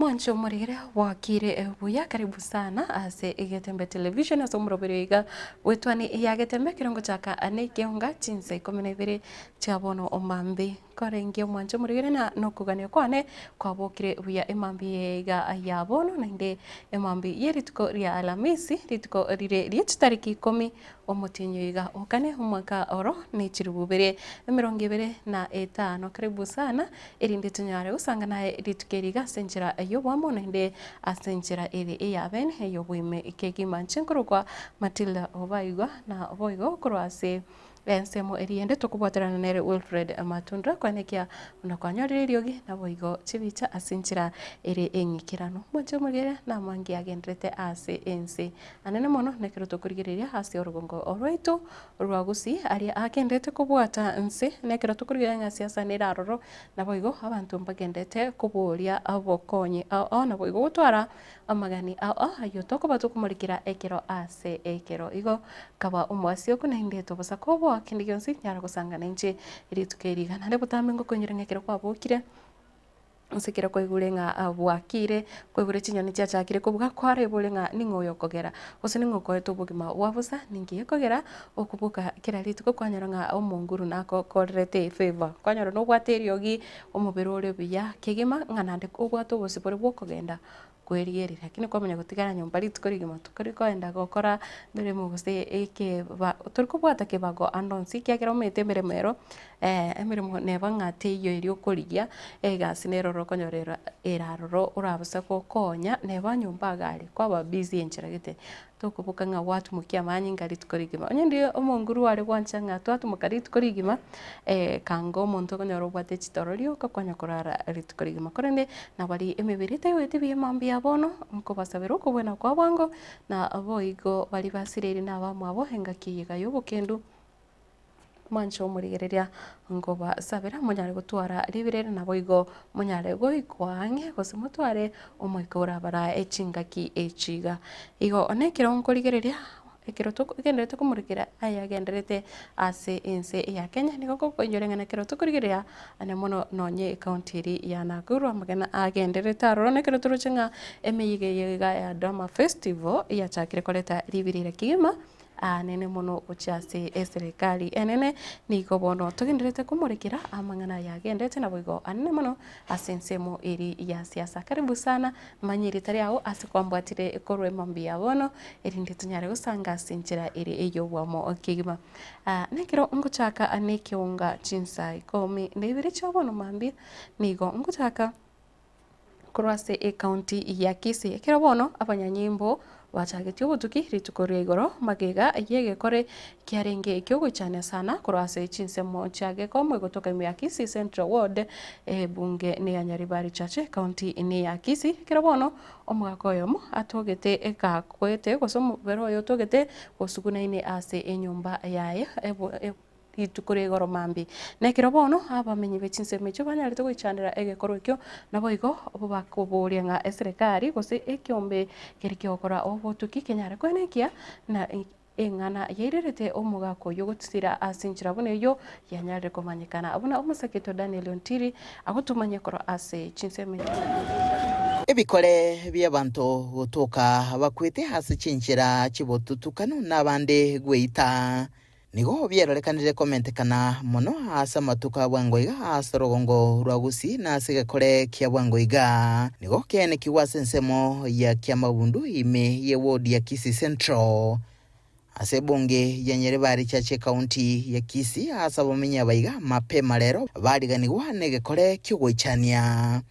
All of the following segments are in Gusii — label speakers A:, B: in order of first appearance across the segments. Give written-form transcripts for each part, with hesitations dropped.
A: Mwanche omorere bwakire buya karibu sana ase Egetembe Television ase omoroberi oiga bwetwani ya Getembe ekero ngochaka ane ekeonga chinsa ikomi na ibere chia bono omambi. Nkorenge omwanche omorere na nokogania kwane kwabokire buya emambi eye iga ya bono naende emambi ye rituko ria Alamisi rituko rire rie chitariki ikomi Omotienyi oiga o kane omwaka oro ne chilifu ibere emerongo ebere na etano. Karibu sana, erinde tonyare gosanga naye rituko eri iga ase enchera y'oboamo naende ase enchera ere ey'abene ey'oboime kegima. Inche nkorokwa Matilda Obaigwa na boigo korwa ase ensemo eria ende tokobwaterana nere Wilfred Matundura koenekia buna kwanyorire eriogi naboigo chibicha ase enchera ere eng'ikeranu. Mwanche omorere namange agenderete ase ense. Anene mono nekero tokorigereria ase orogongo rwaito rwa Gusii aria agendete kobwata nse, nekero tokorigereria ng'a siasa nere aroro, naboigo abanto mbagendete koboria obokonyi ao ao naboigo gotwara amagani ao ao ayio tokoba tokomorikera ekero ase ekero. Igo kaba omoasioku oko naende tobosa koboa kende gionsi nyara gosangana inche rituko eri iga. Naende botambe ngokoinyora ng'a ekero kwabokire. Ase ekero kwaigure ng'a bwakire, kwaigure chinyoni chiachakire kobuga, kwarebure ng'a ning'o oyo okogera, gose ning'o okoete obogima bwa bosa, ninki gekogera okoboka kera rituko kwanyora ng'a omonguru nagokorerete efavour, kwanyora nobwate eriogi, omobere ore buya kegima, ng'a naende obwate obosibore bwa okogenda kwerigereria lakini kwamanya gotigara nyomba rituko rigima tokori koenda gokora emeremo gose ekeba tori kobwata kebago ande onsi ekiagera omanyete emeremo ero emeremo neba ng'a teiyo eria okorigia, egasi nere oro okonyora ero ere aroro orabase gokonya neba nyomba iga aria kwaba busy enchera gete. Tokoboka ng'a gwatumokia amanyinga rituko rigima. Onye ndire omonguru are gwancha ng'a twatumoka rituko rigima, kanga omonto okonyora obwate chitoro rioka kwanya korara rituko rigima. Korende nabari emebere etaigweti buya mambia bono, nkobasabera okobwena kwa bwango, na boigo baria basireire na abamwabo engaki eye iga y'obokendu. Mwanche omorigereria nkobasabera monyare gotwara ribirere naboigo monyare goikwa ang'e gose motware omoika orabarae chingaki echi iga. Igo one ekero nkorigereria ekero togendererete komorikera ayagendererete ase ense ya Kenya nigo ngokoinyora ng'a ekero tokorigereria ane mono nonye ecounty eria ya Nakuru amagena agendererete aroro na ekero toroche ng'a emeyega eye iga ya Drama Festival yachakire koreta ribirira kegima. Aanene mono gochia ase eserekari enene, nigo bono togendererete komorekera amang'ana aya agendete naboigo anene mono ase ensemo eri ya siasa. Karibu sana, manya erieta riao ase kwambwatire korwa emambia ya bono, erinde tonyare gosanga ase enchera ere ey'obwamo kegima. Nekero ngochaka nekeonga chinsa ikomi na ibere chia bono mambia, nigo ngochaka. Korwa ase ecounty ya Kisii. Ekero bono abanyanyimbo bachagetie obotuki rituko ria igoro magega y'egekore kiarenge ekiogoichania sana korwa ase chinsemo chia Gekomo egotoka ime ya Kisii Central Ward ebunge neya Nyaribari Church ecounty neya Kisii. Ekero bono omogaka oyomo atogete gakwete gose omobere oye otogete gosugunaine ase enyomba yaye. Rituko ria igoro mambia. Na ekero bono abamenyi be chinsemo echio banyarete goichandera egekorwa ekio, naboigo bakoboria ng'a eserekari gose ekeombe keria ki'ogokora obotuki kenyare koenekia na eng'ana yairerete omogaka oyio gotisira ase enchera buna eyio yanyarire komanyekana buna omosaketo Daniel Ontiri agotumanyia korwa ase chinsemo echio.
B: Ebikore bi'abanto gotoka bakwete ase chinchera chi'obotutukanu na abande gweita. Nigo biarorekanire komentekana mono ase amatuko a bwango iga ase orogongo rwa Gusii na ase egekore kia bwango iga. Nigo kiaenekigwe ase ensemo ya Kiamabundu ime ye ward ya Kisii Central ase ebunge ya Nyaribari Church ecounty ya Kisii ase abamenyi aba iga mapema rero bariganigwa negekore kiogoichania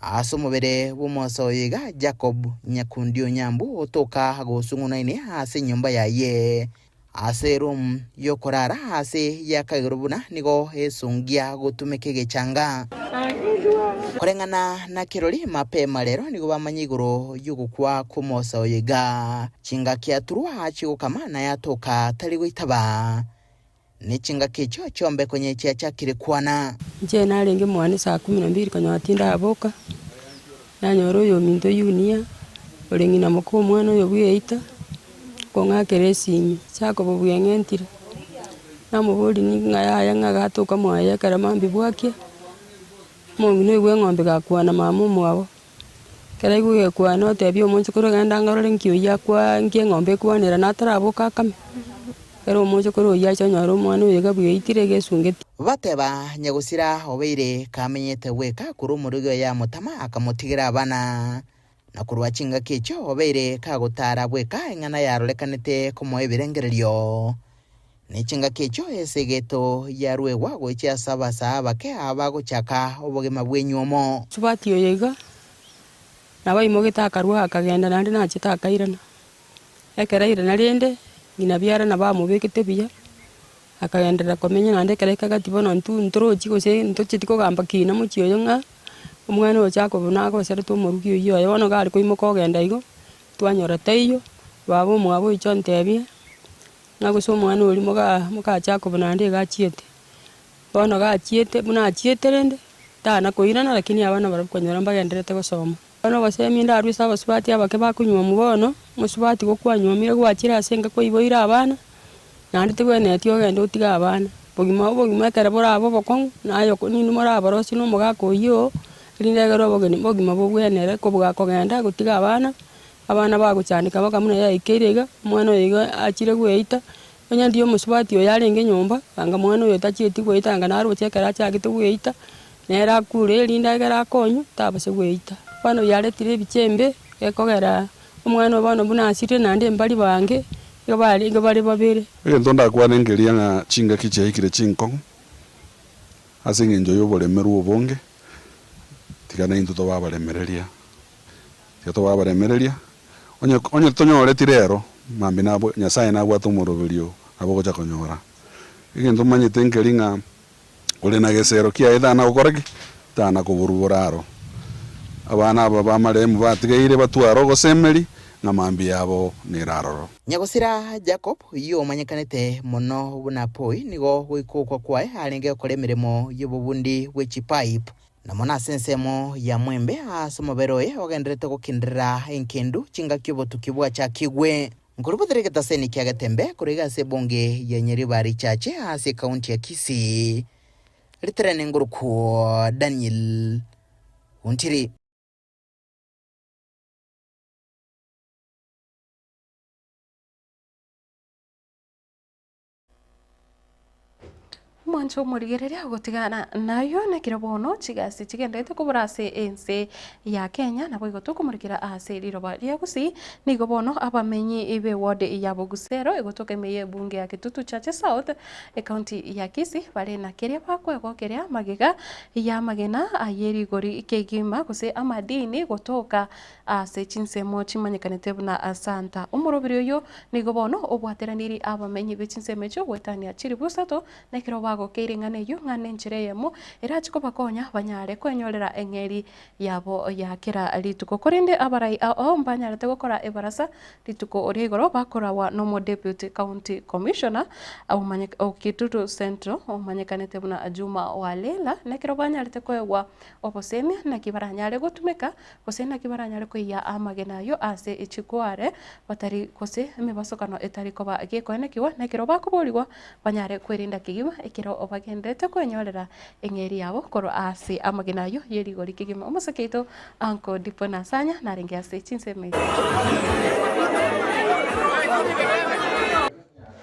B: ase omobere bw'omosa oyo iga Jacob Nyakundi Onyambu otoka gosung'unaine ase enyomba yaye. Ase eroom y'okorara aase y'akaigoro buna nigo esungia gotumeka egechanga. Koreng'ana na kirori mapema rero nigo bamanya igoro y'ogokwa kw'omosa oyo iga. Chingaki aturwa chigokama naye atoka tari goitaba. Ne chingaki echio chiombe konye chiachakire kwana.
C: Inche narenge mwane saa kumi na mbili konyora tindaboka, nanyora oyominto Yunia, ore ng'ina moka omwana oyo bw'eita, okong'akera esimi, Jacob bweng'entire. Namoboria ng'a yaya ng'a gatoka mwaye ekero mambia bwakia, omong'ina oyo bw'eng'ombe gakwana mama omwabo. Ekero aigwa egekwana otebia omochokoro genda ngarore nki oyio akwa nki eng'ombe ekwanera nataraboka akame. Ekero omochokoro oyio acha onyore omwana oyo iga bweitire egesungeti.
B: Bateba, Nyagosira obeire kamenyete bweka korwa omorogi oye amotama akamotigera abana. Na korwa chingaki echio obeire kagotara bweka eng'ana yarorekanete komoa ebirengererio. Ne chingaki echio esegeto yaruegwa gochia ase abasaa abake abagochaka obogima bw'enywomo.
C: Mosubati oyo iga nabo aimogete akarua akagenda naende nachete akairana. Ekero airana rende, ng'ina biara nabo amobekete buya, akagenderera komenya naende ekero aika gati bono intwe ntorochi gose ntocheti kogamba kina mochie oyo ng'a, omwana oyo Jacob nagoserete omorugi oyio oye, bono iga are koimoka ogenda igo, twanyora taiyo, baba omwabo oicha ontebia, ng'a gose omwana oria moga moka Jacob naende iga achiete. Bono gachiete, buna achiete rende, tana koirana lakini abana barabwo okonyora mbagendererete gosoma. Bono oboseemi ndarue ase abasubati abake bakonyuomwa bono, omosubati gokwanyuomire gwachire ase enka kwaiboire abana, naende tebwenereti ogende otige abana. Bogima obogima ekero borabe obokong'u, naye oko ninwe moraborosie na omogaka oyio oo, erinde egere obogeni obogima bobwenere kobua kogenda gotiga abana, abana bagochandeka mpaka buna yaikeire iga, omwana oyo iga achire goeita, onye ndiyo omosubati oyo arenge nyomba, anga mwana oyo tachieti goeta anga naroche ekero achagete goeita. Nere akure, erinde ekero akonywa, tabasa gweita. Bono yaretire ebicha embe, ekogera omwana oyo bono buna asirire naende mbari bange, igo barenge bare babere.
D: Egento ndakwane nkeria ng'a chingaki chiaikire chinkong'u ase engencho y'oboremerwa obonge, tiga naintwe tobe abaremereria, tiga tobe abaremereria, onye onye tonyoreti rero, mambia nabwe Nyasaye nabwate omoroberio nabo ogocha konyora. Egento omanyete nkeri ng'a. Ore na gesero kiaye tana gokora ki? Tana koborubora aro. Abana aba b'amaremu batigaire batware ogosemeri, ng'a mambia yabo nere aroro.
B: Nyagosira Jacob, oyio omanyekanete mono buna Poi, nigo goika okwa kwaye arenge gokora emeremo y'obobundi bwe chipipe, na mono ase ensemo ya Mwembe ase omobere oye ogendererete gokinderera enkendu chingaki obotuki bwachakigwe. Nkorobotera egetaseni kia Getembe korwa iga ase ebunge ya Nyaribari Chache ase ekaunti ya Kisii. Riterene ngorokwo Daniel Ontiri.
A: Omwancho omorigereria ogotigana nayio nekero bono chigasi chigenderete kobora ase ense ya Kenya naboigo tokomorikera ase riroba ria Gusii nigo bono abamenyi be ward ya Bogusero egotoka ime y'ebunge ya Kitutu Chache South ecounty ya Kisii bare na keria bakwegokeria magega y'amagena ayerigori kegima gose amadini gotoka Ase chinsemo chimanyekanete buna Santa. Omorobiri oyio nigo bono obwateranirie abamenyi be chinsemo echio goetania chilifu isato, na ekero bagokeire ing'ana eyio ng'a nenchera eyemo erache kobakonya banyare kwenyorera eng'eri yabo ya kera rituko. Korende abarai ao mbanyarete gokora ebarasa rituko ria igoro bakorawa nomo Deputy County Commissioner o Kitutu Central omanyekanete buna Juma Walela, na ekero banyarete koegwa obosemia naki baranyare gotumeka Gose naki baranyare koiyia amagena ayio ase chigware batari gose emebasokano etari koba gekoenekigwa, na ekero bakoboorigwa banyare kwerinda kegima ekero bagendererete kwenyorera eng'eria yabo korwa ase amagena ayio ye rigori kegima. Omosike oito Uncle Dipo Nasanya narenge ase chinsemo echi.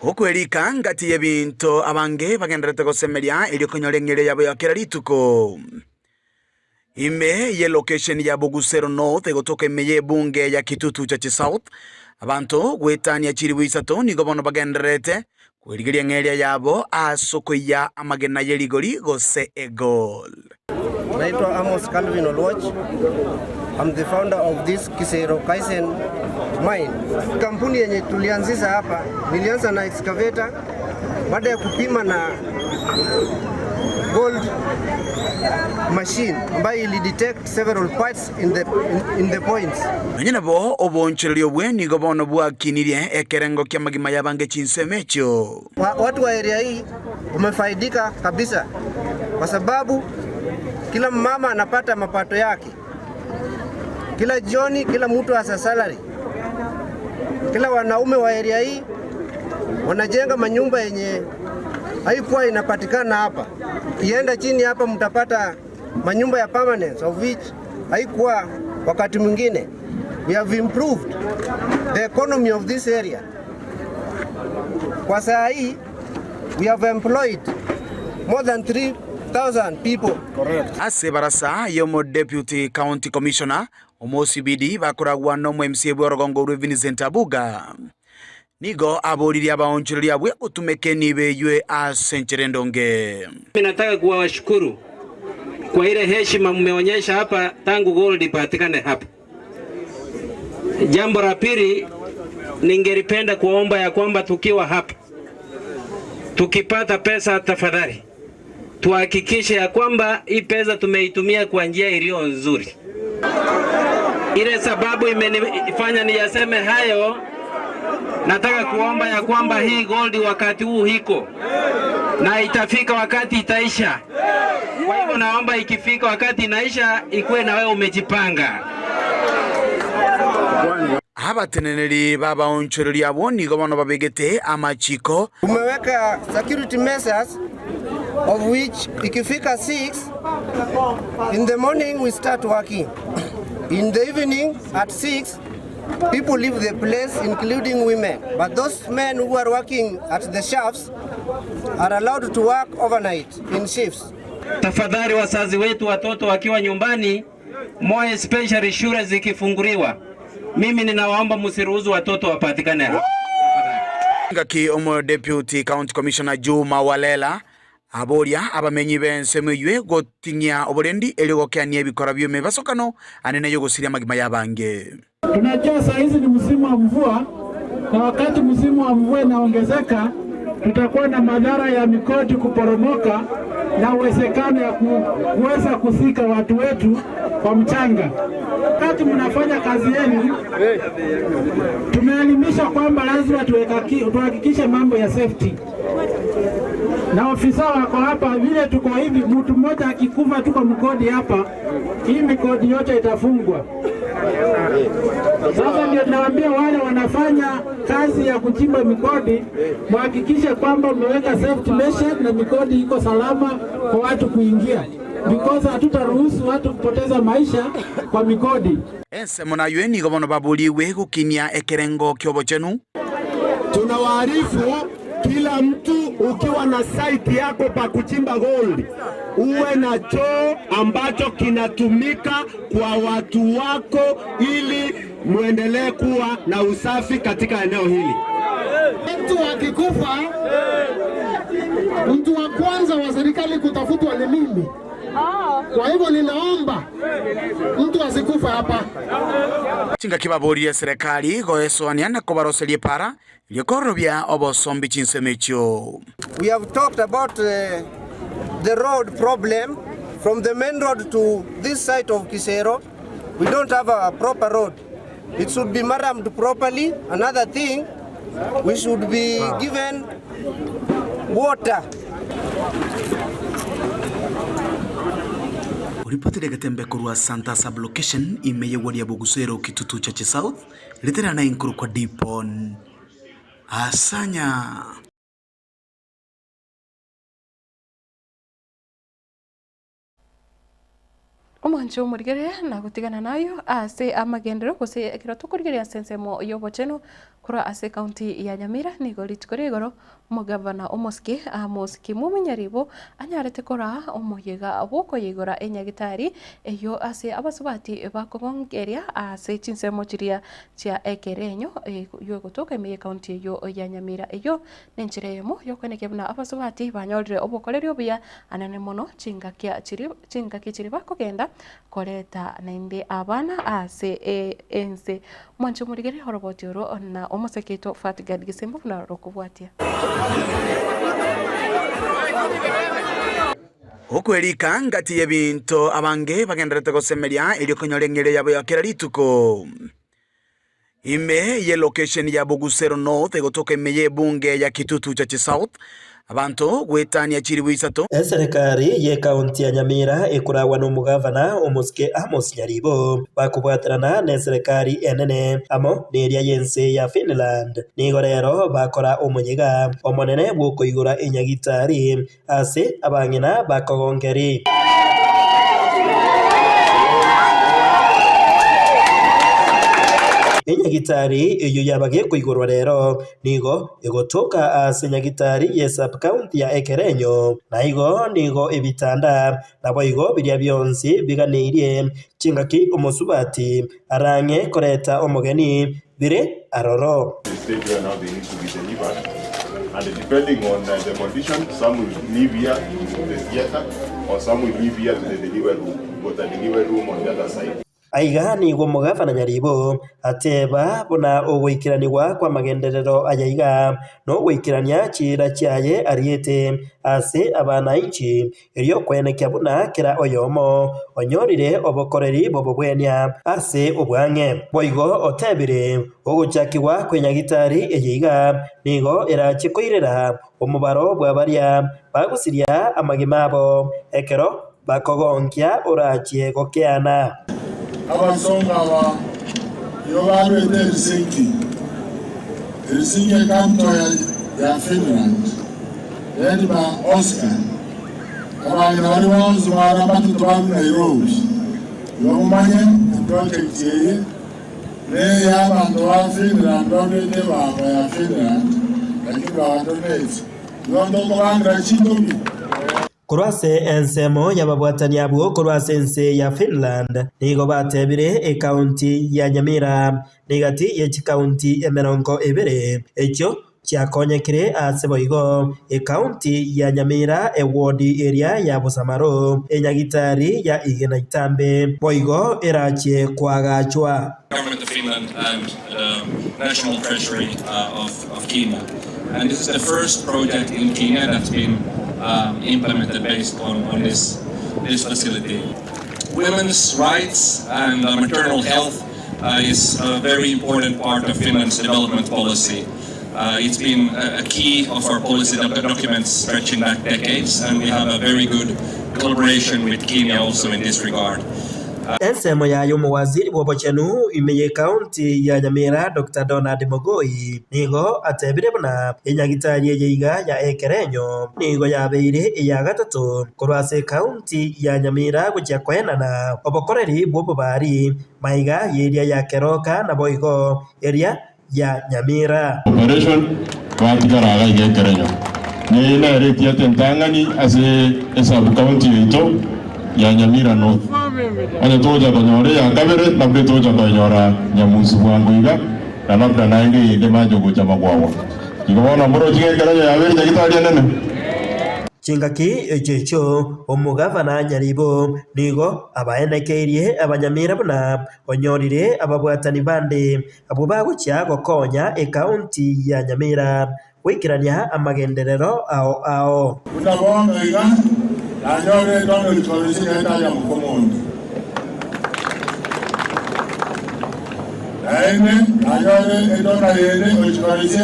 E: Okwerika ngati y'ebinto abange bagendererete gosemeria erio konyora eng'eria yabo ya kera rituko. Ime y'elokesheni ya Bogusero North egotoka ime y'ebunge ya Kitutu Chache South, abanto goetania chilifu isato nigo bono bagendererete kwerigeria eng'eria yabo ase okoiya amagena ye rigori gose egold.
F: Naitwa Amos Calvin Oluoch. I'm the founder of this Kisero Kaisen mine. Kampuni yenye tulianzisha hapa, nilianza na excavator baada ya kupima na gold machine ambayo ili detect several parts in the, in, in the points.
E: Nonya nabo oboonchoreria obwe nigo bono bwakinirie ekerengo ki'amagima y'abange chinsemo echio.
F: Watu wa area hii wamefaidika kabisa kwa sababu kila mama anapata mapato yake kila jioni, kila mtu asa salary. Kila wanaume wa area hii wanajenga manyumba yenye haikuwa inapatikana hapa. Kienda chini hapa mtapata manyumba ya permanence of which haikuwa Wakati mwingine we have improved the economy of this area. Kwa saa hii we have employed more than 3000 people.
E: Ase ebarasa y'omo Deputy County Commissioner Omosibidi bakoragwa nomo MCA bw'orogongo orwe Vincent Abuga nigo aboririe abaonchoreria abwe gotumeka enibo eywe ase enchera endonge.
G: Mimi nataka kuwashukuru kwa ile heshima mmeonyesha hapa tangu gold ipatikane hapa. Jambo la pili, ningelipenda kuomba ya kwamba tukiwa hapa tukipata pesa, tafadhali tuhakikishe ya kwamba hii pesa tumeitumia kwa njia iliyo nzuri. Ile sababu imenifanya niyaseme hayo, nataka kuomba ya kwamba hii gold wakati huu hiko na itafika wakati itaisha. Kwa hivyo naomba ikifika wakati inaisha, ikuwe na wewe umejipanga.
E: Abateneneri b'abaonchoreria abwo nigo bono babegete amachiko.
F: Tumeweka security measures of which ikifika 6 in the morning we start working. In the evening at 6 people leave the place including women. But those men who are working at the shafts are allowed to work overnight in shifts.
G: Tafadhali wazazi wetu, watoto wakiwa nyumbani, more especially shule zikifunguliwa, mimi ninawaomba msiruhusu watoto wapatikane hapa.
E: Ngaki omo Deputy County Commissioner Juma Walela aboria abamenyi b'ensemo eywe goting'ia oborendi erio gokeania ebikora bi'emebasokano anene yogosiria amagima y'abange.
H: Tunajua saa hizi ni msimu wa mvua, na wakati msimu wa mvua inaongezeka, tutakuwa na madhara ya mikodi kuporomoka na uwezekano ya kuweza kusika watu wetu kwa mchanga. Wakati mnafanya kazi yenu, tumeelimisha kwamba lazima tuhakikishe mambo ya safety, na ofisa wako hapa, vile tuko hivi, mtu mmoja akikufa tuko mkodi hapa, hii mikodi yote itafungwa. Sasa ndio tunawaambia wale wanafanya kazi ya kuchimba mikodi, muhakikishe kwamba mmeweka safety measure na mikodi iko salama kwa watu kuingia, because hatutaruhusu watu kupoteza maisha kwa mikodi.
E: Ensemo naywe nigo bono baboriwe gokinia ekerengo kiobochenu.
I: Tunawaarifu kila mtu, ukiwa na site yako pa kuchimba gold, uwe na choo ambacho kinatumika kwa watu wako, ili muendelee kuwa na usafi katika eneo hili.
J: Mtu akikufa, mtu wa kwanza wa serikali kutafutwa ni mimi. Kwa hivyo ninaomba mtu asikufa hapa.
E: Chingaki baborire serikali goesoania na kobaroseria epara riokorobia obosombi chinsemo echio.
F: We have talked about the road problem from the main road to this side of Kisero. We don't have a proper road. It should be maramed properly. Another thing, we should be given water.
E: Oripotire getembe korwa Santa Sublocation ime y'egwari ya Bogusero Kitutu Chache South ritera na inkuru kwa Dipon Asanya.
A: Omwancho omorigereria na gotigana nayo ase amagendero gose ekero tokorigereria ase ensemo ya obochenu korwa ase county ya Nyamira nigo rituko ria igoro omogavana omosike Amos Kimumi Nyaribo anyarete kora omoyega bwokoyigora enyagitari eyo ase abasubati bakogongeria ase chinsemo chiria chia ekerenyo yogotoka ime ye county eyo ya Nyamira eyo nenchera eyemo yokwenekia buna abasubati banyorire obokoreri obuya anene mono chingakia chiri chingaki chiri bakogenda koreta naende abana ase ense mwancho morigere oroboti oro na omoseketo Fatgad Gisembo buna rokobwatia.
E: Okwerika ngati y'ebinto abange bagenderete gosemeria erio konyora eng'eria yabo ya kera rituko. Ime ye location ya Bogusero North egotoka ime y'ebunge ya Kitutu Chache South abanto gwetania chiribu isato.
K: Eserikari ye kaunti ya Nyamira ekoragwa na omogavana omosike Amos Nyaribo bakobwaterana na eserikari enene amo neria yense ya Finland nigo rero bakora omonyiga omonene bwokoigora enyagitari ase abang'ina bakogongeri. Enyagitari eyio yaba gekoigorwa rero nigo egotoka ase nyagitari ye sub-county ya Ekerenyo, na igo nigo ebitanda naboigo biria bionsi biganeirie chingaki omosubati arang'e koreta omogeni bire aroro.
L: The stage where now they need to be delivered and depending on the condition some will leave here to the theatre or some will leave here to the delivery room, we've got a delivery room on the other side.
K: Aiga nigo omogafana Nyaribo ateba buna ogoikeranigwa kw'amagenderero aya iga nogoikerania chiira chiaye ariete ase abanainchi, erio kwenekia buna kera oyomo onyorire obokoreri bw'obobwenia ase obwang'e. Boigo otebire, Ogochakigwa kw'enyagitari eye iga nigo erache koirera omobaro bwa baria bagosiria amagima abo ekero bakogonkia orachie gokeana.
M: Abasongo aba nigo barwete Helsinki, Helsinki ecapital ya Finland, led by Oscar. Abang'ina baria bonsi baramatete barwe Nairobi, igo momanye eproject eye neya abanto ba Finland barwete ebango ya Finland, lakini bagadonate. Igo ntokobangera chindobi.
K: Korwa ase ensemo y'ababwatani abwo korwa ase ense ya Finland nigo batebire ekaunti ya Nyamira negati ye chikaunti 20 echio chiakonyekire ase boigo ekaunti ya Nyamira ewodi eria ya Bosamaro enyagitari ya Igena Itambe boigo erachie koagachwa.
N: Government of Finland and the National Treasury of of Kenya. And this is the first project in Kenya that's been um, implemented based on, on this, this facility. Women's rights and uh, maternal health uh, is a very important part of Finland's development policy. Uh, it's been a, a key of our policy documents stretching back decades, and we have a very good collaboration with Kenya also in this regard.
K: Ensemo yaye omowaziri bw'obochenu ime y'Ekaunti ya Nyamira Doctor Donald Mogoi nigo atebire buna enyagitari eye iga ya Ekerenyo nigo yabeire eya gatato korwa ase ekaunti ya Nyamira gochia koenana obokoreri bw'obobari maiga y'eria ya Keroka naboigo eria ya Nyamira.
L: Operation batigara iga iga ekerenyo. Neye nere etiate entang'ani ase esub county yaito ya Nyamira North. Onye togocha konyora eya kabere labda togocha koenyora Nyamusi bwango iga na labda naende eyende mache gocha Magwagwa. Igo bono moroche iga ekerenyo yabeire nyagitari enene.
K: Chingaki echio echio omogavana Nyaribo nigo abaenekeirie abanyamira buna onyorire ababwatani bande Abwo bagochia gokonya ekaunti ya Nyamira goikerania amagenderero ao ao.
M: Buna bono iga nanyorire etondo rikoro ase enyagete ya mokomondo, naende nanyorire etondo yende ochikoro ase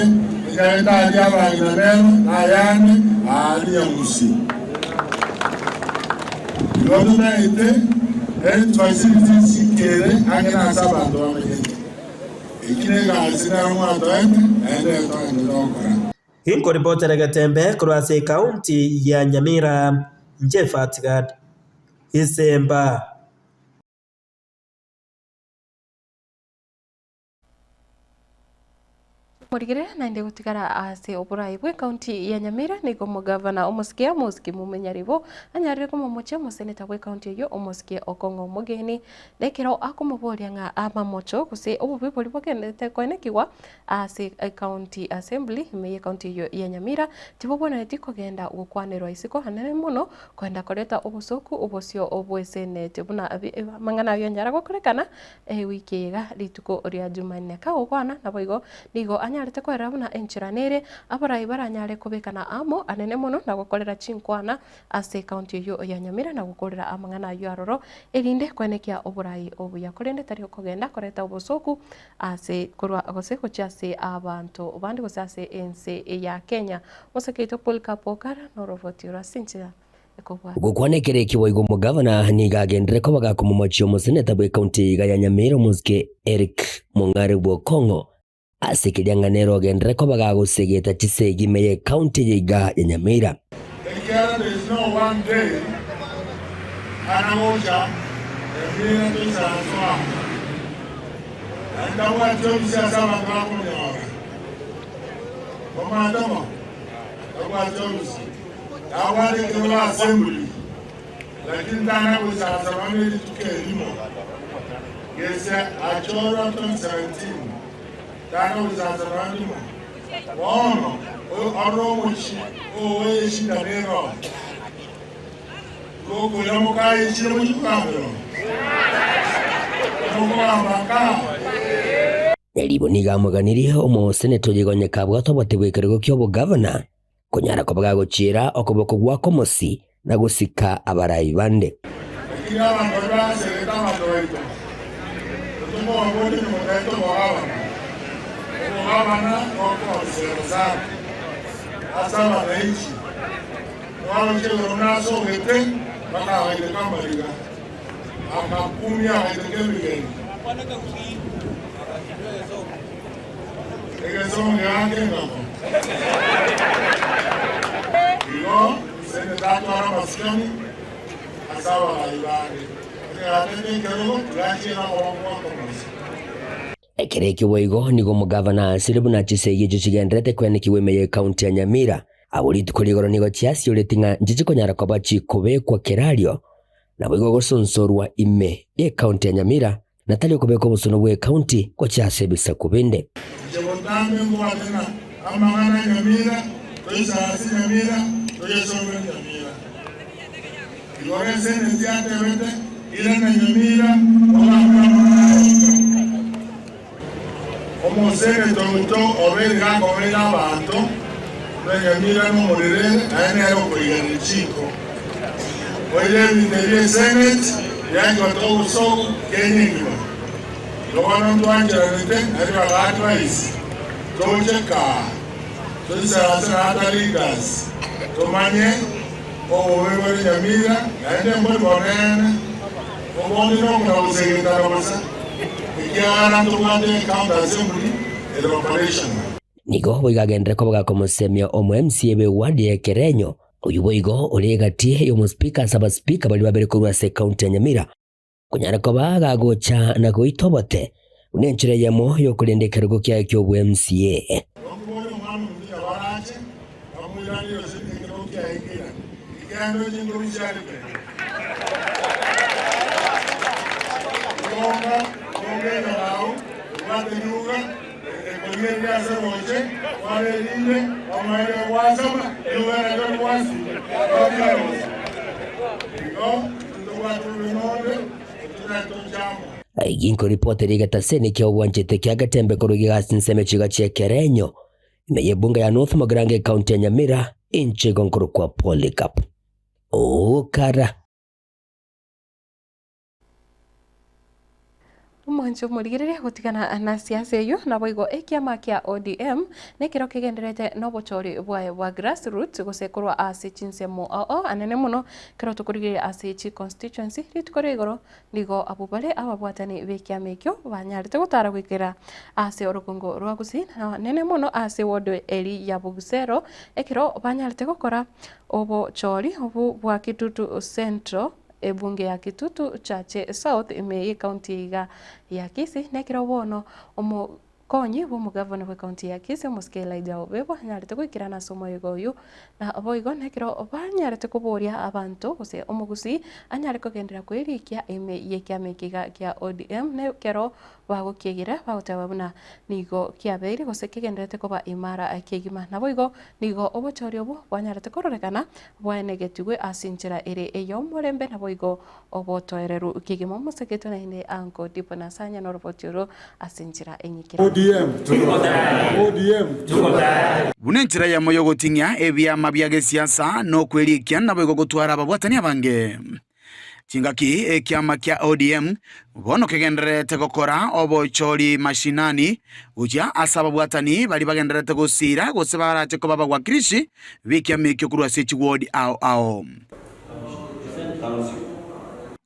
M: enyagete aria abang'ina nero nayande aaria Nyamusi. Igo totaete health facilities chikere ang'e nase abanto bamenyete. Eki negasi nero mwatoete, naende ero togenderete gokora.
K: Inkoripotera Getembe korwa ase ekaunti ya Nyamira, inche Fatgad Isemba.
A: Morigere naende gotigara ase oborai bw'ecounty ya Nyamira nigo omogavana omosike Amos Kimume Nyaribo anyarire komomochia omoseneta bw'ecounty eyio omosike Okong'o Omogeni nekero akomoboria ng'a amamocho gose obobe boria bogenderete koenekigwa ase ecounty assembly ime y'ecounty eyio ya Nyamira tibobwenereti kogenda gokwanerwa isiko anene mono kogenda koreta obosoku obosio bw'eseneti buna amang'ana ayio anyara gokorekana Ewiki eye iga rituko ria Jumanne kagokwana, naboigo nigo anyarete kwerera buna enchera nere abarai baranyare kobekana amo anene mono na gokorera chinkwana ase ekaunti eyio ya Nyamira na gokorera amang'ana ayio aroro erinde koenekia oborai obuya korende tari okogenda koreta obosoku ase korwa gose gochia ase abanto bande gose ase ense ya Kenya. Mosekeito Polycarp Okara noroboti rwa ase enchera.
O: Gokwana ekero ekio boigo omogavana nigo agenderere koba gakomomochia omoseneta bw'ecounty iga ya Nyamira omosike Eric Mong'are bw'Okong'o ase keria ng'a nere ogenderere koba gagosegeta chisegi ime y'ecounty eye iga ya Nyamira.
M: Ekiagera there is no one day ana gocha Nyamira toisaranse amo. Naende tabwati obisi ase abanto bakomonyora. Omanyete bo? Tabwati obisi. Nabwate ekerogo assembly, lakini tana goisaransa nonya ne rituko erimo. Gese achorwa 2017, tana goisaransa nonya rimo. Bono orore omochie oo eshida nero. Gokoira mokaye mochie kogambera mokogamba nka.
O: Nyaribo nigo amoganirie omoseneta oye gonyeka abwate obote bw'ekerogo ki'obogavana, konyara koba gagochiera okoboko gwa komosi na gosika abarai bande.
M: Lakini abanto baria baserete abanto baito, totokobaboria nyuma taete obogabana. Obogabana nokoonsera sana ase abananchi. Mwaroche igoro nasogete, mpaka agaiteka amariga, akakumia agaiteka ebigeni. Egesomo geake engako. Igo ise tatwara amasikani ase abarai bande. Onye gatete ekerogo, tigachiera okoboko gwa komosa.
O: Ekero ekio boigo nigo omogavana asire buna chisegi echio chigendererete koenekigwa ime y'Ekaunti ya Nyamira. Abwo rituko rigoro nigo chiasioreti ng'a nchichikonyara koba chikobekwa kerario, naboigo gosonsorwa ime y'Ekaunti ya Nyamira, na tari okobeka obosono bw'Ekaunti gochia ase ebisaku binde.
M: Inche botambe nkobate ng'a amang'ana a Nyamira toisaranse Nyamira toyesomere Nyamira. Igoro eseneti yatebete, Irana Nyamira ogambe amang'ana aito. Omoseneta oito obeire gakomeire abanto, buna Nyamira nomorere naye nere okoigana chinko. Oire ebinto ebi eseneti bianchwate obosoku Kenya engima. Igo bono ntwancheranete naende baga advice toche kaa toisaranse na other leaders tomanye obobe bore Nyamira naende mbori bonene obondi nokona gosegetana bosa ekiagera ntobwate county assembly ere operational.
O: Nigo boigo agenderere koba gakomosemia omo MCA bwe ward ya Ekerenyo, oyio boigo ore egati y'omospika ase abaspika baria babere korwa ase ekaunti ya Nyamira, konyara koba gagocha na goita obote buna enchera eyemo y'okorenda ekerogo kiaye ki'obwe MCA.
M: Okoboria omwana omuya barache bamoiranerie gose nekerogo kiaye kera, ekiagera chinkobi chiarete. Gonga, gonga enyang'au, ebwate riuga, ekorigereria ase roche, twara erinde, omaene gwasama, riuga nario rigwasire, totiga roche. Igo intobwate bobe nonde, totari toche amo.
O: Ginko ripoti rigetaseni kia obwanchete kia Getembe korwa igasi nsemo chiga chi'ekerenyo ime y'ebunge ya North Mugirango ekaunti ya Nyamira inche igo nkorokwa Polycarp Okara.
A: Omwancho omorigereria gotigana na siasa eyio naboigo ekiama kia ODM nekero kegendererete nobochori bwaye bwa grassroots gose korwa ase chinsemo ao anene mono ekero tokorigereria ase chi constituency rituko ria igoro Nigo abwo bare ababwatani b'ekiama ekio banyarete gotara goikera ase orogongo rwa Gusii, na nene mono ase ward eri ya Bogusero, ekero banyarete gokora obochori obwo bwa Kitutu Central, ebunge ya Kitutu Chache South ime y'ecounty iga ya Kisii, nekero bono omo Konyi bw'omogavana bw'ecounty ya Kisii omosike Elijah Obebo anyarete goikerana ase omoyega oyio na boigo nekero banyarete koboria abanto gose omogusii anyare kogenderera kwerikia ime y'ekiama eke iga kia ODM nekero bagokiegera bagoteba buna nigo kiabeire gose kegendererete koba imara kegima. Naboigo nigo obochori obwo bwanyarete kororekana bwaenegetigwe ase enchera ere ey'omorembe naboigo Obotoereru kegima omosegetwe naende Uncle Dipo Nasanya noroboti oro ase enchera enyikire.
M: ODM tuko tayari. ODM tuko tayari.
E: Buna enchera eyemo y'ogoting'ia ebiama bia gesiasa na okwerikia naboigo gotwara ababwatani abange. Chingaki ekiama kia ODM bono kegendererete gokora obochori mashinani gochia ase ababwatani baria bagendererete gosiira gose barache koba abawakilishi b'ekiama ekio korwa ase chiwodi ao ao.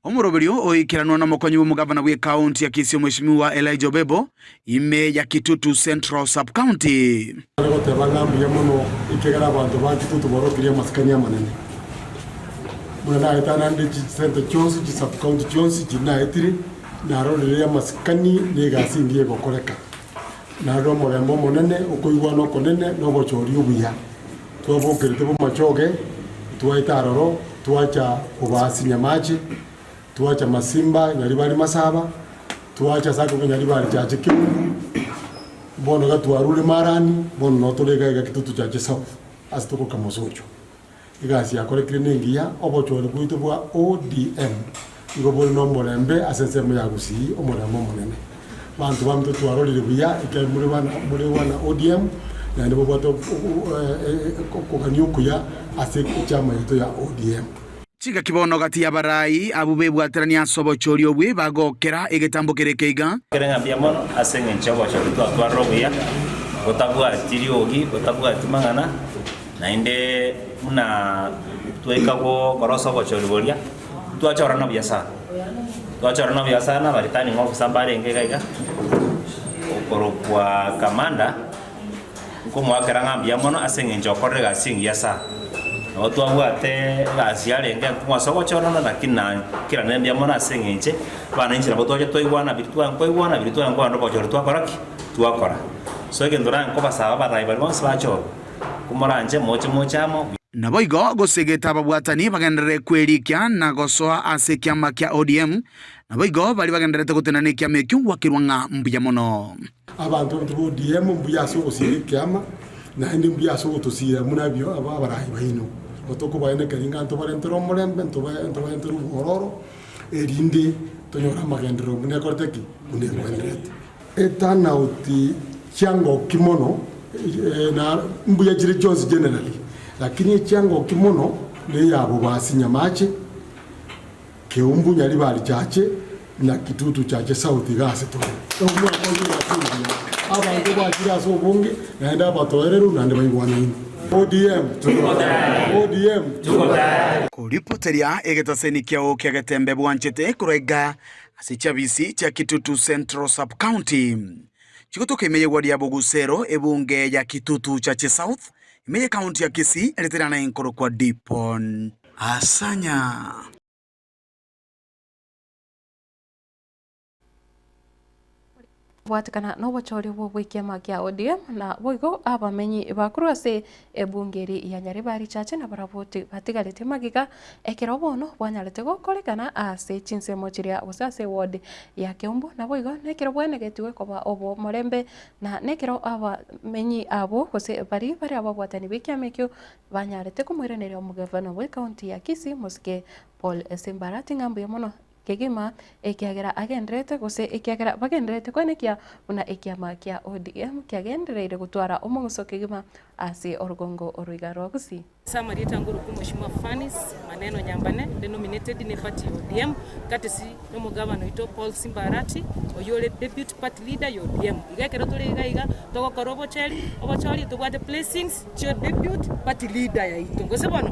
E: Omoroberio oikeranwa nomokonyi bw'omogavana bw'ekaunti ya Kisii Omweshimiwa Elijah Obebo ime ya Kitutu Central Sub-County.
P: Bare goteba ng'a mbuya mono ekiagera abanto ba Kitutu borokirie amasikani amanene. Buna naetananire chisenta chionsi, chisub-county chionsi chiria naetire. Narorire amasikani na egasi engiya egokoreka. Narore omorembe omonene, okoigwana okonene, na obochori obuya. Twabokerete bomachoge, twaeta aroro, twacha kobaa Nyamache, twacha Masimba, Nyaribari Masaba, twacha ase akorokwa Nyaribari Chache Keumbu, bono iga twarure Marani, bono noo tore iga iga Kitutu Chache South, ase tokoroka Mosocho. Egasi yakorekire nengiya, obochori bwaito bwa ODM nigo bore nomorembe ase ensemo ya Gusii, omorembe omonene. Banto baminto twarorire buya ekiagera more bana more bana ODM naende mobwate okogania okuya ase echama yaito ya ODM.
E: Chingaki bono gati y'abarai abwo bebwaterania ase obochori obwe bagokera egetambo kere ekeiga.
Q: Kere ng'a mbuya mono ase engencho y'obochori twatwarire obuya, botabwati riogi, botabwati mang'ana, naende buna twaika gokora ase obochori boria, twachorana buya sana. Twachorana buya sana, aba returning officer mbarenge iga iga, okorokwa Kamanda. Nkomoakera ng'a mbuya mono ase engencho okorire egasi engiya sana. Nabo twabwate egasi yarenge enkong'u ase ogochorana lakini na kera ne mbuya mono ase eng'enche abana inche nabo twacha twaigwana biria tware nkoigwana biria tware nkogenda obochori twakora ki? Twakora. So egento nare nkobasaba abarai baria bonsi bachorwa, komoranche moche moche amo.
E: Naboigo gose ababwatani bagenderere kwerikia na gosoa ase ekiama kia ODM, naboigo baria bagendererete gotenena ekiama ekio gwakerwa ng'a mbuya mono.
P: Abanto baito ba ODM mbuya ase ogosiira ekiama, naende mbuya ase ogotosiira buna abarai baino. Gotokobaenekeria ng'a ntobarentere omorembe, ntobarentere obwororo, erinde tonyore amagenderero buna ekorete ki? Buna egwenerete. Eturnout chiangoki mono, na mbuya chire chionsi generally, lakini echiangoki mono neya Bobasi Nyamache, Keumbu Nyaribari Chache na Kitutu Chache South iga ase tore. Omwaka oyo egasi engiya. Abanto bachire ase obonge naende abatoereru naende baigwanaine. ODM tuko tayari. ODM tuko tayari.
E: Koripoteria egetaseni kiao kia Getembe bwanchete korwa iga ase chiabisi chia Kitutu Central Sub-County. Chigotoka ime y'egwa ria Bogusero, ebunge ya Kitutu Chache South, ime y'ecounty ya Kisii, ereterana enkorokwa Dipon. Asanya.
A: Kobwatekana nobochori obwo bw'ekiama kia ODM na boigo abamenyi bakorwa ase ebunge eri ya Nyaribari Chache nabarabwo tibatigareti magega ekero bono bwanyarete gokorekana ase chinsemo chiria gose ase eward ya Keumbu naboigo nekero bwenegetigwe koba obwomorembe na nekero abamenyi abwo gose baria bare ababwatani b'ekiama ekio Banyarete komoiraneria omogavana bw'ecounty ya Kisii mosike Paul Simbarati ng'a mbuya mono kegima ekiagera agendererete gose ekiagera bagendererete koenekia buna ekiama kia ODM kiagendereire gotwara omong'uso kegima ase orugongo oroiga rwa Gusii.
R: Ase amarieta ngorokwa Mweshimiwa Fannis Maneno Nyambane, nde nominated ne party ya ODM, courtesy nomogavana oito Paul Simbarati, oyio ore deputy party leader ya ODM. Iga ekero tore iga iga, togokora obocheri, obochori tobwate blessings chia deputy party leader yaito, gose bono?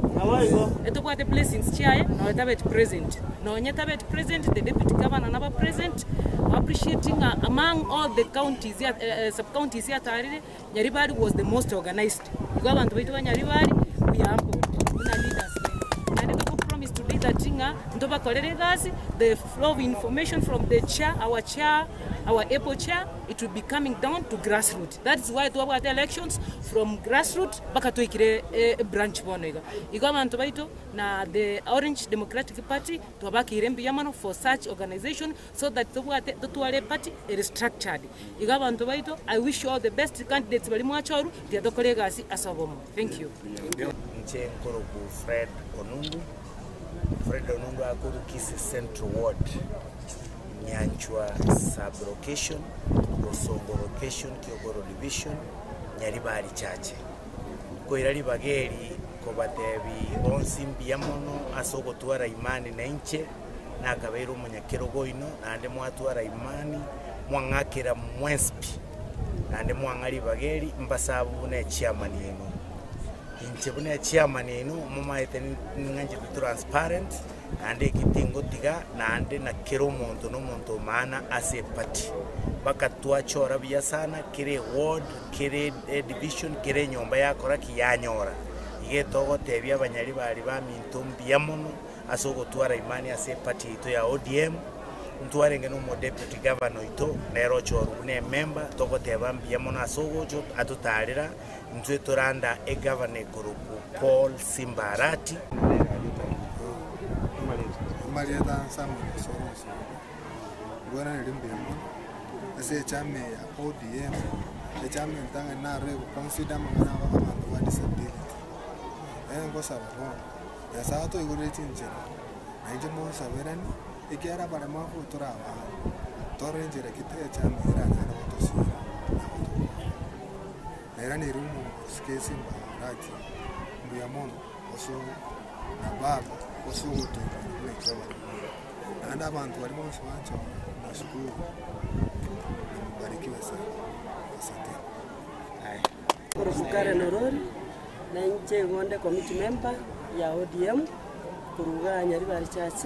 R: Etobwate blessings chiaye nonya tabeti present, nonye tabeti present the deputy governor naba present, appreciating ng'a among all the counties ya sub counties yatarire, Nyaribari was the most organized. Igo abanto baito ba Nyaribari we are humbled buna leaders baito. Naende toko promise today that ng'a ntobakorere egasi, the flow of information from the chair, our chair, our able chair, it will be coming down to grassroot. That is why twabwate elections from grassroot mpaka twaikire ebranch bono iga. Igo abanto baito na the Orange Democratic Party twabakeire mbuya mono for such organization so that tobwate totware eparty ere structured. Igo abanto baito I wish you all the best candidates baria mwachorwa tiga tokore egasi ase obomo. Thank you.
S: Inche nkorokwa Fred Onundu, Fred Onundu akorwa Kisii Central Ward, Nyanchwa sub location, Bosongo location, Kiogoro division, Nyaribari Chache. Nkoira ribaga eri kobatebi bonsi mbuya mono ase ogotwara imani nainche. nakabeire omonyakerogo oino, naende mwatwara imani, mwang'akera mwensi pi, naende mwang'a ribaga eri, mbasabu buna echiamani yaino. Inche buna echiamani yaino, momaete ning'anchete transparent, naende eki tingotiga, naende na kera omonto na omonto o maana ase eparty. Mpaka twachora buya sana, kera eward, kera edivision, kera enyomba yakora ki? Yanyora. Iga etogotebia abanyaribari baminto mbuya mono. Ase ogotwara imani ase eparty yaito ya ODM, Ntwarenge na omodeputy governor oito, nere ochorwa buna emember, togoteba mbuya mono ase ogocha atotarera, intwe tore under egovernor ekorokwa Paul Simba Arati.
T: Amarieta Samuel Osoro Osoro, ngweraneri mbuya mono ase echama eye ya ODM, echama entang'ani naro egoconsider amang'ana abo abanto ba disability. Ngosaba bono, Nyasaye atoigorere chinchera, na inche monsaberanie, ekiagera abaremafu tore abana, torore enchera ki echama eye eranyare gotosira na gotokonya. Nairaneirie omosike Simba Arati mbuya mono ase na baba ase ogotoigwera buna intwe abaremwa. Naende abanto baria bonsi banchora nashukuru na mubarikiwe sana. Asanteni.
U: Korwa Karen Orori, na inche igo nde committee member ya ODM korwa igaa Nyaribari Church,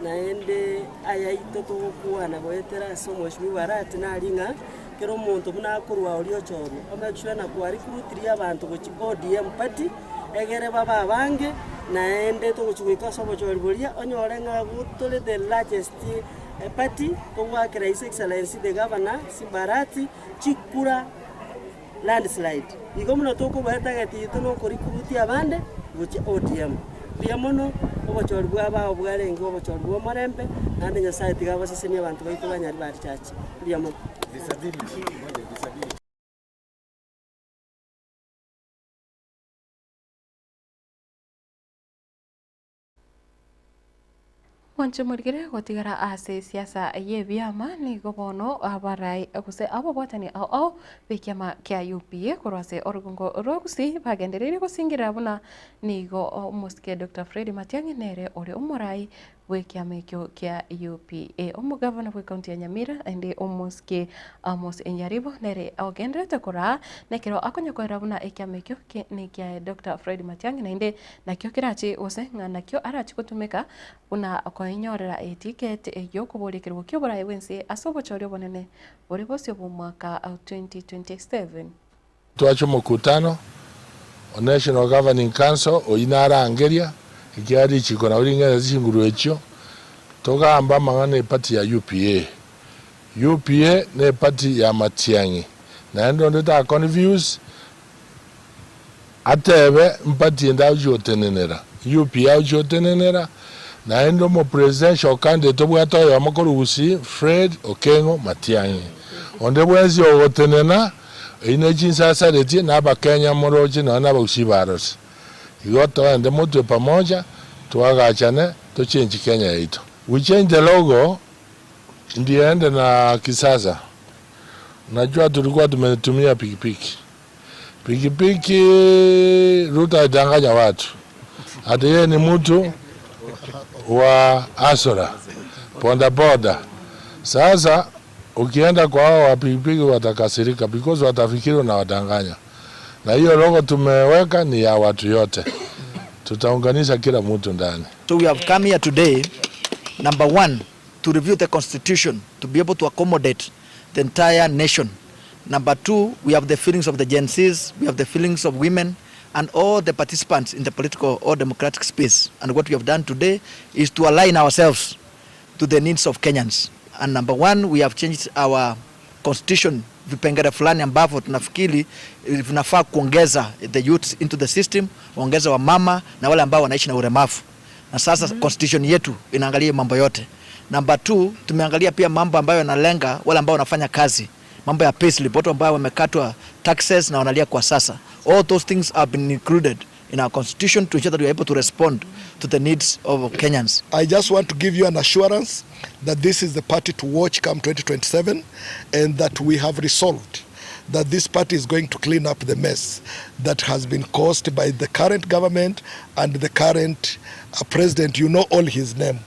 U: naende ayaito togokwana goetera ase omweshimiwa Arati nari ng'a kera omonto buna akorwa oria ochorwa, omake sure na kwarecruitirie abanto gochia ODM party, egere babe abange, naende togochia goika ase obochori boria, onyore ng'a tore the largest party, togoakera His Excellency the Governor Simba Arati chikura. Landslide. Igo buna tokoboa etarget yaito nokorecruit abande gochia ODM. Mbuya mono obochori bwa abao bwarenge obochori bwa omorembe naende Nyasaye tiga abasesenie abanto baito ba Nyaribari Church. Mbuya mono.
A: Mwanche morigere gotigara ase esiasa y'ebiama nigo bono abarai gose ababwatani ao ao b'ekiama kia UPA korwa ase orogongo rwa Gusii bagendereire gosingerera buna nigo omosike Doctor Fred Matiang'i nere ore omorai bw'ekiama ekio kia UPA. Omogavana bw'ecounty ya Nyamira naende omosike Amos Nyaribo nere ogendererete koraa nekero akonya koera buna ekiama ekio nekiaye Doctor Fred Matiang'i naende Nakio kerache gose ng'a nakio arache gotumeka buna koenyorera eticket y'okoboria ekerogo ki'oboraai bw'ense ase obochori obonene bore bosio bw'omwaka 2027.
V: Twache omokutano o National Governing Council oyio narangeria, ekiagera richiko nabo ring'enete chinguru echio, togambe amang'ana eparty ya UPA. UPA ne eparty ya Matiang'i, naende onde ta confuse Atebe, Mpatie ende agochia gotenenera, UPA agochia gotenenera, naende omopresidential candidate obwate oyomo korwa Gusii, Fred Okengo Matiang'i. Onde bwensi ogotenena, eyio ne chinsasaretie na abakenya moroche nonya na abagusii barose. Igo toende motwe pamoja, toagachane, tochenchi Kenya yaito. We change the logo ndiende na kisasa. Unajua tulikuwa tumetumia pikipiki. Pikipiki Ruto alidanganya watu ati yeye ni mtu wa asora boda boda. Sasa ukienda kwa hao wa pikipiki watakasirika because watafikiri unawadanganya, na hiyo logo tumeweka ni ya watu yote, tutaunganisha kila mtu ndani.
W: So we have come here today, number one, to review the constitution to be able to accommodate the entire nation. Number two, we have the feelings of the Gen Zs, we have the feelings of women and all the participants in the political or democratic space. And what we have done today is to align ourselves to the needs of Kenyans. And number one, we have changed our constitution vipengele fulani ambavyo tunafikiri vinafaa kuongeza the youths into the system, ongeza wamama na wale ambao wanaishi na ulemavu. Na sasa mm -hmm. Constitution yetu inaangalia mambo yote. Number two, tumeangalia pia mambo ambayo yanalenga wale ambao wanafanya kazi, mambo ya payslip, watu ambao wamekatwa taxes na wanalia kwa sasa. All those things have been included in our constitution to ensure that we are able to respond to the needs of Kenyans.
X: I just want to give you an assurance that this is the party to watch come 2027 and that we have resolved that this party is going to clean up the mess that has been caused by the current government and the current uh, president. You know all his name.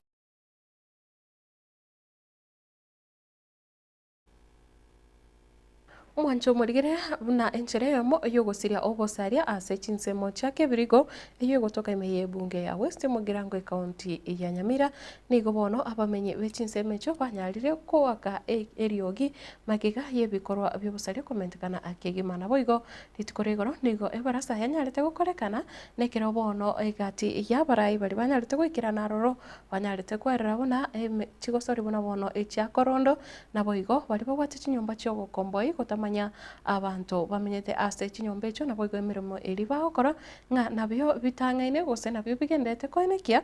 A: Omwancho omorigere buna enchera eyemo y'ogosiria obosaria ase chinsemo chia Kebirigo eyio egotoka ime y'ebunge ya West Mugirango ekaunti ya Nyamira. Nigo bono abamenyi be chinsemo echio banyarire koaka eriogi magega y'ebikorwa bi'obosaria komentekana kegima. Naboigo rituko ria igoro nigo ebarasa yanyarete gokorekana nekero bono egati y'abarai baria banyarete goikerana aroro banyarete kwerera buna chigosori buna bono echia korondo Naboigo baria babwate chinyomba chi'ogokomboa gotamanya abanto bamenyete ase chinyomba echio, naboigo emeremo eria bagokora, ng'a nabio bitang'aine gose nabio bigenderete koenekia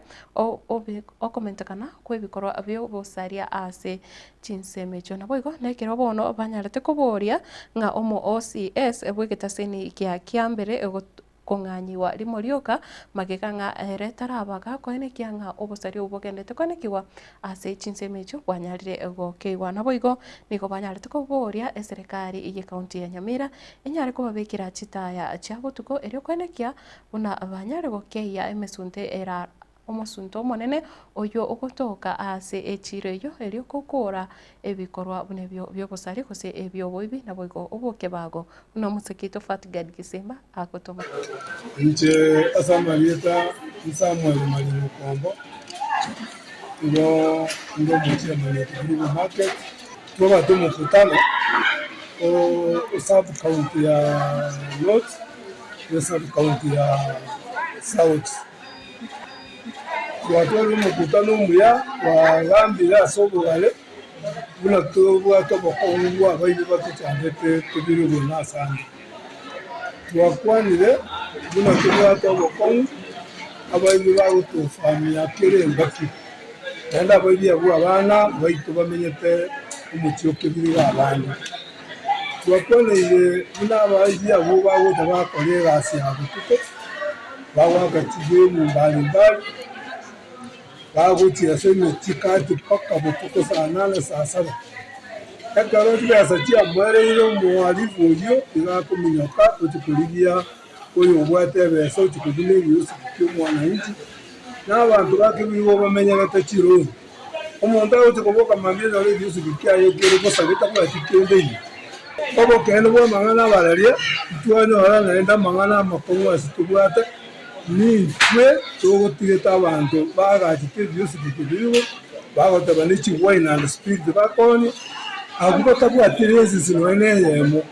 A: okomentekana kw'ebikorwa bi'obosaria ase chinsemo echio. Naboigo nekero bono banyarete koboria ng'a omo OCS bw'egetaseni gia kiambere Kong'anyigwa rimo rioka, magega ng'a ere taraba gakoenekia ng'a obosaria obwo bogendete koenekigwa ase chinsemo echio bwanyarire gokeigwa. Naboigo nigo banyarete koboria eserekari y'ecounty ya Nyamira enyare kobabekera chitaya chia botuko erio koenekia buna banyare gokeyia emesunte era Omosunte omonene oyio ogotoka ase echiiro eyio, erio gokoora ebikorwa buna ebio bi'obosari gose ebi'oboibi, naboigo obokebago, buna omosike oito Fatgard Gisimba agotoma.
B: Inche ase amarieta Samuel Marino Kombo, igo inde omochairman o Kibirigo Market, twabwate omokutano o sub county ya North ne sub county ya South. Twatwarire omokutano omuya, twagambire ase obogare buna tobwate obokong'u bw'abaibwa batochandete tobirigwe nase ande. Twakwanire buna tobwate obokong'u abaibwa bagotofamia kera engaki, naende abaibwa abwo abana baito bamenyete omochie o kebirigo abande. Twakwaneire buna abaibwa abwo bagocha bakora egasi ya botuko. Bagoaka chigemu mbali mbali, bagochia ase emechie kati mpaka botuko saa nane saa saba. Ekero chibesa chiamoereire omohalifu oyio iga akominyoka ochia korigia oyo obwate ebesa ochia kobuna ebiusi ki'omwananchi, na abanto bake nigo bamenyerete chirori. Omonto agochia koboka mambia onyore ebiusi kiaye kere bosa getabwati kende ime. Obokeene bw'amang'ana abararia, titwanyora naende amang'ana amakong'u ase tobwate, nintwe togotigete abanto baagachete ebiosiki kebirigo, bagoteba ne chiwine and spirit bakoonia, abwo batabwati resisi nonya neyemo.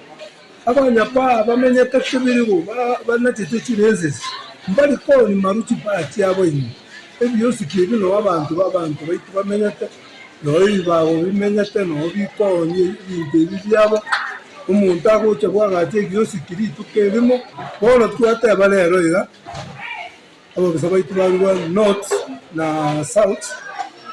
B: Abanyapaa bamenyete kebirigo banachete chiresisi, mbari koonia maru chipaa chiabo ime. Ebiosiki ebi noo abanto b'abanto baito bamenyete. Noo ebibago bimenyete, noo bikoonia ebinto ebi biabo, omonto agocha bwagacha egiosiki rituko erimo. Bono twateba rero iga, ababisa baito barua north na south,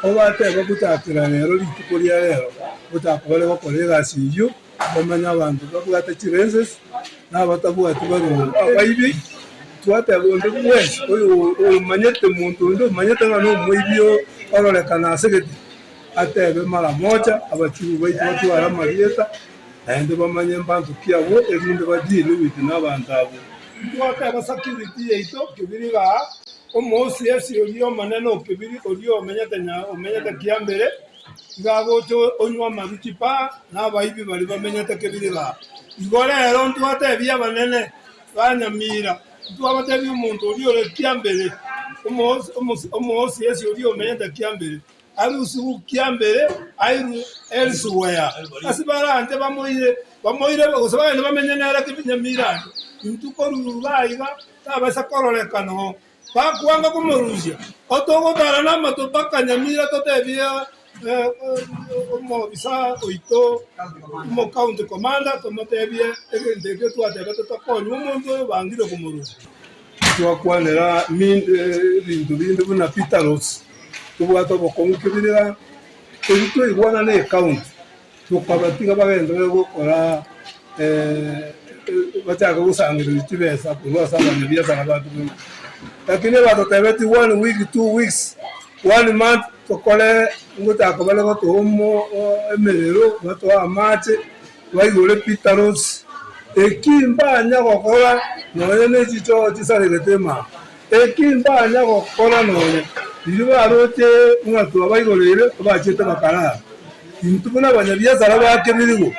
B: obateba gochakera rero rituko ria rero, gochaka bare gokora egasi eyio, bamanye abanto babwate chirenses, na abatabwati barue abaibi. Twateba onde bwensi oyo omanyete monto onde omanyete ng'a nomoibi ororekana ase gete, atebe mara mocha, abachibu baito batware amarieta, naende bamanye mbanto ki abwo, erinde badeal with nabanto abwo. Twateba security yaito kebiri igaa, omo-OCS oria omonene o kebiri oria omenyete omenyete kiambere, iga agocha onywa amaruchi pa, na abaibi baria bamenyete kebiri igaa. Igo rero ntwatebia abanene Banyamira, ntwabatebia omonto oria ore kiambere, omoosiesi oria omenyete kiambere, arusigwe kiambere airwe elsewhere, ase baranche bamoire, bamoire gose bagende bamenye nere nyamira aria. Intwe korwa iga tabaisa kororekana oo, bakwanga komorusia, otogotara namato mpaka nyamira totebie Omobisa oito omocounty commander tomotebie egento ekio twatebete tokonywe omonto oyo obangire komorusia. Twakwanera ebinto binde buna Peter Ross tobwate obokong'u kebirira ebi twaigwana ne ecounty tokabatiga bagenderere gokora bachake gosangereria chibesa korwa ase abanyabiasara ba Kibera. Lakini batotebeti one week, 2 weeks, one month tokore ngochaka bare gotoa emerero, batoe amache, baigore Peter Ross. Eki mbanya gokora nonya ne chichoo chisaregete emanga. Eki mbanya gokora nonya riria baroche ng'a twabaigoreire bachete bakarara. Intwe buna abanyabiasara ba kebirigo.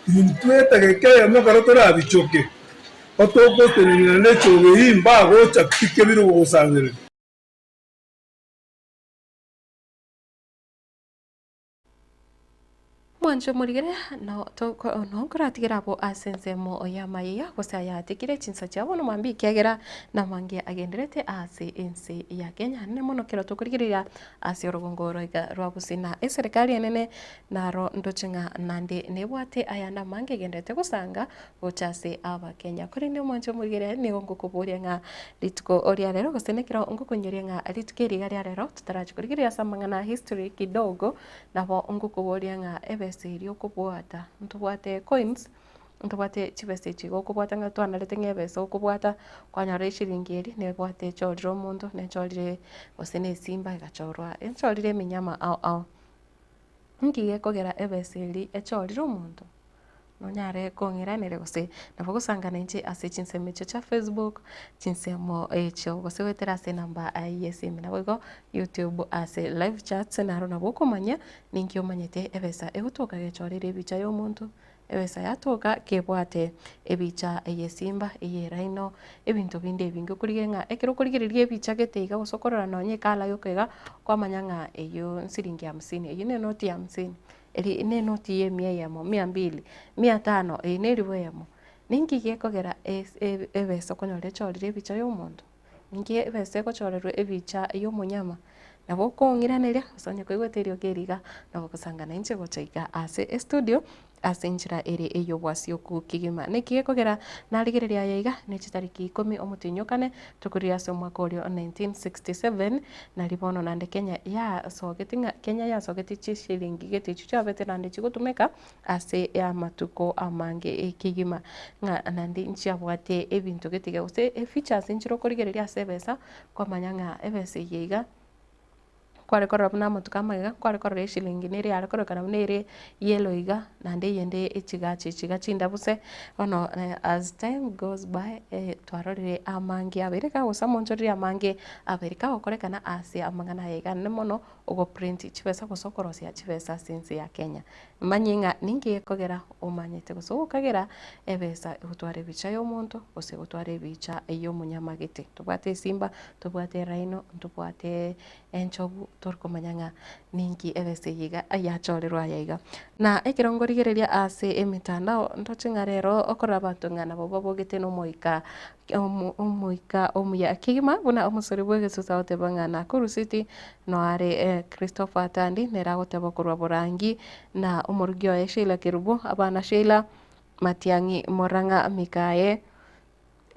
B: Intwe etageka eyemo ekero torabichoke, otogotenenera nechogo eyio mbagocha pi kebire gogosangereria.
A: Mwanche omorigere nonkoratigere abwo ase ensemo y'amayia, gose ayatikire chinsa chia bono mambia, ekiagera namange agenderete ase ense ya Kenya. Nene mono kero tokorigereria ase orogongo oro iga rwa Gusii na eserekari enene naro ndoche ng'a naende nebwate ayande amange egenderete gosanga gocha ase Abakenya. Korende omwanche omorigere nigo ngokoboria ng'a rituko ria rero gose nekero ngokonyoria ng'a rituko eri iga ria rero totarachia korigereria ase amang'ana a history kidogo. Nabo ngokoboria ng'a ebesa eria okobwata, ntobwate coins, ntobwate chibesa echi iga okobwata ng'a twanarete ng'a ebesa okobwata, kwanyora eshiringi eria nebwate echorire omonto, nechorire gose na esimba egachorwa, echorire eminyama ao ao. Nki gekogera ebesa eria echorire omonto? Nonyare kong'iraneria gose nabo gosangana inche ase chinsemo echio chia Facebook, chinsemo echio gose goetera ase enamba y'esimi. Naboigo YouTube ase live chats naro nabo okomanya ninki omanyete ebesa egotoka gechorire ebicha y'omonto, ebesa yatoka kebwate ebicha y'esimba, ey'eraino, ebinto binde ebinge. Okorigereria ng'a ekero okorigereria ebicha gete iga gose okorora nonye ecolour yoka iga, kwamanya ng'a eyio nsiringi hamsini, eyio ne enoti ya hamsini. Eri nenoti y'emia eyemo, mia mbili, mia tano, eye neribu eyemo. Ninki gekogera ebesa okonyora echorire ebicha y'omonto? Ninki ebesa egochorerwa ebicha y'omonyama? Nabo okong'iraneria gose onye koigwete eriogi eri iga, nabo ogosangana inche gocha iga ase estudio ase enchera ere ey'obwasioku kegima. Naki gekogera narigereria aya iga, ne chitariki ikomi omotienyi o kane, Tokoria ase omwaka oria o 1967, nario bono naende Kenya yasogeti ng'a Kenya yasogeti chishilingi gete echio chiabete naende chigotumeka ase amatuko amange kegima, ng'a naende nchiabwate ebinto gete iga gose efeatures nchire okorigereria ase ebesa, kwamanya ng'a ebesa eye iga. Kware korora buna amatuko amagega, kware korora eshilingi nere yare kororekana buna ere yellow iga, naende eyende echigacha echi iga chindabuse, bono as time goes by twarorire amange abeire kagosamonchoreria amange abeire kagokorekana ase amang'ana aya iga, naende mono ogoprint chibesa gose okorosia chibesa ase ense ya Kenya. Manye ng'a ninki gekogera omanyete gose ogokagera ebesa egotwara ebicha ya omonto gose egotwara ebicha ya omonyamagete. Tobwate esimba, tobwate eraino, ntobwate enchogu, tori komanya ng'a ninki ebesa eye iga yachorerwe aya iga. Na ekero nkorigereria ase emetandao ndoche ng'a rero okorora abanto ng'a nabo babogete na omoika omoika omuya kegima buna omosori bw'egesusu agoteba ng'a nakoruseti noare Christopher Atandi nere agoteba korwa Borangi na omorugi oye Sheila Kerubo, abana Sheila, Matiang'i Murang'a Mikaye,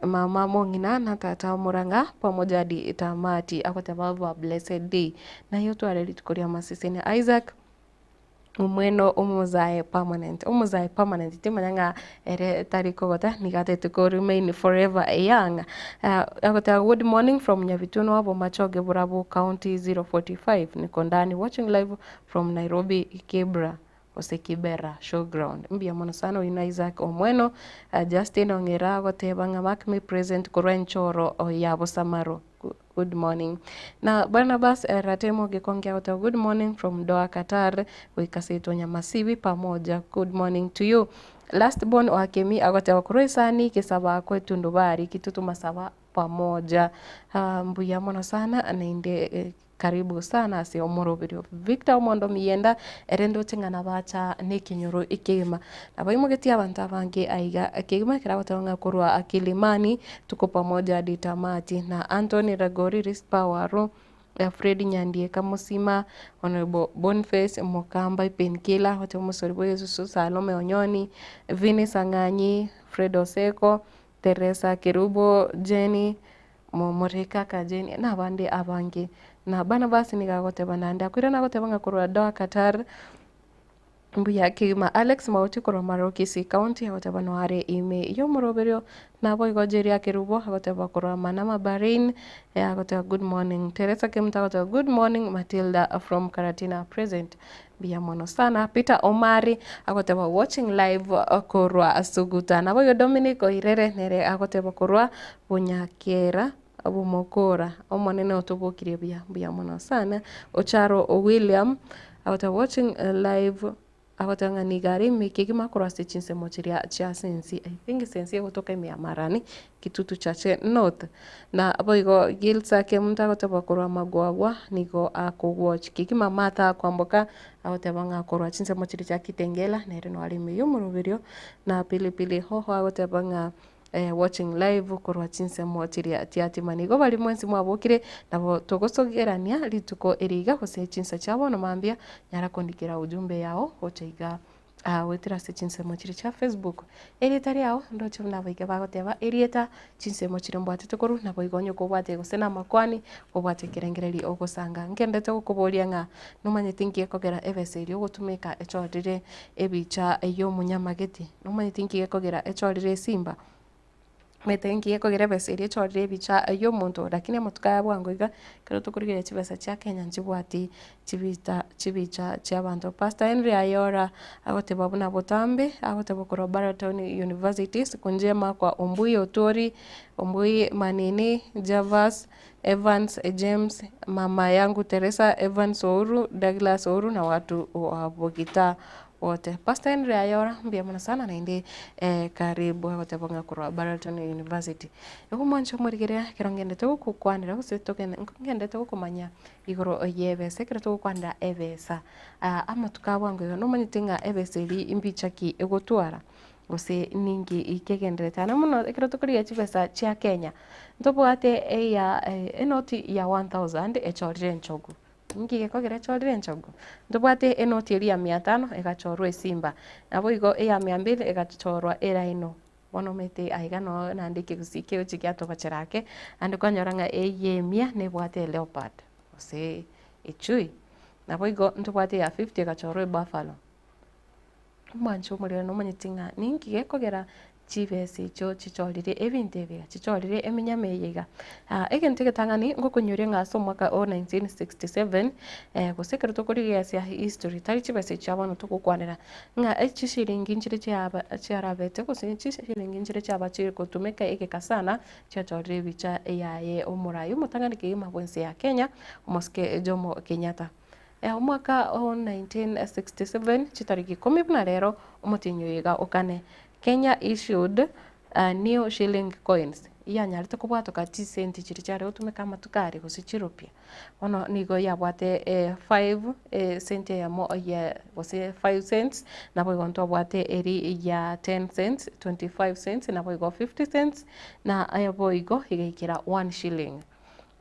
A: mama mong'ina na tata Murang'a pamoja hadi tamati agoteba have a blessed day. Naye otware rituko ria amaseseni Isaac. Omweno omosae permanent, omosae permanent timanya ng'a ere tari kogota nigo atagete ko remain forever young. Agoteba good morning from Nyabitunwa Bomachoge Borabu county 045 niko ndani watching live from Nairobi Kibra gose Kibera showground. Mbuya mono sana oyio na Isaac Omweno. Justin Ong'era agoteba ng'a mark me present korwa enchoro ya Bosamaro. Good morning. Na Barnabas Ratemo Gikonge agoteba good morning from Doha Qatar goika seito Nyamasibi pamoja good morning to you. Last born wa Kemi agoteba korwa esani gesaba kwetundubari kitutu masaba pamoja. Ah, mbuya mono sana naende karibu sana ase omoroberio. Victor Omondo Miyenda ere ndoche ng'a nabacha nekenyoro ekegima. Nabaimogetie abanto abange aiga kegima ekero agoteba ng'a korwa Kilimani tuko pamoja hadi tamati na Anthony Ragori Risper Waru, Fred Nyandieka Mosima, Honourable Boniface Mokamba Painkiller agoteba omosori bwa egesusu Salome Onyoni, Vinny Sang'anyi, Fred Oseko, Teresa Kerubo, Jenny Momoreka Kajeni, na abande abange. Na Barnabas nigo agoteba naende akoirana agoteba ng'a korwa Doha Qatar, mbuya kegima Alex Mauti korwa Marua Kisii County agoteba no are ime y'omoroberio naboigo Jeria Kerubo agoteba korwa Manama Bahrain agoteba good morning Teresa Kemunto agoteba good morning Matilda from Karatina present mbuya mono sana Peter Omari agoteba watching live korwa Suguta naboigo Dominic Oirere nere agoteba korwa Bunyakera Bomokora, Omonene otobokirie buya, mbuya mono sana. Ocharo William, agoteba watching live. Agoteba ng'a nigo are ime kegima korwa ase chinsemo chiria chia Sensi, I think Sensi egotoka ime ya Marani, Kitutu Chache North. Na boigo Gilsa Kemunto agoteba korwa Magwagwa nigo akogwatch kegima Martha Kwamboka agoteba ng'a korwa chinsemo chiria chia Kitengela nere noare ime y'omoroberio na Pilipili Hoho agoteba ng'a watching live korwa chinsemo chiria chiatima. Nigo baria mwensi mwabokire nabo togosogerania rituko eri iga gose chinsa chia bono mambia nyara kondikera ujumbe yao gocha iga goetera ase chinsemo chiria chia Facebook. Erieta riao ndoche buna abaika bagoteba erieta chinsemo chiria mbwatete korwa nabo igo onye kobwate gose na amakwani obwate ekerengererio ogosanga. Ngendete gokoboria ng'a nomanyete nki gekogera ebesa eria ogotumeka echorire ebicha ya omonyamageti. Nomanyeti nki gekogera echorire esimba? Omanyete nki gekogera ebesa eria echorire ebicha ya omonto lakini amatuko aya bwango iga, ekero tokorigereria chibesa chia Kenya nchibwati chibita chibicha chia abanto. Pastor Henry Ayora agoteba buna botambe, agoteba korwa Baraton University, siku njema kwa Ombui Otuori, Ombui Manini, Javas, Evans James, mama yangu Teresa, Evans Ouru, Douglas Ouru na watu wa Bogita Wote. Pastor Henry Ayora, mbuya mono sana naende karibu agoteba ng'a korwa Baralton University. Igo mwanche omorigereria ekero ngendete gokokwanera gose togende ngendete gokomanya igoro y'ebesa ekero togokwanera ebesa amatuko a bwango iga nomanyete ng'a ebesa eria mbicha ki egotwara gose ninki kegendererete. Naende mono ekero tokorigia chibesa chia Kenya, ntobwate eya enoti ya one thousand echorire enchogu. Ninki gekogera echorire enchogu? Ntobwate enoti eria ya mia tano egachorwa esimba, naboigo eya mia mbili egachorwa eraino. Bono omanyete aiga noo naende ekegusii kegochia giatobachera ake, naende kwanyora ng'a eye emia nebwate eleopard gose echui. Naboigo ntobwate eya fifty egachorwa ebuffalo. Omwancho omorero nomanyeti ng'a ninki gekogera chibesa echio chichorire ebinto ebi iga, chichorire eminyama eye iga. Egento egetang'ani ngokonyoria ng'a ase omwaka o 1967, gose ekero tokorigereria history tari chibesa echi chia bono togokwanera, ng'a chishiringi nchire chiaba chiarabete gose chishiringi nchire chiaba chigotumeka egeka sana, chiachorire ebicha yaye omorai omotang'ani kegima bwense ya Kenya, omosike Jomo Kenyatta. Omwaka o 1967 chitariki ikomi buna rero omotienyi oyo iga okane, Kenya issued new shilling coins yanyarete kobwatoka chisenti chiria chiare gotumeka amatuko aria gose chirupia. Bono nigo yabwate five esenti eyemo ye gose five cents naboigo ntwabwate eri ya ten cents, 25 cents naboigo 50 cents na boigo igaikera one shilling.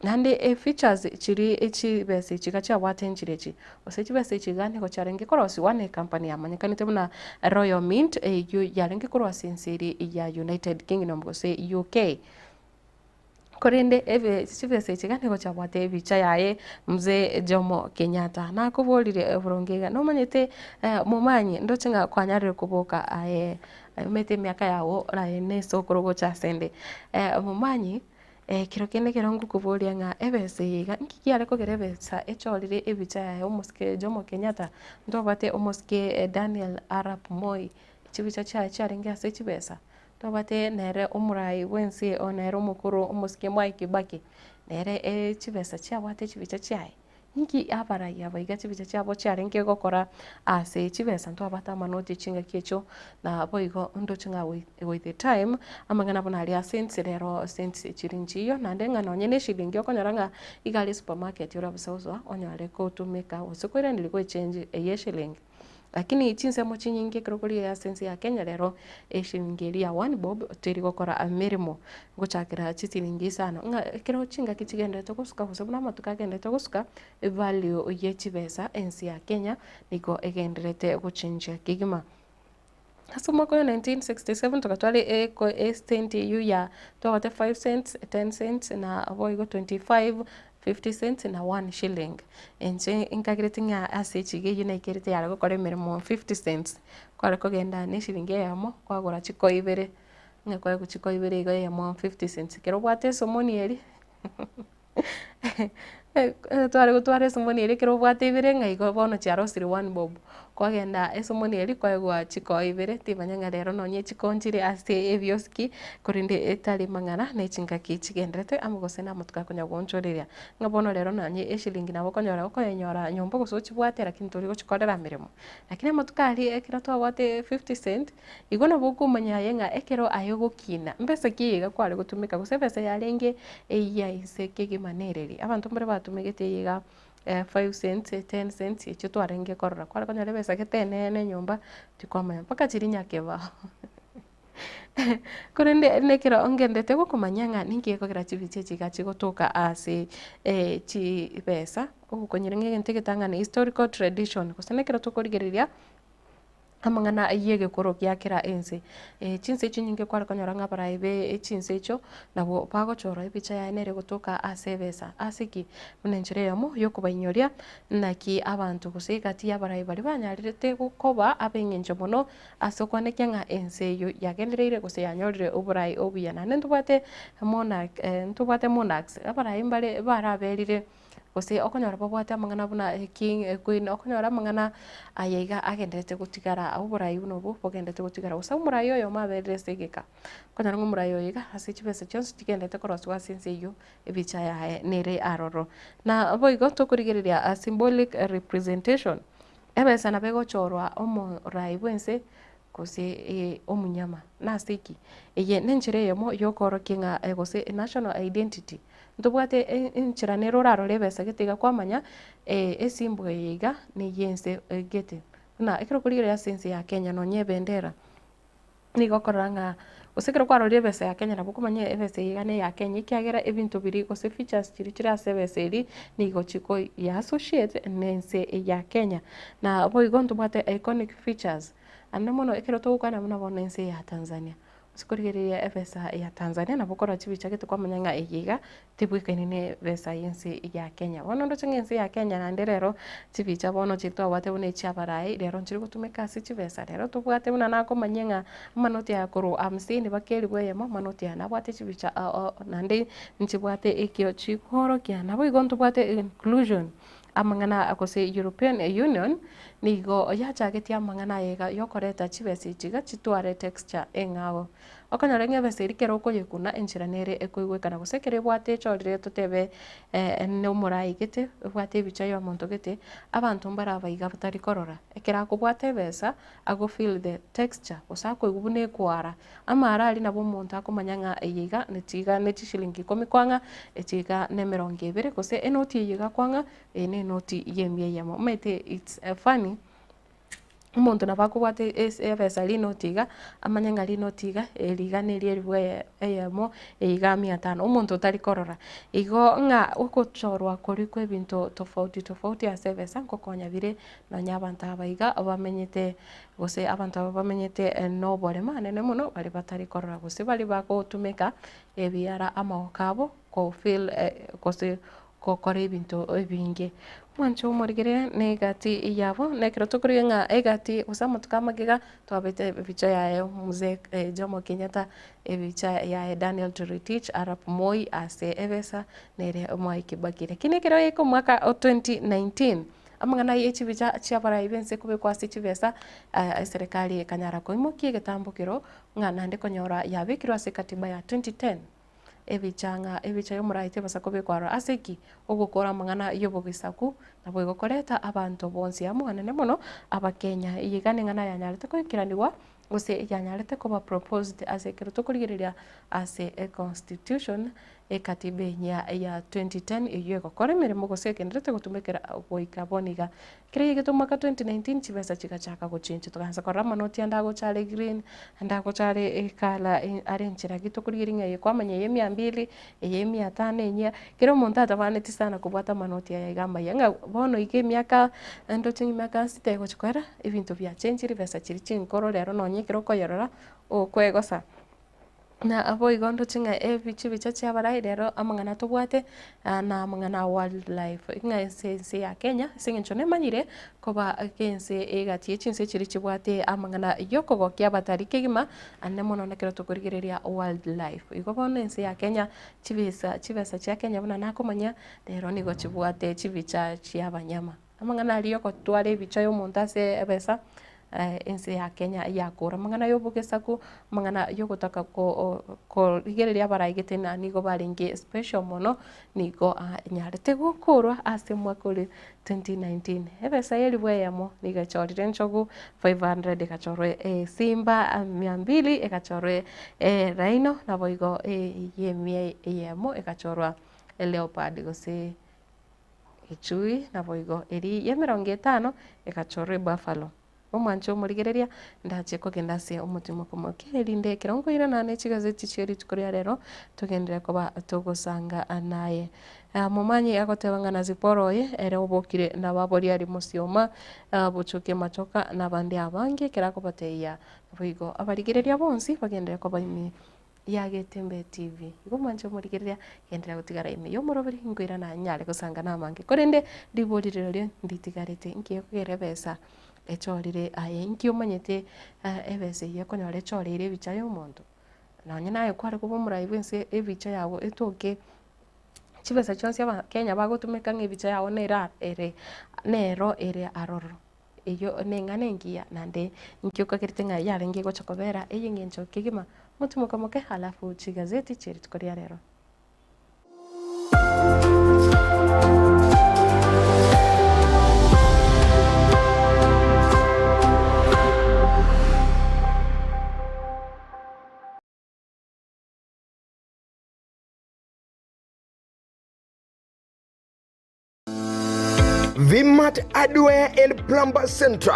A: Naende efeatures chiria chibesa echi iga chiabwate nchire echi, gose chibesa echi iga nigo chiarenge korosigwa na ecompany yamanyekanete buna Royal Mint eywo yarenge korwa ase ense eria ya United Kingdom gose UK. Korende ebe chibesa echi iga nigo chiabwate ebicha yaye Mzee Jomo Kenyatta. Nakoborire boronge iga nomanyete momanyi ndoche ng'a kwanyarire koboka aye omanyete emiaka yago aye na esokoro gocha asende, momanyi. Ekero kende ekero ngokoboria ng'a ebesa eye iga nki kiare kogera ebesa echorire ebicha yaye omosike Jomo Kenyatta, ntobwate omosike Daniel Arap Moi, chibicha chiaye chiarenge ase chibesa, ntobwate nere omorai bwense oo nere omokoro omosike Mwai Kibaki, nere chibesa chiabwate chibicha chiaye. Inki abarai aba iga chibicha chiabo chiarenge gokora ase chibesa ntwabate amanoti chingaki echio naboigo ndoche ng'a with the time amang'ana buna aria cents rero cents chiri nchiyo naende ng'a nonye ne eshilingi okonyora ng'a iga aria esupermarket orabusa gosoa onyore kotumeka gose koiraneria goechange eye eshilingi. Lakini chinsemo chinyinge ekero okorigereria ase ense ya Kenya rero, eshilingi eria ya one bob teri gokora emeremo gochakera chisiringi isano, ng'a ekero chingaki chigenderete gosuka gose buna amatuko agenderete gosuka, evalue ye chibesa ense ya Kenya nigo egendererete gochenjia kegima. Ase omwaka oyo 1967 togatwara eko esenti eywo ya twabwate five cents, ten cents na boigo 25, 50 cents na one shilling. Inche nkagereti ng'a ase echiga eywo naikerete yare gokora emeremo 50 cents, kware kogenda na eshilingi eyemo kwagora chikoo ibere, ng'a kwaegwa chikoo ibere igo eyemo 50 cents, ekero obwate esomoni eria tware gotwara esomoni eria ekero obwate ibere ng'a igo bono chiarosirie one bob. Kwagenda esomoni eria kwaegwa chikoo ibere, timanya ng'a rero nonye chikoo nchire ase ebiosiki, korende etari mang'ana na echingaki chigenderete amo gose na amatuko akonya goonchoreria. Ng'a bono rero nonye eshilingi nabo okonyora okoyenyora nyomba gose ochibwate lakini tori gochikorera emeremo. Lakini amatuko aria ekero twabwate 50 cent, igo nabo okomanya aye ng'a ekero aye ogokina, mbesa ki eye iga kware gotumeka gose ebesa yarenge eyia inse kegima nereri. Abanto mbare batumegete eye iga 5 cents, 10 cents echio twarenge korora. Kware konyora ebesa gete enene nyomba, tikwamanya mpaka chiria nyakebao. Korende nekero ngendete gokomanya ng'a ninki gekogera chibicha echi iga chigotoka ase chibesa, ogokonyora ng'a egento egetang'ani historical tradition, gose nekero tokorigereria. amang'ana y'egekoro gia kera ense. Chinse chinyinge kware konyora ng'a abarai be chinse echio, nabwo bagochora ebicha yaye nere gotoka ase ebesa. Ase ki? Buna enchera eyemo yokobainyoria naki abanto gose egati y'abarai baria banyarete koba ab'eng'encho mono ase okwanekia ng'a ense eyio yagendereire gose yanyorire oborai obuya. Naende ntobwate monarch ntobwate monarchs, abarai mbare baraberire. Gose okonyora babwate amang'ana buna king, queen, okonyora amang'ana aya iga agenderete gotigara oborai buna obwo bogenderete gotigara. Gose omorai oyomo aberire ase egeka, okonyora ng'a omorai oyo iga ase chibesa chionsi chigenderete korosiwa ase ense eywo, ebicha yaye nere aroro. Na boigo tokorigereria symbolic representation, ebesa nabo egochorwa omorai bwa ense gose omonyama. Nase ki? Eye nenchera eyemo yokoorokia ng'a gose national identity. Ntobwate enchera nere orarore ebesa gete iga kwamanya esimbo eye iga neye ense gete. Buna ekero okorigereria ase ense ya Kenya nonye ebendera, nigo okorora ng'a gose ekero kwarorire ebesa ya Kenya nabo okomanya ebesa eye iga neya Kenya ekiagera ebinto biria gose features chiria chire ase ebesa eria nigo chikoyia associate na ense ya Kenya. Na boigo ntobwate iconic features. Naende mono ekero togokwana buna bono ense ya Tanzania, ase korigereria ebesa ya Tanzania nabo okorora chibicha gete kwamanya ng'a eye iga tebwekaini na ebesa y'ense ya Kenya. Bono ndoche ng'a ense ya Kenya naende rero chibicha bono chiria twabwate buna echia abarai rero nchiri gotumeka ase chibesa. Rero tobwate buna nakomanyia ng'a amanoti aya korwa hamsini mpaka elifu eyemo amanoti aya nabwate chibicha ao ao naende nchibwate ekio chikoorokia. Naboigo ntobwate inclusion. Amang'ana gose European Union nigo yachagetie amang'ana aye iga yokoreta chibesa echi iga chitware texture eng'ao. Okonyora ng'a ebesa eria ekero okoyekuna enchera nere ekoigwekana gose ekero ebwate echorire totebe na omorai gete, ebwate ebicha ya omonto gete, abanto mbaraba iga batari korora. Ekero akobwata ebesa, ago feel the texture gose akoigwa buna ekoara. Amara aria nabo omonto akomanya ng'a eye iga nechi iga ne chishilingi ikomi kwang'a, echi iga ne emerongo ebere, gose enoti eye iga kwang'a, eye ne enoti ya emia eyemo. Omanyete it's funny, omonto nabo akobwata ase ebesa rinoti iga, amanye ng'a rinoti iga, eri iga neri elifu eyemo, eye iga mia tano, omonto otari korora. Igo ng'a ogochorwa koria kwa ebinto tofauti tofauti ase ebesa nkokonya bire Nonya abanto aba iga bamenyete, gose abanto aba bamenyete noboremo anene mono, baria batari korora gose baria bagotumeka ebiara amagoko abo ko feel gose gokora ebinto ebinge. Mwanche omorigereria na egati yabo, na ekero tokorigia ng'a egati gose amatuko amagega, twabete ebicha yaye mzee Jomo Kenyatta, ebicha yaye Daniel Toroitich arap Moi ase ebesa, nere Mwai Kibaki. Lakini ekero yaika omwaka o 2019. Amang'ana ye chibicha chi'abarai b'ense kobekwa ase chibesa, eserekari ekanyara koimokia egetambokero ng'a naende konyora yabekirwe ase ekatiba ya 2010. Ebicha ng'a ebicha y'omorai tebasa kobekwa aroro. Ase ki? Ogokora amang'ana y'obogesaku naboigo koreta abanto bonsi amo anene mono Abakenya. Eye iga neng'ana yanyarete koikeranigwa gose yanyarete koba proposed ase ekero tokorigereria ase econstitution Ekatiba enyia ya 2010 eyio egokora emeremo gose egenderete gotumekera goika bono iga. Ekero yaigete omwaka 2019 chibesa chigachaka gochenchia togaansa korora amanoti ande agocha are green, ande agocha are ecolour are enchera ki tokorigereria ng'a eye kwamanya eye mia mbili, eye mia tano enyia, kera omonto atabaneti sana kobwata amanoti aya iga amaya ng'a bono iga emiaka ndoche ng'a emiaka sita egochi koera, ebinto biachenchire ebesa chiria chinkoro rero nonye ekero okoyerora okwegosa. Na boigo ndoche ng'a ebi chibicha chi'abarai rero amang'ana tobwate na amang'ana a wildlife, ng'a ase ense ya Kenya ase eng'encho nemanyire koba ense egati ye chinse chiria chibwate amang'ana yokogokia abatari kegima ande mono nekero tokorigereria wildlife. Igo bono ense ya Kenya chibesa chibesa chia Kenya buna nakomanya rero nigo chibwate chibicha chia abanyama. Amang'ana aria yogotwara ebicha ya omonto ase ebesa, ense ya Kenya yakora. Amang'ana ya obogesaku, amang'ana yogotaka korigereria abaraigete na nigo barenge special mono, nigo anyarete gokorwa ase omwaka oria 2019. Ebesa ya elifu eyemo nigo echorire enchogu 500 egachorwa esimba mia mbili egachorwa eraino, naboigo eye emia eyemo egachorwa eleopard gose Echui, naboigo eria y'emerongo etano egachorwa ebuffalo. Omwanche omorigereria, ndache kogenda ase omotimoko moke, erinde ekero nkoirana ne chigazeti chie rituko ria rero, togenderere koba togosanga naye. Momanyi agoteba ng'a na Zipora oye, ere obokire nababori aria mosioma, bochokie machoka, na abande abange, ekero akobatebia naboigo abarigereria bonsi bagenderere koba ime ya Getembe TV. Igo mwanche omorigereria, genderera gotigara ime y'omoroberi, nkoirana nyare gosanga namange. Korende ribori rirorio nditigarete, nki ekogera ebesa echorire aye? Nki omanyete ebesa eyio ekonyora echoreire ebicha y'omonto? Nonye naye kware koba omorai bwense ebicha yago etoke chibesa chionsi abakenya bagotumeka ng'a ebicha yago nera ere nero ere aroro. Eyio neng'ana engiya, naende inki okagerete ng'a yarenge gocha kobera ey'engencho kegima? Motimoke moke alafu chigazeti chie rituko ria rero.
C: Vmart Hardware and Plumber Centre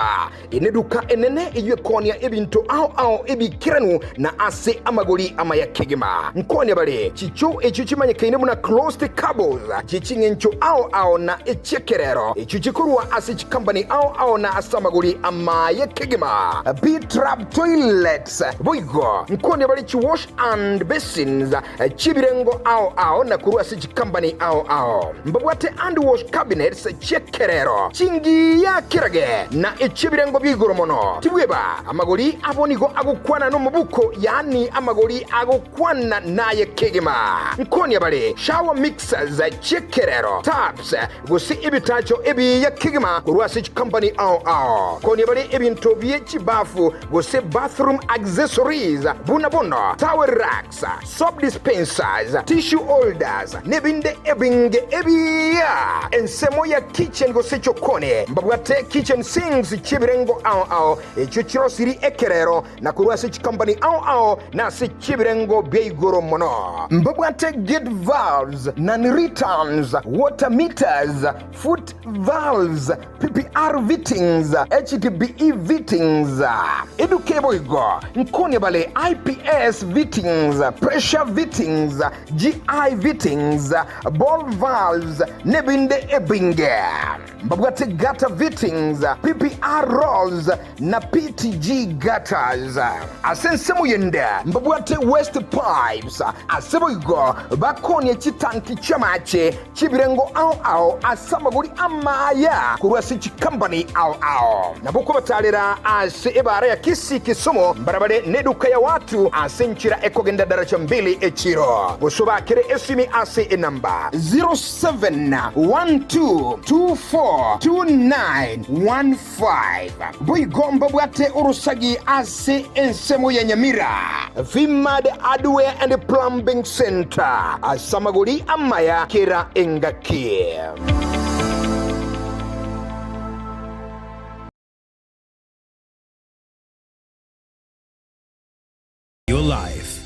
C: neduka enene eyio ekoonia ebinto ao ao ebiikeranu na ase amagori amaya kegima. Nkoonia bare chichoo echio chimanyekaine buna closed cables chie ching'encho ao ao na echi'ekerero echio chikorwa ase chikambani ao ao na ase amagori amaya kegima. P-Trap Toilets boigo nkoonia bare chiwash and basins chi'ebirengo ao ao na korwa ase chikambani ao ao. Mbabwate handwash cabinets chi'ekerero, chingiya kerage, na echi'ebirengo bia igoro mono. Tibweba, amagori abo nigo agokwana nomobuko, yaani amagori agokwana naye kegima. Nkonia bare shower mixers chi'ekerero, taps, gose ebitacho ebiya kegima korwa ase chikambani ao ao. Nkonia bare ebinto bie chibafu gose bathroom accessories buna bono towel racks, soap dispensers, tissue holders, nebinde ebinge ebiya. Ensemo ya kitchen gose chokoni mbabwate kitchen sinks chi'ebirengo ao ao echio chirosiri ekerero na korwa ase chikompani ao ao na ase chi'ebirengo bia igoro mono. Mbabwate gate valves, non-returns, water meters, foot valves, PPR fittings, HDPE fittings, eduke boigo nkonia bare IPS fittings, pressure fittings, GI fittings, ball valves, nebinde ebinge. Mbabwate gutter fittings, PPR rolls, na PTG gutters. Ase ensemo yende mbabwate waste pipes, ase boigo bakonie chitanki chi'amache chi'ebirengo ao ao ase amagori amaya korwa ase chikambani ao ao. Nabo kobatarera ase ebaara ya Kisii Kisumu mbarabare neduka ya watu ase enchera ekogenda daraja mbili echiro. Gose obakere esimi ase enamba 0712242915. Boigo mbabwate orosagi ase ensemo ya Nyamira, Vimad Hardware and Plumbing Centre, ase amagori amaya kera engaki.
D: Your life.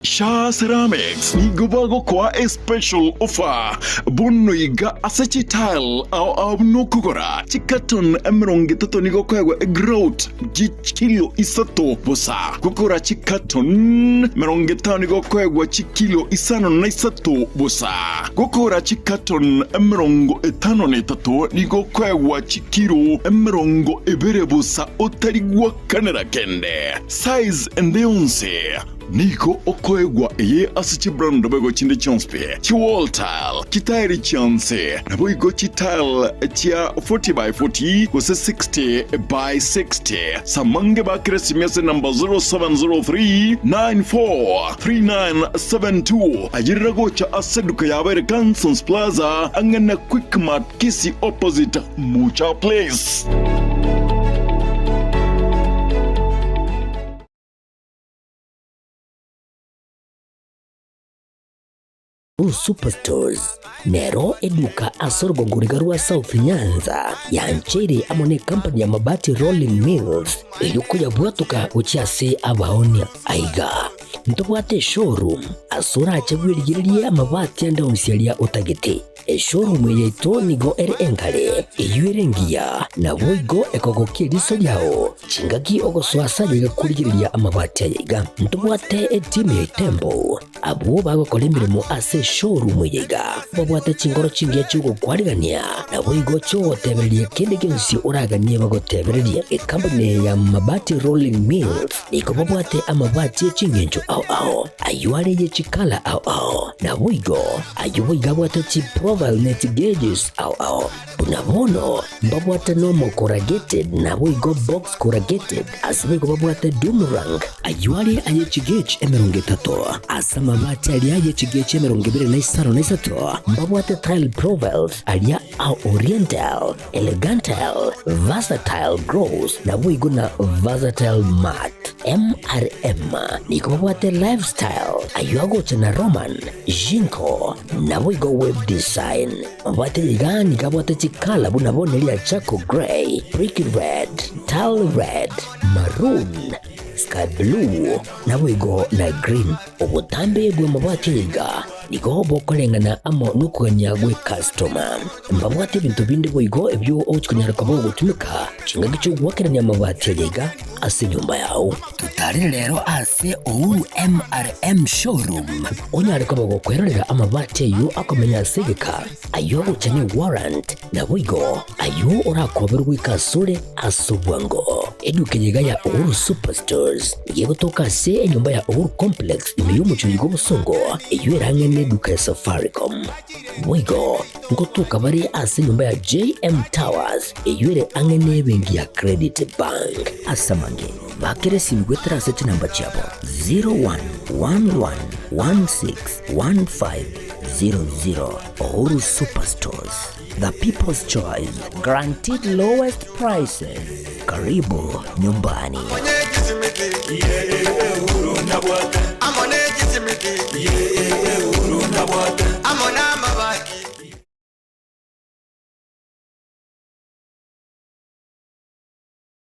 D: Shaa Ceramics nigo bagokoa a special offer bono iga ase chitile ao ao buna okogora chicarton 30 nigo okoegwa egrout chikilo isato bosa. Gokora chicarton 50 nigo okoegwa chikilo isano na isato bosa. Gokora chicarton 53 nigo okoegwa chikilo 20 bosa otari gwakanera kende. Size ende yonsi. Nigo okoegwa eye ase chibrand boigo chinde chionsi pi, chiwall tile, chitairi chionsi, naboigo chitile chia 40 by 40 gose 60 by 60. Samange bakere esimi ase enamba 0703 94 3972. Ayerera gocha ase eduka yabo ere Cansons Plaza ang'e na Quickmart Kisii opposite Mucha Place.
O: Blue Superstores nero eduka ase orogongo riga rwa South Nyanza yancheire amo ne company ya Mabati Rolling Mills erio koyabwatoka gochia ase abaonia. Aiga ntobwate eshowroom ase orache bwerigererie amabati ande onsi aria otagete. Eshowroom eye yaito nigo ere engare, eyio ere engiya, naboigo ekogokia eriso riao chingaki ogosoa ase ayaiga korigereria amabati ayaiga. Ntobwate etimu ya Itembo, abwo bagokora emeremo ase eshowroom eye iga, babwate chingoro chingiya chi'ogokwarigania, naboigo chi'ogotebereria kende gionsi oraganie bagotebererie. Ekampuni eye ya Mabati Rolling Mills nigo babwate amabati e chingencho ao ao, ayio are ye chikala ao ao, naboigo Ayio boigo abwate chiprofile ne chigeges ao ao. Buna bono mbabwate normal corrugated naboigo box corrugated ase boigo babwate doom rank. Ayio are aye chigauge 30 ase amabati aria aye chigauge 23 mbabwate tile profiles aria a oriental, elegantile, versatile gloss naboigo na versatile matte. MRM nigo babwate lifestyle ayio agocha na Roman, Jinko, naboigo web design. Mabwate iga nigo abwate chikala buna bono eria charcoal grey, brick red, tile red, maroon, sky blue, naboigo na green. Obotambe bw'amabwate iga nigo bokoreng'ana amo nokogania gw'ekastoma. Mbabwate ebinto binde boigo ebio ogochia konyara koba ogotumeka chingaki chi'ogoakerania amabati aya iga ase enyomba yao. Totarere rero ase Uhuru MRM Showroom onyare koba gokwerorera amabati ayio akomenya ase egeka, ayio agocha ne warrant, naboigo ayio orakoberwe goika asore ase obwango. Eduka eye iga ya Uhuru Superstores nigo egotoka ase enyomba ya Uhuru Complex ime y'omochie oyo bw'obosongo eyio ere ang'e neduka ya Safaricom. Boigo ngotoka bare ase enyomba ya JM Towers eyio ere ang'e nebenki ya Credit Bank. Ase amange, bakera esimi goetera ase chinamba chiabo 0111161500. Uhuru Superstores, the people's choice, guaranteed lowest prices. Karibu nyumbani.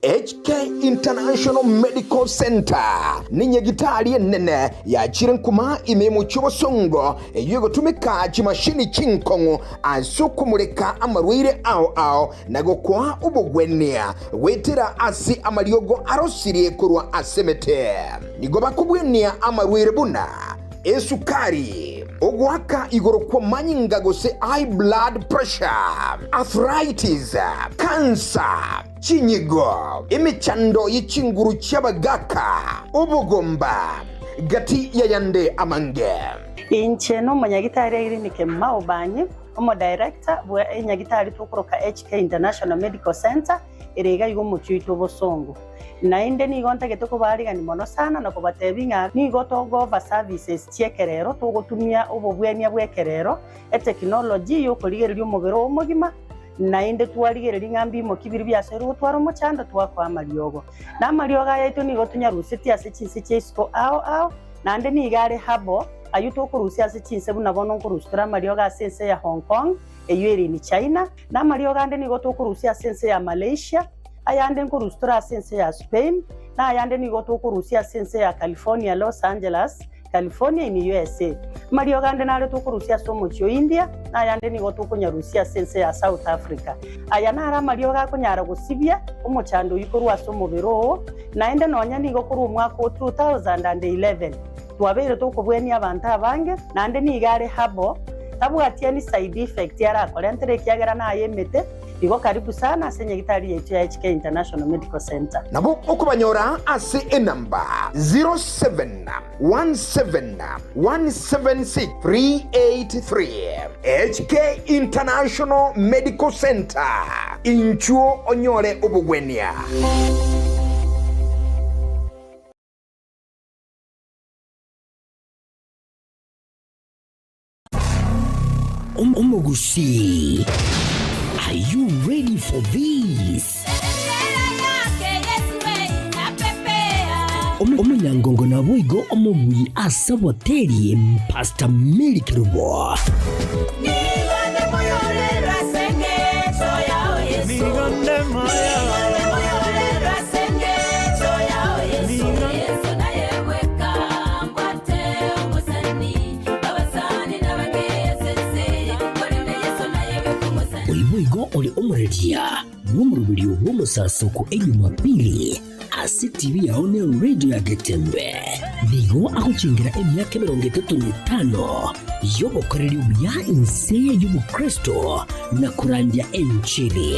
C: HK International Medical Center ninyagitari enene yachire nkuma ime y'omochie obosongo eyio egotumeka chimashini chinkong'u ase okomoreka amarwaire ao ao na gokoa obogwenia goetera ase amariogo arosirie korwa ase emete. Nigo bakobwenia amarwaire buna esukari, ogoaka igoro kw'amanyinga gose high blood pressure, arthritis, cancer, chinyigo, emechando ye chinguru chi'abagaaka, obogomba, gati y'ayande amange.
G: Inche nomonyagitari Irene Kemuma Obanyi, Omodirector bwe enyagitari tokoroka HK International Medical Centre ere iga iga omochie oito obosongo. Naende nigo ntagete kobaarigania mono sana na kobatebia ng'a nigo togofa services chi'ekerero togotumia obobwenia bw'ekerero, etekinology y'okorigereria omobere oo omogima, naende twarigereria ng'a mbimoki biria biasoirwe gotwara omochando twakoa amariogo. Na amariogo aya aito nigo tonyarusetie ase chinse chia isiko ao ao, naende nigo are herbal, Ayio tokorusia ase chinse buna bono nkorusia tore amariogo ase ense ya Hong Kong, eyio ere in China, na amariogo ande nigo tokorusia ase ense ya Malaysia, ayande nkorusia tore ase ense ya Spain, na ayande nigo tokorusia ase ense ya California, Los Angeles, California in USA. Amariogo ande nare tokorusia ase omochie o India, na ayande nigo tokonyarusia ase ense ya South Africa. Aya naro amariogo akonyara gosibia omochando oyio korwa ase omobere oo, naende nonya nigo korwa omwaka o 2011. Twabeire tokobwenia abanto abange, naende nigo are herbal, tabwati any side effect arakorentere ekiagera naye emete. Igo karibu sana ase enyagitari yaito ya HK International Medical Centre.
C: Nabo okobanyora ase enamba 0717176383. HK International Medical Centre, inchuo onyore obogwenia.
O: Omogusii, are you ready for this? Omonyangongo naboigo omobui ase oboteri Pastor Mary Kerubo. Oyo boigo ore omoreria bw'omoroberio bw'omosasoko Ejumapili ase TV yao ne radio ya Getembe. Nigo agochengera emiaka 35 y'obokoreri obuya inse y'obokristo na korandia enchili.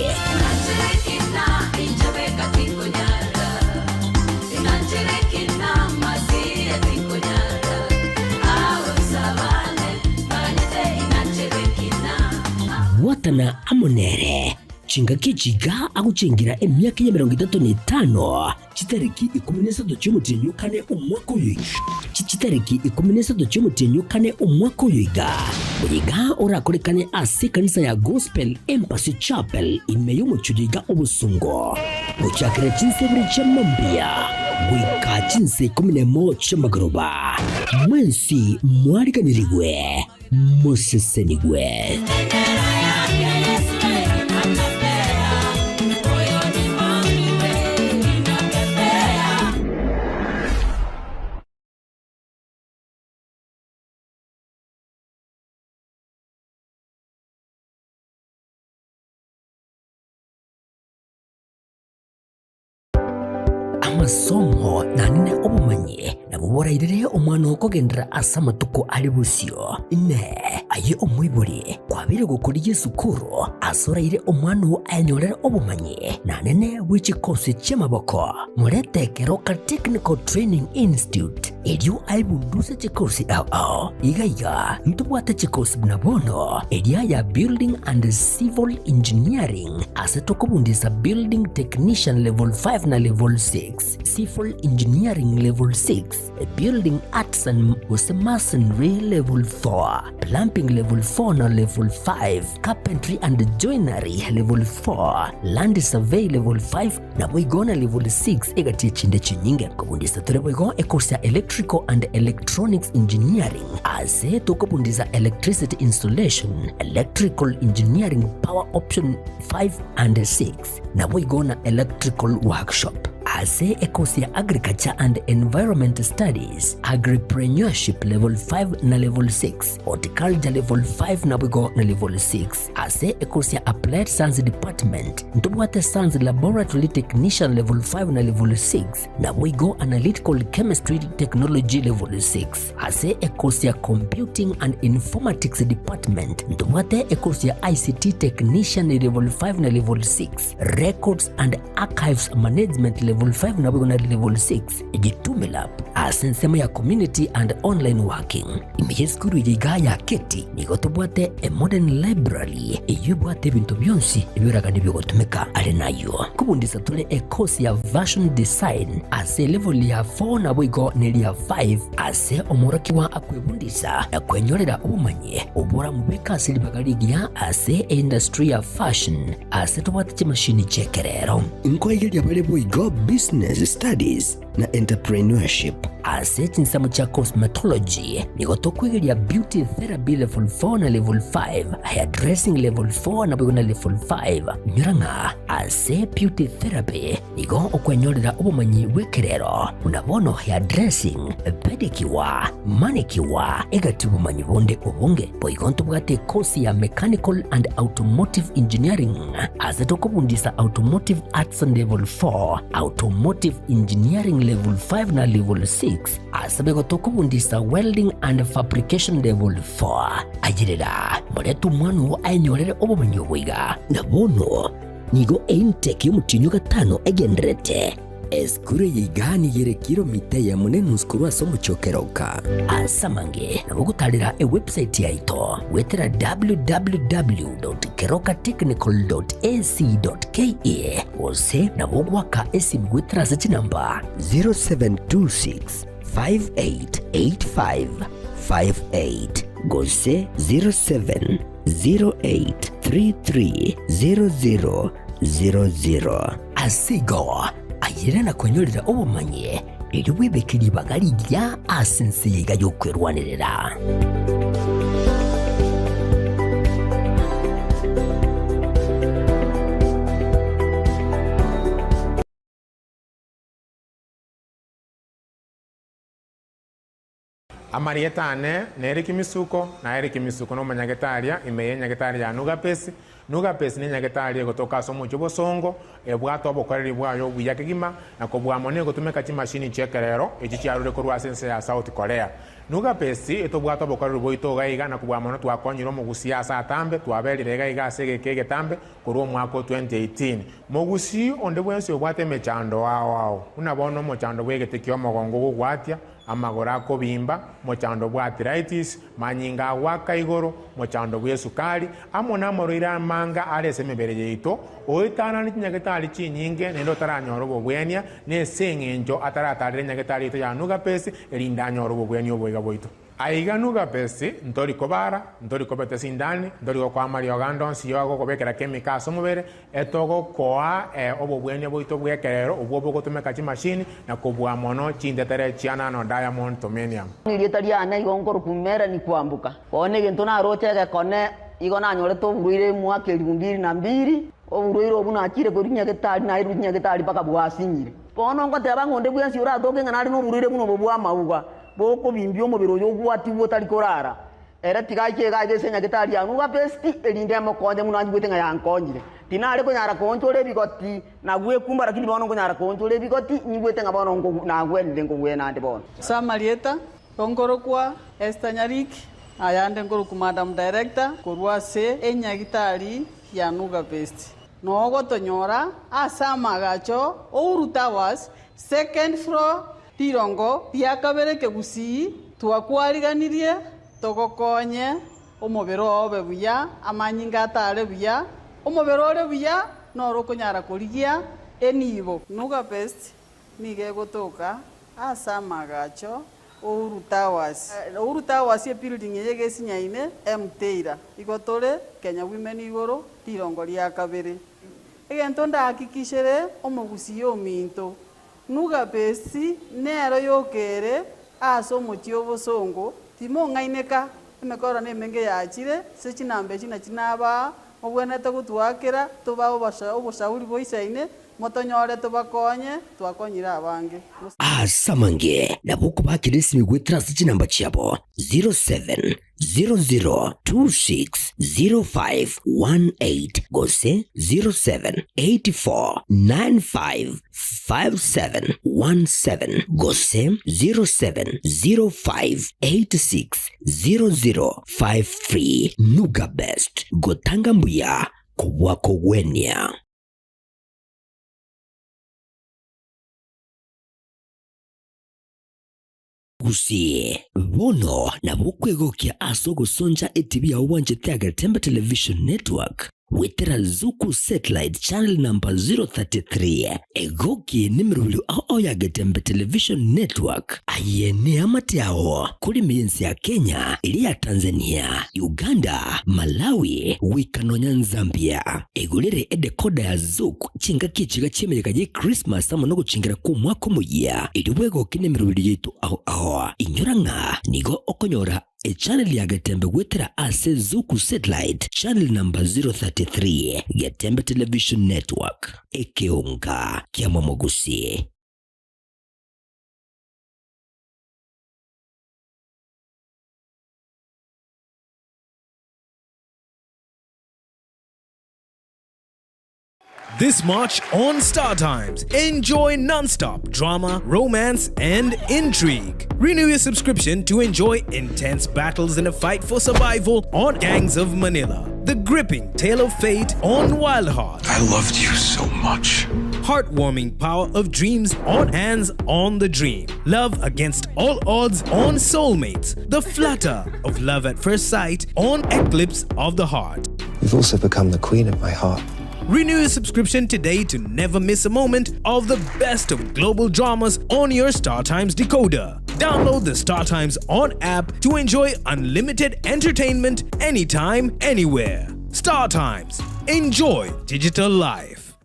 O: Bwatana amo nere chingaki echi iga agochengera emiaka y'emerongo etato na etano, chitariki ikomi na isato chi'omotienyi o kane omwaka oyo chitariki ikomi na isato chi'omotienyi o kane omwaka oyo iga. Oyo iga orakorekane ase ekanisa ya Gospel Embassy Chapel ime y'omochie oyo iga obosongo, gochakera chinsa ibere chia mambia goika chinsa ikomi na emo chi'amagoroba. Mwensi mwariganirigwe, mosesenigwe. Amasomo naende obomanyi nabwo borairere omwana oo kogenderera ase amatuko are bosio. Inee! Aye omoibori, kwabeire gokorigia esukuru ase oraire omwana oo ayenyorere obomanyi naende bwe chikosi chi'amaboko? Morete Keroka Technical Training Institute erio aebunduse chikosi ao ao. Iga iga ntobwate chikosi buna bono eria ya Building and Civil Engineering ase tokobundisa Building Technician Level 5 na Level 6, Civil Engineering Level 6, Building Arts and gose Masonry Level 4, Plumbing Level 4 na Level 5, Carpentry and Joinery Level 4, Land Survey Level 5, Naboigo na level 6 egati echinde chinyinge. Kobundisa tore boigo ecourse ya Electrical and Electronics Engineering ase tokobundisa Electricity Installation, Electrical Engineering Power Option 5 and 6 naboigo na Electrical Workshop. Ase ecourse ya Agriculture and Environment Studies, Agripreneurship level 5 na level 6, Horticulture level 5 naboigo na level 6. Ase ecourse ya Applied Science Department, Ntobwate Science Laboratory Technician Level 5 na Level 6, naboigo Analytical Chemistry Technology Level 6. Ase ekosi ya Computing and Informatics Department, ntobwate ekosi ya ICT Technician Level 5 na Level 6, Records and Archives Management Level 5 naboigo na Level 6, Jitume Lab ase ensemo ya Community and Online Working. Ime y'esukuru eye iga ya Keti nigo tobwate a modern library eyio ebwate ebinto bionsi ebioragani biogotumeka. Are nayio kobundisa tore ecourse ya Fashion Design ase elevel ya 4 naboigo neria 5 ase omworokigwa akwebundisa na kwenyorera obomanyi oboramobeke ase ribaga rigiya ase eindustry ya fashion ase tobwate chimashini chi'ekerero. Nkoigeria bare boigo Business Studies na Entrepreneurship. Ase chinsemo chia Cosmetology, nigo tokwegeria Beauty Therapy Level 4 na Level 5, Hairdressing Level 4 naboigo na Level 5. Inyora ng'a ase Beauty Therapy nigo okwenyorera obomanyi bw'ekerero buna bono hairdressing, pedicure, manicure, egati obomanyi bonde obonge. Boigo ntobwate ekosi ya Mechanical and Automotive Engineering ase tokobundisa Automotive Arts Level 4, Automotive Engineering level 5 na level 6 ase begotokobundisa welding and fabrication level 4. Ayerera, morete omwana oo aenyorere obomenyo obo iga. Na bono nigo eintake y'omotienyi o gatano egendererete. Esukuru eye iga nigo ere kilomita eyemo na enusu korwa ase omochie o Keroka. Ase amange nabo ogotarera ewebsite yaito goetera www.kerokatechnical.ac.ke gose nabo ogoaka esimi goetera ase chinamba 0726 588558 gose 0708330000. Ase igo, ayere na kwenyorera obomanyi, erio bwebeke ribaga rigiya ase ense eye iga y'okwerwanerera.
F: Amarieta ane nere Kimisuko, na ere Kimisuko nomonyagetaria ime y'enyagetari ya Nugapesi. Nugapesi nenyagetari egotoka ase omochie obosongo, ebwate obokoreri bwaye obuya kegima, na kobua mono egotumeka chimashini chi'ekerero echio chiarure korwa ase ense ya South Korea. Nugapesi etobwate obokoreri bwaito iga iga na kobua mono twakonyire omogusii ase atambe, twaberire iga iga ase egeka egetambe korwa omwaka o 2018. Mogusii onde bwensi obwate emechando ao ao, buna bono omochando bw'egete ki'omogongo ogogwatia, amagoro akobimba, mochando bw'arthritis, manyinga agoaka igoro, mochando bw'esukari, amo namarwaire amanga are ase emebere yaito, oetanane chinyagetari chinyinge naende otaranyora obobwenia, nese eng'encho ataratarera enyagetari yaito ya Nugapesi, erinde anyore obobwenia oboiga bwaito. Aiga Nugapesi, ntori kobara, ntori kobeta esindani, ntori gokoa amariogo ande onsi y'ogokobekera chemical ase omobere, Etogokoa obobwenia bwaito bw'ekerero obwo bogotumeka chimashini na kobua mono chintetere chia nano diamond tomenium.
H: Erieta riane igo nkorokwa Melanie Kwamboka. Bono egento naroche egekone igo nanyorete oborwaire mwaka elifu mbili na mbili, oborwaire obwo nachire korwa nyagetari nairwe nyagetari mpaka bwasinyire. Bono ngoteba ng'a onde bwensi oratoke ng'a nare noborwaire buna obo bw'amauga, bokobimbia omobere oyo obwatigwe otari korara, Ere tiga aiche iga aiga ase enyagetari ya Nugapesti, erinde emokonye buna anyigwete ng'a yankonyire. Tinare konyara koonchora ebigoti na gwekumba, lakini bono nkonyara koonchora ebigoti, nyigwete ng'a bono nagwenire nkogwena ande bono.
I: Ase amarieta, nkorokwa Esther Nyariki, ayande nkorokwa Madam Director korwa ase enyagitari ya Nugapesti. Nogotonyora ase amagacho Uhuru Towers, second floor, Rirongo ria kabere kegusii twakwariganirie togokonye omobere oo obe buya, amanyinga atare buya, omobere ore buya noro okonyara korigia enibo. Nuga Best nigo egotoka ase amagacho Uhuru Towers. Uhuru Towers ebuilding eye egesinyaine Mteira. Igo tore Kenya Women igoro rirongo ria kabere. Egento ndahakikishere omogusii ominto Nugapesi nero yokere ase omochie obosongo, timong'aineka, emekoro nemenge yachire, ase chinamba echi nachi nabaa, mobwenerete gotwakera, tobae oboshauri boisaine, motonyore tobakonye, twakonyire abange.
O: Ase amange nabo okobakera esimi goetera ase chinamba chiabo 07 00260518 gose 0784955717 gose 0705860053. Nuga Best, gotanga mbuya kobua kogwenia. Gusii, bono nabo okwegokia ase ogosoncha etibi yao bwanchete ya Getembe Television Network goetera Zuku Satellite Channel number 033. Egoki nemerobio ao ao ya Getembe Television Network. Aye neamate ao kore ime y'ense ya Kenya, eria ya Tanzania, Uganda, Malawi, goika nonya Nzambia. Egorere edecoder ya Zuku Chingaki echiga chi'emeyega ye Krismasi amo nogochingera kw'omwaka omoyia, erio bwegoke nemeroberio yaito ao ao. Inyora ng'a nigo okonyora echannel ya Getembe goetera ase Zuku Satellite channel number 033, Getembe Television Network, ekeonga kia Momogusi.
J: This March on Star Times, enjoy non-stop drama, romance, and intrigue. Renew your subscription to enjoy intense battles in a fight for survival on Gangs of Manila. The gripping tale of fate on Wild Heart.
D: I loved you so much.
J: Heartwarming power of dreams on Hands on the Dream. Love against all odds on Soulmates. The flutter of love at first sight on Eclipse of the Heart.
K: You've also become the queen of my heart.
J: Renew your subscription today to never miss a moment of the best of global dramas on your StarTimes decoder. Download the StarTimes On app to enjoy unlimited entertainment anytime, anywhere. StarTimes. Enjoy digital life.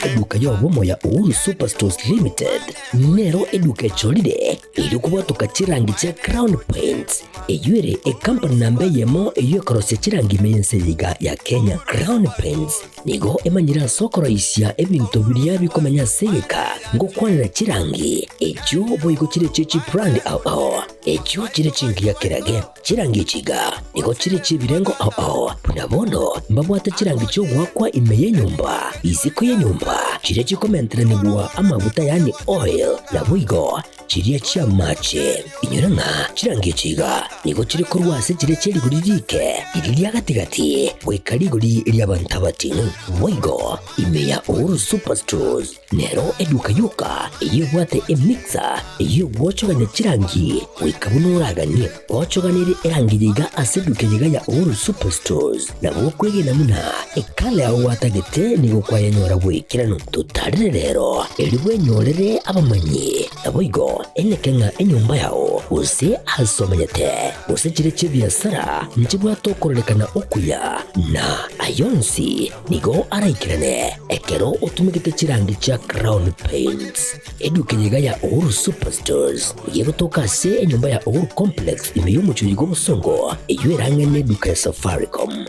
O: Eduka y'obomo ya Uhuru Superstores Limited nero eduka echorire erio kobwatoka chirangi chia Crown Paints eyio ere ekampani namba eyemo eyio ekorosia chirangi ime y'ense eye iga ya Kenya. Crown Paints nigo emanyire ase okoroisia ebinto biria bikomenya ase egeka ngokwanera chirangi echio boigo chire chie chibrand ao ao echio chire chingiya kerage. Chirangi echi iga nigo chire chi'ebirengo ao ao, buna bono mbabwate chirangi chi'ogoakwa ime y'enyomba, isiko y'enyomba, chiria chikomenteranigwa amaguta yaani oil, naboigo chiria chi'amache. Inyora ng'a chirangi echi iga nigo chire korwa ase chiria chie rigori riike, riria ria gati-gati, goika rigori ri'abanto abating'u. Boigo ime ya Uhuru Superstores Nero eduka yoka eyio ebwate emixer eyio egwochogania chirangi goika buna oraganie. Gochoganerie erangi yaiga ase eduka eyeiga ya Uhuru Superstores nabo okwegena buna ekala yao gwatagete nigo kwayenyora bw'ekeranu. Totarere rero erio bwenyorere abamanyi naboigo eneke ng'a enyomba yao gose ase omenyete gose chire chi'ebiasara nchibwate okororekana okuya na ayonsi Nigo araikerane ekero otumegete chirangi chia Crown Paints. Eduka eye iga ya Uhuru Superstores nigo egotoka ase enyomba ya Uhuru Complex ime y'omochie oyo bw'obosongo eyio erang'ane eduka ya Safaricom.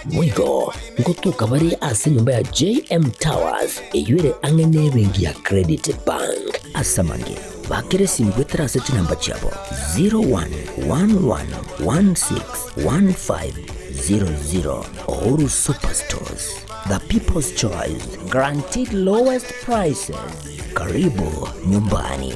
O: Boigo ngotoka bare ase enyomba ya JM Towers eyio ere ang'e n'ebenki ya Credit Bank. Ase amange, bakera esimi goetera ase chinamba chiabo 0111161500. Uhuru Superstores, the people's choice, guaranteed lowest prices. Karibu nyumbani.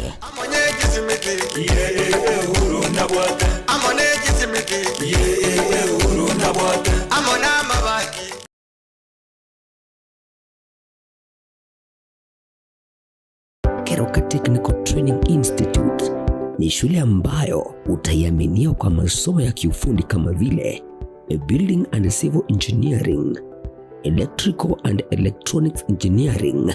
O: Keroka Technical Training Institute ni shule ambayo utaiaminia kwa masomo ya kiufundi kama vile Building and Civil Engineering, Electrical and Electronics Engineering,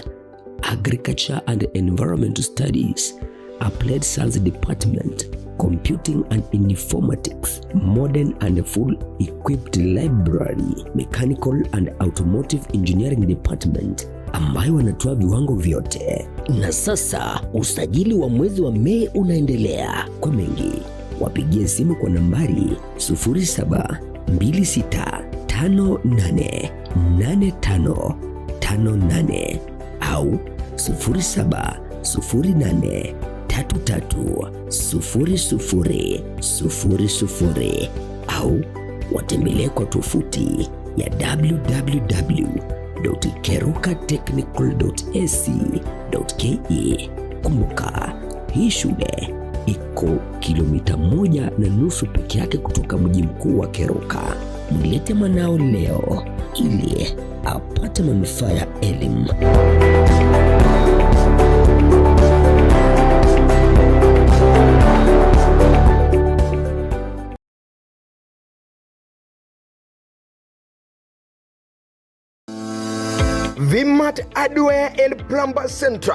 O: Agriculture and Environmental Studies, Applied Science Department, Computing and Informatics, Modern and Full Equipped Library, Mechanical and Automotive Engineering Department ambayo wanatoa viwango vyote. Na sasa usajili wa mwezi wa Mei unaendelea. Kwa mengi wapigie simu kwa nambari 0726588558 au 0708330000 au watembelee kwa tovuti ya www.kerukatechnical.ac.ke. Kumbuka, hii shule iko kilomita 1.5 peke yake kutoka mji mkuu wa Keroka. Mlete mwanao leo ili apate manufaa ya elimu.
C: Vmart Hardware and Plumber Centre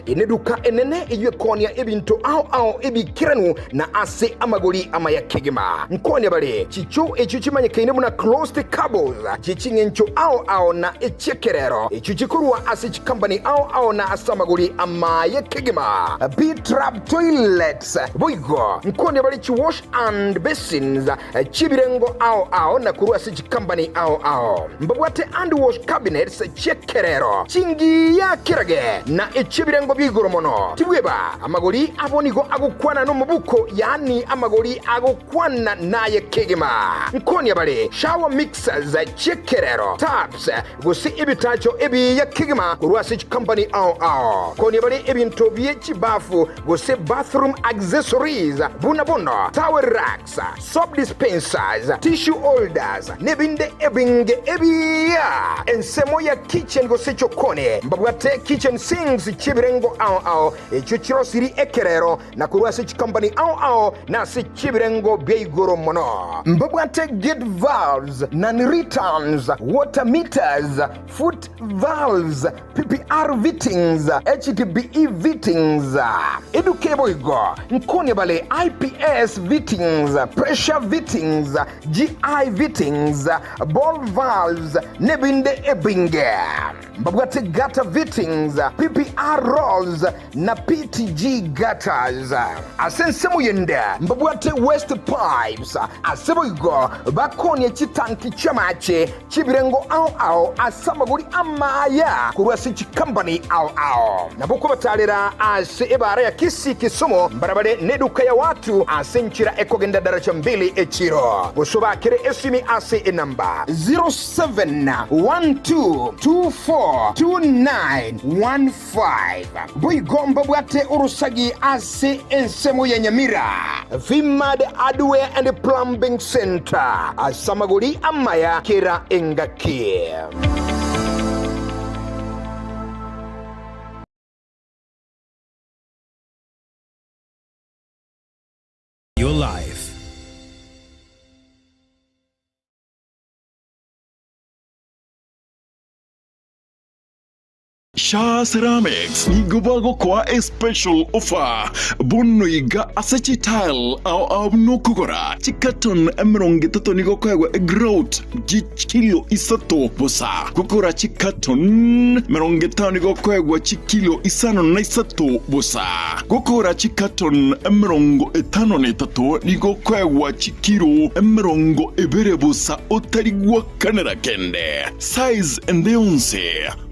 C: ere eduka enene eyio ekoonia ebinto ao ao ebikeranu na ase amagori amaya kegima. Nkoonia bare chichoo echio chimanyekaine buna closed cables chie ching'encho ao ao na echiekerero echio chikorwa ase chikambani ao ao na ase amagori amaya kegima. B-Trap Toilets boigo nkoonia bare chiwash and basins chi'ebirengo ao ao na korwa ase chikambani ao ao. Mbabwate hand wash cabinets chi'ekerero. mono, chingiya kerage, na echi'ebirengo bia igoro mono. Tibweba, amagori abo nigo agokwana nomobuko, yaani amagori agokwana naye kegima. Nkonia bare shower mixers chi'ekerero, tubs, gose ebitacho ebiya kegima korwa ase chikompani ao ao. Nkonia bare ebinto bie chibafu gose bathroom accessories buna bono towel racks, soap dispensers, tissue holders, nebinde ebinge ebiya. Ensemo ya kitchen gose chokoni mbabwate kitchen sinks chi'ebirengo ao ao echio chirosiri ekerero na korwa ase chikompani ao ao na ase chi'ebirengo bia igoro mono. Mbabwate gate valves, non-returns, water meters, foot valves, PPR fittings, HDPE fittings, eduka boigo nkonia bale IPS fittings, pressure fittings, GI fittings, ball valves, nebinde ebinge. Mbabwate gutter fittings, PPR rolls na PTG gutters. Ase ensemo yende mbabwate waste pipes ase boigo bakonia chitanki chi'amache chi'ebirengo ao ao ase amagori amaya korwa ase chikampani ao ao. Nabo kobatarera ase ebaara ya Kisii Kisumu mbarabare neduka ya watu ase enchera ekogenda daraja mbili echiro. Gose obakere esimi ase enamba 0712242915. Boigo mbabwate orosagi ase ensemo ya Nyamira. Vimad Hardware and Plumbing Centre ase amagori amaya kera engaki.
J: Your life.
D: Shaa Ceramics nigo bagokoa a special offer bono iga ase chitile ao ao buna okogora chicarton 30 nigo okoegwa egrout chikilo isato bosa. Gokora chicarton 50 nigo okoegwa chikilo 53 bosa. Gokora chicarton 53 nigo okoegwa chikilo 20 bosa otari gwakanera kende. Size ende yonsi.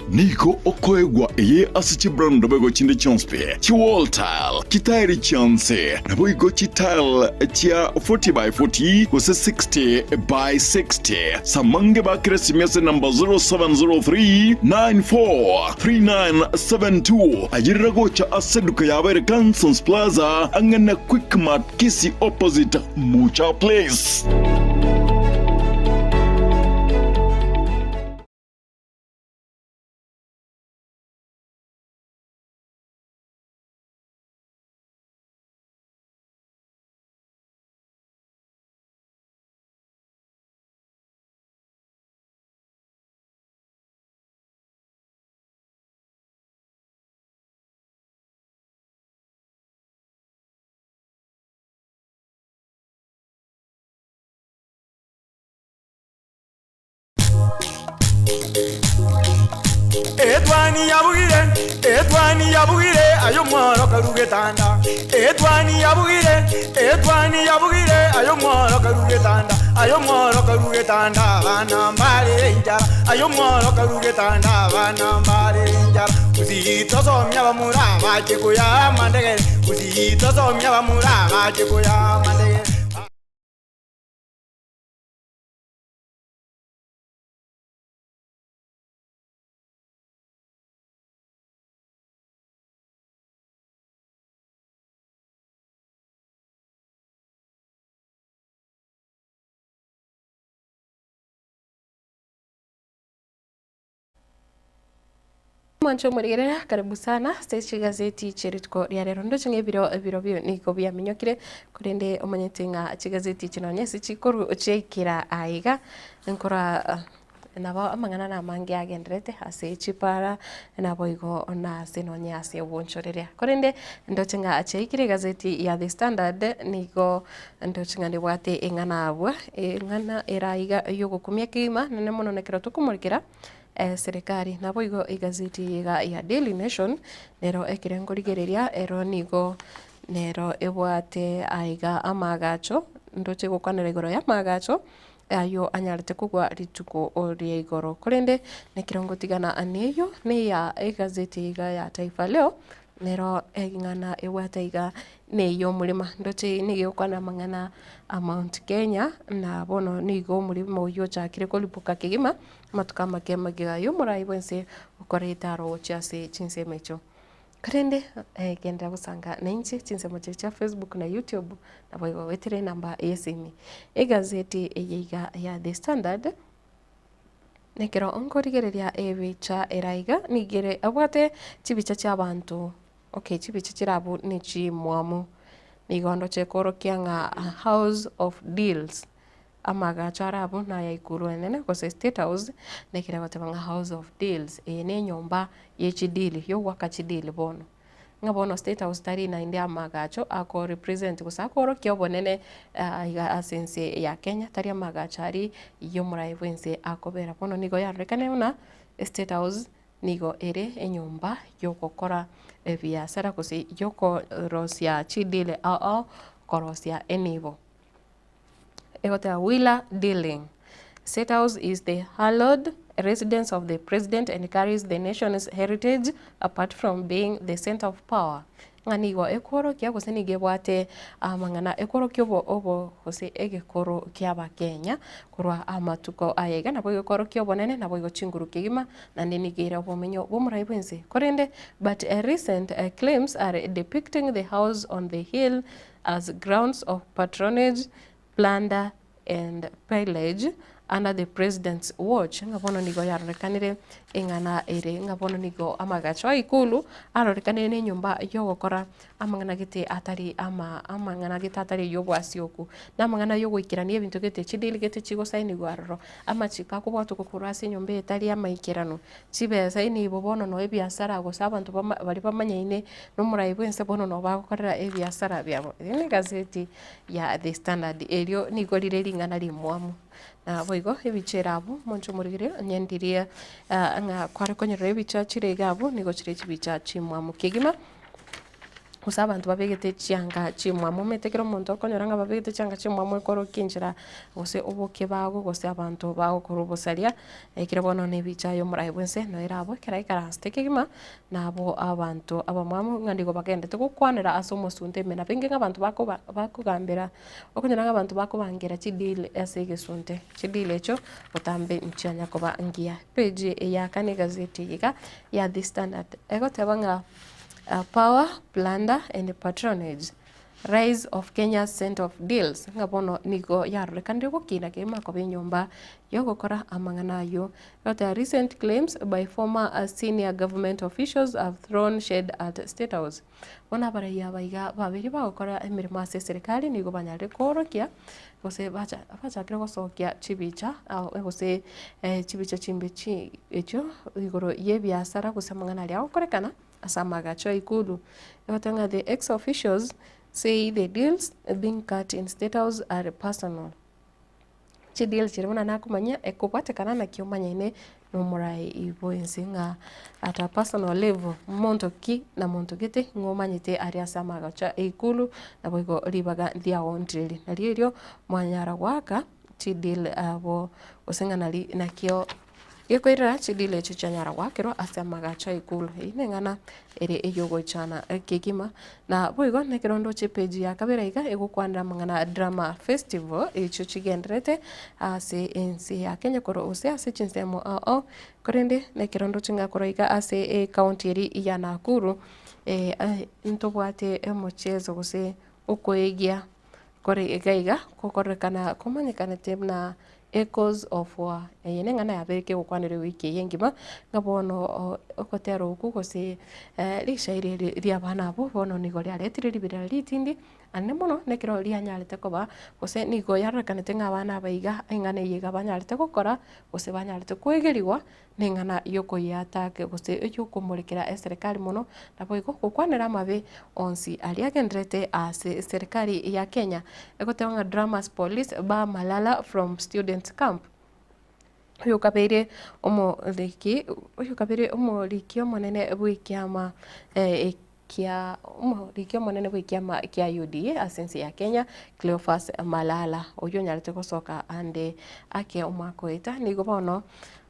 D: Nigo okoegwa eye ase chibrand boigo chinde chionsi pi, chiwall tile, chitairi chionsi, naboigo chitile chia 40 by 40 gose 60 by 60. Samange bakere esimi ase number 0703 94 3972. Ayerera gocha ase eduka yabo ere Gansons Plaza ang'e na Quickmart Kisii opposite Mucha Place.
L: Etwani yabugire, etwani yabugire, ayo mworo karugetanda. Etwani yabugire, etwani yabugire, ayo mworo karugetanda. Ayo mworo karugetanda, abana mbare enchara. Ayo mworo karugetanda, abana mbare enchara. Usitosomia bamura bache kuya mandegere. Usitosomia bamura bache kuya mandegere.
A: Mwancho omorigerera karibu sana ase chigazeti chie rituko ria rero ndoche ng'a ebiro ebiro bio nigo biaminyokire korende omanyete ng'a chigazeti echi nonye ase chikoru chiaikera aiga nkora nabo amang'ana namange agenderete ase chipara naboigo na ase nonye ase obonchoreria. Korende ndoche ng'a chiaikire egazeti ya The Standard nigo ndoche ng'a nebwate eng'ana abwo eng'ana ere aiga yogokumia kegima nonye mono nekero tokomorikera Eserikari. Naboigo egazeti eye iga ya Daily Nation, nero ekere nkorigereria ero nigo nero ebwate aiga amaagacho, ndoche gokwanera igoro ya amaagacho. Ayio anyarete kogwa rituko ria igoro. Korende nekero ngotigana neyio neya egazeti iga ya Taifa Leo, nero eng'ana ebwate iga neyia omorema. Ndoche nigo egokwana amang'ana a Mount Kenya, na bono nigo omoremo oyio ochakire koripoka kegima, amatuko amake magega ayio omorai bwense okoreta aro gochia ase chinsemo echio. Korende genderera gosanga nainche chinsemo chiria chia Facebook na YouTube, naboigo goetera enamba y'esimi. Egazeti eye iga ya The Standard, nekero nkorigereria ebicha era iga, nigo ere ebwate chibicha chia abanto, okay chibicha chire abwo ne chimwamu, nigo ndoche korokia ng'a house of deals. Amagacho are abwo naya ikuru enene gose state house, nekere goteba ng'a house of deals, eye ne enyomba ye chideal, yogoaka chideal bono. Ng'a bono state house tari naende amagacho ako represent gose akoorokia obonene iga ase ense ya Kenya, tari amagacho aria ya omorai bwa ense akobera. Bono nigo yarorekane buna estate house nigo ere enyomba yogokora ebiasara gose yokorosia chideal ao ao, korosia enibo. Egoteba Wheeler Dealing. State House is the hallowed residence of the president and carries the nation's heritage apart from being the center of power. Ng'a nigo ekworokia gose nigo ebwate amang'ana ekworokia obo obo gose egekoro kia abakenya korwa amatuko aya iga nabo egekworokia obonene naboigo chinguru kegima naende nigo ere obomenyo bw'omorai bwense. Korende but recent claims are depicting the house on the hill as grounds of patronage, plunder and pillage under the president's watch, ng'a bono nigo yarorekanire eng'ana ere ng'a bono nigo amagacho a ikulu arorekanire na enyomba yogokora amang'ana gete atari ama amang'ana gete atari y'obwasioku, na amang'ana yogoikerania ebinto gete chideal gete chigosainigwa aroro, amachiko akobwatwa korwa ase enyomba eye etari amaikeranu. Chibesa enibo bono noo ebiasara gose abanto bama baria bamanyaine na omorai bwense bono noo bagokorera ebiasara biabo. Eye ne egazeti ya The Standard erio nigo rire ring'ana rimwamu. Naboigo ebicha ere abwo monche omorigereria onye ndiria ng'a kware konyorera ebicha chire iga abwo nigo chire chibicha chimwamu kegima. Gose abanto babegete chianga chimwamu, omanyete ekero omonto okonyora ng'a babegete chianga chimwamu ekorokia enchera gose oboke bago gose abanto bagokora obosaria, ekero bono na ebicha ya omorai bwense noyo ere abwo ekero aikaransete kegima, nabo abanto abamwamu ng'a nigo bagendete gokwanera ase omosunte ime. Nabo inge ng'a abanto bakoba bakogambera, okonyora ng'a abanto bakobangera chideal ase egesunte, chideal echio botambe nchianya koba ngiya. Page eye ya kane egazeti eye iga ya The Standard, egoteba ng'a. Power, plunder and patronage, rise of Kenya's center of deals, ng'a bono nigo yarorekanire gokina kegima koba enyomba yogokora amang'ana ayio. Goteba recent claims by former senior government officials have thrown shade at State House. Bono abaraiyo aba iga babere bagokora emeremo ase eserekari nigo banyarire koorokia gose bacha bachakire gosokia chibicha gose chibicha chimbe chi echio igoro y'ebiasara gose amang'ana aria agokorekana. Ase amagacho a ikulu, egoteba ng'a the ex officials say the deals being cut in state house are personal. Chideal chiria buna nakomanya ekobwatekana naki omanyaine na omorai bwensi ng'a at a personal level monto ki na monto gete ng'a omanyete aria ase amagacho a ikulu naboigo ribaga ndiagontiri. Nario erio mwanyara goaka chideal abo gose ng'a nari nakio. Gekoirera chideal echio chianyara goakerwa ase amagacho a ikulu. Eyio neng'ana ere eyogoichana kegima. Na boigo nekero ndoche epage ya kabere iga egokwanera amang'ana a drama festival echio chigendererete ase ense ya Kenya korwa gose ase chinsemo ao ao. Korende nekero ndoche ng'a korwa iga ase ecounty eria ya Nakuru ntobwate omocheso gose okoegia kore iga iga gokorekana komanyekanete buna Echoes of War. Eye neng'ana yabeire kegokwanera ewiki eye engima, ng'a bono ogotera okwo gose rishairi eri ria abana abwo bono nigo riaretire ribirira ritindi anene mono nekero rianyarete koba gose nigo yarorekanete ng'a abana aba iga eng'ana eye iga banyarete gokora gose banyarete koegerigwa neng'ana y'okoyeattack gose ey'okomorekera eserekari mono, naboigo gokwanera amabe onsi aria agendererete ase eserekari ya Kenya. Egoteba ng'a Drummers Police bar Malala from students camp. Oyo okabeire omoriki oyo okabeire omoriki omonene bw'ekiama. kia omoriki omonene bw'ekiama kia UDA ase ense ya Kenya, Cleophas Malala, oyio onyarete gosoka ande ake omwaka oeta, nigo bono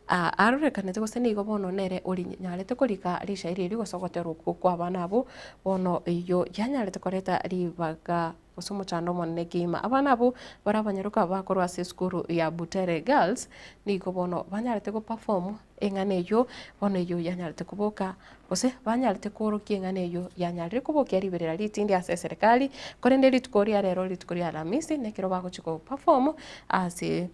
A: arorekanete gose nigo bono nere orinyarete korika rishairi erio gose ogoterwa okwo kwa abana abwo, bono eyio yanyarete koreta ribaga gose omochando omonene kegima. Abana abwo bare abanyaroka bakorwa ase esukuru ya Butere Girls, nigo bono banyarete go perform eng'ana eyio, bono eyio yanyarete koboka gose banyarete koorokia eng'ana eyio yanyarire kobokia riberera ritindi ase eserekari, korende rituko ria rero rituko ria Alhamisi, nekero bagochia go perform ase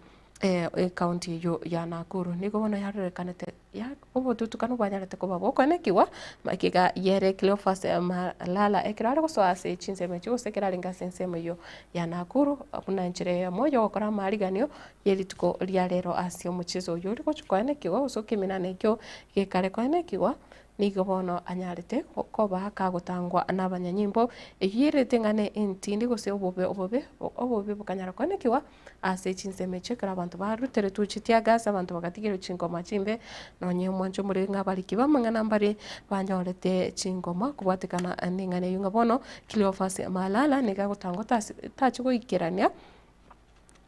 A: ecounty eyio ya Nakuru. Nigo bono yarorekanete ya obotutukanu bwanyarete koba bokoenekigwa magega yere Cleophas Malala ekero are gosoa ase chinsemo echio gose ekero arenge ase ensemo eyio ya Nakuru buna enchera eyemo yogokora amariganio ye rituko ria rero ase omocheso oyio ore gochia koenekigwa gose ekeminana ekio gekare koenekigwa Nigo bono anyarete koba kagotangwa nabanyanyimbo, eyio erete ng'a ne entindi gose obobe obobe obobe bokanyara koenekigwa ase chinsemo echio ekero abanto baruteretwe chitiagas, abanto bagatigerwa chingoma chimbe, nonye omwancho omoriri ng'a abariki b'amang'ana mbare banyorete chingoma kobwatekana neng'ana eyio ng'a bono Cleophas Malala nigo agotangwa tasi tachi goikerania.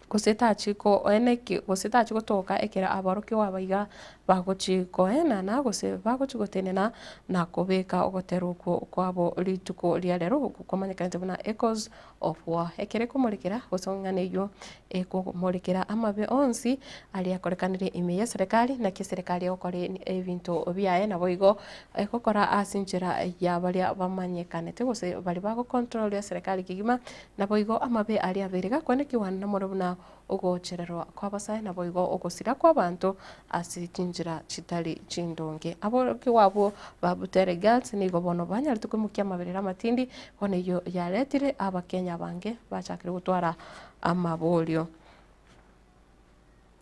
A: gose tachi koeneki gose tachi gotoka ekero aborokigwa aba iga bagochi koenana gose bagochi gotenena na kobeka ogotera okwo kwabo rituko ria rero okwo komanyekanete buna Echoes of War. Ekero ekomorekera gose eng'ana eywo ekomorekera amabe onsi aria akorekanire ime y'eserekari naki eserekari egokora ebinto biaye naboigo egokora ase enchera ya baria bamanyekanete gose baria bagocontrol eserekari kegima Naboigo amabe aria abeire gakwanekigwa namoro buna ogochererwa kw'abasae, naboigo ogosira kw'abanto ase chinchera chitari chindonge. Aborokigwa abwo ba Butere Girls nigo bono banyarete koimokia amaberero amatindi, bono eyio yaretire Abakenya abange bachakire gotwara amaborio.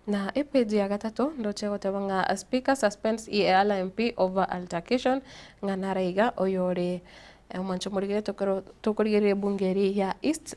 A: Na epeji ya gatato ndoche goteba ng'a Speaker suspends EALA MP over altercation, ng'a nare iga oyore omwancho omorigere tokoro tokorigereria ebunge eri ya East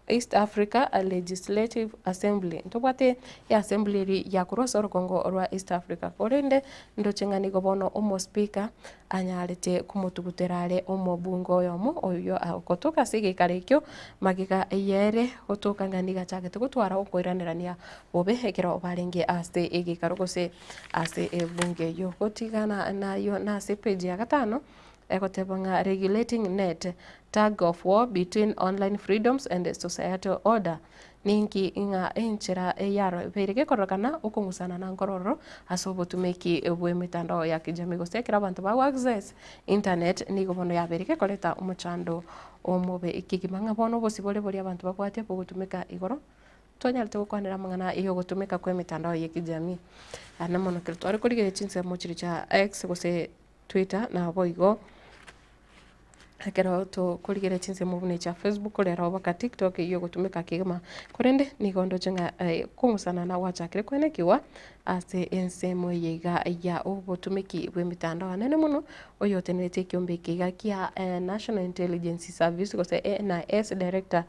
A: East Africa Legislative Assembly. Ntobwate eassembly eri ya korwa ase orogongo rwa East Africa, korende ndoche ng'a nigo bono omospeaker anyarete komotugutera are omobunge oyomo oyio ogotoka ase egeikaro ekio, magega y'ere gotoka ng'a nigo achagete gotwara okoiranerania bobe ekero barenge ase egeikaro gose ase ebunge eyio. Gotigana nayio nase epeji ya gatano, egoteba ng'a regulating net, tug of war between online freedoms and societal order. Ninki ng'a enchera eyarobeire gekororokana okong'usana na nkororo ase obotumeki bw'emetandao ya kijamii gose ekero abanto bago access internet nigo bono yabeire gekoreta omochando omobe kegima ng'a bono obosibore boria abanto babwate bogotumeka igoro twanyarete gokwanera amang'ana yogotumeka kwa emetandao ya kijamii. Naende mono ekero tware korigereria chinsemo chiria chia X gose Twitter naboigo. Ekero tokorigereria chinsemo buna echia Facebook rero mpaka TikTok eywo egotumeka kegima, korende nigo ndoche ng'a kong'usana na gwachakire koenekigwa ase ensemo eye iga ya obotumeki bwa emetandao anene mono, oyotenenetie ekiombe eke iga kia National Intelligence Service gose NIS director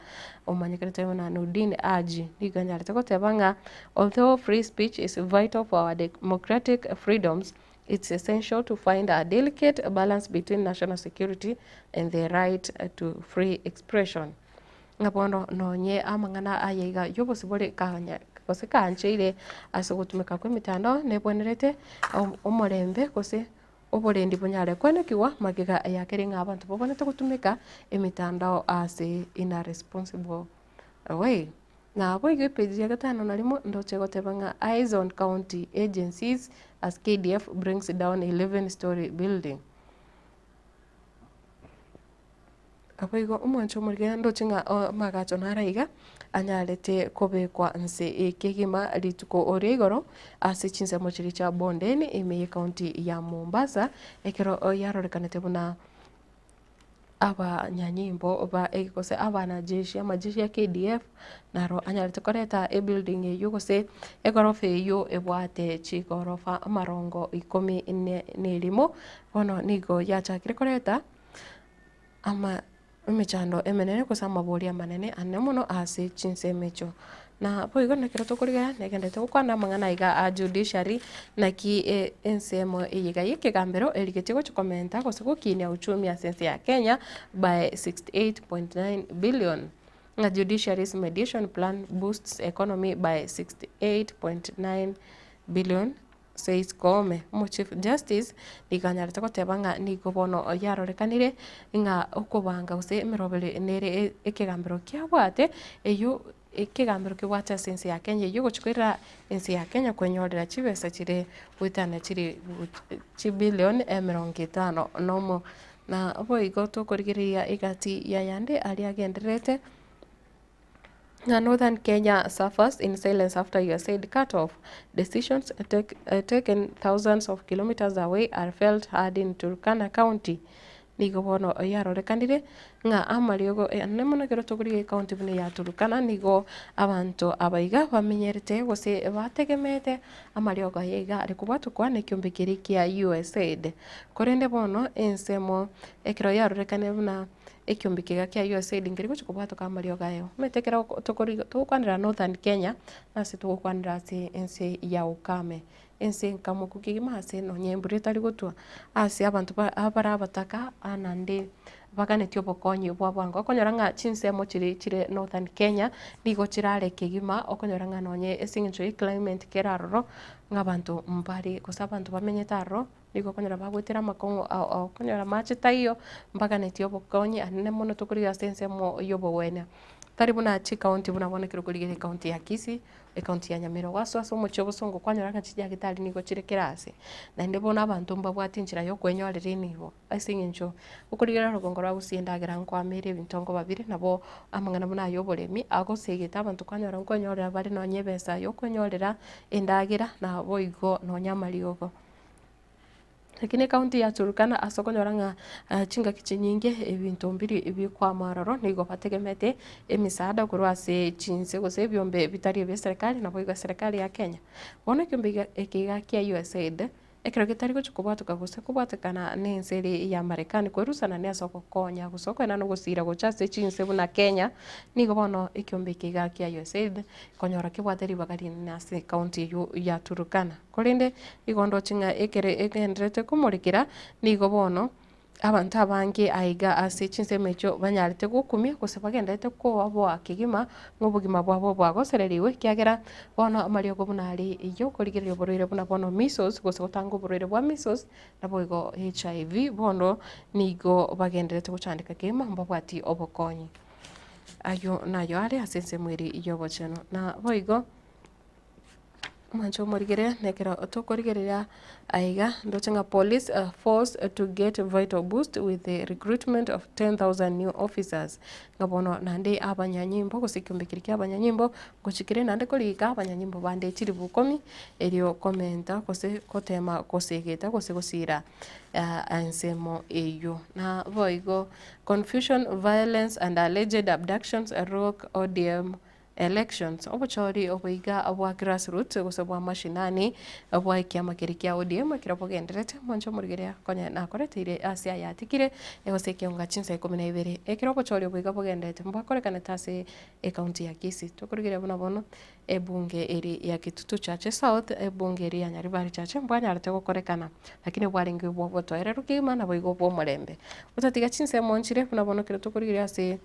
A: omanyekanete buna Nurdin Haji, nigo anyarete goteba ng'a although free speech is vital for our democratic freedoms, It's essential to find a delicate balance between national security and the right to free expression. Ng'a bono nonye amang'ana aya iga y'obosibore kanya gose kaancheire ase ogotumeka kw'emetandao nebwenerete omorembe gose oborendi bonyare kwenekigwa magega ya kere ng'a abanto babwenerete gotumeka emetandao ase in a responsible way. Naboigo epeji ya gatano na rimo ndoche goteba ng'a Eyes on county agencies as KDF brings down 11 storey building. Naboigo omwancho omorigena ndoche ng'a amagacho naro aiga anyarete kobekwa nse ekegima rituko ria igoro ase chinsemo chiria chia Bondeni ime ye county ya Mombasa ekero yarorekanete buna abanyanyimbo ba gose abanajeshi amajeshi ya KDF naro anyarete koreta ebuilding eywo gose egorofa eywo ebwate chigorofa amarongo ikomi ne na erimo, bono nigo yachakire koreta ama. Emechando emenene gose amaborio amanene ane mono ase chinsemo echio. Na boigo nekero tokorigereria negenderete gokwana amang'ana aiga a judiciary naki ensemo eye iga ya ekegambero erigetie gochia komenta gose gokinia uchumi ase ense ya Kenya by 68.9 billion. Ng'a judiciary's mediation plan boosts economy by 68.9 billion. Says Koome. Omo-Chief Justice nigo anyarete goteba ng'a nigo bono yarorekanire ng'a okobanga gose emeroberi nere ekegambero kiabwate eyio ekegambero kebwate ase ense ya Kenya eyio egochia koira ense ya Kenya kwenyorera chibesa chire goetania chire chibillion emerongo etano nomo. Na boigo tokorigereria egati yayande aria agendererete. Ng'a Northern Kenya suffers in silence after USAID cut-off. Decisions take, taken thousands of kilometers away are felt hard in Turkana County. Nigo bono yarorekanire ng'a amariogo ane mono ekero tokorigia ecounty buna eya Turkana nigo abanto aba iga bamenyerete gose bategemeete amariogo aya iga are kobwatokwa na ekiombe keria kia USAID. Korende bono ensemo ekero yarorekanire buna Ekiombe kiga kia USAID nkeri gochia kobwatoka amariogo aye. Omanyete ekero tokori togokwanera Northern Kenya, nase togokwanera ase ense ya ukame, ense enkamoku kegima ase nonye embura etari gotwa, ase abanto ba abare abataka naende baganetie obokonyi bwa bwango. Okonyora ng'a chinsemo chiria chire Northern Kenya, nigo chirare kegima, okonyora ng'a nonye ase eng'encho ya eclimate kere aroro, ng'a abanto mbare gose abanto bamenyete aroro. Nigo okonyora bagoetera amakong'u ao ao, okonyora amache taiyo, mbaganetie obokonyi anene mono tokorigia ase ensemo y'obogwenia. Tari buna chikaunti buna bono ekero okorigereria ekaunti ya Kisii, ekaunti ya Nyamira, gwasoa ase omochie o Bosongo kwanyora ng'a chinyagitari nigo chire kera ase. Naende bono abanto mbabwate enchera ya okwenyorera enibo, ase eng'encho okorigereria orogongo rwa Gusii endagera nkoamere ebinto nkoba bire, nabo amang'ana buna aya oboremi agosegete abanto kwanyora nkwenyorera bare nonye ebesa ya okwenyorera endagera naboigo nonye amariogo. Lakini ekaunti ya Turkana ase okonyora ng'a chingaki chinyinge ebinto mbiri bikwama ororo nigo bategemete emisaada korwa ase chinse gose ebiombe bitari ebia eserekari naboigo eserekari ya Kenya. Bono ekiombe iga eke iga kia USAID, ekero getari gochia kobwatoka gose kobwatekana na ense ere ya Marekani kwerusanania ase ogokonya gose okoenana ogosira gocha ase chinse buna Kenya, nigo bono ekiombe eke iga kia USAID konyora kebwate ribaga rinene ase ekaunti eywo ya Turkana. Korende nigo ndoche ng'a ekero egendererete komorekera, nigo bono abanto abange aiga ase chinsemo echio banyarete gokumia gose bagendererete koboa kegima ng'a obogima bwabo bwagosererigwe, ekiagera bono amariogo buna aria eyio okorigereria oborwaire buna bono measles gose gotanga oborwaire bwa measles, naboigo HIV, bono nigo bagendererete gochandeka kegima mbabwati obokonyi. Ayio nayo are ase ensemo eria y'obochenu. Na boigo. Mwanche omorigereria na ekero tokorigereria aiga ndoche ng'a police force to get vital boost with the recruitment of 10,000 new officers. Ng'a bono naende abanyanyimbo gose ekiombe keria kia abanyanyimbo ngochikire naende korika abanyanyimbo bande chilifu ikomi erio komenta gose gotema gosegeta gose gosira ensemo eywo. Na boigo confusion, violence and alleged abductions rock ODM Elections, Obochori oboiga bwa grassroots gose bwa mashinani bwa ekiama keria kia ODM ekero bogendererete mwanche omorigereria konya nakoreteire ase aya atigire gose ekeonga chinsa ikomi na ibere. Ekero obochori oboiga bogendererete mbwakorekanete ase ecounty ya Kisii. Tokorigereria buna bono ebunge eri ya Kitutu Chache South, ebunge eri ya Nyaribari Chache mbwanyarete gokorekana lakini bwarenge bwa obotoereru kegima naboigo bwa omorembe. Gotatiga chinsemo nchire buna bono ekero tokorigereria ase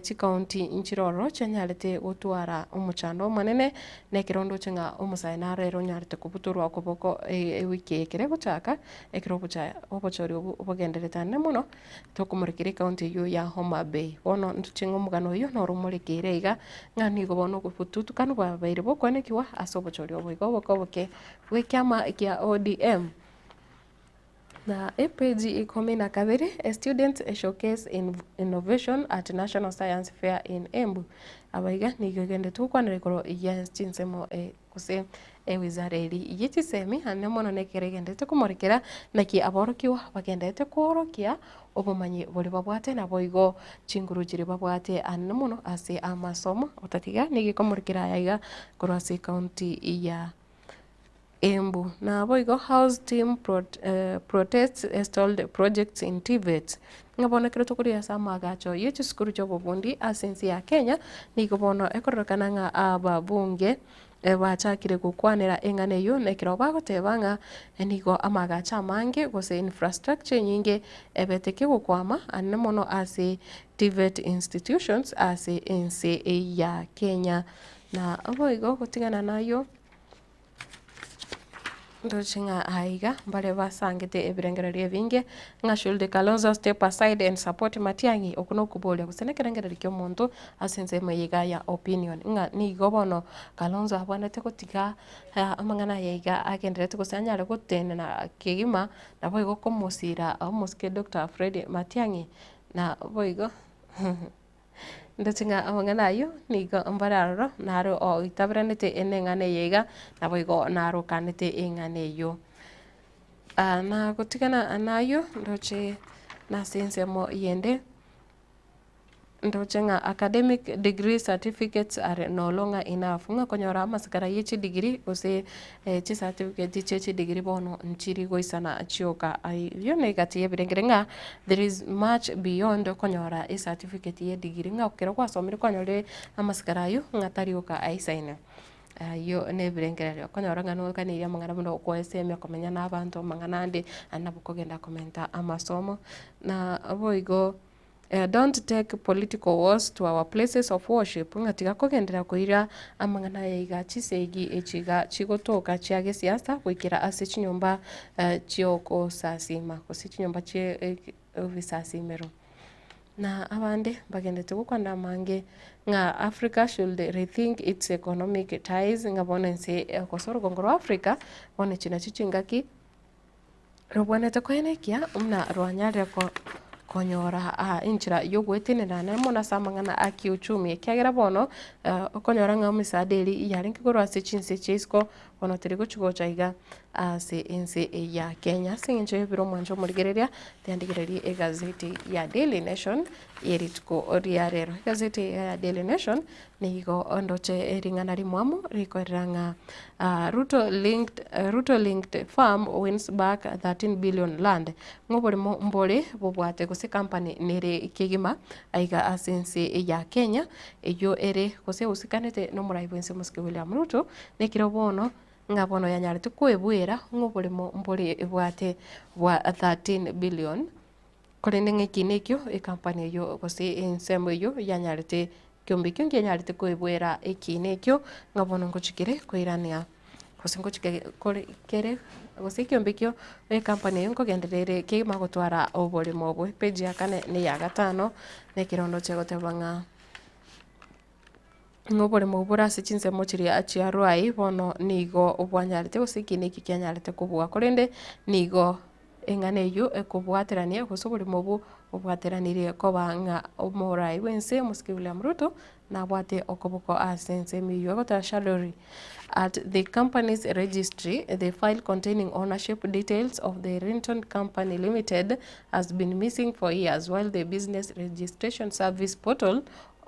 A: Chikaunti nchire ororo chianyarete gotwara omochando omonene, na ekero ndoche ng'a omosae naro ere onyarete kobutorwa okoboko ewiki eye ekero egochaka, ekero obocha obochori obwo bogendererete anene mono, tokomorekera ekaunti eywo ya Homa Bay. Bono ntoche ng'a omogano oyio noro omorekeire iga, ng'a nigo bono obotutukanu bwabeire bokwanekigwa ase obochori obo igo oboke oboke bwa ekiama kia ODM. Na epeji ikomi na kabere, A student showcase in innovation at National Science Fair in Embu. Aba iga nigo egenderete gokwanera igoro ya chinsemo gose ewizara eri ye chisemi ane mono nekero egenderete komorekera naki aborokigwa bagenderete kworokia obomanyi boria babwate naboigo chinguru chiria babwate ane mono ase amasomo otatiga nigo ekomorekera aya iga korwa ase ecounty ya Embu. Naboigo House team protests stalled projects in TVETs. Ng'a bono ekero tokoria ase amaagacho ye chisukuru chi'obobundi ase ense ya Kenya, nigo bono ekororekana ng'a ababunge bachakire gokwanera eng'ana eyio na ekero bagoteba ng'a nigo amaagacho amange gose infrastructure enyinge ebete kegokwama anene mono ase TVET institutions ase ense ya Kenya. Na boigo gotigana nayio. Ndoche ng'a aiga mbare basangete ebirengererio ebinge, ng'a should Kalonzo step aside and support Matiang'i? Okwo nokoboria gose nekerengererio kia omonto ase ensemo eye iga ya opinion, ng'a nigo bono Kalonzo abwenerete gotiga amang'ana aya iga agendererete gose anyare gotenena kegima, naboigo komosira omosike Doctor Fred Matiang'i, na boigo. Ndoche ng'a amang'ana ayio nigo mbare aroro, naro oitaberanete neng'ana eye iga, naboigo narokanete eng'ana eyio. Na gotigana nayio, ndoche nase ensemo eyende, ndoche ng'a academic degree certificates are no longer enough, ng'a konyora amasikara ye chidegree gose chicertificate chie chidegree bono nchiri goisana chioka. Ayio negati y'ebirengere ng'a there is much beyond okonyora ecertificate ye degree ng'a ekero gwasomire kwanyorire amasikara aywo ng'a tari oka aisaine. Ayio nebirengererio okonyora ng'a noganeirie amang'ana buna okoesemia komenya na abanto amang'ana ande, naende nabo okogenda komenta amasomo, na boigo Don't take political wars to our places of worship, ng'a tiga kogenderera koira amang'ana aya iga chisegi echi iga chigotoka chia gesiasa goikera ase chinyomba chi'ogosasima gose chinyomba chie ebisasimero. Na abande mbagenderete gokwana amange ng'a Africa should rethink its economic ties ng'a bono ense gose orogongo rwa Africa bono echi nachio chingaki Robwenerete koenekia buna rwanyarire konyora enchera y'ogoetenena mono ase amang'ana a kiuchumi, ekiagera bono okonyora ng'a emesaada eria yarenge korwa ase chinse chia isiko bono teri gochi gocha iga ase ense eye ya Kenya. Ase eng'encho y'ebiro omwancho omorigereria, tiandigereria egazeti ya Daily Nation ye rituko ria rero. Egazeti eye ya Daily Nation Nigo ndoche ring'ana rimwamu rikoerera ng'a Ruto linked, Ruto linked firm wins back 13 billion land. Ng'a oboremo mbore bobwate gose company nere kegima aiga ase ense ya Kenya eyio ere gose eusikanete nomorai bwense omosike William Ruto nekero bono ng'a bono yanyarete koebuera ng'a oboremo mbore ebwate bwa 13 billion. Korende ng'a eki nekio ecompany eyio gose ensemo eyio yanyarete ekeombe ekio nkianyarete koebuera ekiina ekio ng'a bono ngochi kere koirania gose ngochi kore kere gose ekeombe ekio ecompany eyio nkogenderera ere kegima gotwara oboremo obwe. Page ya kane na eya gatano, na ekerondo chiagoteba ng'a ng'a oboremo bore ase chinsemo chiria chia Ruai bono nigo bwanyarete gose ekiina ekio kianyarete kobua korende nigo Eng'ana eyio ekobwaterania gose oborimo obwo bobwateranirie koba ng'a omorai bw'ense omosike William Ruto nabwate okoboko ase ensemo eyio. Egoteba Shadary at the company's registry, the file containing ownership details of the Rinton Company Limited has been missing for years while the business registration service portal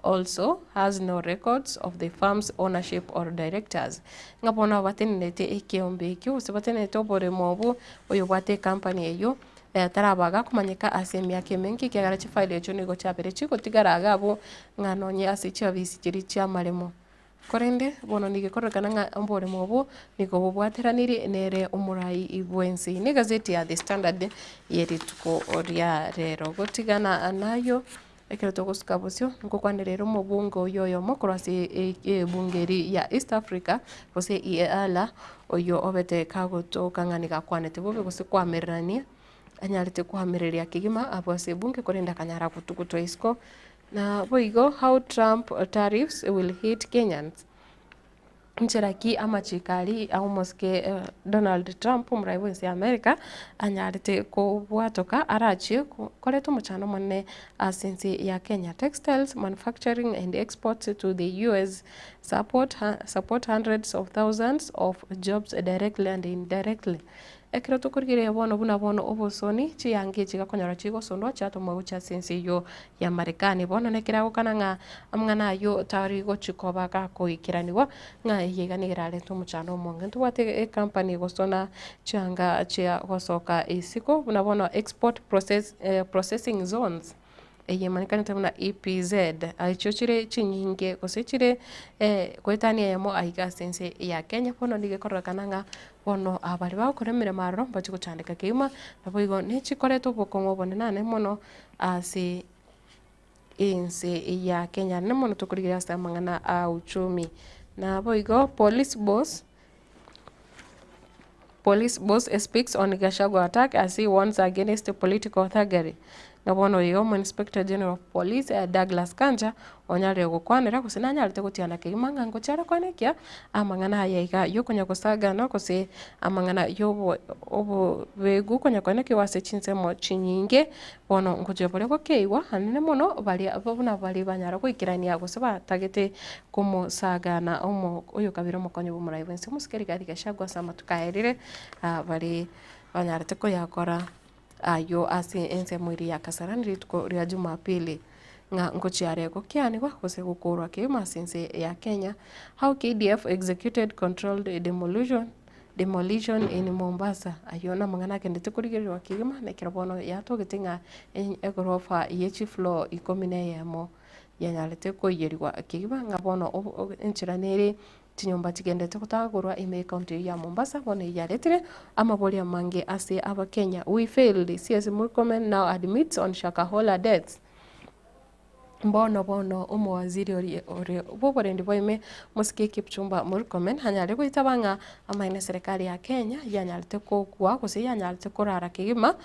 A: also has no records of the firm's ownership or directors. Ng'a bono aba batenenete ekeombe ekio gose batenenete oboremo obwo, oyobwate ecompany eyio, taraba gakomanyeka ase emiaka emenge ekiagera chifile echio nigo chiabeire chigotigara iga abwo ng'a nonye ase chiofisi chiria chiamaremo. Korende bono nigo ekororekana ng'a oboremo obwo nigo bobwateranirie nere omorai bw'ense. Eye negazeti ya The Standard ye rituko ria rero. Gotigana nayio. Ekero togosuka bosio, ngokwanera ere omobunge oyio oyomo korwa ase ebunge eria ya East Africa, gose EALA, oyio obete kagotoka ng'a nigo akwanete bobe gose koamererania, anyarete koamereria kegima abwo ase ebunge korende akanyara gotugutwa isiko. Na boigo how Trump tariffs will hit Kenyans. Nchera ki amachiko aria a omosike Donald Trump omorai bw'ense ya America anyarete kobwatoka arachie koreta omochando omonene ase ense ya Kenya. Textiles manufacturing and exports to the US support support hundreds of thousands of jobs directly and indirectly. Ekero tokorigereria bono buna bono obosoni, chianga echi gakonyora chigosonwa chiatomwa gochia ase ense eyio ya Marekani. Bono nekero agokana ng'a amang'ana ayio tari gochi koba gakoikeranigwa, ng'a eye iga nigo erarente omochando omonge. Ntobwate ecompany egosona chianga chia gosoka isiko buna bono export process processing zones, eye emanyekanete buna EPZ, echio chire chinyinge gose chire goetania eyemo aiga ase ense ya Kenya, bono nigo ekororekana ng'a bono baria bagokora emeremo aroro mbachi gochandeka kegima, naboigo nechikoreta obokong'u obonene ane mono ase ense ya Kenya. Naende mono tokorigereria ase amang'ana a uchumi. Naboigo police boss, police boss speaks on Gachagua attack as he warns against political thuggery. Na bono iga omo inspector general of police Douglas Kanja onyarire gokwanera gose nanyarete gotiana kegima ng'a ngochia are koenekia amang'ana aya iga yokonya gosagana gose amang'ana yobo obobegu konya koenekigwa ase chinsemo chinyinge. Bono ngochia boria gokeigwa anene mono baria buna baria banyara goikerania gose batagete komosagana omo oyokabere omokonyi bw'omorai bw'ense omosike Rigathi Gachagua ase amatuko aerire baria banyarete koyakora ayio ase ensemo eria ya Kasarani rituko ria Jumapili ng'a ngochia are gokianigwa gose gokorwa kegima ase ense ya Kenya. How KDF executed controlled demolition demolition in Mombasa. Ayio namang'ana agendete korigererwa kegima na ekero bono yatogete ng'a egorofa ye chifloor ikomi na eyemo yanyarete koiyerigwa kegima ng'a bono enchera nere chinyomba chigendete gotagorwa ime ekaunti eyio ya Mombasa bono eyio yaretire amabori amange ase abakenya. We failed, CS Murkomen now admits on Shakahola deaths. Bono bono omowaziri oria ore bw'oborendi bwaime Mosike Kipchumba Murkomen anyare goitaba ng'a amaene eserekari ya Kenya yanyarete kokwa gose yanyarete korara kegima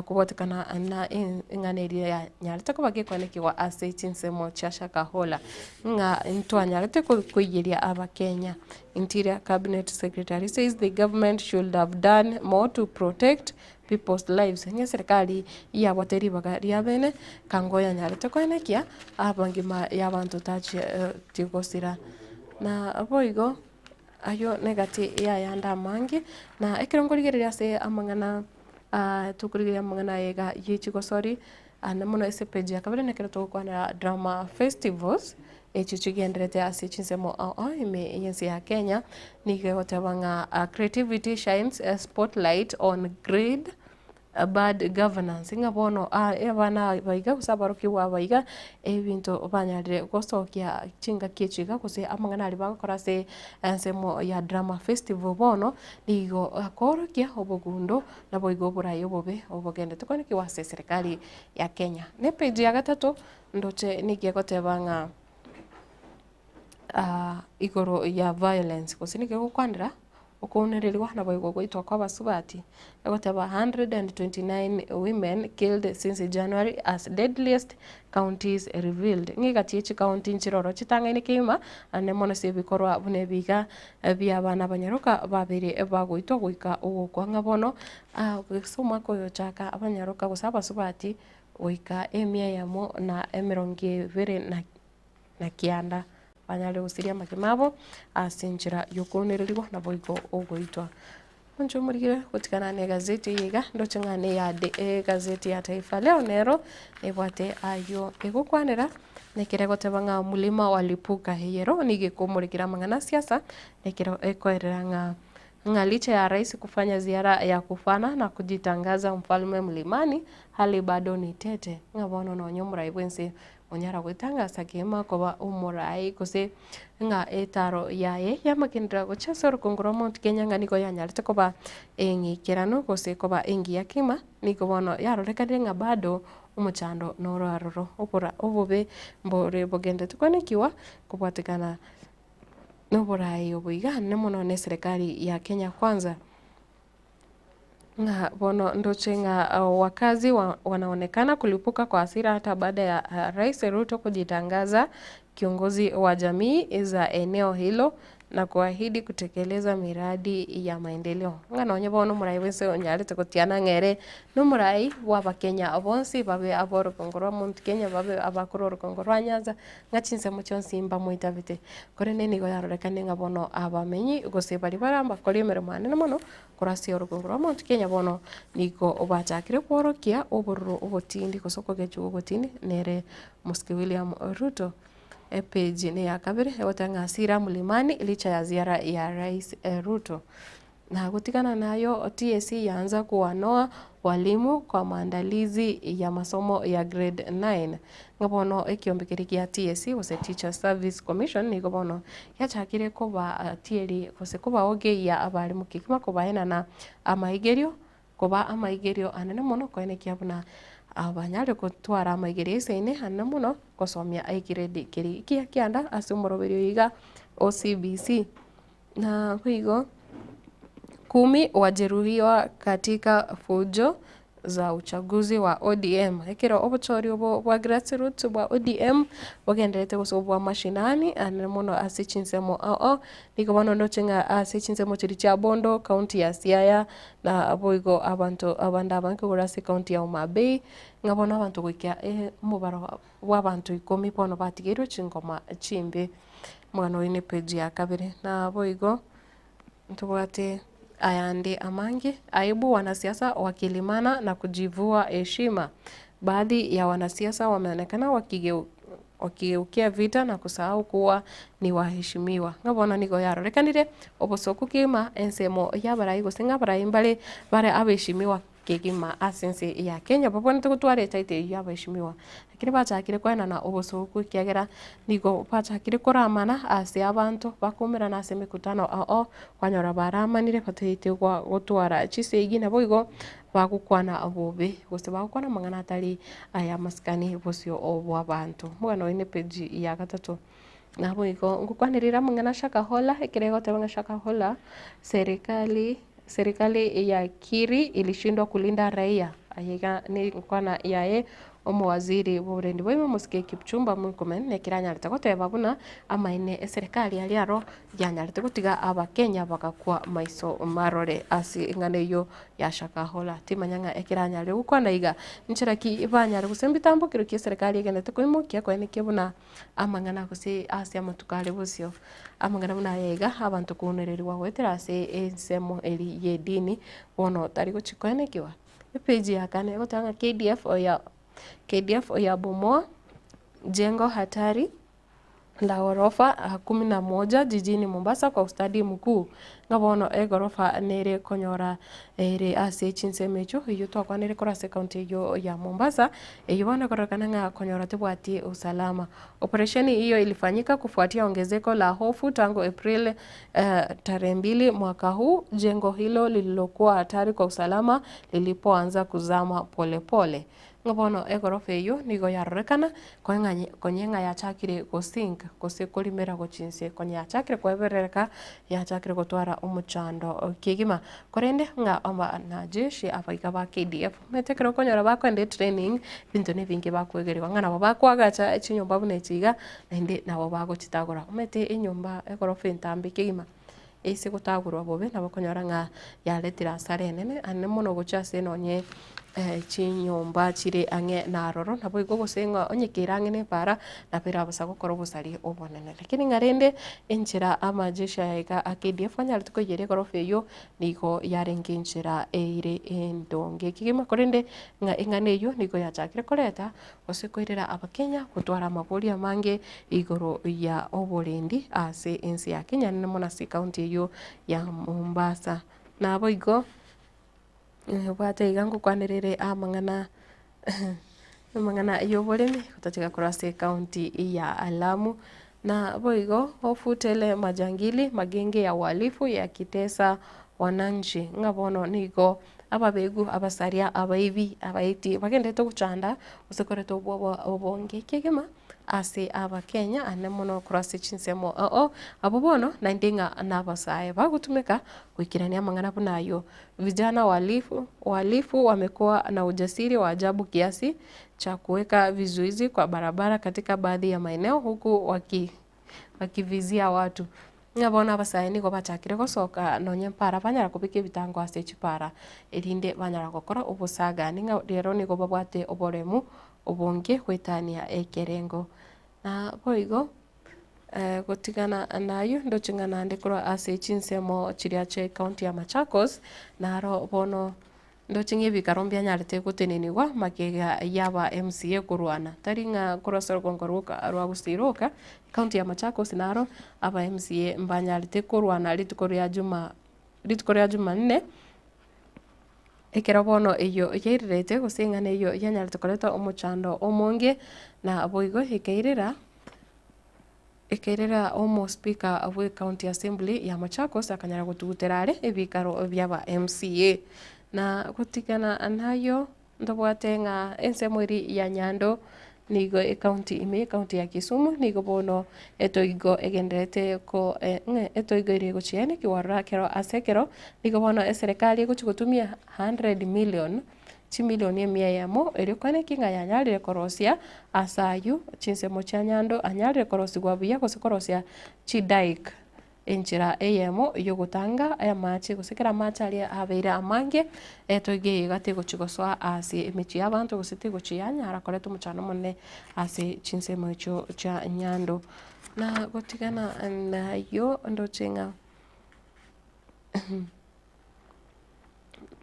A: kobwatekana na eng'ana eria yanyarete koba gekwanekigwa ase chinsemo chia Shakahola ng'a ntwanyarete koiyeria abakenya. Interior Cabinet Secretary says the government should have done more to protect people's lives, ng'a eserekari yabwate ribaga ria bene, kango yanyarete koenekia abangima y'abanto tachia tigosira. Na boigo ayio negati y'ayande amange, na ekero nkorigereria ase amang'ana tokorigereria amang'ana aya iga ye chigosori, ande mono ase epage ya kabere nekero togokwanera drama festivals, echio chigendererete ase chinsemo ao ao ime y'ense ya Kenya, nigo egoteba ng'a creativity shines a spotlight on greed, bad governance, ng'a bono abana aba iga gose aborokigwa aba iga, ebinto banyarire gosokia chingaki echi iga gose amang'ana aria bagokora ase ensemo ya drama festival bono, nigo akoorokia obogundo naboigo oborai obobe obogendete koenekigwa ase eserekari ya Kenya. Na epage ya gatato, Ndoche nigo egoteba ng'a igoro ya violence gose nigo egokwanera okounererigwa naboigo ogoitwa kwa abasubati, egoteba 129 women killed since January as deadliest counties revealed. Ng'a egati ye chikaunti nchire oro chitang'aine kegima naende mono ase ebikorwa buna ebi iga bia abana abanyaroka babere bagoitwa goika ogokwa ng'a bono ase omwaka oyo ochaka abanyaroka gose abasubati goika emia eyemo na emerongo ebere na kianda, banyare gosiria amagima abo ase enchera y'okounererigwa naboigo ogoitwa. Inche omorigire gotigana na egazeti eye iga, ndoche ng'a neya de egazeti ya Taifa Leo nero ebwate ayio egokwanera, na ekero egoteba ng'a mlima walipuka eye ero nigo ekomorekera amang'ana a siasa, na ekero ekoerera ng'a Ng'a licha ya rais kufanya ziara ya kufana na kujitangaza mfalme mlimani, hali bado ni tete. Ng'a bono nonye omorai bw'ense onyara gwetangasa kegima koba omorai gose ng'a etaro yaye y'amagenderero gochia ase orogongo rwa Mount Kenya ng'a nigo yanyarete koba eng'ikeranu gose koba engiya kegima, nigo bono yarorekanire ng'a bado omochando noro aroro obora obobe mbore bogenderete koenekiwa kobwatekana noboraai obo iga ande mono na eserekari ya Kenya Kwanza, ng'a bono ndoche ng'a wakazi wanaonekana kulipuka kwa hasira hata baada ya Rais Ruto kujitangaza kiongozi wa jamii za eneo hilo. Na kuahidi kutekeleza miradi ya maendeleo. Ng'a nonye bono omorai bwense onyarete gotiana ng'a ere nomorai bw'Abakenya bonsi babe ab'orogongo rwa Mount Kenya babe abakorwa orogongo rwa Nyanza, ng'a chinsemo chionsi mbamoitabete. Korende nigo yarorekane ng'a bono abamenyi gose baria bare abakori emeremo anene mono korwa ase orogongo rwa Mount Kenya bono nigo bachakire kworokia obororo obotindi gose okogechigwa ogotindi nere Mosike William Ruto. Epeji neya kabere egoteba ng'a Hasira Mlimani licha ya ziara ya Rais Ruto. Na gotigana nayo TSC yaanza kuwanoa walimu kwa maandalizi ya masomo ya grade 9. Ng'a bono ekiombe keria gia TSC gose Teachers Service Commission nigo bono yachakire kobatieri gose kobaogeia abalimu kegima kobaenana amaigerio Koba amaigerio anene mono koenekia buna abanyare gotwara amaigerio aisaine anene mono gosomia egiredi keria kia kianda ase omoroberio oyo iga o CBC. Na boigo kumi wajeruhiwa katika fujo za uchaguzi wa ODM. Ekero obochori obo bwa grassroots bwa ODM bogendererete gose obwa mashinani anene mono ase chinsemo ao ao, nigo bono ndoche ng'a ase chinsemo chiria chia Bondo, county ya Siaya, na boigo abanto abande abange kogora ase ecounty ya Homa Bay, ng'a bono abanto goika omobaro bw'abanto ikomi bono batigeirwe chingoma chimbe. Omogano oyo ne page ya kabere. Na boigo ntobwate ayande amange, aibu wanasiasa wakilimana na kujivua heshima. Baadhi ya wanasiasa wameonekana wakigeu wakigeukia vita na kusahau kuwa ni waheshimiwa. Ng'a bono nigo yarorekanire obosoku kegima ensemo y'abarai gose ng'a abarai mbare bare abeshimiwa kegima ase ense ya Kenya babwenerete gotwara etitle eyio y'abaheshimiwa. Lakini bachakire koenana obosoku ekiagera nigo bachakire koramana ase abanto bakoumerana ase emekutano ao ao, kwanyora baramanire bataete gotwara chisegi naboigo bagokwana bobe gose bagokwana amang'ana atari ay'amasikani bosio bw'abanto. Omogano oyo ne page ya gatato. Naboigo ngokwanerire amang'ana Shakahola, ekero egoteba ng'a Shakahola, serikali serikali yakiri ilishindwa kulinda raia, aye iga ne enkwana yaye omowaziri bw'oborendi bwa ime omosike Kipchumba Murkomen nekero anyarete goteba buna amaene eserekari aria aro yanyarete gotiga abakenya bagakwa maiso marore ase eng'ana eyio ya Shakahola. Timanya ng'a ekero anyarire gokwana iga, nchera ki banyare gose mbitambokero ki eserekari egenderete koimokia koenekia buna amang'ana gose ase amatuko are bosio. Amang'ana buna aya iga, abanto kounererigwa goetera ase ensemo eria y'edini bono tari gochia koenekiwa. Epage ya kane egoteba ng'a KDF oya KDF oyabomoa jengo hatari la ghorofa kumi na moja jijini Mombasa kwa ustadi mkuu, ng'a bono egorofa nere konyora ere ase chinsemo echio, eyio twakwanire korwa ase ekaunti eyio ya Mombasa, eyio bono ekororekana ng'a konyora tebwati usalama. Operesheni hiyo ilifanyika kufuatia ongezeko la hofu tangu Aprili tarehe mbili mwaka huu, jengo hilo lililokuwa hatari kwa usalama lilipoanza kuzama polepole. Ng'a bono egorofa eyio nigo yarorekana konye ng'a yachakire gosink gose korimera gochia inse, konye yachakire koeberereka, yachakire gotwara omochando kegima. Korende ng'a abanajeshi aba iga ba KDF, omanyete ekero okonyora bakoenda etraining, ebinto na ebinge bakoegerigwa ng'a nabo bakoagacha chinyomba buna echi iga, naende nabo bagochitagora. Omanyete enyomba egorofa entambe kegima, ase gotagorwa bobe nabo okonyora ng'a yaretire hasara enene, anene mono gochia ase nonye chinyomba chire ang'e na aroro, naboigo gose ng'a onye kere ang'e na epaara, nabo erabosa gokora obosari obonene. Lakini ng'a rende, enchera amajeshi aya iga a KDF anyarete koiyeria egorofa eyio, nigo yarenge enchera eire endonge kegima, korende ng'a eng'ana eyio nigo yachakire koreta gose koirera abakenya gotwara amabori amange igoro ya oborendi ase ense ya Kenya naende mono ase ekaunti eyio ya Mombasa. Naboigo obwate iga ngokwanerere amang'ana amang'ana ya oboremi gotatiga korwa ase ekaunti ya Lamu. Naboigo ofutele majangili magenge ya uhalifu yakitesa wananchi ng'a bono nigo Ababegu, abasaria, abaibi, abaiti, bagenderete gochanda gose koreta obwoba obonge kegima ase Abakenya ane mono korwa ase chinsemo ao abwo bono naende ng'a nabasae bagotumeka goikerania amang'ana buna ayio. Vijana wahalifu wahalifu wamekuwa na ujasiri wa ajabu kiasi cha kuweka vizuizi kwa barabara katika baadhi ya maeneo huku waki wakivizia watu. Ng'a bono abasae nigo bachakire gosoka nonye mpara banyara kobeka ebitango ase chipara erinde banyara gokora obosagani ng'a rero nigo babwate oboremu obonge goetania ekerengo. Na boigo gotigana nayio ndoche ng'a naende korwa ase chinsemo chiria chia ecounty ya Machakos, naro bono Ndoche ng'a ebikaro mbianyarete gotenenigwa magega y'aba MCA korwana, tari ng'a korwa ase orogongo rwoka rwa Gusii roka, county ya Machakos naro aba MCA mbanyarete korwana rituko ria juma rituko ria jumanne, ekero bono eyio yairerete gose eng'ana eyio yanyarete koreta omochando omonge, na boigo ekairera. Ekerera omo speaker bwe county assembly ya Machakos akanyara gotugutera are ebikaro biaba MCA. Na gotigana nayio ntobwate ng'a ensemo eria ya Nyando nigo ecounty ime ecounty ya Kisumu nigo bono etoigo egendererete ko ng'a etoigo ere egochia enekiwa kero ase ekero nigo bono eserekari egochi gotumia hundred million. Chimilioni emia eyemo, erio kwane ki ng'a yanyarire korosia ase ayio chinsemo chia nyando anyarire korosigwa buya gose korosia chidyke enchera eyemo yogotanga amache gose ekero amache aria abeire amange etoigo eye iga tegochi gosoa ase emechie ya abanto gose tegochi yanyara koreta omochando omonene ase chinsemo echio chia nyando. Na gotigana nayio ndoche ng'a.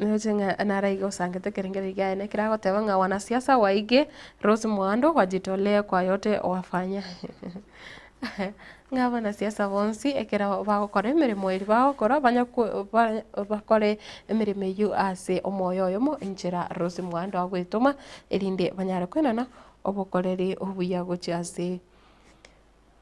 A: Ndoche ng'a naro iga osangete ekerengererio kiaye na ekero agoteba ng'a wanasiasa waige Rose Muhando wajitolee kwa yote wafanya ng'a abanasiasa bonsi ekero bagokora emeremo eria bagokora banya ko ba bakore emeremo eywo ase omoyo oyomo enchera Rose Muhando agoetoma erinde banyare koenana obokoreri obuya gochia ase.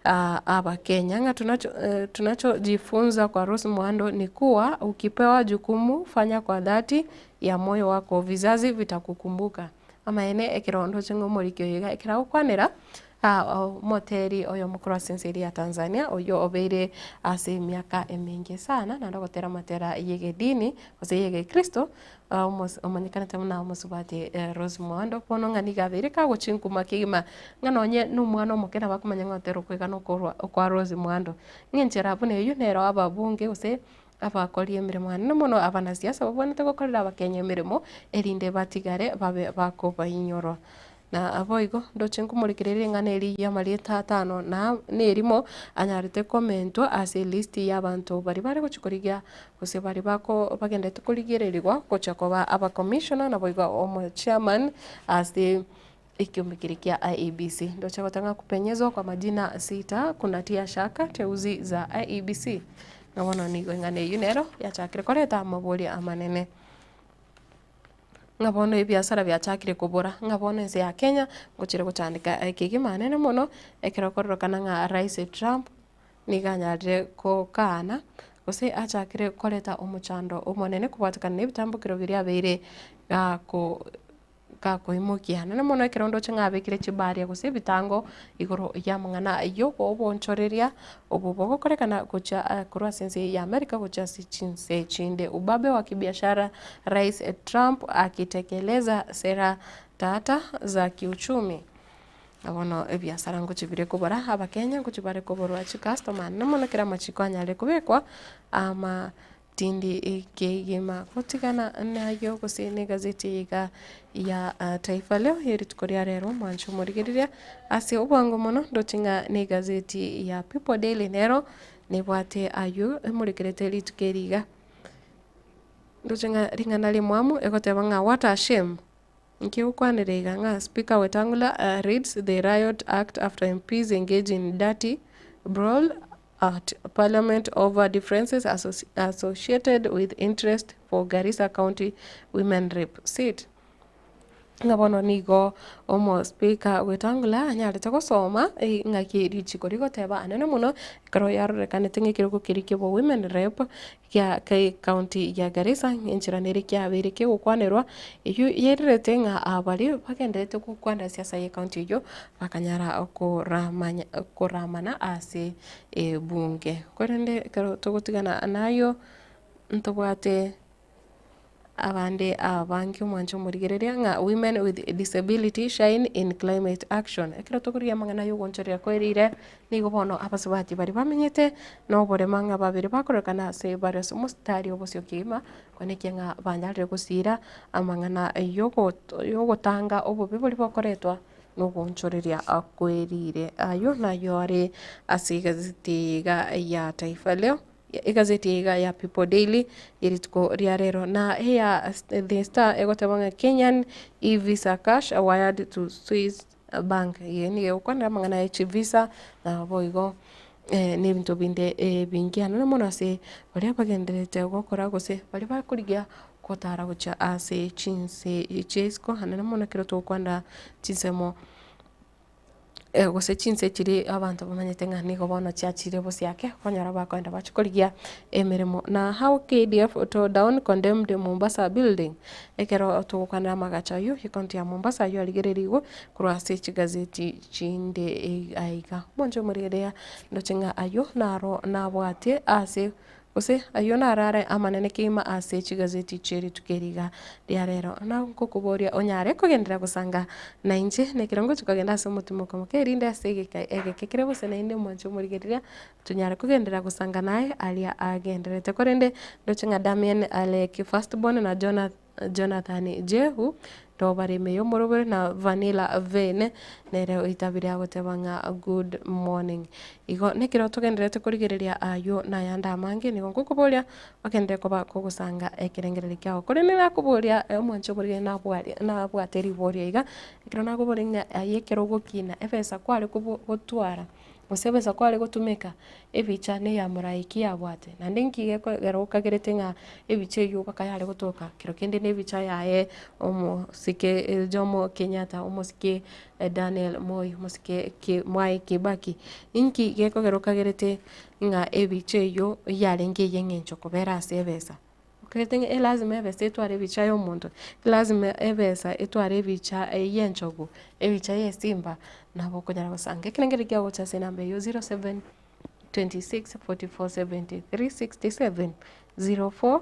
A: Abakenya ng'a tunacho tunachojifunza kwa Rose Muhando ni kuwa ukipewa jukumu fanya kwa dhati ya moyo wako vizazi vitakukumbuka. Amaene ekero ndoche ng'a omoriki oyo iga ekero agokwanera omoteri oyomo korwa ase ense eria ya Tanzania oyio obeire ase emiaka emenge sana naende ogotera amatera ya egedini gose ya egekristo omonyekanete buna omosubati Rose Muhando, bono ng'a nigo abeire kagochinkuma kegima, ng'a nonye na omwana omoke nabo akomanya ng'a otera okoegana okorwa okwa Rose Muhando. Ng'a enchera buna eywo nero ababunge gose abakori emeremo anene mono abanasiasa babwenerete gokorera abakenya emeremo, erinde batigare babe bakobainyorwa. Na boigo ndoche nkomorekereria ring'ana eri ri'amarieta atano na nerimo, anyarete komentwa ase elisti y'abanto baria bare gochia korigia, gose baria bako bagenderete korigererigwa gochia koba abacommissioner naboigo omochairman ase ekiombe keria kia IEBC. Ndoche goteba ng'a kupenyezwa kwa majina sita kunatia shaka teuzi za IEBC. Na bono nigo eng'ana eyio nero yachakire koreta amaboria amanene. Ng'a bono ebiasara biachakire kobora, ng'a bono ense ya Kenya ngochire gochandeka kegima anene mono, ekero okororokana ng'a Rais Trump nigo anyarire kokaana, gose achakire koreta omochando omonene kobwatekana na ebitambokero biria abeire gako gakoimokia. Naende mono ekero ndoche ng'a abekire chibaria gose ebitango igoro y'amang'ana y'oboonchoreria obo bogokorekana gochia korwa ase ense ya America gochia ase chinse chinde. Ubabe wa kibiashara Rais Trump akitekeleza sera tata za kiuchumi. Na bono ebiasara ngochia bire kobora, abakenya ngochia bare koborwa chicustomer naende mono ekero amachiko anyarire kobekwa ama. Tindi kegima gotigana nayio gose negazeti eye iga ya Taifa Leo ye rituko ria rero mwanche omorigereria ase obwango mono ndoche ng'a negazeti ya People Daily nero nebwate ayio emorekerete rituko eri iga. Ndoche ng'a ring'ana rimwamu egoteba ng'a what a shame, nki gokwanera iga ng'a Speaker Wetangula reads the riot act after MPs engage in dirty brawl at Parliament over differences associated with interest for Garissa County Women Rep seat. Ng'a bono nigo omo speaker Wetangula anyarete gosoma ng'aki richiko rigoteba anene mono ekero yarorekanete ng'a ekerogo keria kia obo women rep gia county ya Garissa enchera nere kiabeire kegokwanerwa eywo yairerete ng'a baria bagendererete gokwanera siasa ye county eywo bakanyara koramanya koramana ase ebunge. Korende ekero togotigana naywo ntobwate. Abande abange omwanche omorigereria ng'a Women with Disability Shine in Climate Action. Ekero tokorigia amang'ana y'ogoonchoreria kwerire, nigo bono abasubati baria bamenyete noborema ng'a babere bakorekana ase bare ase omositari obosio kegima, konekia ng'a banyarire gosiira amang'ana y'ogotanga obobe boria bokoretwa nogoonchoreria kwerire. Ayio nayo are ase egazeti eye iga ya Taifa Leo. Egazeti eye iga ya People Daily ye rituko ria rero na eya The Star egoteba ng'a Kenyan e-visa cash wired to Swiss bank. Eye nigo egokwanera amang'ana ya chivisa na boigo na ebinto binde ebinge anene mono ase baria bagendererete gokora gose baria bakorigia gotara gochia ase chinse chia isiko anene mono ekero togokwanera chinsemo. Gose chinse chiria abanto bamanyete ng'a nigo bono chiachire bosiake, okonyora bakoenda bachia korigia emeremo. Na how KDF tore down condemned Mombasa building, ekero togokwanera amagacho aywo ye county ya Mombasa aywo arigererigwe korwa ase chigazeti chinde aiga. Omonche omorigereria ndoche ng'a aywo naro nabwatie ase Gose ayio narare amanene kegima ase chigazeti chie rituko eri iga ria rero. Na ngokoboria onyare kogenderera gosanga nainche, na ekero ngochia kogenda ase omotimoko moke, erinde ase egeka egeke kere gose naende mwanche omorigereria, tonyare kogenderera gosanga naye aria agendererete. Korende ndoche ng'a Damian Aleki first born na Jonathan. Jonathan Jehu, ndobare ime y'omorobere, na Vanilla Vane, nere oitabire agoteba ng'a good morning. Igo nekero togendererete korigereria ayio na ayande amange, nigo ngokoboria ogenderere koba kogosanga ekerengererio kiago. Korende nakoboria omwancho omorigeni nabware nabwate riborio iga, ekero nakoboria ng'a aye ekero ogokina ebesa kware kobo gotwara. Gose ebesa kware gotumeka, ebicha neya moraai ki yabwate? Naende nki gekogera okagerete ng'a ebicha eywo mpaka yare gotoka? Kero kende na ebicha yaye omosike Jomo Kenyatta, omosike Daniel Moi, omosike Ki Mwai Kibaki. Inki gekogera okagerete ng'a ebicha eywo yarenge eye eng'encho kobera ase ebesa? Okagerete ng'a elasima ebesa etware ebicha ya omonto, elasima ebesa etware ebicha ya enchogu, ebicha ya esimba, nabo okonyara gosanga ekerengererio kiago gocha ase enamba eywo 07 26 44 73 67 04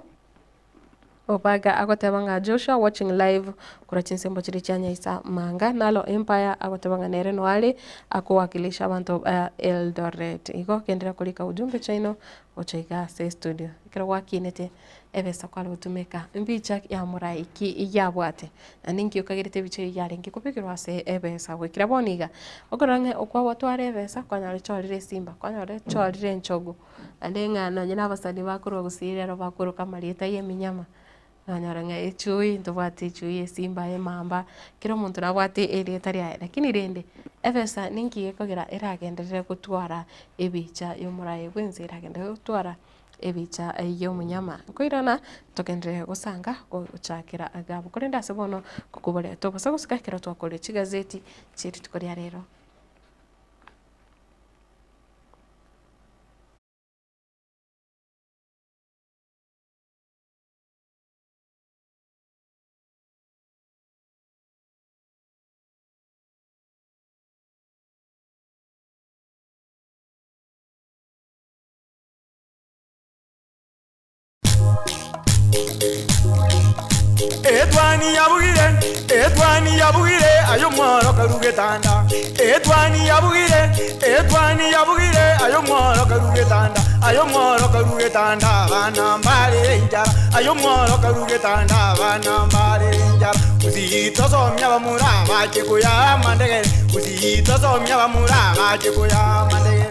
A: Obaga agoteba ng'a Joshua watching live korwa chinsembo chiria chia Nyaisa Manga, Nalo Empire agoteba ng'a nere noare akowakilisha abanto ba Eldoret. Igo genderera korika ujumbe chiaino gocha iga ase estudio. Ekero gwakinete ebesa kware gotumeka mbicha ya morai ki yabwate, naende nki okagerete ebicha eyio yarenge kobekerwa ase ebesa goikera bono iga. Okorora ng'a okwagotwara ebesa kwanyora chorire esimba, kwanyora chorire enchogu, naende ng'a nonye na abasani bakorwa gusii rero bakoroka amarieta ya eminyama. Nonyora ng'a echui, ntobwate echui, esimba, emamba, kera omonto nabwate erieta riaye. Lakini rende, ebesa ninki gekogera eragenderere gotwara ebicha ya omoraia bwensi eragenderere gotwara ebicha ya omonyama. Nkoirana togenderere gosanga gochakera iga abwo. Korende ase bono, ngokoboria tobasa gosika ekero twakorire chigazeti chie rituko ria rero.
L: Etwani yabugire, etwani yabugire, aye omworo karu getanda. Etwani yabugire, etwani yabugire, aye omworo karu getanda. Aye omworo karu getanda, abana mbare enchara. Aye omworo karu getanda, abana mbare enchara. Gusii tosomia abamura bache koyaa amandegere, Gusii tosomia abamura bache koyaa amandegere.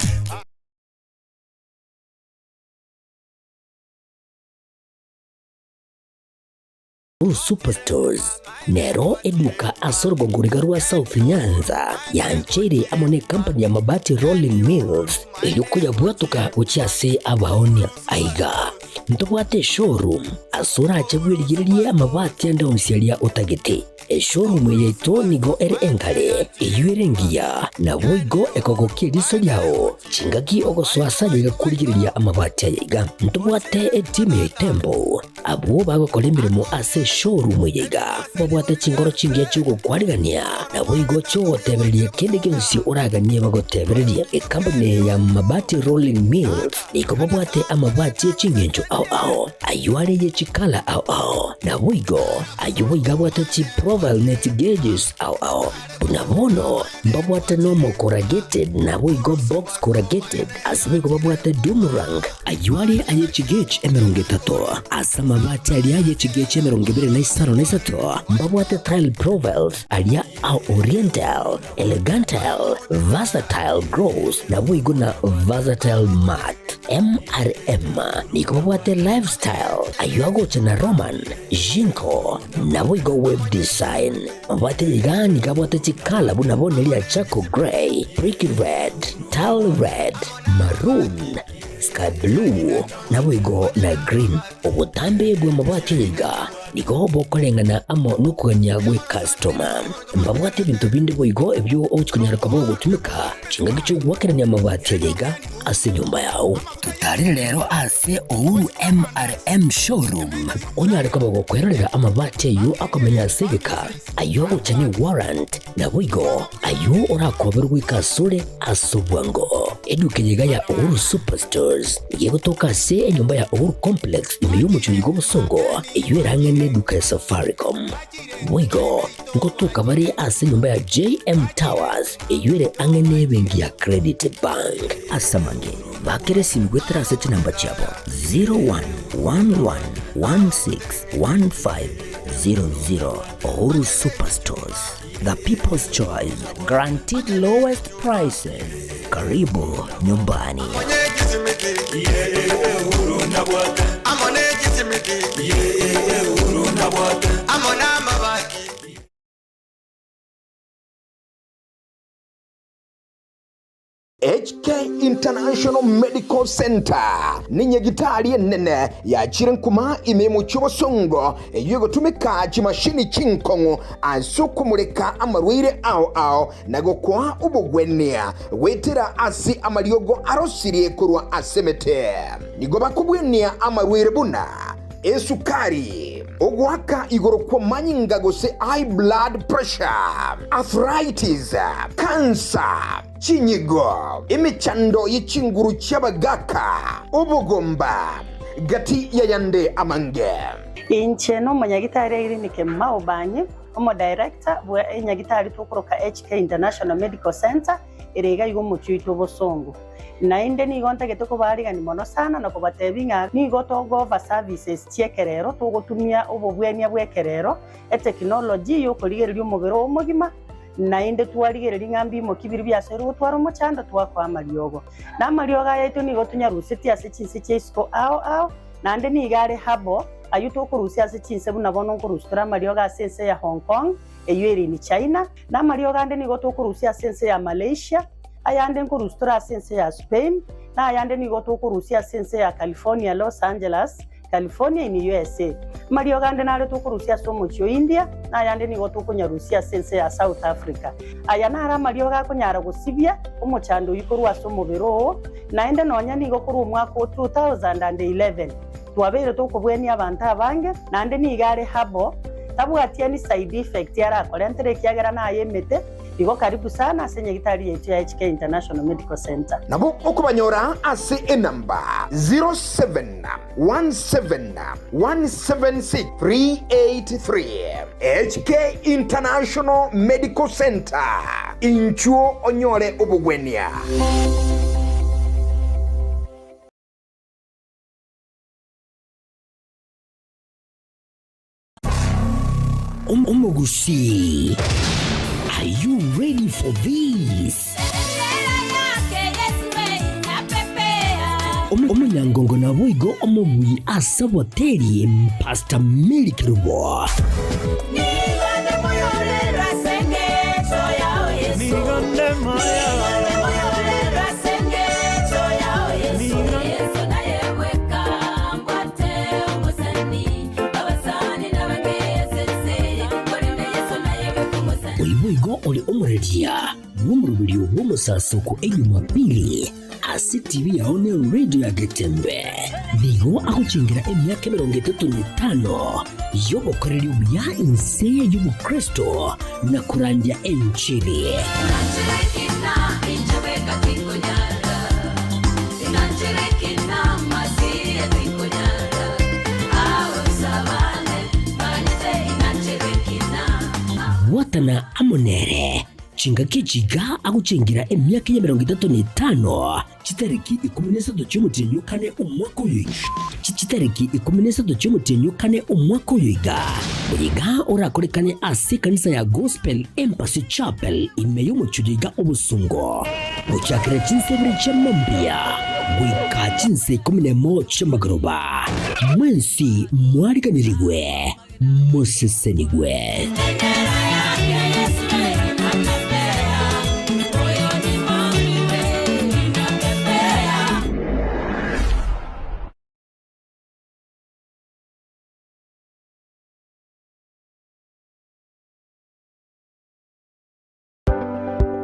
O: Superstores nero eduka ase orogongo riga rwa South Nyanza yancheire amo ne company ya Mabati Rolling Mills erio koyabwatoka gochia ase abaonia. Aiga ntobwate eshowroom ase orache bwerigererie amabati ande onsi aria otagete. Eshowroom eye yaito nigo ere engare, eyio ere engiya, naboigo ekogokia eriso riao chingaki ogosoa ase aye iga korigereria amabati aya iga. Ntobwate etimu ya Itembo Abwo bagokora emeremo ase eshowroom eye iga babwate chinkoro chingiya chi'ogokwarigania, naboigo chi'ogotebereria kende gionsi oraganie bagotebererie. Ekampuni eye ya Mabati Rolling Mills nigo babwate amabati e chingencho ao. ao ao, ayio are ye chikala ao ao, naboigo ayio boigo abwate chiprofile ne chigeges ao ao. Buna bono mbabwate normal corrugated naboigo box corrugated, ase boigo babwate doomerang, ayio are aye chigauge 30, ase amabati aria aye chigauge 25, mbabwate tile profiles aria a oriental, Elegantal, Versatile Gross, naboigo na Versatile Matte. MRM nigo babwate Lifestyle, ayio agocha na Roman, Jinko, naboigo Web Design. Mabwate iga nigo abwate chikala buna bono eria Charcoal Grey, Brick Red, Tile Red, Maroon, Sky Blue, naboigo na Green. Obotambe bw'amabati aya iga nigo bokoreng'ana amo nokogania gw'ekastoma. Mbabwate ebinto binde boigo ebio ogochia konyara koba ogotumeka chingaki chi'ogoakerania amabati aya iga ase enyomba yao. Totarere rero ase Uhuru MRM Showroom onyare koba gokwerorera amabati ayio akomenya ase egeka, ayio agocha ne warrant, Naboigo ayio orakoberwe goika asore ase obwango. Eduka eye iga ya Uhuru Superstores nigo egotoka ase enyomba ya Uhuru Complex ime y'omochie oyo bw'obosongo, eyio ere ang'e n'eduka ya Safaricom. Boigo ngotoka bare ase enyomba ya JM Towers eyio ere ang'e n'ebenki ya Credit Bank. Ase amange, bakera esimi goetera ase chinamba chiabo 0111161500. Uhuru Superstores, the people's choice, guaranteed lowest prices. Karibu nyumbani.
C: HK International Medical Centre nenyagitari enene yachire nkuma ime y'omochie obosongo eyio egotumeka chimashini chinkong'u ase okomoreka amarwaire ao ao na gokoa obogwenia goetera ase amariogo arosirie korwa ase emete. Nigo bakobwenia amarwaire buna esukari, ogoaka igoro kw'amanyinga gose high blood pressure, arthritis, cancer, Chinyigo, emechando ye chinguru chi'abagaaka, obogomba, gati y'ayande amange.
G: Inche nomonyagitari Irene Kemuma Obanyi, omodirector bwe enyagitari tokoroka HK International Medical Centre ere iga iga omochie oito obosongo. Naende nigo ntagete kobaarigani mono sana na kobatebia ng'a nigo togo-offer services chi'ekerero togotumia obobwenia bw'ekerero, etechnology y'okorigereria omobere oo omogima, Naende twarigereria ng'a mbimoki biria biasoire gotwara omochando, twakoa amariogo. Na amariogo aya aito nigo tonyarusetie ase chinse chia isiko ao ao, naende nigo are herbal, ayio tokorusia ase chinse buna bono nkorusia tore amariogo ase ense ya Hong Kong, eyio ere in China, na amariogo ande nigo tokorusia ase ense ya Malaysia, ayande nkorusia tore ase ense ya Spain, na ayande nigo tokorusia ase ense ya California, Los Angeles, California in USA. Amariogo ande nare tokorusia ase omochie o India, na ayande nigo tokonyarusia ase ense ya South Africa. Aya naro amariogo akonyara gosibia omochando oyio korwa ase omobere oo, naende nonya nigo korwa omwaka o 2011 twabeire tokobwenia abanto abange, naende nigo are herbal, tabwati any side effect arakorentere ekiagera naye emete. Igo karibu sana ase nyagitari yaito ya HK International Medical Centre.
C: Nabo okobanyora ase enamba 0717176383. HK International Medical Centre, inchuo onyore obogwenia.
O: Omogusii, are you ready for this? Omonyangongo naboigo omobui ase oboteri Pastor Mary Kerubo. Oyo boigo ore omoreria bw'omoroberio bw'omosasoko Ejumapili ase TV yao ne radio ya Getembe. Nigo agochengera emiaka 35 y'obokoreri obuya inse y'obokristo na korandia enchiri. kobwatana amo nere. Chingaki echi iga agochengira emiaka y'emerongo etato na etano, chitariki ikomi na isato chi'omotienyi o kane omwaka oyo Chitariki ikomi na isato chi'omotienyi o kane omwaka oyo iga, oyo iga orakorekane ase ekanisa ya Gospel Embassy Chapel ime y'omochie oyo iga Obosongo, gochakera chinsa ibere chia mambia goika chinsa ikomi nemo chi'amagoroba. Mwensi mwariganirigwe. Mosesenigwe.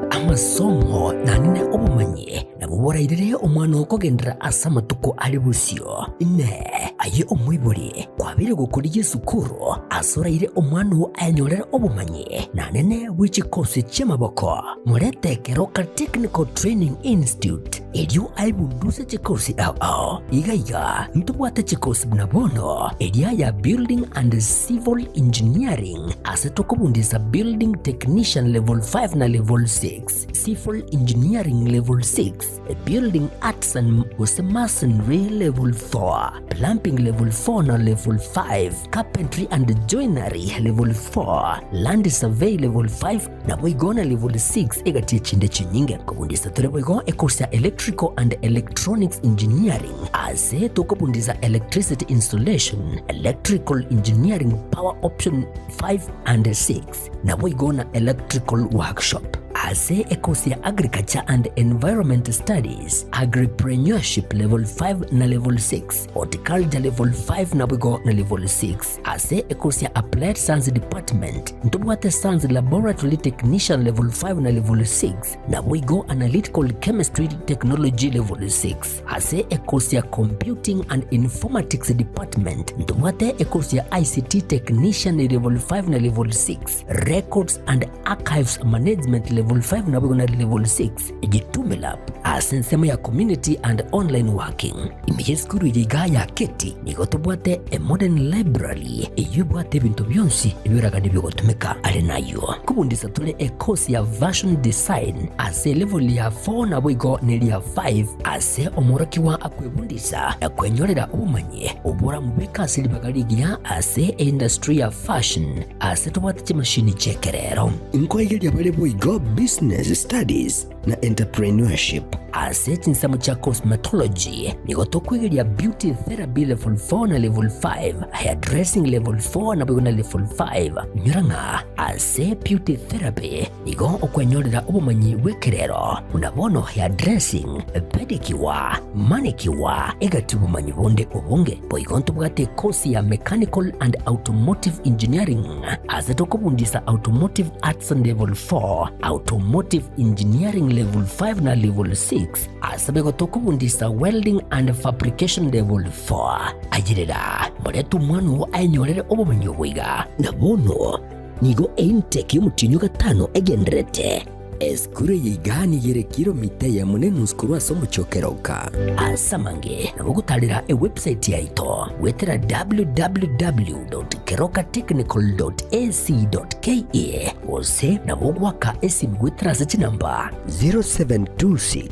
O: Amasomo naende obomanyi nabwo borairere omwana oo kogenderera ase amatuko are bosio. Inee! Aye omoibori, kwabeire gokorigia esukuru ase oraire omwana oo ayenyorere obomanyi naende bwe chikosi chi'amaboko? Morete Keroka Technical Training Institute erio aebunduse chikosi ao ao. Iga iga ntobwate chikosi buna bono eria ya Building and Civil Engineering ase tokobundisa Building Technician Level 5 na Level 6, Civil Engineering Level 6, Building Arts and gose Masonry Level 4, Plumbing Level 4 na Level 5, Carpentry and Joinery Level 4, Land Survey Level 5, Naboigo na level 6 egati echinde chinyinge. Kobundisa tore boigo ecourse ya Electrical and Electronics Engineering ase tokobundisa Electricity Installation, Electrical Engineering Power Option 5 and 6 naboigo na Electrical Workshop. Ase ecourse ya Agriculture and Environment Studies, Agripreneurship level 5 na level 6, Horticulture level 5 naboigo na level 6. Ase ecourse ya Applied Science Department, Ntobwate Science Laboratory Technician Level 5 na Level 6, naboigo Analytical Chemistry Technology Level 6. Ase ekosi ya Computing and Informatics Department, ntobwate ekosi ya ICT Technician Level 5 na Level 6, Records and Archives Management Level 5 naboigo na Level 6, Jitume Lab ase ensemo ya Community and Online Working. Ime y'esukuru eye iga ya Keti nigo tobwate a modern library eyio ebwate ebinto bionsi ebioraganie biogotumeka. Are nayio nkobundisa tore ecourse ya Fashion Design ase elevel ya 4 naboigo neria 5 ase omworokigwa akwebundisa na kwenyorera obomanyi oboramobeke ase ribaga rigiya ase eindustry ya fashion ase tobwate chimashini chi'ekerero. Nkoigeria bare boigo Business Studies na Entrepreneurship. Ase chinsemo chia Cosmetology, nigo tokwegeria Beauty Therapy Level 4 na Level 5, Hairdressing Level 4 naboigo na Level 5. Inyora ng'a ase Beauty Therapy nigo okwenyorera obomanyi bw'ekerero buna bono hairdressing, pedicure, manicure, egati obomanyi bonde obonge. Boigo ntobwate ekosi ya Mechanical and Automotive Engineering ase tokobundisa Automotive Arts Level 4, Automotive Engineering Level 5 na Level 6, ase boigo tokobundisa Welding and Fabrication Level 4. Ayerera, morete omwana oo aenyorere obomenyo obo iga. Na bono nigo eintake y'omotienyi o gatano egendererete. Esukuru eye iga nigo ere kilomita eyemo na enusu korwa ase omochie o Keroka. Ase amange nabo ogotarera ewebsite yaito goetera www.kerokatechnical.ac.ke gose nabo ogoaka esimi goetera ase chinamba 0726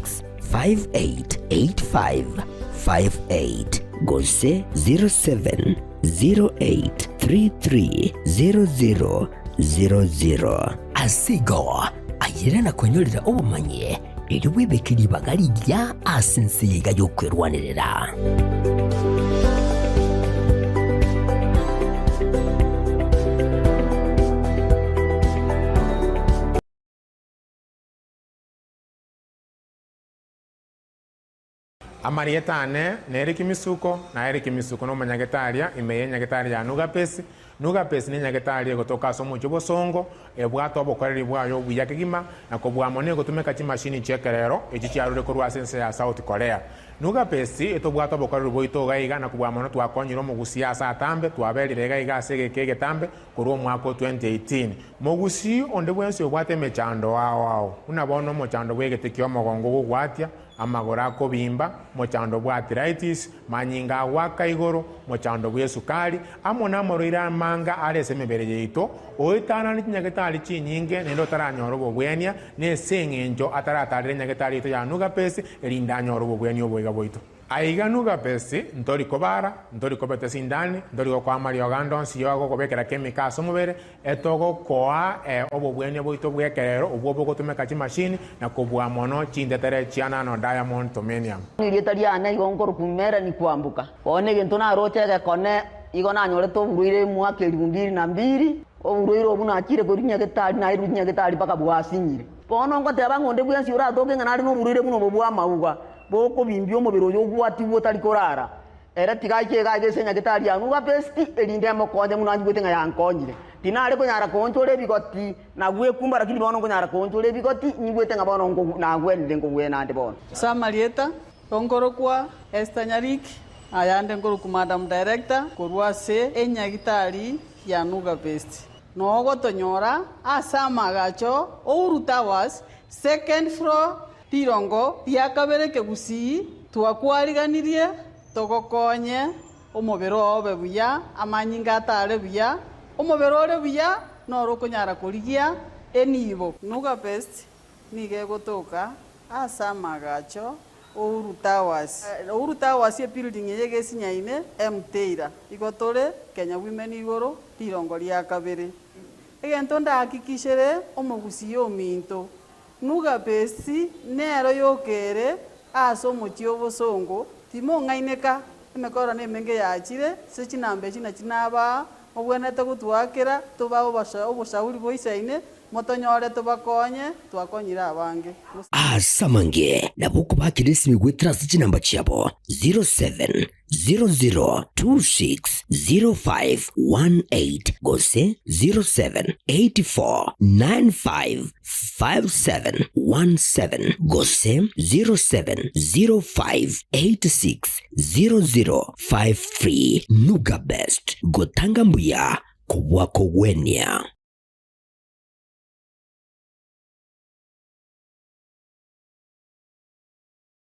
O: 588558 gose 0708330000. Ase igo, ayere na kwenyorera obomanyi, erio bwebeke ribaga rigiya ase ense eye iga y'okwerwanerera.
F: Amarieta ane nere Kimisuko, na ere Kimisuko nomonyagetaria ime y'enyagetari ya Nugapesi. Nugapesi nenyagetari egotoka ase omochie obosongo, ebwate obokoreri bwaye obuya kegima, na kobua mono egotumeka chimashini chi'ekerero echi chiarure korwa ase ense ya South Korea. Nugapesi etobwate obokoreri bwaito iga iga na kobua mono twakonyire omogusii ase atambe, twaberire iga iga ase egeka egetambe korwa omwaka o 2018. Mogusii onde bwensi obwate emechando ao ao, buna bono omochando bw'egete ki'omogongo ogogwatia, Amagoro akobimba, mochando bw'arthritis, manyinga agoaka igoro, mochando bw'esukari, amo namarwaire amange are ase emebere yaito, oetanane chinyagetari chinyinge naende otaranyora obobwenia, nese eng'encho ataratarera enyagetari yaito ya Nugapesi, erinde anyore obobwenia oboiga bwaito. Aiga Nugapesi, ntori kobara, ntori kobeta esindani, ntori gokoa amariogo ande onsi y'ogokobekera chemical ase omobere, Etogokoa obobwenia bwaito bw'ekerero obwo bogotumeka chimashini na kobua mono chintetere chia nano diamond tomenium.
H: Erieta riane igo nkorokwa Melanie Kwamboka. Bono egento naroche egekone igo nanyorete oborwaire mwaka elifu mbili na mbili, oborwaire obwo nachire korwa nyagetari nairwe nyagetari mpaka bwasinyire. Bono ngoteba ng'a onde bwensi oratoke ng'a nare noborwaire buna obo bw'amauga, bokobimbia omobere oyo ogwatigwe otari korara, Ere tiga aike iga aiga ase nyagetari ya Nugapesti, erinde emokonye buna anyigwete ng'a yankonyire. Tinare konyara koonchora ebigoti na gwekumba, lakini bono nkonyara koonchora ebigoti, nyigwete ng'a bono nagwenire nkogwena ande bono.
I: Ase amarieta, nkorokwa Esther Nyariki, ayande nkorokwa Madam Director korwa ase enyagitari ya Nugapesti. Nogotonyora ase amagacho Uhuru Towers, second floor, Rirongo ria kabere kegusii twakwariganirie togokonye omobere oo obe buya, amanyinga atare buya, omobere ore buya noro okonyara korigia enibo. Nuga Best nigo egotoka ase amagacho Uhuru Towers. Uhuru Towers ebuilding eye egesinyaine Mteira. Igo tore Kenya Women igoro rirongo ria kabere. Egento ndahakikishere omogusii ominto Nugapesi nero yoka ere ase omochie obosongo, timong'aineka, emekoro nemenge yachire, ase chinamba echi nachi nabaa, mobwenerete gotwakera, tobae oboshauri boisaine, motonyore tobakonye, twakonyire abange.
O: Ase amange nabo okobakera esimi goetera ase chinamba chiabo 07 00260518 gose 0784955717 gose 0705860053. Nuga Best, gotanga mbuya kobua kogwenia.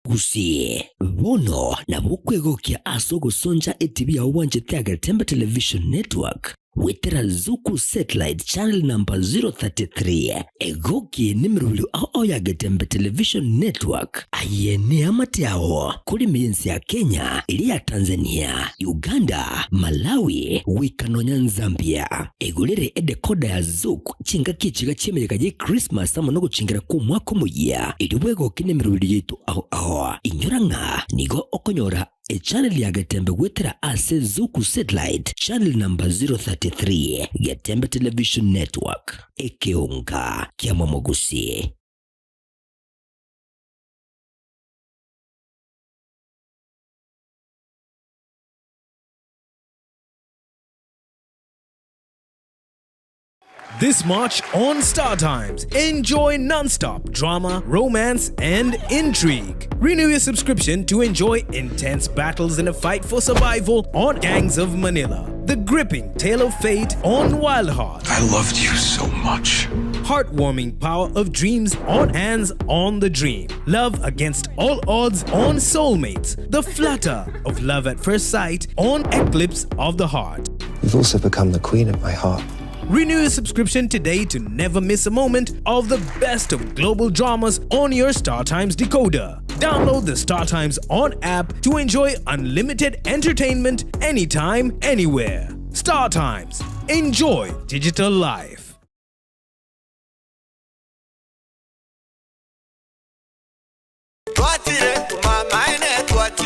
O: Gusii, bono nabo okwegokia ase ogosoncha etibi yao bwanchete ya Getembe Television Network goetera Zuku Satellite Channel number 033. Egokie nemerobio ao ao ya Getembe Television Network. Aye neamate ao korime ense ya Kenya, eria ya Tanzania, Uganda, Malawi goika nonya Nzambia. Egorere edecoder ya Zuku chingaki echiga chi'emeyega ye Christmas amo nogochingera kw'omwaka omoyia, erio bwegoke nemeroberi yaito ao ao. Inyora ng'a nigo okonyora echannel ya Getembe goetera ase Zuku Satellite channel number 033, Getembe Television Network, ekeonga kia Momogusi.
J: This March on Star Times, enjoy non-stop drama, romance, and intrigue. Renew your subscription to enjoy intense battles in a fight for survival on Gangs of Manila. The gripping tale of fate on Wild Heart.
D: I loved you so much.
J: Heartwarming power of dreams on Hands on the Dream. Love against all odds on Soulmates. The flutter of love at first sight on Eclipse of the Heart.
K: You've also become the queen of my heart.
J: Renew your subscription today to never miss a moment of the best of global dramas on your Star Times decoder. Download the Star Times On app to enjoy unlimited entertainment anytime, anywhere. Star Times. Enjoy digital life.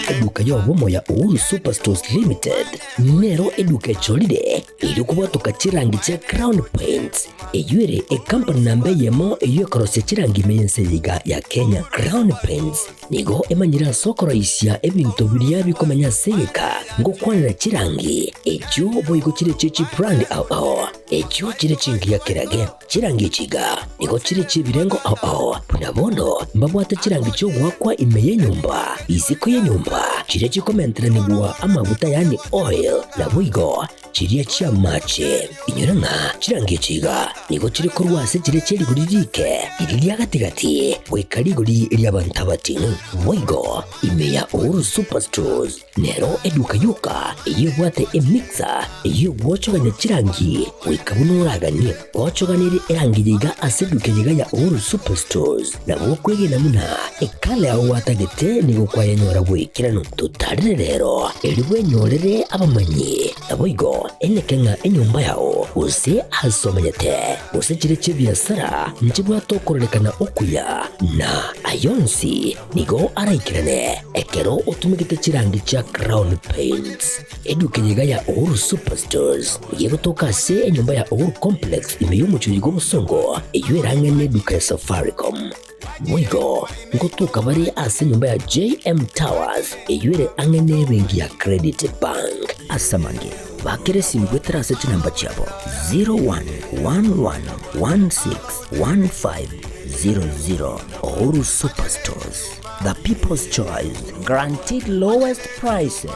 O: Eduka y'obomo ya Uhuru Superstores Limited nero eduka echorire erio kobwatoka chirangi chia Crown Paints eyio ere ekampani namba eyemo eyio ekorosia chirangi ime y'ense eye iga ya Kenya. Crown Paints nigo emanyire ase okoroisia ebinto biria bikomenya ase egeka ngokwanera chirangi echio boigo chire chie chibrand ao ao echio chire chingiya kerage. Chirangi echi iga nigo chire chi'ebirengo ao ao, buna bono mbabwate chirangi chi'ogoakwa ime y'enyomba, isiko y'enyomba, chiria chikomenteranigwa amaguta yaani oil, naboigo. chiria chi'amache. Inyora ng'a chirangi echi iga nigo chire korwa ase chiria chie rigori riike, riria ria gati-gati, goika rigori ri'abanto abating'u. Boigo ime ya Uhuru Superstores nero eduka yoka eyio ebwate emixer eyio egwochogania chirangi goika buna oraganie. Gwochoganirie erangi eye iga ase eduka eye iga ya Uhuru Superstores, nabo okwegena buna ekala yao gwatagete nigo kwayenyora bw'ekeranu. Totarire rero erio bwenyorere abamanyi. Naboigo eneke ng'a enyomba yao, gose aase omenyete, gose chiria chi'ebiasara, nchibwate okororekana okuya, na ay'onsi nigo araikerane ekero otumegete chirangi chia Crown Paints. Eduka eye iga ya Uhuru Superstores nigo egotoka ase enyomba ya Uhuru Complex ime y'omochie oyo bw'obosongo, eyio erang'e neduka ya Safaricom. Boigo ngotoka bare ase enyomba ya JM Towers eyio ere ang'e nebenki ya Credit Bank. Ase amange, bakera esimi goetera ase chinamba chiabo 0111161500. Uhuru Superstores, the people's choice, guaranteed lowest prices.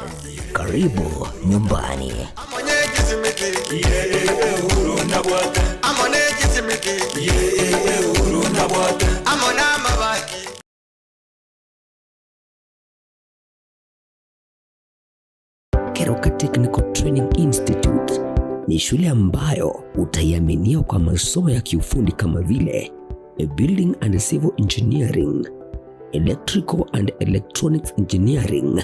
O: Karibu nyumbani. Keroka Technical Training Institute ni shule ambayo utaiaminia kwa masomo ya kiufundi kama vile Building and Civil Engineering, Electrical and Electronics Engineering,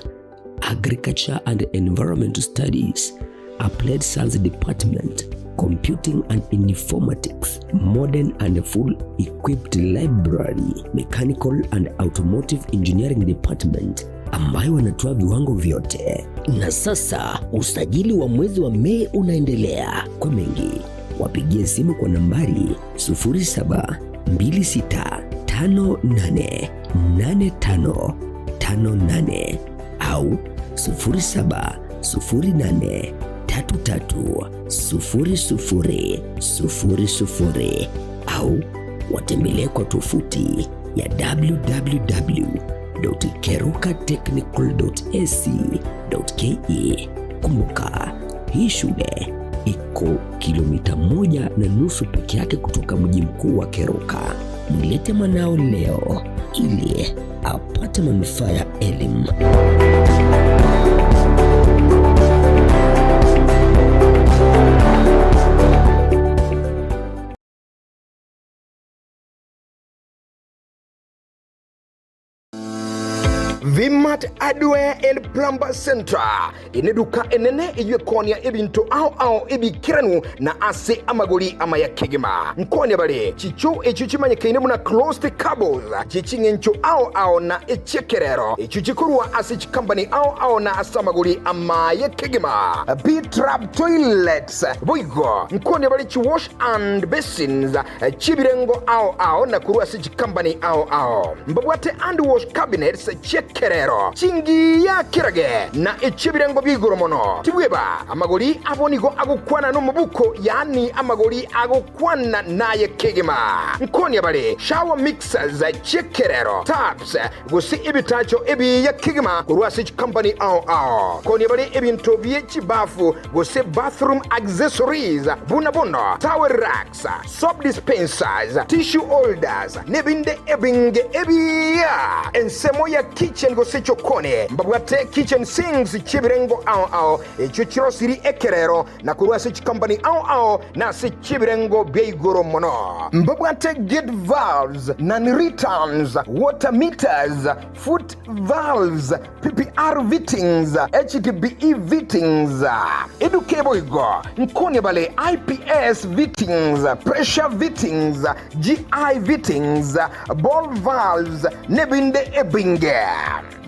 O: Agriculture and Environmental Studies, Applied Science Department, Computing and Informatics, Modern and Full Equipped Library, Mechanical and Automotive Engineering Department ambayo wanatoa viwango vyote. Na sasa usajili wa mwezi wa Mei unaendelea. Kwa mengi wapigie simu kwa nambari 0726588558 au 0708330000 au watembelee kwa tovuti ya www.kerukatechnical.ac.ke. Kumbuka, hii shule iko kilomita 1.5 peke yake kutoka mji mkuu wa Keroka. Mlete mwanao leo ili apate manufaa ya elimu.
C: Vmart Hardware and Plumber Centre neduka enene eyio ekoonia ebinto ao ao ebikeranu na ase amagori amaya kegima. Nkoonia bare chichoo echio chimanyekaine buna closed cables chie ching'encho ao ao na echi'ekerero echio chikorwa ase chikambani ao ao na ase amagori amaya kegima. P-trap toilets boigo nkoonia bare chiwash and basins chi'ebirengo ao ao na korwa ase chikambani ao ao. Mbabwate hand wash cabinets chi'ekerero, chingiya kerage, na echi'ebirengo bia igoro mono. Tibweba, amagori abo nigo agokwana nomobuko, yaani amagori agokwana naye kegima. Nkonia bare shower mixers chi'ekerero, taps, gose ebitacho ebiya kegima korwa ase chikampani ao ao. Nkonia bare ebinto bie chibafu gose bathroom accessories buna bono towel racks, soap dispensers, tissue holders, nebinde ebinge ebiya. Ensemo ya kitchen gose chokoni mbabwate kitchen sinks chi'ebirengo ao ao echio chirosiri ekerero na korwa ase chikompani ao ao na ase chi'ebirengo bia igoro mono. Mbabwate gate valves, non-returns, water meters, foot valves, PPR fittings, HDPE fittings, eduke boigo nkonia bare IPS fittings, pressure fittings, GI fittings, ball valves, nebinde ebinge.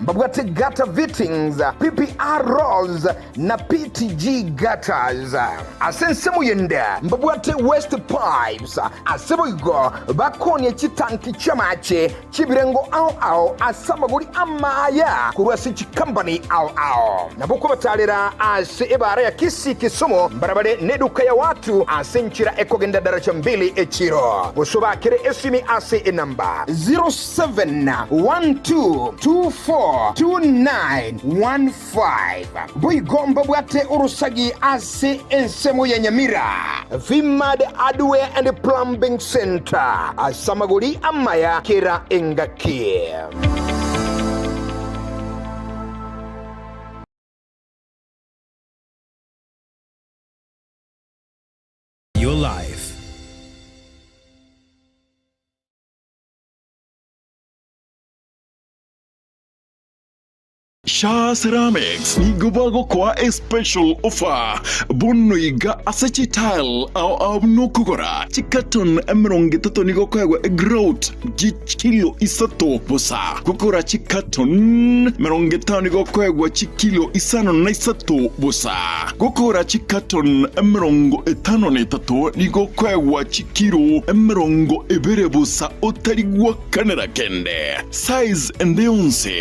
C: Mbabwate gutter fittings, PPR rolls na PTG gutters. Ase ensemo yende mbabwate waste pipes ase boigo bakonia chitanki chi'amache chi'ebirengo ao ao ase amagori amaya korwa ase chikambani ao ao. Nabo kobatarera ase ebaara ya Kisii Kisumu mbarabare neduka ya watu ase enchera ekogenda daraja mbili echiro. Gose obakere esimi ase enamba 071224. 2915. Boigo mbabwate orosagi ase ensemo ya Nyamira. Vimad Hardware and Plumbing Centre, ase amagori amaya kera engaki.
J: Your life.
D: Shaa Ceramics nigo bagokoa a special offer bono iga ase chitile ao ao buna okogora chicarton 30 nigo okoegwa egrout chikilo isato bosa. Gokora chicarton 50 nigo okoegwa chikilo 53 bosa. Gokora chicarton 53 nigo okoegwa chikilo 20 bosa otari gwakanera kende. Size ende yonsi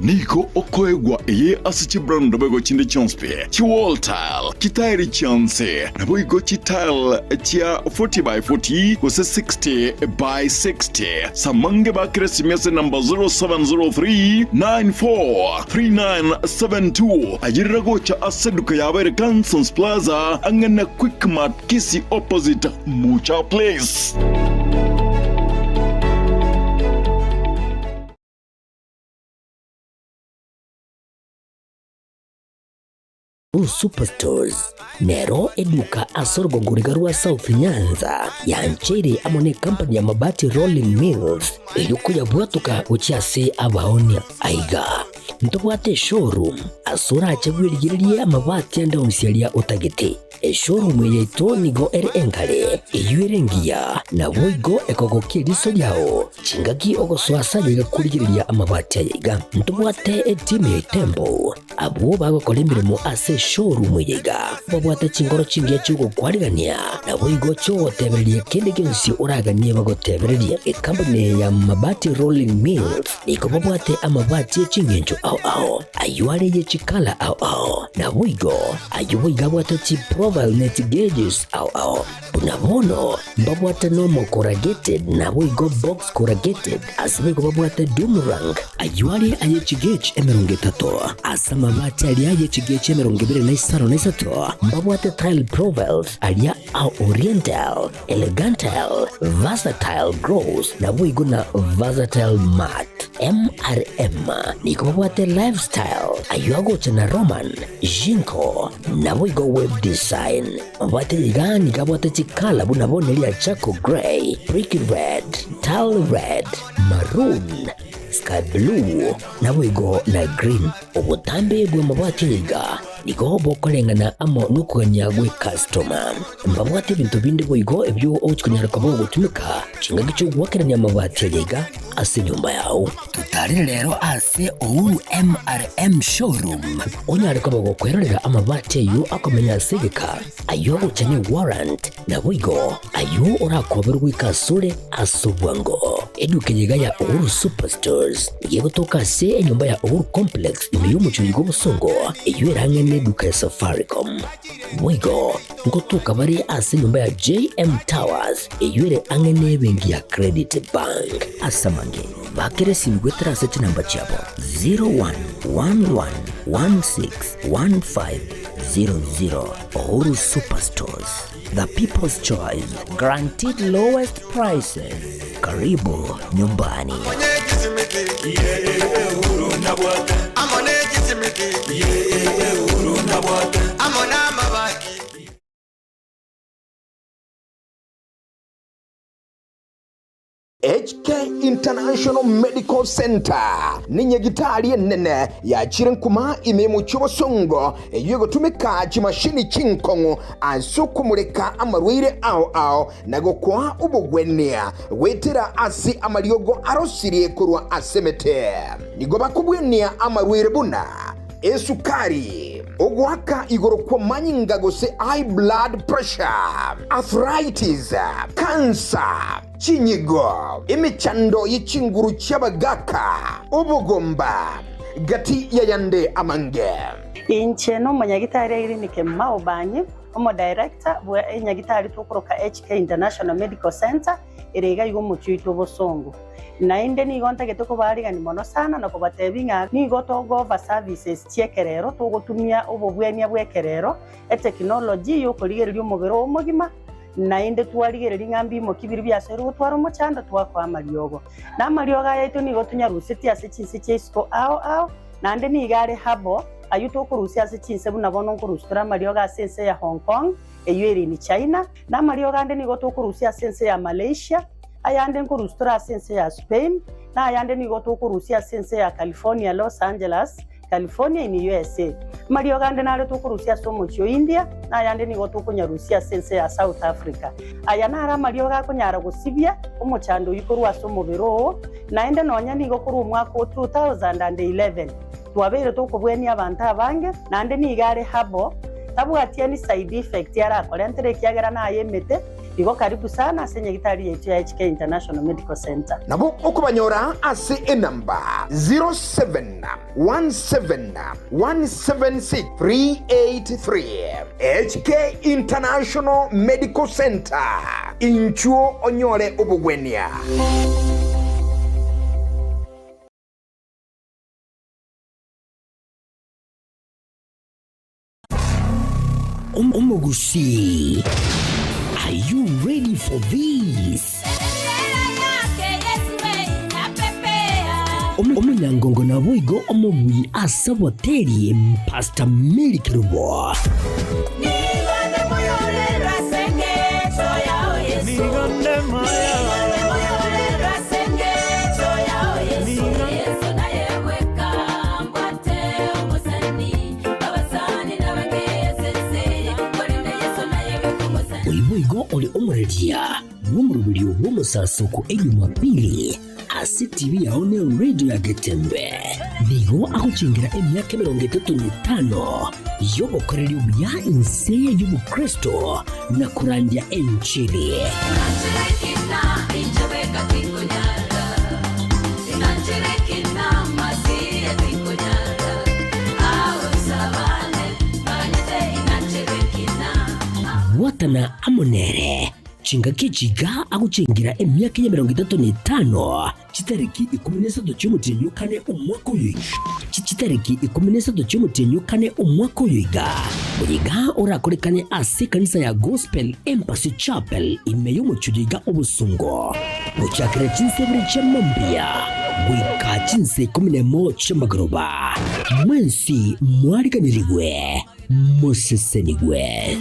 D: Nigo okoegwa eye ase chibrand boigo chinde chionsi pi, chiwall tile, chitairi chionsi, naboigo chitile chia 40 by 40 gose 60 by 60. Samange bakire esimi ase enamba 0703 94 3972. Ayerera gocha ase eduka yabo ere Kansons Plaza ang'e na Quickmart Kisii opposite Mucha Place.
O: Superstores nero eduka ase orogongo riga rwa South Nyanza yancheire amo ne company ya Mabati Rolling Mills erio koyabwatoka gochia ase abaonia. Aiga ntobwate eshowroom ase orache bwerigererie amabati ande onsi aria otagete. Eshowroom eye yaito nigo ere enkare, eyio ere engiya, naboigo ekogokia eriso riao chingaki ogosoa ase ayaiga korigereria amabati ayaiga. Ntobwate etimu ya Itembo, abwo bagokora emeremo ase eshowroom eye iga, babwate chinkoro chingiya chi'ogokwarigania, naboigo chi'ogotebereria kende gionsi oraganie bagotebererie. Ekampuni eye ya Mabati Rolling Mills nigo babwate amabati e chingencho ao ao, ayio are ye chikala ao ao, naboigo Ayio boigo abwate chiprofile ne chigeges ao ao. Buna bono mbabwate normal corrugated naboigo box corrugated ase boigo babwate doomerang. Ayio are aye chigauge 30 ase amabati aria aye chigauge 25 mbabwate tile profiles aria a oriental, elegantal, versatile gloss naboigo na versatile matte. MRM nigo babwate lifestyle ayio agocha na Roman, Jinko, naboigo web design. Mabwate iga nigo abwate chikala buna bono eria charcoal grey, brick red, tile red, maroon, sky blue, naboigo na green. Obotambe bw'amabwati aya iga nigo bokoreng'ana amo nokogania gw'ekastoma. Mbabwate ebinto binde boigo ebio ogochia konyara koba ogotumeka chingaki chi'ogoakerania amabati aya iga ase enyomba yao. Totarere rero ase Uhuru MRM Showroom onyare koba gokwerorera amabati ayio akomenya ase egeka, ayio agocha ne warrant, naboigo ayio orakoberwe goika asore ase obwango. Eduka eye iga ya Uhuru Superstores nigo egotoka ase enyomba ya Uhuru Complex ime y'omochie oyo bw'obosongo, eyio ere ang'e neduka ya Safaricom. Boigo ngotoka bare ase enyomba ya JM Towers eyio ere ang'e nebenki ya Credit Bank. Ase amange, bakera esimi goetera ase chinamba chiabo 0111161500. Uhuru Superstores, the people's choice, guaranteed lowest prices. Karibu nyumbani.
C: HK International Medical Centre nenyagitari enene yachire nkuma ime y'omochie obosongo eyio egotumeka chimashini chinkong'u ase okomoreka amarwaire ao ao na gokoa obogwenia goetera ase amariogo arosirie korwa ase emete. Nigo bakobwenia amarwaire buna esukari, ogoaka igoro kw'amanyinga gose high blood pressure, arthritis, cancer, chinyigo, emechando ye chinguru chi'abagaaka, obogomba, gati y'ayande amange.
G: Inche nomonyagitari Irene Kemau Obanyi, Omodirector bwe enyagitari tokoroka HK International Medical Centre. ere iga iga omochie oito obosongo. Naende nigo ntagete kobaarigania mono sana na kobatebia ng'a nigo togo-offer services chi'ekerero, togotumia obobwenia bw'ekerero, etekinoloji y'okorigereria omobere oo omogima, naende twarigereria ng'a mbimoki biria biasoire gotwara omochando twakoa amariogo. Na amariogo aya aito nigo tonyarusetie ase chinse chia isiko ao ao, naende nigo are herbal, ayio tokorusia ase chinse buna bono nkorusia tore amariogo ase ense ya Hong Kong, eyio ere in China, na amariogo ande nigo tokorusia ase ense ya Malaysia, ayande nkorusia tore ase ense ya Spain, na ayande nigo tokorusia ase ense ya California, Los Angeles, California in USA. Amariogo ande nare tokorusia ase omochie o India, na ayande nigo tokonyarusia ase ense ya South Africa. Aya naro amariogo akonyara gosibia omochando oyio korwa ase omobere oo, naende nonya nigo korwa omwaka o 2011 twabeire tokobwenia abanto abange, naende nigo are herbal, tabwati any side effect arakorentere ekiagera naye emete. Igo karibu sana ase nyagitari yaito ya HK International Medical Centre.
C: Nabo okobanyora ase enamba 0717176383. HK International Medical Centre, inchuo onyore obogwenia.
O: Omogusii, are you ready for this? Omonyangongo naboigo omobui ase oboteri Pastor Mary Kerubo. Oyo boigo ore omoreria bw'omoroberio bw'omosasoko Ejumapili ase TV yao ne radio ya Getembe. Nigo agochengera emiaka 35 y'obokoreri obuya inse y'obokristo na korandia enchili. Bwatana amo nere chingaki echi iga agochengera emiaka y'emerongo etato na etano, chitariki ikomi na isato chi'omotienyi o kane omwaka oyo chitariki ikomi na isato chi'omotienyi o kane omwaka oyo iga. Oyo iga orakorekane ase ekanisa ya Gospel Embassy Chapel ime y'omochie oyo iga obosongo. Gochakera chinsa ibere chia mambia goika chinsa ikomi nemo chi'amagoroba, mwensi mwariganirigwe, mosesenigwe.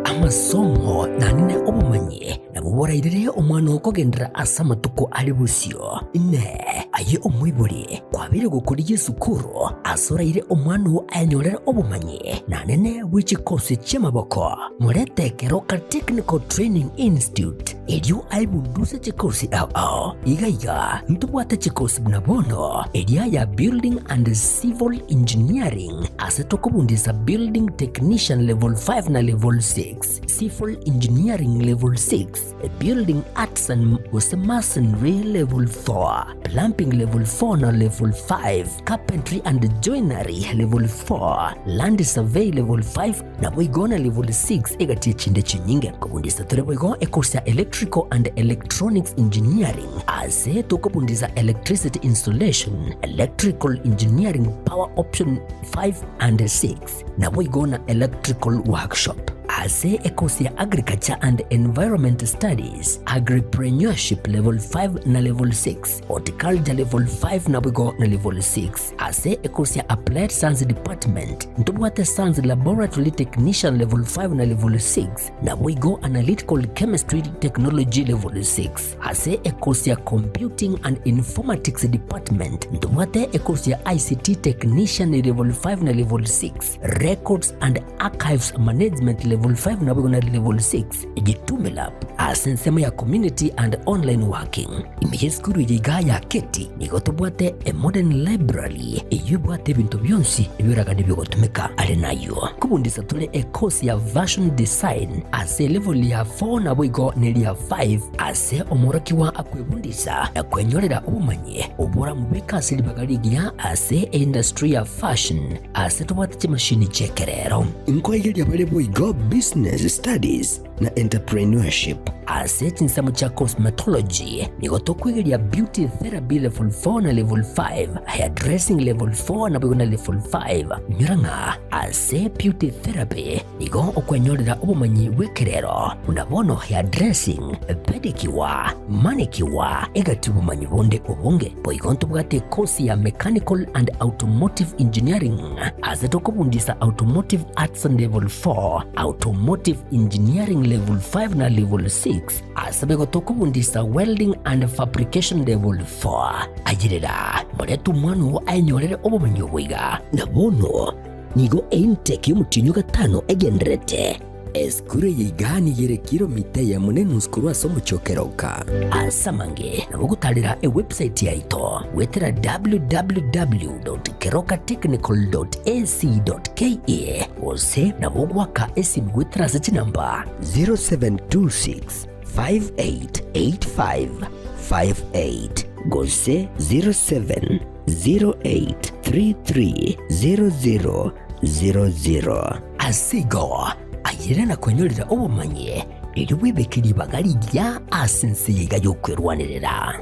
O: Amasomo naende obomanyi nabwo borairere omwana oo kogenderera ase amatuko are bosio. Inee! Aye omoibori, kwabeire gokorigia esukuru ase oraire omwana oo ayenyorere obomanyi naende bwe chikosi chi'amaboko? Morete Keroka Technical Training Institute, erio aebunduse chikosi ao ao. Iga iga ntobwate chikosi buna bono, eria ya Building and Civil Engineering, ase tokobundisa Building Technician Level 5 na Level 6, Civil Engineering Level 6, Building Arts and gose Masonry Level 4, Plumbing Level 4 na Level 5, Carpentry and Joinery Level 4, Land Survey Level 5, Naboigo na level 6 egati echinde chinyinge. Kobundisa tore boigo ecourse ya Electrical and Electronics Engineering ase tokobundisa Electricity Installation, Electrical Engineering Power Option 5 and 6 naboigo na Electrical Workshop. Ase ecourse ya Agriculture and Environment Studies, Agripreneurship level 5 na level 6, Horticulture level 5 naboigo na level 6. Ase ecourse ya Applied Science Department, Ntobwate Science Laboratory Technician Level 5 na Level 6, naboigo Analytical Chemistry Technology Level 6. Ase ekosi ya Computing and Informatics Department, ntobwate ekosi ya ICT Technician Level 5 na Level 6, Records and Archives Management Level level 5 naboigo na level 6 Jitume Lab ase ensemo ya Community and Online Working. Ime y'esukuru eye igaa ya Keti nigo tobwate a modern library eyio ebwate ebinto bionsi ebioragane biogotumeka. Are nayio kobundisa tore e course ya Fashion Design ase elevel ya 4 naboigo neria 5 ase omworokigwa akwebundisa na kwenyorera obomanyi oboramobeke ase ribaga rigiya ase eindustry ya fashion ase tobwate chimashini chi'ekerero.
M: Nkoigeria bare boigo Business Studies na Entrepreneurship.
O: Ase chinsemo chia Cosmetology nigo tokwegeria Beauty Therapy Level 4 na Level 5, Hairdressing Level 4 naboigo na Level 5. Inyora ng'a ase Beauty Therapy nigo okwenyorera obomanyi bw'ekerero buna bono hairdressing, pedicure, manicure, egati obomanyi bonde obonge. Boigo ntobwate ekosi ya Mechanical and Automotive Engineering ase tokobundisa Automotive Arts Level 4, Automotive Engineering Level 5 na Level 6 ase boigo tokobundisa Welding and Fabrication Level 4. Ayerera, morete omwana oo aenyorere obomanyi obo iga.
M: Na bono nigo eintake y'omotienyi o gatano egendererete. Esukuru eye igaa nigo ere kilomita eyemo na enusu korwa ase omochie o Keroka.
O: Ase amange nabo ogotarera ewebsite yaito goetera www.kerokatechnical.ac.ke gose nabo ogoaka esimi goetera ase chinamba
M: 0726 5885 58 gose 0708330000.
O: Ase igo, ayerera na kwenyorera obomanyi, erio bwebeke ribaga rigiya ase ense eye iga y'okwerwanerera.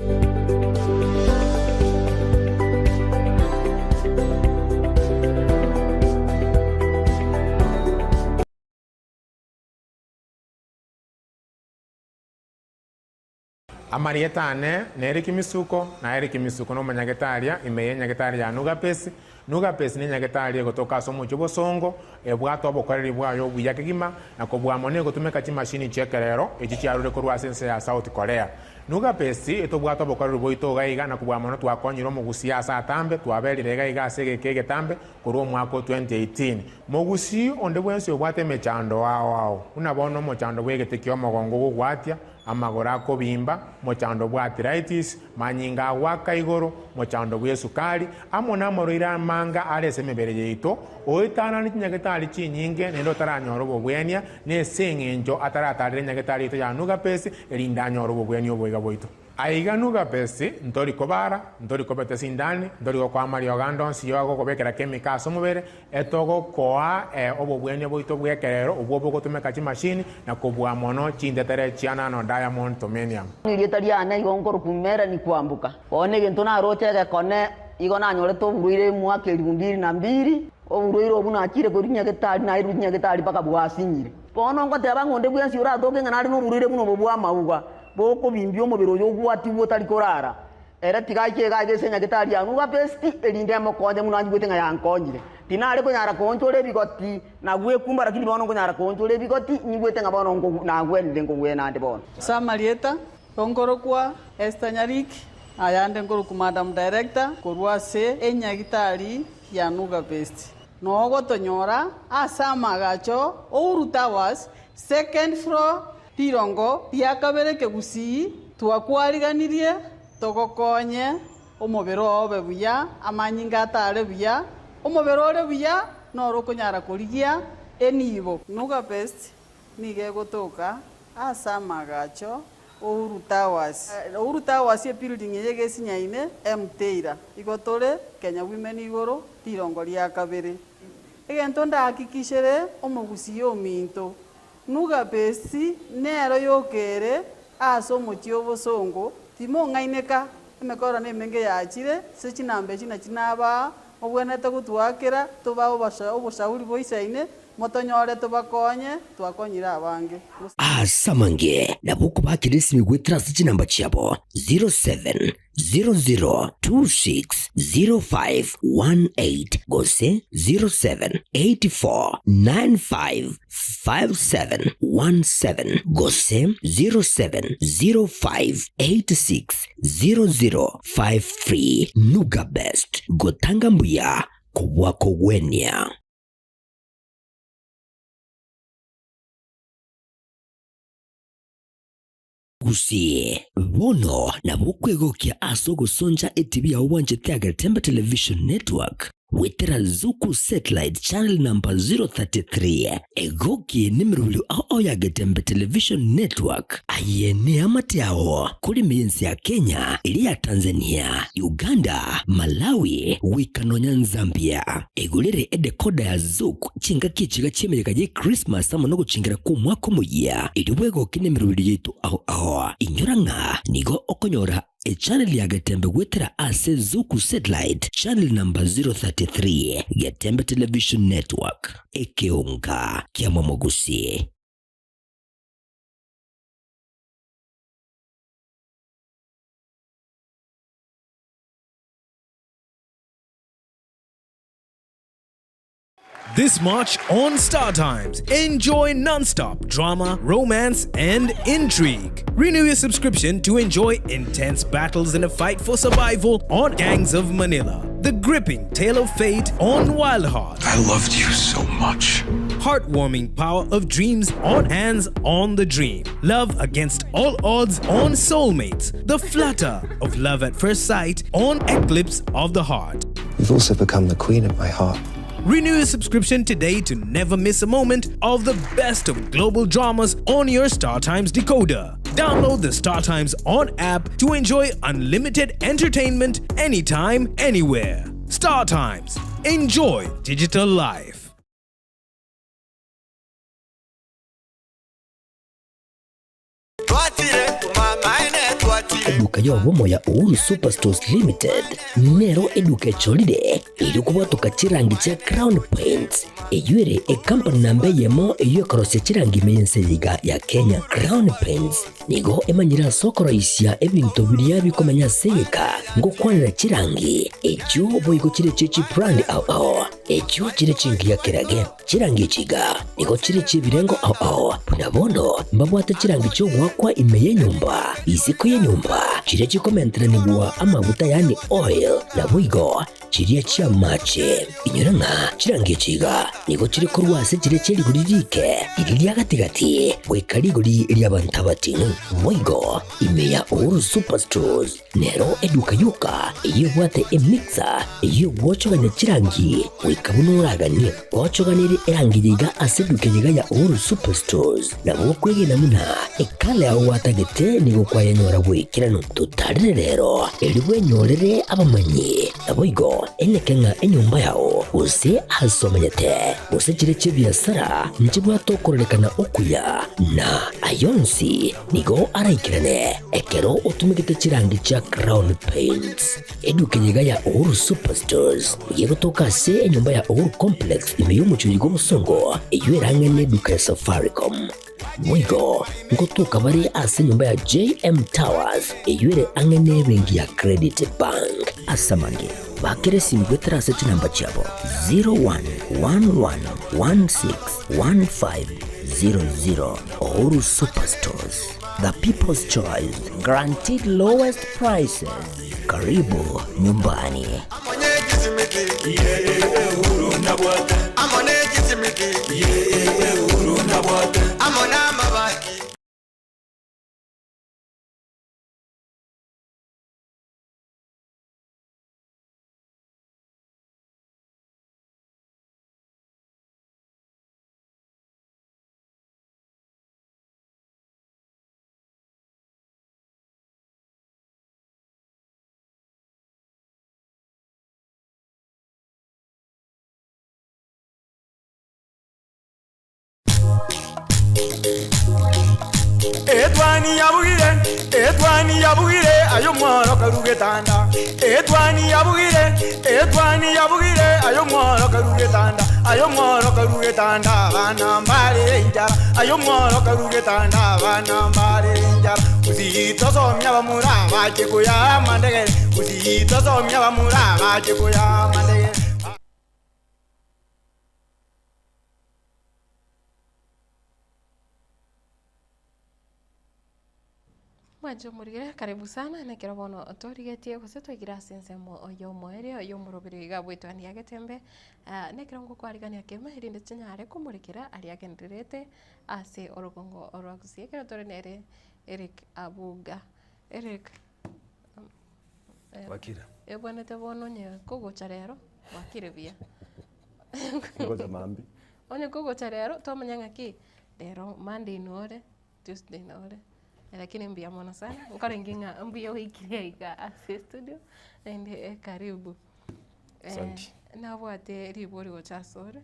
F: Amarieta ane nere Kimisuko, na ere Kimisuko nomonyagetari ime y'enyagetari ya Nugapesi. Nugapesi nenyagetari egotoka ase omochie obosongo, ebwate obokoreri bwaye obuya kegima, na kobua mono egotumeka chimashini chi'ekerero echi chiarure korwa ase ense ya South Korea. Nugapesi etobwate obokoreri bwaito iga iga, na kobua mono twakonyire omogusii ase atambe, twaberire iga iga ase egeka egetambe korwa omwaka o 2018. Mogusii onde bwensi obwate emechando ao ao, buna bono omochando bw'egete ki'omogongo ogogwatia, amagoro akobimba, mochando bw'arthritis, manyinga agoaka igoro, mochando bw'esukari, amo namarwaire amanga are ase emebere yaito, oetanane chinyagetari chinyinge naende otaranyora obobwenia, nese eng'encho ataratarera enyagetari yaito ya Nugapesi, erinde anyore obobwenia oboiga bwaito. Aiga Nugapesi, ntori kobara, ntori kobeta sindani, ntori gokoa amariogo ande onsi y'ogokobekera chemical ase omobere, Etogokoa obobwenia bwaito bw'ekerero obwo bogotumeka chimashini na kobua mono chintetere chia nano diamond tomenium.
H: Erieta riane igo nkorokwa Melanie Kwamboka. Bono egento naroche egekone igo nanyorete oborwaire omwaka elifu mbili na mbili, oborwaire obwo nachire korwa nyagetari nairwe nyagetari mpaka bwasinyire. Bono ngoteba ng'a onde bwensi oratoke ng'a nare noborwaire buna obo bw'amauga, bokobimbia omobere oyo ogwatigwe otari korara, Ere tiga aike iga aiga ase nyagetari ya Nugapesti, erinde emokonye buna anyigwete ng'a yankonyire. Tinare konyara koonchora ebigoti na gwekumba, lakini bono nkonyara koonchora ebigoti, nyigwete ng'a bono nagwenire nkogwena ande bono.
I: Ase amarieta, nkorokwa Esther Nyariki, ayande nkorokwa Madam Director korwa ase enyagitari ya Nugapesti. Nogotonyora ase amagacho Uhuru Towers, second floor, Rirongo ria kabere kegusii twakwariganirie togokonye omobere oo obe buya, amanyinga atare buya, omobere ore buya noro okonyara korigia enibo. Nuga Best nigo egotoka ase amagacho Uhuru Towers. Uhuru Towers ebuilding eye egesinyaine Mteira. Igo tore Kenya Women igoro rirongo ria kabere. Egento ndahakikishere omogusii ominto Nugapesi nero yoka ere ase omochie obosongo, timong'aineka, emekoro nemenge yachire, ase chinamba echi nachi nabaa, mobwenerete gotwakera, tobae oboshauri boisaine, motonyore tobakonye, twakonyire abange.
M: Ase amange nabo okobakera esimi goetera ase chinamba chiabo 07 00260518 gose 0784955717 gose 0705860053. Nuga Best, gotanga mbuya kobua kogwenia. Gusii, bono nabo okwegokia ase ogosoncha etibi yao bwanchete ya Getembe Television Network goetera Zuku Satellite Channel number 033. Egoki nemerobio ao ao ya Getembe Television Network. Aye neamate ao kore ime y'ense ya Kenya, eria ya Tanzania, Uganda, Malawi, goika nonya Nzambia. Egorere edecoder ya Zuku chingaki echiga chi'emeyega ye Christmas amo nogochingera kw'omwaka omoyia, erio bwegoke nemerobio yaito ao ao. Inyora ng'a nigo okonyora echannel ya Getembe goetera ase Zuku Satellite channel number 033, Getembe Television Network, ekeonga kia Momogusi.
J: This March on Star Times, enjoy non-stop drama, romance, and intrigue. Renew your subscription to enjoy intense battles in a fight for survival on Gangs of Manila, the gripping tale of fate on Wild Heart.
D: I loved you so much.
J: Heartwarming power of dreams on Hands on the Dream. Love against all odds on Soulmates. The flutter of love at first sight on Eclipse of the Heart.
K: You've also become the queen of my heart.
J: Renew your subscription today to never miss a moment of the best of global dramas on your Star Times decoder. Download the Star Times On app to enjoy unlimited entertainment anytime, anywhere. Star Times. Enjoy digital life.
M: Eduka y'obomo ya Uhuru Superstores Limited nero eduka echorire erio kobwatoka chirangi chia Crown Paints eyio ere ecompany namba eyemo eyio ekorosia chirangi ime y'ense eye iga ya Kenya. Crown Paints nigo emanyire ase okoroisia ebinto biria bikomenya ase egeka ngokwanera chirangi echio boigo chire chie chibrand ao ao echio chire chingiya kerage. Chirangi echi iga nigo chire chi'ebirengo ao ao, buna bono mbabwate chirangi chi'ogoakwa ime y'enyomba, isiko y'enyomba, chiria chikomenteranigwa amaguta yaani oil, naboigo chiria chi'amache. Inyora ng'a chirangi echi iga nigo chire korwa ase chiria chie rigori riike, riria ria gati-gati, goika rigori ri'abanto abating'u. Boigo ime ya Uhuru Superstores Nero eduka yoka eyio ebwate emixer eyio egwochogania chirangi goika buna oraganie. Gwochoganirie erangi eye iga ase eduka eye iga ya Uhuru Superstores, nabo okwegena buna ekala yao gwatagete nigo kwayenyora bw'ekeranu. Totarere rero erio bwenyorere abamanyi, naboigo eneke ng'a enyomba yao gose ase omenyete gose chire chi'ebiasara nchibwate okororekana okuya na ayonsi Nigo araikerane ekero otumegete chirangi chia Crown Paints. Eduka eye iga ya Uhuru Superstores nigo egotoka ase enyomba ya Uhuru Complex ime y'omochie oyo bw'obosongo eyio erang'e neduka ya Safaricom. Boigo ngotoka bare ase enyomba ya JM Towers eyio ere ang'e nebenki ya Credit Bank. Ase amange, bakera esimi goetera ase chinamba chiabo 0111161500. Uhuru Superstores, the people's choice, guaranteed lowest prices. Karibu nyumbani.
L: Etwani yabugire, etwani yabugire, aye omworo karue getanda. Etwani yabugire, etwani yabugire, aye omworo karue getanda. Aye omworo karue getanda, abana mbare enchara. Aye omworo karue getanda, abana mbare enchara. Gusii tosomia abamura bache koyaa amandegere, gusii tosomia abamura bache koyaa amandegere.
A: Mwanche omorigere, karibu sana, nekero bono torigetie gose twaikire ase ensemo y'omoerio y'omoroberi iga bw'etwani ya Getembe, ah, nekero ngokwarigania kema erinde chinyare komorekera aria agendererete ase orogongo rwa Gusii. Ekero tore nere. Eric Abuga. Eric,
E: Wakire.
A: Ebwenerete bono onye kogocha rero, wakire buya.
E: Ngocha mambia.
A: Onye kogocha rero, twamanya ng'aki, rero Monday nore, Tuesday nore, lakini mbuya mono sana, nkorenge ng'a mbuya oikire iga ase estudio, naende karibu.
E: Asanti.
A: Nabwate ribori gocha asore,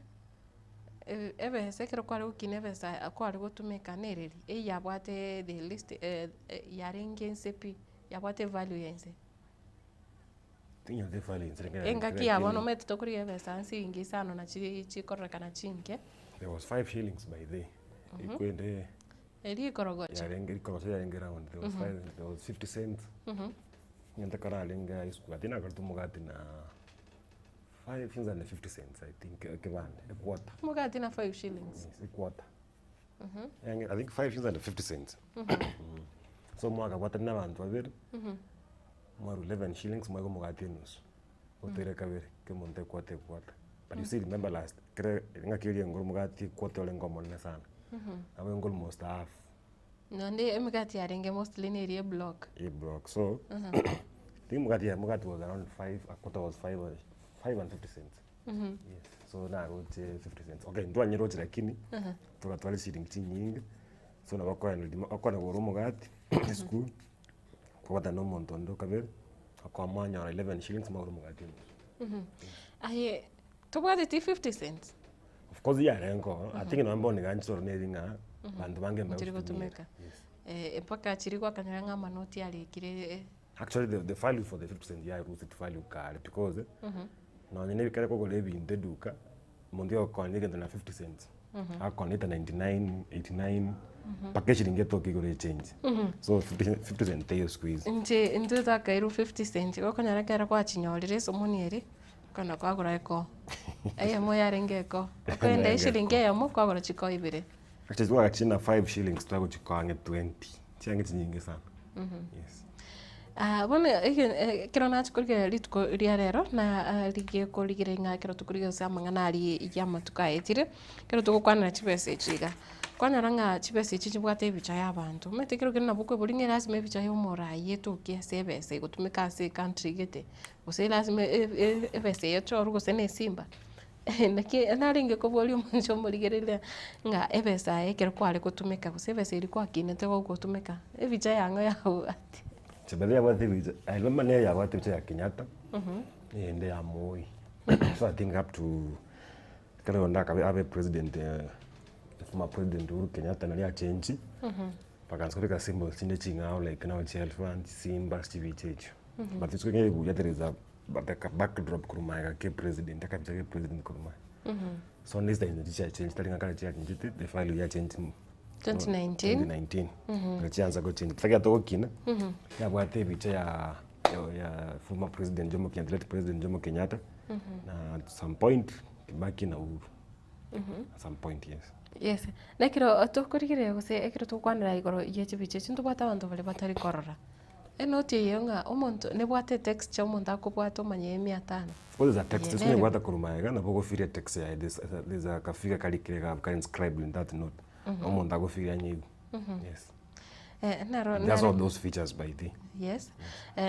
A: ebesa ekero kware gokina ebesa kware gotumeka nereri, eyabwate the least yarenge inse pi, yabwate evalue ya inse.
E: Tinyete value inse lakini
A: Engaki ya bono omanyete tokorigia ebesa nsiringi isano nachi chikororekana chinke.
E: There was 5 shillings by the ikwende
A: Eria ikorogocha.
E: Yarenge rikorogocha yarenge round there was 5 there was 50 cents. Ng'ente kare arenge high school I think nakorete omogati na 5 shillings and 50 cents I think ekebande equarter.
A: Omogati na 5 shillings.
E: Yes, equarter. I think 5 shillings and 50 cents. So mwakabwatani na abanto babere, mwarwa 11 shillings mwaiga omogati enusu, otoire kabere, kera omonto equarter equarter. But you see remember last, kere engaki eria engoro omogati equarter orenge omonene sana. Nabo enge almost half.
A: Naende emegati yarenge mostly neria eblock.
E: Eblock so, I think omogati omogati was around 5, a quarter was 5, 5 and 50 cents. Yes, so naroche 50 cents. Okay, ntwanyeroche lakini, togatwara eshilingi chinyinge, so nabo okoenda rimo okona kogora omogati, esukuru, kobwatana na omonto onde okabere, okoa mwanyora 11 shillings mwagora omogati omosu.
A: Aye, tobwateti 50 cents?
E: Of course yarenge oo, I think nonye bono iga nchire neri ng'a banto bange
A: Nchiri
E: mbagochitumia.
A: gotumeka. Mpaka chiri gwakanyora ng'a amanoti arekire.
E: Actually the, the value for the 50 cent ya lose it value kare because nonye na ekero okogora ebinto eduka, omonto ogokonia egento na 50 cents, agokonia eta 99, 89, mpaka eshiringi etoke igoro echange. So 50 cent, 50 cent teiyo siku hizi.
A: Inche intwe twakairwe 50 cent, gokonyora ekero kwachinyorire esomoni eria, okogenda kwagora ekoo, eyemo yarenge ekoo, okogenda eshiringi eyemo kwagora chikoo ibere.
E: Actually twagachire na 5 shillings twagochikoa ang'e 20, chiange chinyinge sana. Yes.
A: Ah, bono ege- ekero nachia korigereria rituko ria rero, na rigie korigereria ng'a ekero tokorigereria ase amang'ana aria ya amatuko aetire, ekero togokwanera chibesa echi iga, kwanyora ng'a chibesa echi chibwate ebicha ya abanto, omanyete ekero kende nabo okoeboria ng'a erasima ebicha ya omorai etoke ase ebesa egotumeka ase ecountry gete, gose erasima e- e- ebesa eye echorwe gose na esimba. Naki narenge koboria omonto omorigereria ng'a ebesa eye ekero kware gotumeka gose ebesa eria kwakinete gogotumeka, ebicha yang'o yabwate.
E: Chebet yabwate ebicha, I remember nere yabwate ebicha ya Kenyatta, eyende ya Moi. So I think up to ekero onde akabe abe president former president Uhuru Kenyatta naria achenchi, bakaansa kobeka symbols chinde ching'ao like now chielephant, chisimba, chibicha echio. But isiko buya there is a But aka backdrop korwa magega ke president, akabicha ke president korwa magega. So this time chicha change tari ng'a kare chiachenchete, the value ya change
A: 2019.
E: 2019. Ekero chiansa gochange, ekero togokina, yabwate ebicha ya ya former president Jomo Kenyatta, late president Jomo Kenyatta, na at some point Kibaki na Uhuru. At some point, yes.
A: Yes, na ekero tokorigereria gose ekero togokwanera igoro ye chibicha echi ntobwate abanto baria batari korora. Enoti eye ng'a omonto nebwate etexture omonto akobwata omanye emia tano.
E: Of course there's a text,
A: Eye
E: ase
A: nere.
E: onyebwata korwa magega nabo ogofiria text yaye, there's there's a kafigure karikire iga kari inscribed in that note, omonto agofiria anyeigwe, yes.
A: Naro
E: It has all
A: nare
E: those features by the.
A: Yes,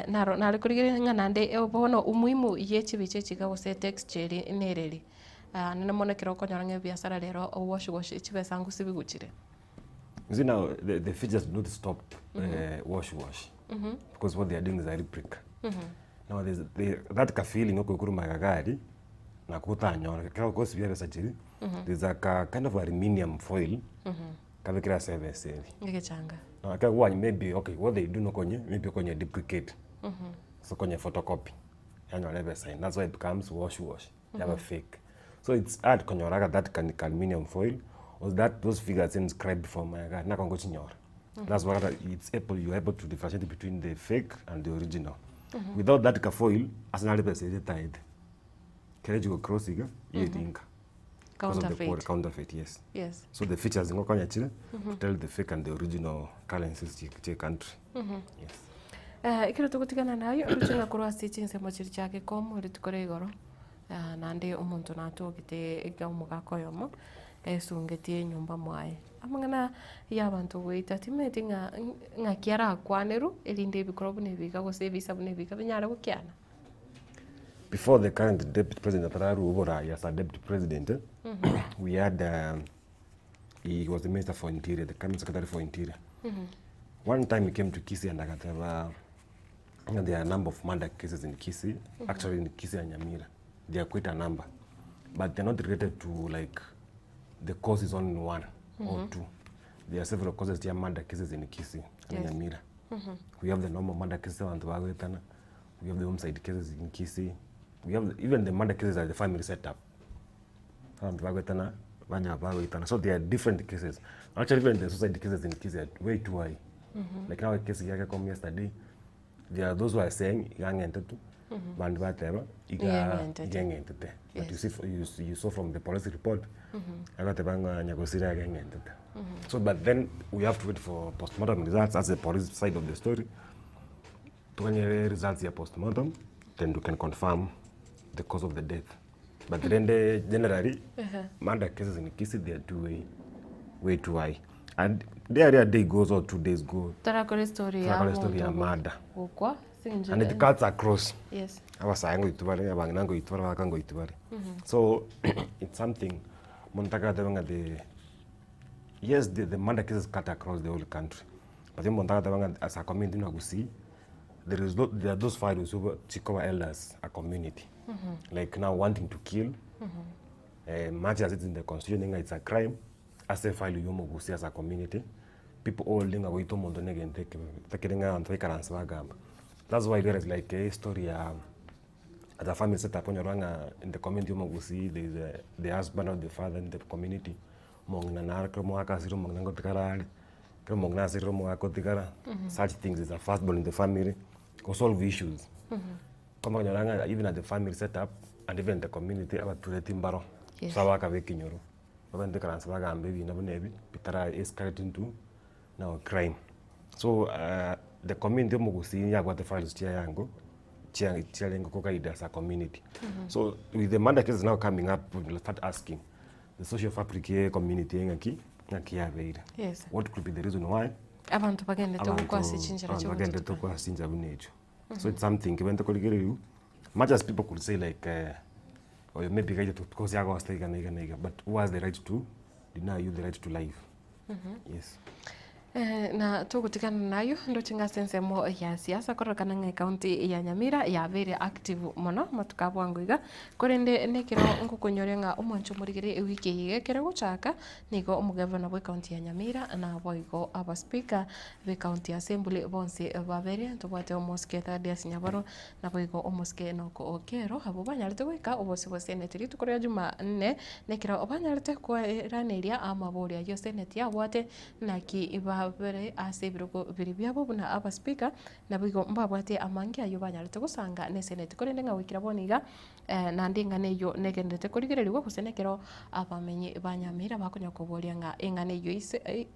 A: naro nare korigereria ng'a naende bono umuhimu ye chibicha echi iga gose etexture eri nereri, naende mono ekero okonyora ng'a ebiasara rero wash wash chibesa ngosibigwa chire.
E: You see now, the, the features do not stop wash wash because what they are doing is a replica. Now there's the, that ka feeling okoigwa korwa magega gari nako otanyora kero okosibia ebesa chiria there's a ka kind of aluminium foil kabekire ase ebesa eri.
A: Egechanga.
E: Now ekero kwanya maybe okay what they do nokonye maybe okonye duplicate gose okonye photocopy yanyora ebesa ende that's why it becomes wash wash yaba fake. So it's hard konyora aka that ka aluminium foil or that those figures inscribed from magega nako ngochinyora. That's why it's able you are able to differentiate between the fake and the original. Without that ka foil ase nare ebesa ere etaete. Kere chigo cross iga yeringa. Because of the poor
A: Counterfeit.
E: counterfeit, yes.
A: Yes.
E: So the features ngokonya chire to tell the fake and the original currencies chie country. Yes.
A: Ekero togotigana naye oroche ng'a korwa ase chinsemo chiria chia gekomo rituko ria igoro, naende omonto natogete iga omogaka oyomo, esungetie enyomba mwaye. Amang'ana y'abanto goeta timanyeti ng'a ng'aki arakwanerwe erinde ebikorwa buna ebi iga gose ebisa buna ebi iga binyare gokiana.
E: Before the current deputy president atararwa oborai as a deputy president, we had he was the minister for interior, the cabinet secretary for interior. One time he came to Kisii and agateba ng'a there are a number of murder cases in Kisii, actually in Kisii and Nyamira. There are quite a number, but they're not related to like the cause is only one or two. There are several causes chia murder cases in Kisii and Nyamira. We have the normal murder cases abanto bagoetana, we have the homicide cases in Kisii, we have even the murder cases are the family setup. Abanto bagoetana, banya bagoitana. So there are different cases. Actually even the suicide cases in Kisii are way too high. Like now case yake come yesterday, there are those who are saying iga ng'entetu, bande bateba iga
A: Iga eng'entete.
E: iga eng'entete. But you see, you saw from the police report, agateba ng'a nyagosira iga eng'entete. So but then we have to wait for postmortem results, that's the police side of the story. Toganyere results ya postmortem, then we can confirm the cause of the death. But rende generally, murder cases in Kisii, they are too way, way too high. And there a day goes or 2 days go,
A: Torakora story ya
E: Torakora story ya
A: omonto
E: murder.
A: gokwa
E: And it cuts across. Abasae ngoitwa bare, abang'ina ngoitwa bare, abagaka ngoitwa bare. So it's something omonto agateba ng'a the yes the murder cases cut across the whole country. But omonto agateba ng'a as a community na Gusii, there is no, there are those values over chikoba elders a community. Like now wanting to kill, much as it's in the constitution ng'a it's a crime, ase value ya omogusii as a community, people all ng'a goita omonto na egento ekebe, takere ng'a abanto baikaranse bagamba. That's why there is like a story ya as a family setup onyora ng'a in the community omogusii there is a, the husband or the father in the community, omong'ina nare ekero omogaka asirire omong'ina ngotigara are, ekero omong'ina asirire omogaka otigara, such things is a first born in the family, go solve issues. Komonyora ng'a even at the family setup and even the community abatureti mbaro, so abagaka ba ekenyoro, babwenerete ikaransa bagambe ebina buna ebi, bitara escalate into now crime. So the community omogusii yabwate values chiayango, chia chiarenge koguide as a community. So with the murder cases now coming up, we will start asking the social fabric ye community ng'aki, ng'aki yabeire. What could be the reason why
A: Abanto bagendete gokwa ase chinchera
E: abanto bagendete
A: chigotutuka.
E: gokwa ase chinchera buna echio. So it's something kebwenerete korigereria much as people could say like oyo maybe gaite because yagosta iga na iga na iga, but who has the right to deny you the right to life? Yes.
A: Na togotigana nayo ndoche ng'a ase ensemo ya siasa kororekana ng'a ekaunti ya Nyamira yabeire active mono matuko a bwango iga korende nekero ngokonyoria ng'a omwancho omorigere ewiki eye iga ekere gochaka nigo omogavana bwa ekaunti ya Nyamira naboigo abaspeaker ba ekaunti assembly bonsi babere ntobwate omosike Thaddeus Nyabaro naboigo omosike Enock Okero abwo banyarete goika obosi bwa senate rituko ria Jumanne nekero banyarete koeraneria amabori aywo senate yabwate naki babere ase ebirogo biri biabo buna abaspeaker naboigo mbabwate amange aywo banyarete gosanga na esenate korende ng'a goikera bono iga naende eng'ana eywo negenderete korigereriwa gose nekero abamenyi ba Nyamira bakonya koboria ng'a eng'ana eywo ise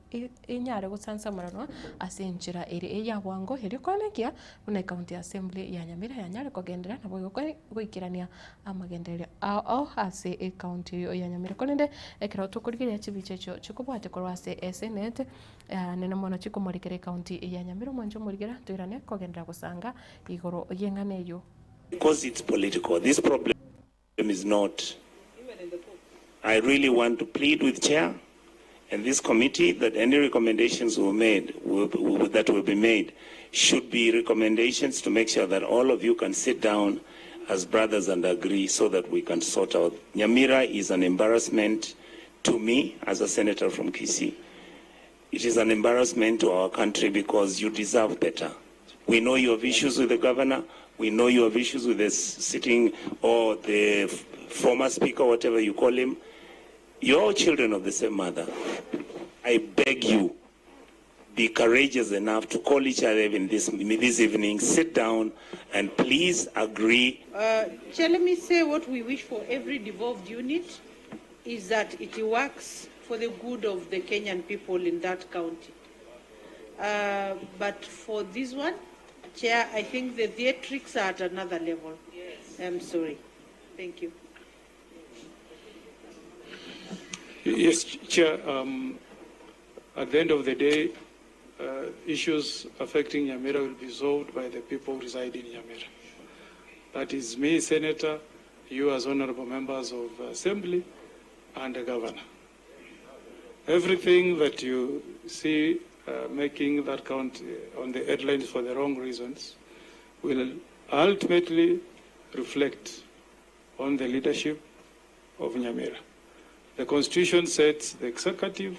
A: enyare gosansamoranwa ase enchera ere eya bwango erio koenekia buna ecounty assembly ya Nyamira yanyare kogenderera naboigo goikerania amagenderero ao ao ase ecounty eyo ya Nyamira korende ekero tokorigereria chibicha echio chikobwatia korwa ase esenate nene mono chikomorikera ecounty ya Nyamira omwancho omorigera toirane kogenderera gosanga igoro y'eng'ana eywo.
N: Because it's political. This problem is not. I really want to plead with Chair and this committee that any recommendations were made, will, that will be made, should be recommendations to make sure that all of you can sit down as brothers and agree so that we can sort out. Nyamira is an embarrassment to me as a senator from Kisii. It is an embarrassment to our country because you deserve better. We know you have issues with the governor. We know you have issues with the sitting or the former speaker, whatever you call him. You're all children of the same mother. I beg you, be courageous enough to call each other even this evening, sit down and please agree.
P: Chair, let me say what we wish for every devolved unit is that it works for the good of the Kenyan people in that county. But for this one, Chair, I think the theatrics are at another level. Yes. I'm sorry. Thank you.
Q: Yes, Chair. At the end of the day, uh, issues affecting Nyamira will be solved by the people who reside in Nyamira. That is me, Senator, you as honorable members of Assembly, and the governor. Everything that you see uh, making that count on the headlines for the wrong reasons will ultimately reflect on the leadership of Nyamira. The constitution sets the executive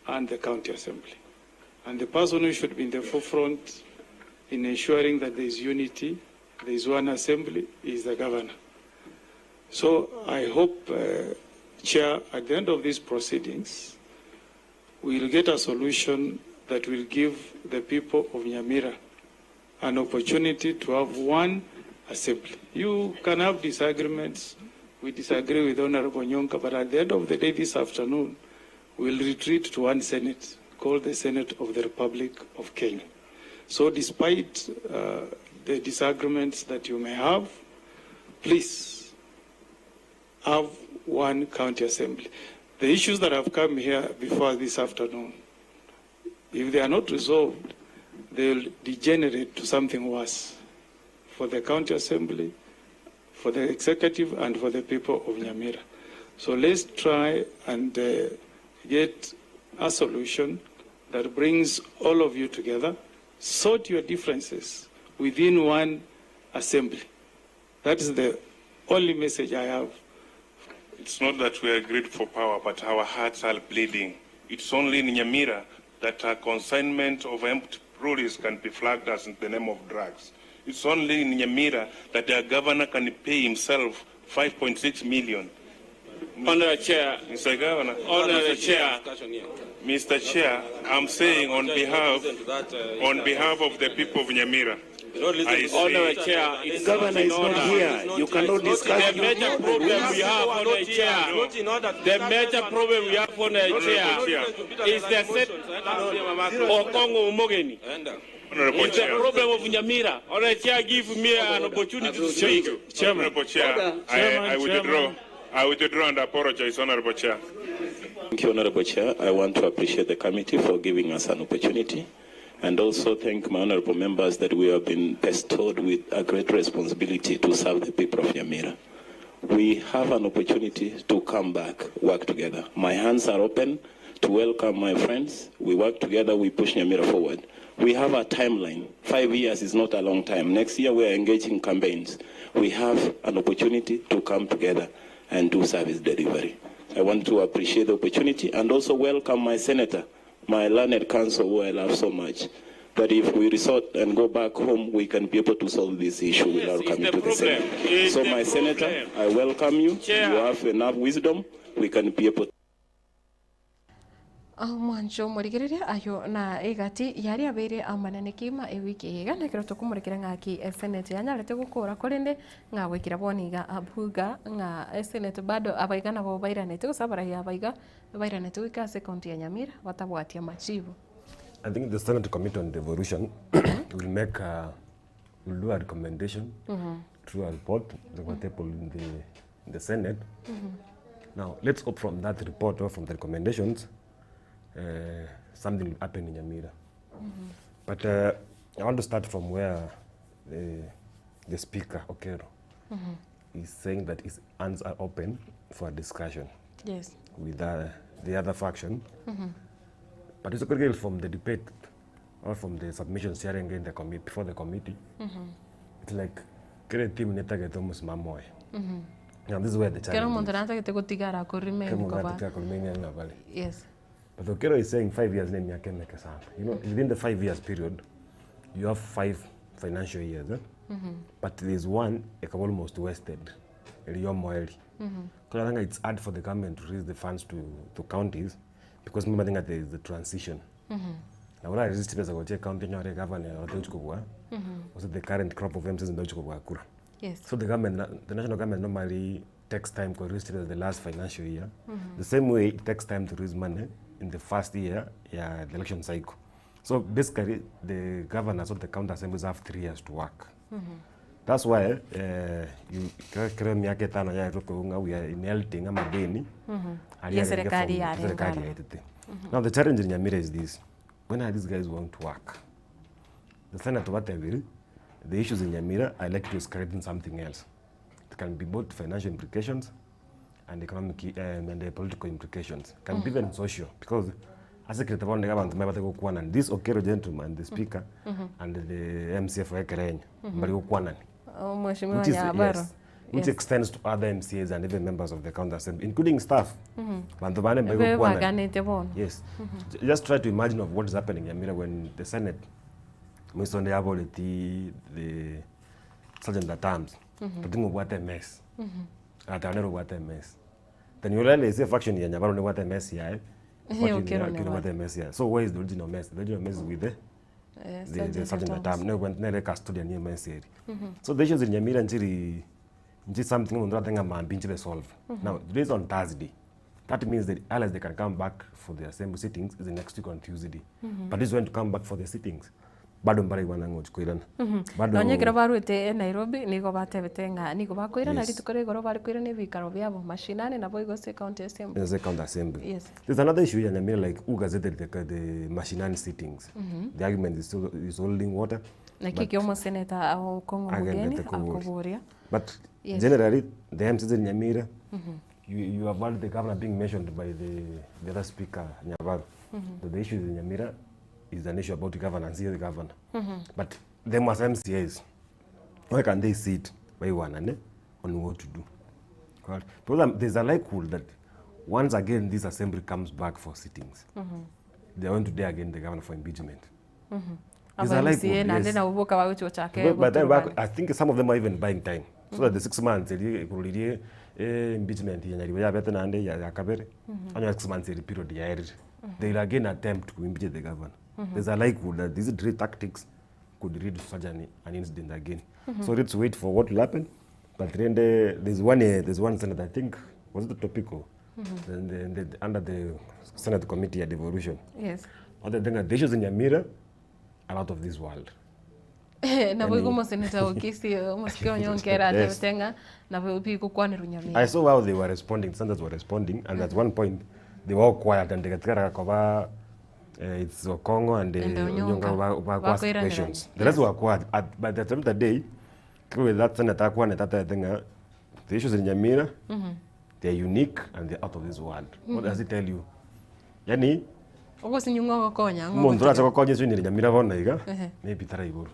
Q: and the county assembly. And the person who should be in the forefront in ensuring that there is unity, there is one assembly, is the governor. So I hope, uh, Chair, at the end of these proceedings, we will get a solution that will give the people of Nyamira an opportunity to have one assembly. You can have disagreements. We disagree with Honorable Nyonka, but at the end of the day this afternoon, we'll retreat to one Senate called the Senate of the Republic of Kenya. So despite uh, the disagreements that you may have, please have one county assembly. The issues that have come here before this afternoon, if they are not resolved, they'll degenerate to something worse for the county assembly, for the executive, and for the people of Nyamira. So let's try and uh, get a solution that brings all of you together, sort your differences within one assembly. That is the only message I have.
R: It's not that we are greed for power, but our hearts are bleeding. It's only in Nyamira that a consignment of empty lorries can be flagged as in the name of drugs. It's only in Nyamira that a governor can pay himself 5.6 million.
S: Honorable Chair.
R: Mr. Governor.
S: Honorable Chair.
R: Mr. Chair, I'm saying on behalf, on behalf of the people of Nyamira, I say,
S: Honorable Chair, it's
N: Governor is not here. You cannot discuss.
S: The major problem we have, Honorable Chair, the major problem we have, Honorable Chair, is the set Okongo Umogeni.
R: Honorable
S: It's the
R: Chair.
S: problem of Nyamira. Honorable Chair, give me an opportunity to speak.
R: Honorable Chair, I, I withdraw. I withdraw and apologize, Honorable Chair.
N: Thank you, Honorable Chair. I want to appreciate the committee for giving us an opportunity and also thank my honorable members that we have been bestowed with a great responsibility to serve the people of Nyamira. We have an opportunity to come back, work together. My hands are open to welcome my friends. We work together, we push Nyamira forward. We have a timeline. 5 years is not a long time. Next year, we are engaging campaigns. We have an opportunity to come together and do service delivery. I want to appreciate the opportunity and also welcome my senator, my learned counsel, who I love so much, that if we resort and go back home, we can be able to solve this issue without coming to the Senate.
S: It's
N: So,
S: the
N: my senator, I welcome you.
S: Chair.
N: You have enough wisdom. We can be able
A: Omwancho omorigereria ayo na egati yari abeire amanene kima ewiki eye iga nekero tokomorekera ng'aki esenate yanyarete gokora korende ng'a goikera bono iga abuga ng'a esenate bado abaiga nabo bairanete gose abaraiyo abaiga bairanete goika ase ecounty ya Nyamira batabwati amachibu.
E: I think the Senate Committee on Devolution will make a, will do a recommendation through a report that will table in the, in the Senate. Now, let's hope from that report or from the recommendations, uh, something will happen in Nyamira. But uh, I want to start from where the, the speaker, Okero, is saying that his hands are open for discussion with the other faction. But it's critical from the debate or from the submissions sharing in the committee before the committee. It's like kile team netagete msimamo oye. Now this is where the
A: Kero
E: challenge
A: omonto
E: is.
A: natagete gotigara
E: Kero
A: akorime
E: mundu
A: koba
E: nataka kuremain ng'a pale. But Okero is saying 5 years ni miaka emeke sana. You know, within the 5 years period, you have five financial years. Eh? But there's one eka almost wasted. Eliyomo eli. Because I think it's hard for the government to raise the funds to counties because remember that there is the transition. Na ura resist pesa goche county nyore governor ote Also the current crop of MCs ndio kwa kura. So the government, the national government normally takes time to raise the last financial year. The same way it takes time to raise money in the first year, yeah, the election cycle. So basically, the governors of the county assemblies have 3 years to work. That's why eh, you kero kero emiaka etano yaetwe korwa ng'a we are inheriting amadeni aria
A: Ye
E: arenge
A: serikali
E: from
A: yarenge
E: serikali
A: aro.
E: yaetete. Now the challenge in Nyamira is this, when are these guys going to work? The Senate batebire, the issues in Nyamira are likely to escalate in something else. It can be both financial implications and economic and the political implications. Can be even social because ase ekerete bono nigo abanto mbaye batari gokwanani. This Okello gentleman, the speaker and the MCA for Ekerenyo mbari gokwanani.
A: Oh, Mheshimiwa
E: Which is,
A: Nyabaro.
E: yes, which
A: Yes.
E: extends to other MCAs and even members of the county assembly, including staff. Bantu bane mbari gokwanani.
A: Bebaganete bono.
E: Yes. Just try to imagine of what is happening in Nyamira when the Senate Mwisonde yaboreti the sergeant at arms but ng'obwate mess. Agateba nere obwate emess. Then you realize efaction ya Nyabaro nebwate emess yaye,
A: Ehe,
E: efaction
A: Okello
E: ya Okello
A: nebwate.
E: nebwate emess yaye. So where is the original mess? The original mess is with the the, the
A: sergeant
E: sergeant
A: at
E: at arms.
A: arms.
E: Nere nere custodian ye mess eri. So the issues in Nyamira nchiri nchi something omonto orate ng'a mambia nchibe solve. Now today is on Thursday. That means the earliest they can come back for the assembly sittings is the next week on Tuesday. But this is when to come back for the sittings. Bado mbaraigwana ng'a ochia koirana. Bado
A: Nonye ekero barwete e Nairobi nigo batebete ng'a nigo bakoirana
E: Yes.
A: rituko ria igoro bare koirana ebikaro biabo mashinani nabo igo ase county assembly.
E: As a county assembly.
A: Yes.
E: There's another issue here, Nyamira, like who gazetted the Mashinani sittings. The argument is still is holding water.
A: Naki
E: but
A: ekio omoseneta Okong'o Omogeni
E: agendete koboria.
A: akoboria.
E: But
A: Yes.
E: generally, the MCs in Nyamira, you have heard the governor being mentioned by the other speaker, Nyabaro. That the issue in Nyamira is an issue about governance, here the governor. But them as MCAs, why can they sit by one and on what to do? Correct? Because there's a likelihood that once again this assembly comes back for sittings, they are going to dare again the governor for impeachment. There's a
A: Aba MCA
E: likelihood,
A: naende
E: yes.
A: nabo boka bagochi gochaka
E: Because by the time back,
A: goturubana.
E: I think some of them are even buying time. So that the 6 months eri kururirie impeachment ya nyaribo yabete nande ya ya kabere. Only 6 months eri period ya eri. They will again attempt to impeach the governor. There's a likelihood that these three tactics could lead to such an incident again. So let's wait for what will happen. But then there's one senator, I think, was it the Topico? Under the Senate Committee on Devolution.
A: Yes.
E: Other thing that the issues in Nyamira are out of this world.
A: Nabo igo
E: Yani-
A: omoseneta Okisi omosike Onyonka
E: Yes.
A: atebete ng'a nabo bigokwanerwa Nyamira.
E: I saw how they were responding, senators were responding, and at one point they were all quiet and they got it's Okongo and,
A: And Onyonka.
E: Onyonka were ask
A: Bakoiranera.
E: questions. The rest were quiet. By the end of the day, with that senator akwana tata thing, the issues in Nyamira, they're unique and they're out of this world. What does it tell you? Yani,
A: Ogosinywa ng'ogokonya
E: omonto orache gokonya ase Nyamira bono iga,
A: Ehe.
E: maybe tara igoro.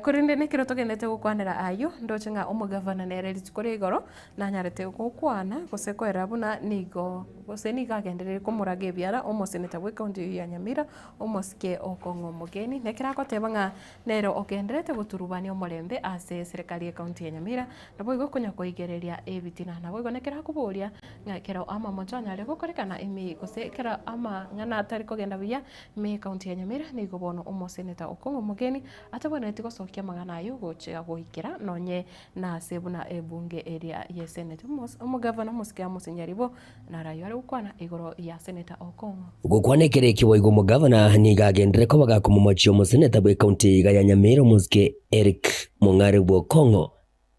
A: Korende nekero togendete gokwanera ayo ndoche ng'a omogavana nere rituko ria igoro nanyarete gokwana gose koera buna nigo gose nigo agenderere komoraga ebiara omoseneta bwa ekaunti eywo ya Nyamira omosike Okong'o Omogeni nekero agoteba ng'a nere ogenderete goturubania omorembe ase serikali ya ekaunti ya Nyamira nabo igo konya koigereria ebitina nabo igo nekero akoboria ng'a ekero amamocho anyare gokorekana ime gose ekero amang'ana atari kogenda buya ime ekaunti ya Nyamira nigo bono omoseneta Okong'o Omogeni atabwenereti gosokia amang'ana ayo gochia goikera nonye nase buna ebunge eria ya senate omogavana omosike Amos Nyaribo narayo are gokwana igoro ya seneta Okong'o.
O: Gokwana ekere ekiboigo omogavana nigo agendere kobaga komomochia omoseneta bwa ekaunti iga ya Nyamira omosike Eric Mong'are bwa Okong'o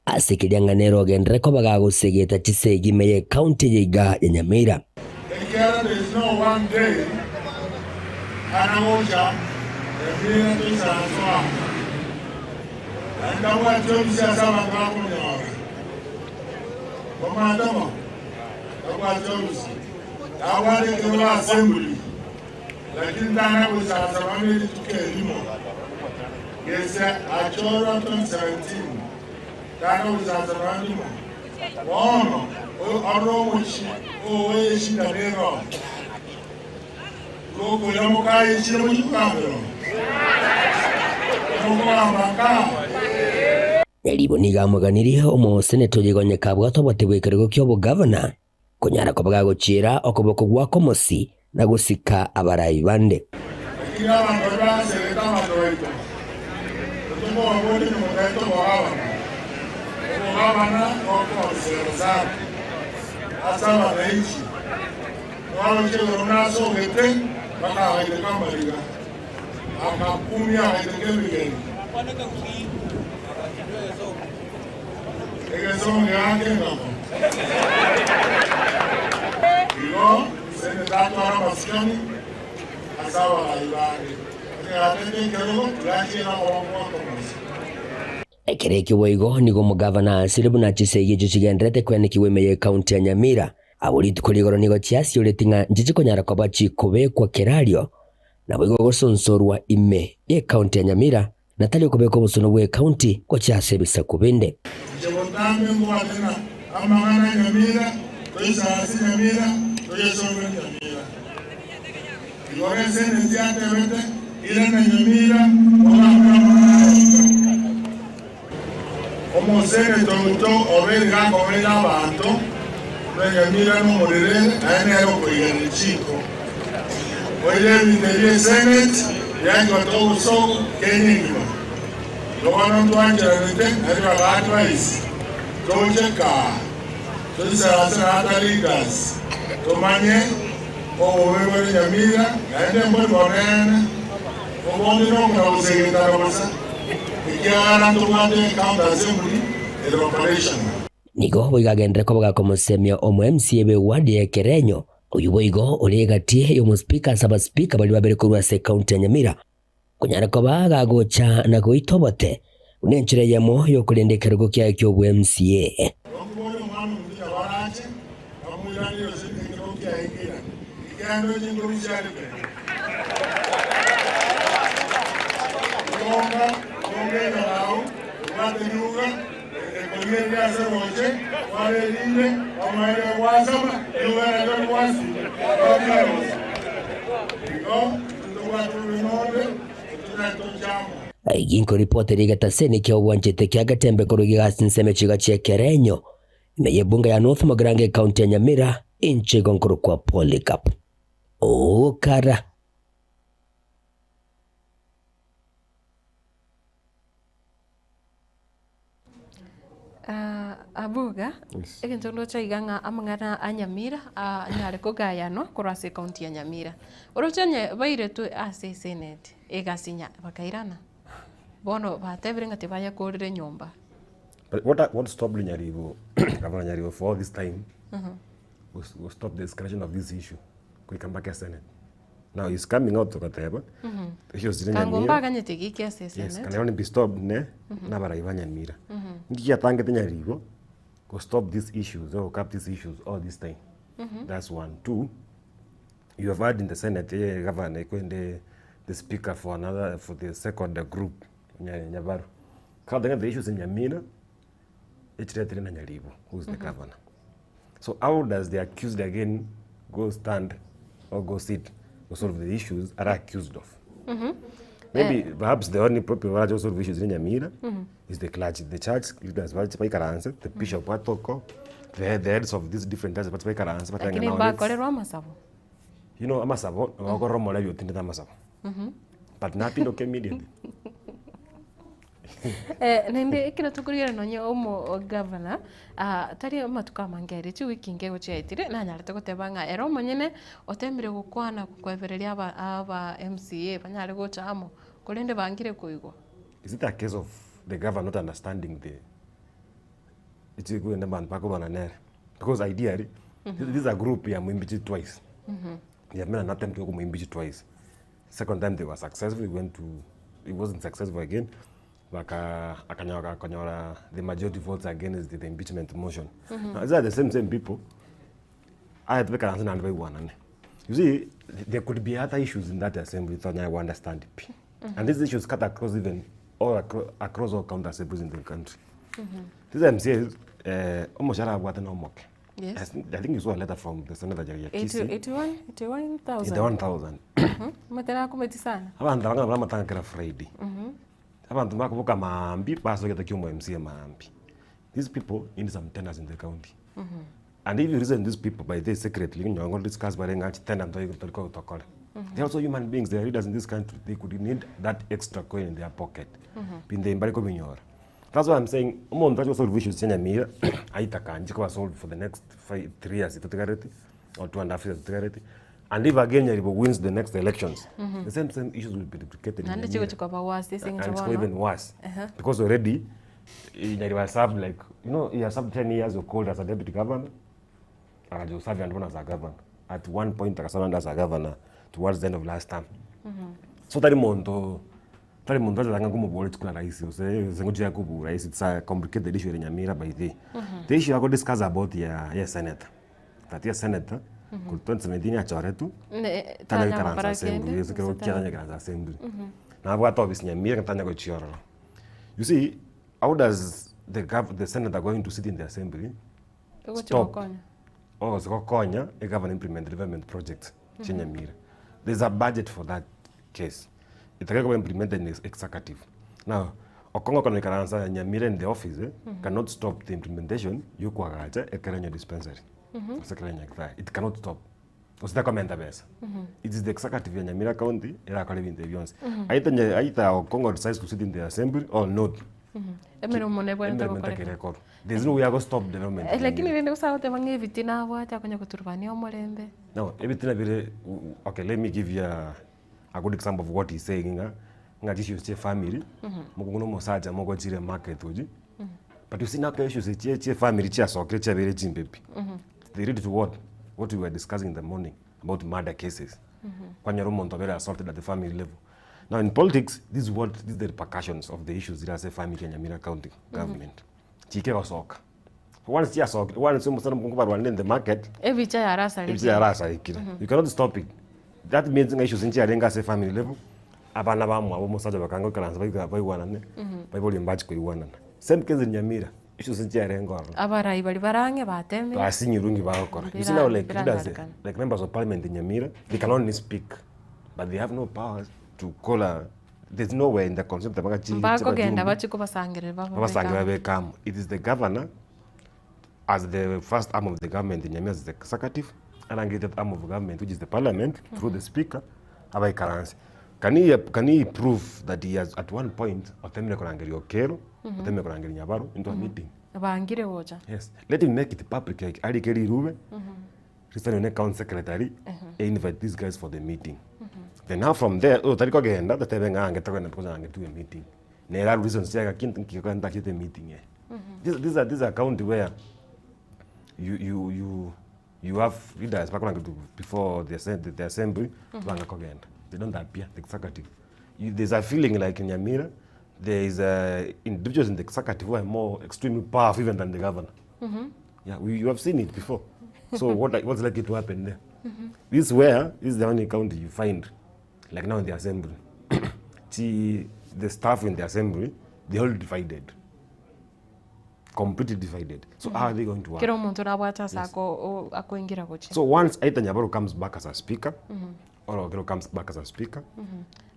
O: ase ekeriang'ana ere ogendere kobaga gosegeta chisegi ime ya ekaunti eye iga ya Nyamira.
T: Ekiara there is no one day anagocha emira toisaransoa naende abwate obisi ase abanto bakonyora omwatamo abwate obisi abwate ekero assembly lakini tana goisaransa nonya rituko erimo gese achorwa 2017 tana goisaransa nonya rimo bono ọrụ omochi oweshinda nero gokoira mokaishire mochikugambero mokogamba
O: Nyaribo nigo amoganirie omoseneto oyo abwate obote bwa ekerogo kia obogavana konyara kobaga gochiera okoboko gwako omosi na gosika abarai bande.
T: Lakini abantu basereta abantu baito otomobodi nomotaito bogabana obogabana gokorisero sana ase abananchi mwarochegoro nasogete bakagaire kamariga Akakumia agaiteka ebigeni. Egesongo geake engako. Igo seneta atware amasikani ase abarai bande. Ekero atete ekerogo, tigachiera amaboko akomosa.
O: Ekero ekio boigo nigo omogavana asire buna chisegi echio chigendererete koenekigwa ime y'ecounty ya Nyamira. Abwo rituko rigoro nigo chiasioreti ng'a nchichikonyara koba chikobekwa kerario, naboigo gosonsorwa ime y'ecounty ya Nyamira, na tari okobeka obosono bw'ecounty gochia ase ebisaku binde.
T: Inche botambe nkobate ng'a amang'ana a Nyamira toisaranse Nyamira toyesome Nyamira. Igoro eseneti yatebete, Irana Nyamira ogambe amang'ana aya inka. Omoseneta oito obeire gakong'aina abanto, buna Nyamira nomorerere, naye nere okoigana richiiko. Oire ebinto ebi eseneti bianchwate obosooku Kenya engima. Igo bono ntwancheranete naende twaba advice toche kaa toisaranse na other leaders tomanye obobe bore Nyamira naende mbori bonene obondi nokona gosegetana bosa ekiagera ntobwate county assembly ere operational.
O: Nigo boigo agenderere koba gakomosemia omo MCA bw'ewadi ya Ekerenyo, oyio boigo ore egati y'omospika ase abaspika baria babere korwa ase ekaunti ya Nyamira, konyara koba gagocha na goita obote buna enchera eyemo y'okorenda ekerogo kiaye ki'obo MCA.
T: Bakobora omwana omonto nabarache, bamoiranerie ase ekerogo kiaye nkeirane, ekiagera ndoche nkorusia are kere. Tonga, tonga enyarau, obwate riuga, ekorigereria ase roche, twara erinde, omoerio gwasama, riuga nario rigwasima, rokia roche. Igo intwe tobwate bobe nonde, totari toche amo.
O: Ginko ripoti rigetaseni kia obwanchete kia Getembe korwa igasi nsemo chiga chi'ekerenyo ime y'ebunge ya North Mugirango ecounty ya Nyamira inche igo nkorokwa Polycarp Okara.
A: Ah, Abuga,
E: Yes.
A: egento ndoche iga ng'a amang'ana a Nyamira anyare kogayanwa korwa ase ecounty ya Nyamira. Oroche onye bairetwe ase eseneti, egasinya bakairana, bono batebire ng'a tibayakorire nyomba.
E: But what, what stopped Nyaribo, Governor Nyaribo for all this time was, was stop the escalation of this issue goika mpaka esenate. Now he's coming out goteba issues chire
A: Kango
E: Nyamira.
A: mbaganyete giki ase
E: Yes,
A: esenate.
E: can only be stopped ne nabarai ba Nyamira. Nki giatangete Nyaribo go stop these issues or cap these issues all this time. That's one. Two, you have had in the Senate eh, governor ekwende the speaker for another for the second group Nya- Nyabaru. Kaotanga the issues in Nyamira echiretire na Nyaribo who is the governor. So how does the accused again go stand or go sit to solve the issues are accused of? Maybe perhaps the only people who are solve issues in Nyamira is the clergy, the church leaders baikaranse, the bishop batoko, the heads of these different churches baikaranse batanga
A: Lakini
E: now let's-
A: mbakorerwa amasabo.
E: You know amasabo bakorora omorebi otindete amasabo. But nothing okay immediately.
A: Eh, naende ekero tokorigereria nonye omo gavana, ah, tari amatuko amange aria, chiwiki inke gochiaetire, nanyarete goteba ng'a ere omonyene otemire gokwana koebereria aba aba MCA banyare gocha amo, korende bangire koigwa.
E: Is it a case of the governor not understanding the chigwende bantu bakorwana nere? Because ideally, this is a group ya muimpeach twice. They have made an attempt to kumuimpeach twice. Second time they were successful, he went to, he wasn't successful again. Baka akanyora akanyora the majority votes against the, the impeachment motion. Now, these are the same same people. Aya tubekaranse naende baigwanane. You see, there could be other issues in that assembly tonyara go understand pi. And these issues cut across even all across, across all county assemblies in the country. These MCAs, eh, omoshahara abwate na omoke.
A: Yes.
E: I think you saw a letter from the senator ya Kisii.
A: 81 81,000.
E: 81,000.
A: Omanyete nakumeti sana.
E: Abanto aba ng'a bamatanga kera Friday. Abanto bakoboka maambia basogete kia omo MCA maambia. These people need some tenders in the county. And if you listen to these people by this secretly, onye ngo discuss bare ng'a chitender ntoi tori tokore. They are also human beings, they are leaders in this country. They could need that extra coin in their pocket. Binde mbare kobinyora. That's why I'm saying omonto ache gosolve issues chia Nyamira aitaka anche koba solve for the next five, 3 years totigareti or 2.5 years totigareti. And if again Nyaribo wins the next elections, the same same issues will be replicated in
A: Naende
E: Nyamira.
A: chigochi koba worse ase
E: And
A: eng'encho
E: it's
A: bono.
E: even worse. Because already eh, Nyaribo has served like, you know, he has served 10 years or cold as a deputy governor. Akaja usafi and as a governor. At one point akaserve as a governor towards the end of last term. So tari muntu tari muntu achanga kumubora chikula rahisi use sengochia kubura rahisi. It's a complicated issue in Nyamira by the. The issue I discuss about ya ya senator. That ya senator mm 2017 achoretu
A: Ne-
E: tanya
A: tanya
E: ikaranza
A: gokora
E: assembly
A: kende,
E: ase kero
A: gose
E: kia
A: tanya-
E: tanya ikaranza assembly. Nabwate office Nyamira tanya gochiororo. You see, how does the gov the senator going to sit in the assembly
A: Togochi
E: stop
A: gokonya.
E: or gokonya a government implement development project mm Nyamira? There's a budget for that case. Itakayo kuba implemented in the executive. Now, Okongo kono ikaranza Nyamira in the office eh, cannot stop the implementation yokwagacha ekerenyo dispensary. Ase Ekerenyo Nyagetari. It cannot stop. Ositakomenta besa. It is the executive ya Nyamira County erakora ebinto ebio bionsi. Aita nye- aita Okongo decides to sit in the assembly or not.
A: Emeremo nebwenerete
E: Emeremo
A: gokoreka.
E: etakere ekorwa. There's no way I go stop development.
A: Eh, lakini rende gose agoteba ng'a ebitina abwate akonya goturubania omorembe.
E: Now, ebitina bire okay, let me give you a good example of what he's saying ng'a ng'a issues che family mokungu na omosacha mogochire market oji but you see now issues che che family chiasokire chiabere chimbepi they lead to what what we were discussing in the morning about murder cases. Kwanyora omonto abere assaulted at the family level. Now in politics, this is what this is the repercussions of the issues that ase family ya Nyamira County government. Chike gosoka. Once chiasokire, once omusana mokungu barwanire in the market,
A: Ebicha yarasarire.
E: ebicha yarasarikire. You cannot stop it. That means ng'a issues nchiarenge ase family level, abana bamwabo omosacha bakanga goikaransa baika baigwanane, baiborie mbachi koigwanana. Same case in Nyamira, issues nchiarenge ororo.
A: Abarai bari barang'e batemire.
E: Basinyirwe bagokora. You see now like
A: Bira-
E: leaders,
A: biranyarekana.
E: like members of parliament in Nyamira, they can only speak, but they have no powers to call a, there's nowhere in the concept bakachi
A: Mbakogenda bachi kobasangerera baba
E: babasangira bekamo. It is the governor as the first arm of the government in Nyamira as the executive, and arm of government, which is the parliament, through the speaker, abaikaranse. Can he prove that he has at one point otemire korangeria Okero, otemire korangeria Nyabaro into a meeting?
A: Bangire gocha.
E: Yes. Let him make it public like arike rirube. Christian one county secretary invite these guys for the meeting. Then now from there, oh, tari kogenda tatebe ng'ange tokogenda because ange to a meeting. Nera reasons chiaga kintu kikogenda chite meeting eh. This this is a county where you you you you have leaders bakoranga to before the assembly banga kogenda. They don't appear the executive. You, there's a feeling like in Nyamira there is individuals in the executive who are more extremely powerful even than the governor. Yeah, you have seen it before. So what's likely to happen there? This is where, this is the only county you find, like now in the assembly, the staff in the assembly, they all divided. Completely divided. So how are they going to work?
A: Kero omonto nabwate ase ako akoingira gochia.
E: So once Aita Nyabaro comes back as a speaker, or Okero comes back as a speaker,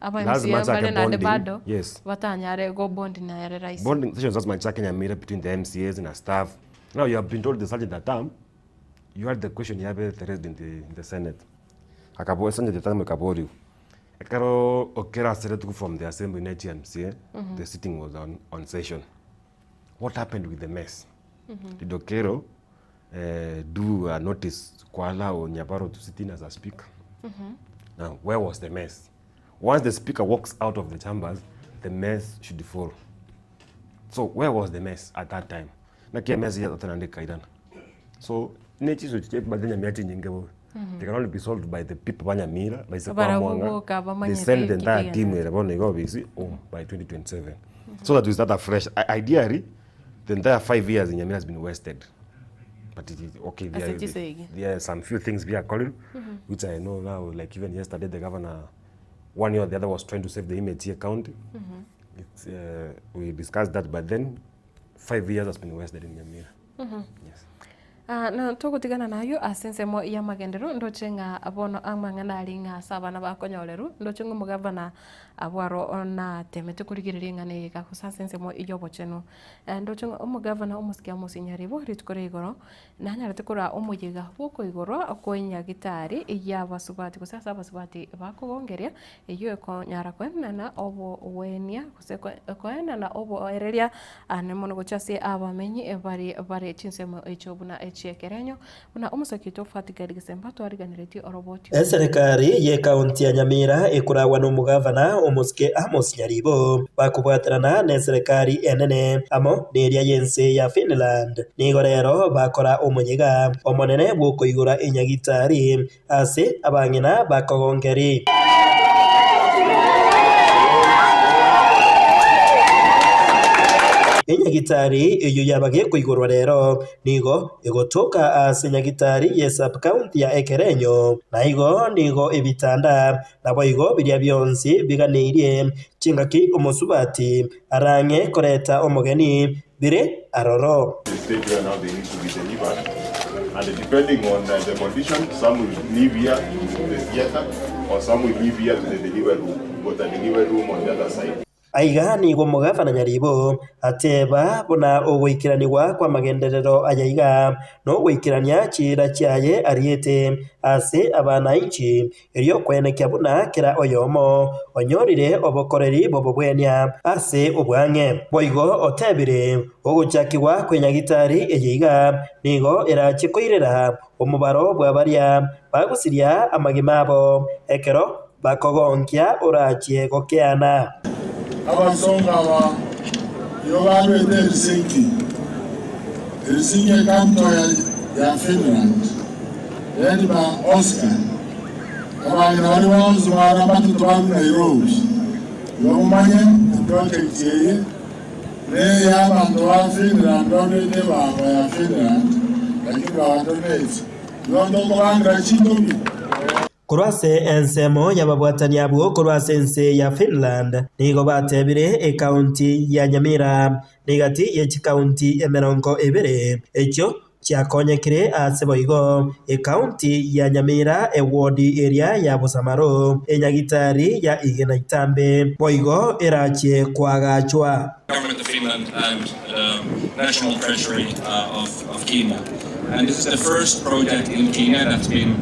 A: Aba
E: lazima
A: MCA
E: achake
A: mbare naende
E: bonding.
A: bado
E: Yes.
A: batanyare go bond nayare rahisi.
E: Bonding sessions lazima chake Nyamira between the MCAs and the staff. Now you have been told the sergeant at arm, you had the question you have raised in the Senate. Akabo sergeant at arm akaboriu. Ekero Okero aseretuku from the assembly in HMCA, the sitting was on session. What happened with the mess? Did Okero do a notice kwa allow Nyabaro to sit in as a speaker? Now, where was the mess? Once the speaker walks out of the chambers, the mess should follow. So where was the mess at that time? Na kia mess ya tena kaidana. So nechiso chiche badenya miachi nyinge bo. They can only be solved by the people ba Nyamira, by the
A: Barabwo
E: Mwanga.
A: boka
E: They
A: bamanyete
E: send the entire
A: kigenda.
E: team ere bono igo bisi home by 2027. So that we start afresh. Ideally, the entire 5 years in Nyamira has been wasted. But it is okay. There,
A: Ase chisegi.
E: there are some few things we are calling, which I know now, like even yesterday, the governor, one year or the other, was trying to save the image here county. It's, we discussed that, but then 5 years has been wasted in Nyamira. Yes.
A: Na togotigana nayo ase ensemo ya magenderero ndoche ng'a bono amang'ana ari ng'a ase abana bakonyoreru ndoche ng'a omogavana. Abwo aro natemete korigereria eng'ana eye iga gose ase ensemo y'obochenu. Ndoche ng'a omogavana omosike Amos Nyaribo rituko ria igoro nanyarete koraa omoyega bw'okoigorwa kw'enyagitari y'abasubati gose ase abasubati bakogongeria eyio ekonyara koenana obogwenia gose koenana oboereria ane mono gochia ase abamenyi baria bare chinsemo echio buna echi'ekerenyo Buna omosaki oito Fatigari Gesemba twariganeretie oroboti.
U: Eserekari y'ekaunti ya Nyamira ekoragwa nomogavana omosike Amos Nyaribo bakobwaterana neserekari enene amo neria y'ense ya Finland nigo rero bakora omoyega omonene bw'okoigora enyagitari ase abang'ina bakogongeri. Enyagitari eyio yaba gekoigorwa rero nigo egotoka ase nyagitari ye sub-county ya Ekerenyo, na igo nigo ebitanda naboigo biria bionsi biganeirie chingaki omosubati arang'e koreta omogeni bire aroro.
V: The stage where now they need to be delivered and depending on the condition some will leave here to the theatre or some will leave here to the delivery room, we've got a delivery room on the other side.
U: Aiga nigo omogavana Nyaribo ateba buna ogoikeranigwa kw'amagenderero aya iga nogoikerania chiira chiaye ariete ase abanainchi Erio kwenekia buna kera oyomo onyorire obokoreri bw'obobwenia ase obwang'e. Boigo otebire, Ogochakigwa kw'enyagitari eye iga nigo erache koirera omobaro bwa baria bagosiria amagima abo ekero bakogonkia orachie gokeana.
T: Abasongo aba nigo barwete Helsinki, Helsinki ecapital ya Finland, led by Oscar. Abang'ina baria bonsi bara batato barwe Nairobi, igo momanye eproject eye neya abanto ba Finland barwete ebango ya Finland, lakini bagadonate. Igo tokobangera chindobi.
U: Korwa ase ensemo y'ababwatani abwo korwa ase ense ya Finland nigo batebire ekaunti ya Nyamira negati ye chikaunti 20 echio chiakonyekire ase boigo ekaunti ya Nyamira ewodi eria ya Bosamaro enyagitari ya Igena Itambe boigo erachie koagachwa.
W: Government of Finland and the National Treasury of Kenya. And this is the first project in Kenya that's been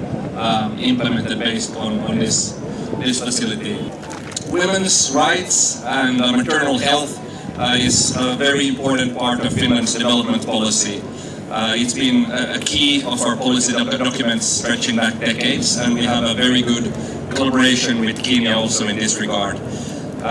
W: implemented based on, on this, this facility. Women's rights and maternal health is a very important part of Finland's development policy. It's been a, a key of our policy documents stretching back decades, and we have a very good collaboration with Kenya also in this regard.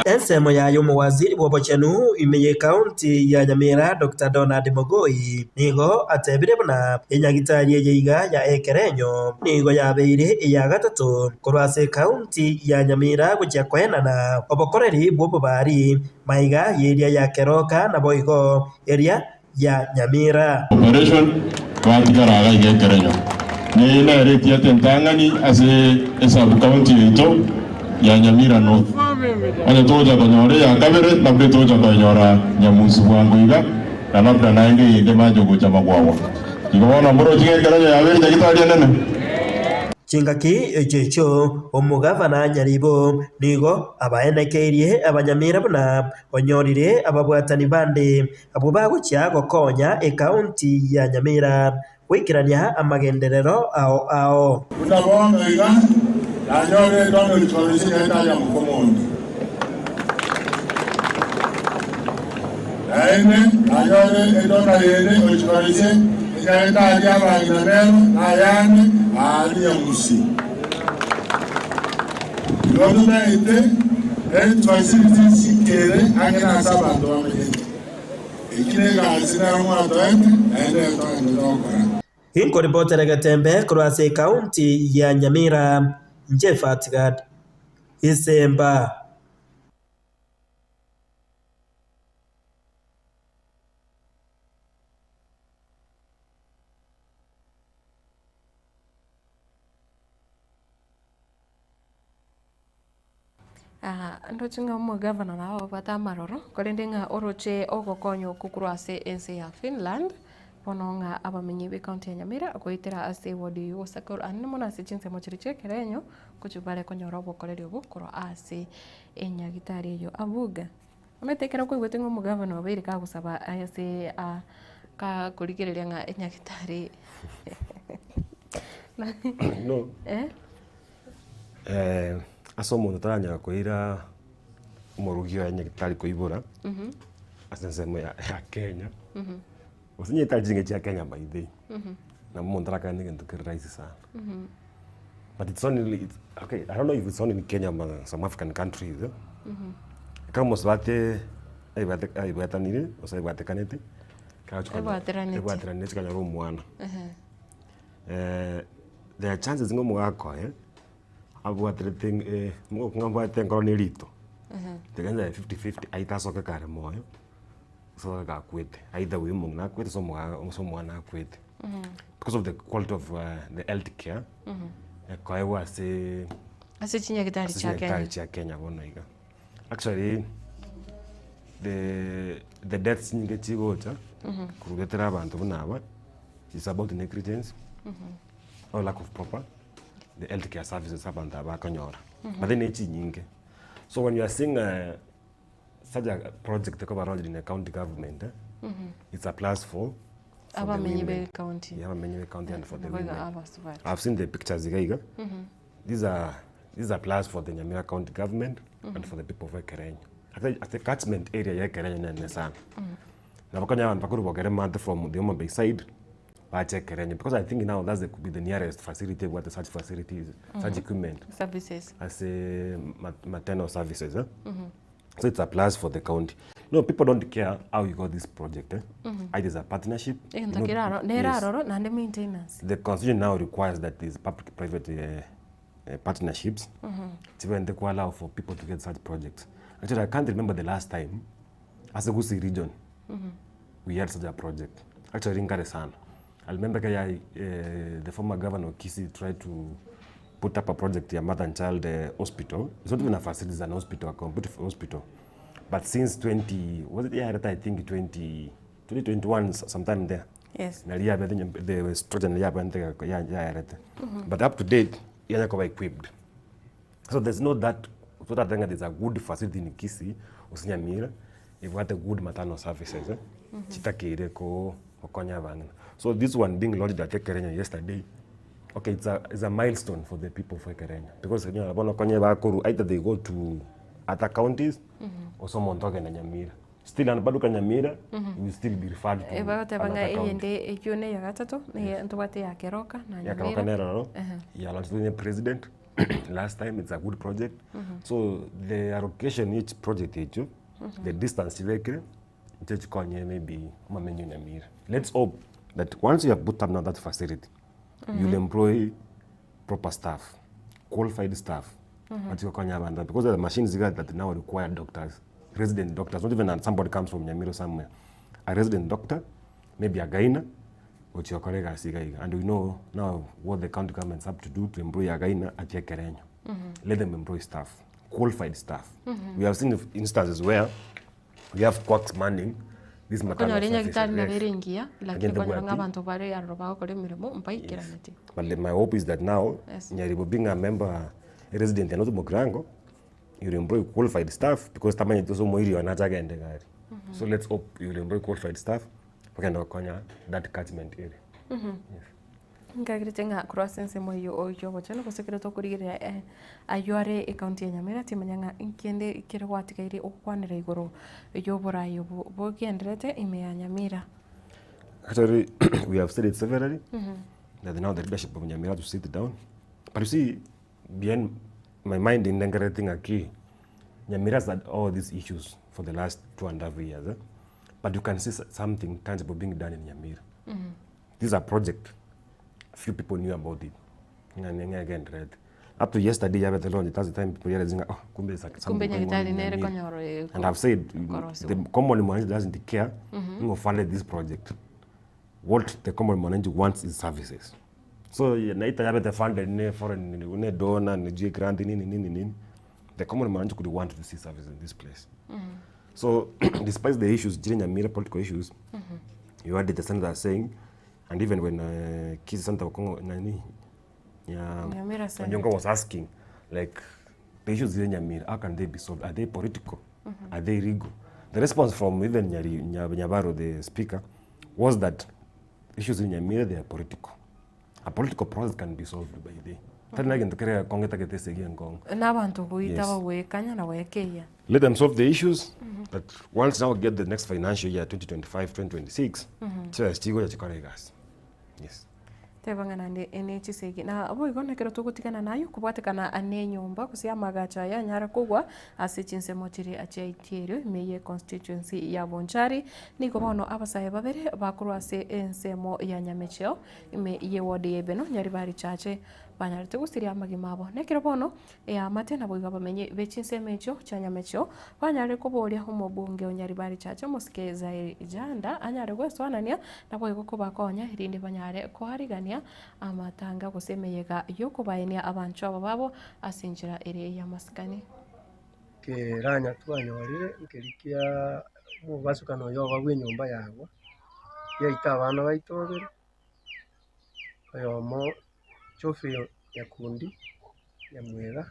U: Ensemo yaye omowaziri bw'obochenu ime y'ekaunti ya Nyamira Doctor Donald Mogoi nigo atebire buna enyagitari eye iga ya Ekerenyo nigo yabeire eya gatato korwa ase ekaunti ya Nyamira gochia koenana obokoreri bw'obobari maiga y'eria ya Keroka naboigo eria ya Nyamira.
V: Operation batigara iga iga ekerenyo. Neye nere etiate entang'ani ase esub county yaito ya Nyamira North. Onye togocha konyora eya kabere labda etogocha koenyora Nyamusi bwango iga na labda naende eyende mache gocha Magwagwa. Igo bono mboroche ng'a ekerenyo yabeire nyagitari enene.
U: Chingaki echio echio omogavana Nyaribo nigo abaenekeirie abanyamira buna onyorire ababwatani bande Abwo bagochia gokonya ekaunti ya Nyamira goikerania amagenderero ao ao.
T: Buna bono iga nanyorire etondo rikoro ase enyagetari ya mokomondi, naende nanyore etondo yende ochikoresie enyagetari y'abang'ina nero nayande aaria Nyamusi. Igo totaete health facilities chikere ang'e nase abanto bamenyete. Eki negasi nero mwatoete, naende nero togenderete gokora.
U: Inkoripotera egetembe korwa ase ekaunti ya Nyamira, inche Fatgad Isemba.
A: Ndoche ng'a omogavana nabo abwate amaroro, korende ng'a oroche ogokonya okwo korwa ase ense ya Finland. Bono ng'a abamenyi b'ecounty ya Nyamira goetera ase eward eyio gose korwa anene mono ase chinsemo chiria chi'ekerenyo gochia bare konyora obokoreri obwo korwa ase enyagitari eyio. Abuga, omanyete ekero kwaigwete ng'a omogavana obeire kagosaba ase kakorigereria ng'a enyagitari
E: No. Ase omonto otaranyara koira omorugi oye nyagitari koibora, ase ensemo ya ya Kenya, gose nyagitari chinge chia Kenya by the way, nabo omonto arakore na egento kere rahisi sana. But it's only it's okay I don't know if it's only in Kenya ama some African countries, ekero omosubati aibwate aibwatanire gose aibwatekanete, ekero agochi konyora
A: Ebwateraneti.
E: ebwateraneti konyora omwana. There are chances ng'a omogaka oye, abwaterete ng'a abwate enkoro na erito, tiga nyaye fifty fifty aite asoke kare moyo, asoke gakwete, either oyo omong'ina akwete gose omoga gose omwana akwete. Because of the quality of the health care, ekoegwa aseee
A: Ase chinyagitari
E: ase
A: chia
E: chinyagitari
A: Kenya.
E: chia Kenya bono iga. Actually, the the deaths nigo chigocha, korugetera abanto buna aba, it's about negligence, or lack of proper the health care services abanto aba bakonyora. But then nechinyinge. So when you are seeing such a project ekoba launched in a county government, it's a plus for for the
A: Abamenyi
E: women.
A: be county.
E: Yeah, abamenyi be county and for the
A: Naboigo
E: women.
A: abasubati.
E: I've seen the pictures iga iga. These are these are plus for the Nyamira County government and for the people of Ekerenyo. Ase ase catchment area ya Ekerenyo nene sana. Nabo konya abanto bakorwa Bogere Mante from the Homa Bay side bache Ekerenyo because I think now that's the could be the nearest facility ebwate such facilities, such equipment
A: Services.
E: ase maternal services eh. So it's a plus for the county. No, people don't care how you got this project eh. Either it's a partnership. You
A: Egento
E: know,
A: kere aro, nere
E: yes.
A: aroro naende maintenance.
E: The constitution now requires that these public private partnerships chibente ku allow for people to get such projects. Actually, I can't remember the last time ase Gusii region we had such a project. Actually, nkare sana. I remember kaya the former governor of Kisii tried to put up a project ya mother and child hospital. It's not even a facility, it's an hospital, a complete hospital. But since 20, was it yeah, I think 20, 2021, sometime there.
A: Yes.
E: Nari yabete the structure nari yabete ya yaerete. But up to date, yanya kuba equipped. So there's no that, so that thing that there's a good facility in Kisii, gose Nyamira, ebwate good maternal services, eh, chitakeire ko gokonya abang'ina. So this one being launched at Ekerenyo yesterday, okay, it's a milestone for the people of Ekerenyo. Because onyora bono konye bakorwa, either they go to other counties, gose omonto ogenda Nyamira. Still and bado ka Nyamira, you will still be referred to
A: Bagoteba ng'a
E: another county.
A: eyende eyio ne eya gatato, na ntobwate ya Keroka na
E: Ya Keroka
A: Nyamira.
E: nero ororo,
A: Ehe.
E: ya launched ne president last time, it's a good project. So the allocation each project echio, the distance chibekire, niche chikonye maybe omamenyi o Nyamira. Let's hope that once you have put up now that facility, you'll employ proper staff, qualified staff, bachie gokonya abanto because there are machines iga that now require doctors, resident doctors, not even somebody comes from Nyamira or somewhere. A resident doctor, maybe a gyna, gochia gokora egasi iga iga. And we know now what the county governments have to do to employ a gyna at Ekerenyo. Let them employ staff, qualified staff. We have seen instances where we have quacks manning these maternal
A: Okonyora
E: services.
A: enyagitari nabo
E: Yes.
A: ere engiya, lakini
E: Lakini
A: okonyora ng'a
E: tebwati.
A: abanto bare aroro bagokora emeremo mbaikeraneti.
E: But my hope is that now,
A: Yes.
E: Nyaribo being a member, a resident ya North Mugirango, you'll employ qualified staff because tamanyeti ase omoiri one achagende gari. So let's hope you'll employ qualified staff, bagende gokonya that catchment area.
A: Nkagerete ng'a korwa ase ensemo eyio oyio obochenu gose ekero tokorigereria ayio are ecounty ya Nyamira timanya ng'a nkende kere gwatigaire ogokwanera igoro ya oborai obo bogendererete ime ya Nyamira.
E: Actually, we have said it severally that now the leadership of Nyamira to sit down. But you see, behind my mind in ngaki Nyamira has had all these issues for the last 2.5 years. Eh? But you can see something tangible being done in Nyamira. This is a project. Few people knew about it. Again, right? Up to yesterday, yeah, the launch, that's the time people realizing, oh, kumbe is like
A: Kumbe
E: something going on
A: nyagitari
E: in
A: nere
E: Nyamira.
A: konyoro
E: And I've said,
A: korosiwa.
E: the common mwananchi doesn't care who funded this project. What the common mwananchi wants is services. So naita yabete funded ne foreign ne donor ne G grant nini nini nini. The common mwananchi could want to see services in this place. So despite the issues, during Nyamira political issues, You heard the senator saying and even when Kisii Senator Okong'o nani Nya
A: Nyamira Senator.
E: Onyonka was asking like the issues in Nyamira how can they be solved? Are they political? Are they legal? The response from even Nyari, Nya- Nyabaro the speaker was that issues in Nyamira they are political. A political process can be solved by the tari na gento kere gekong'u etagete esegi enkong'u.
A: Na abanto goita
E: Yes.
A: bagwekanya na gwekeyia.
E: Let them solve the issues that once now get the next financial year 2025 2026 chibesa chigocha chikore egasi. Yes.
A: Teba ng'a naende ne chisegi. Na boigo nekero togotigana naye okobwatekana nenyomba gose amagacho aya anyare kogwa ase chinsemo chiria chiaitierio ime ye constituency ya Bonchari. Nigo bono abasae babere bakorwa ase ensemo ya Nyamecheo ime ye ward ya Ibeno Nyaribari Chache banyarete gosiria amagima abo. Nekero bono Eamate naboigo abamenyi be chinsemo echio chia nyamechio banyare koboria omobunge o Nyaribari Chache omosike Zairi Janda anyare gwesoanania naboigo kobakonya erinde banyare koarigania amatanga gose emeyega yokobaenia abanchwa aba babo ase enchera ere y'amasikani.
B: Keranya twanyorire nkeria kia omobasukano oyo oba bw'enyomba yagwa, yaita abana baito babere, oyomo Geoffrey Nyakundi Nyamwega,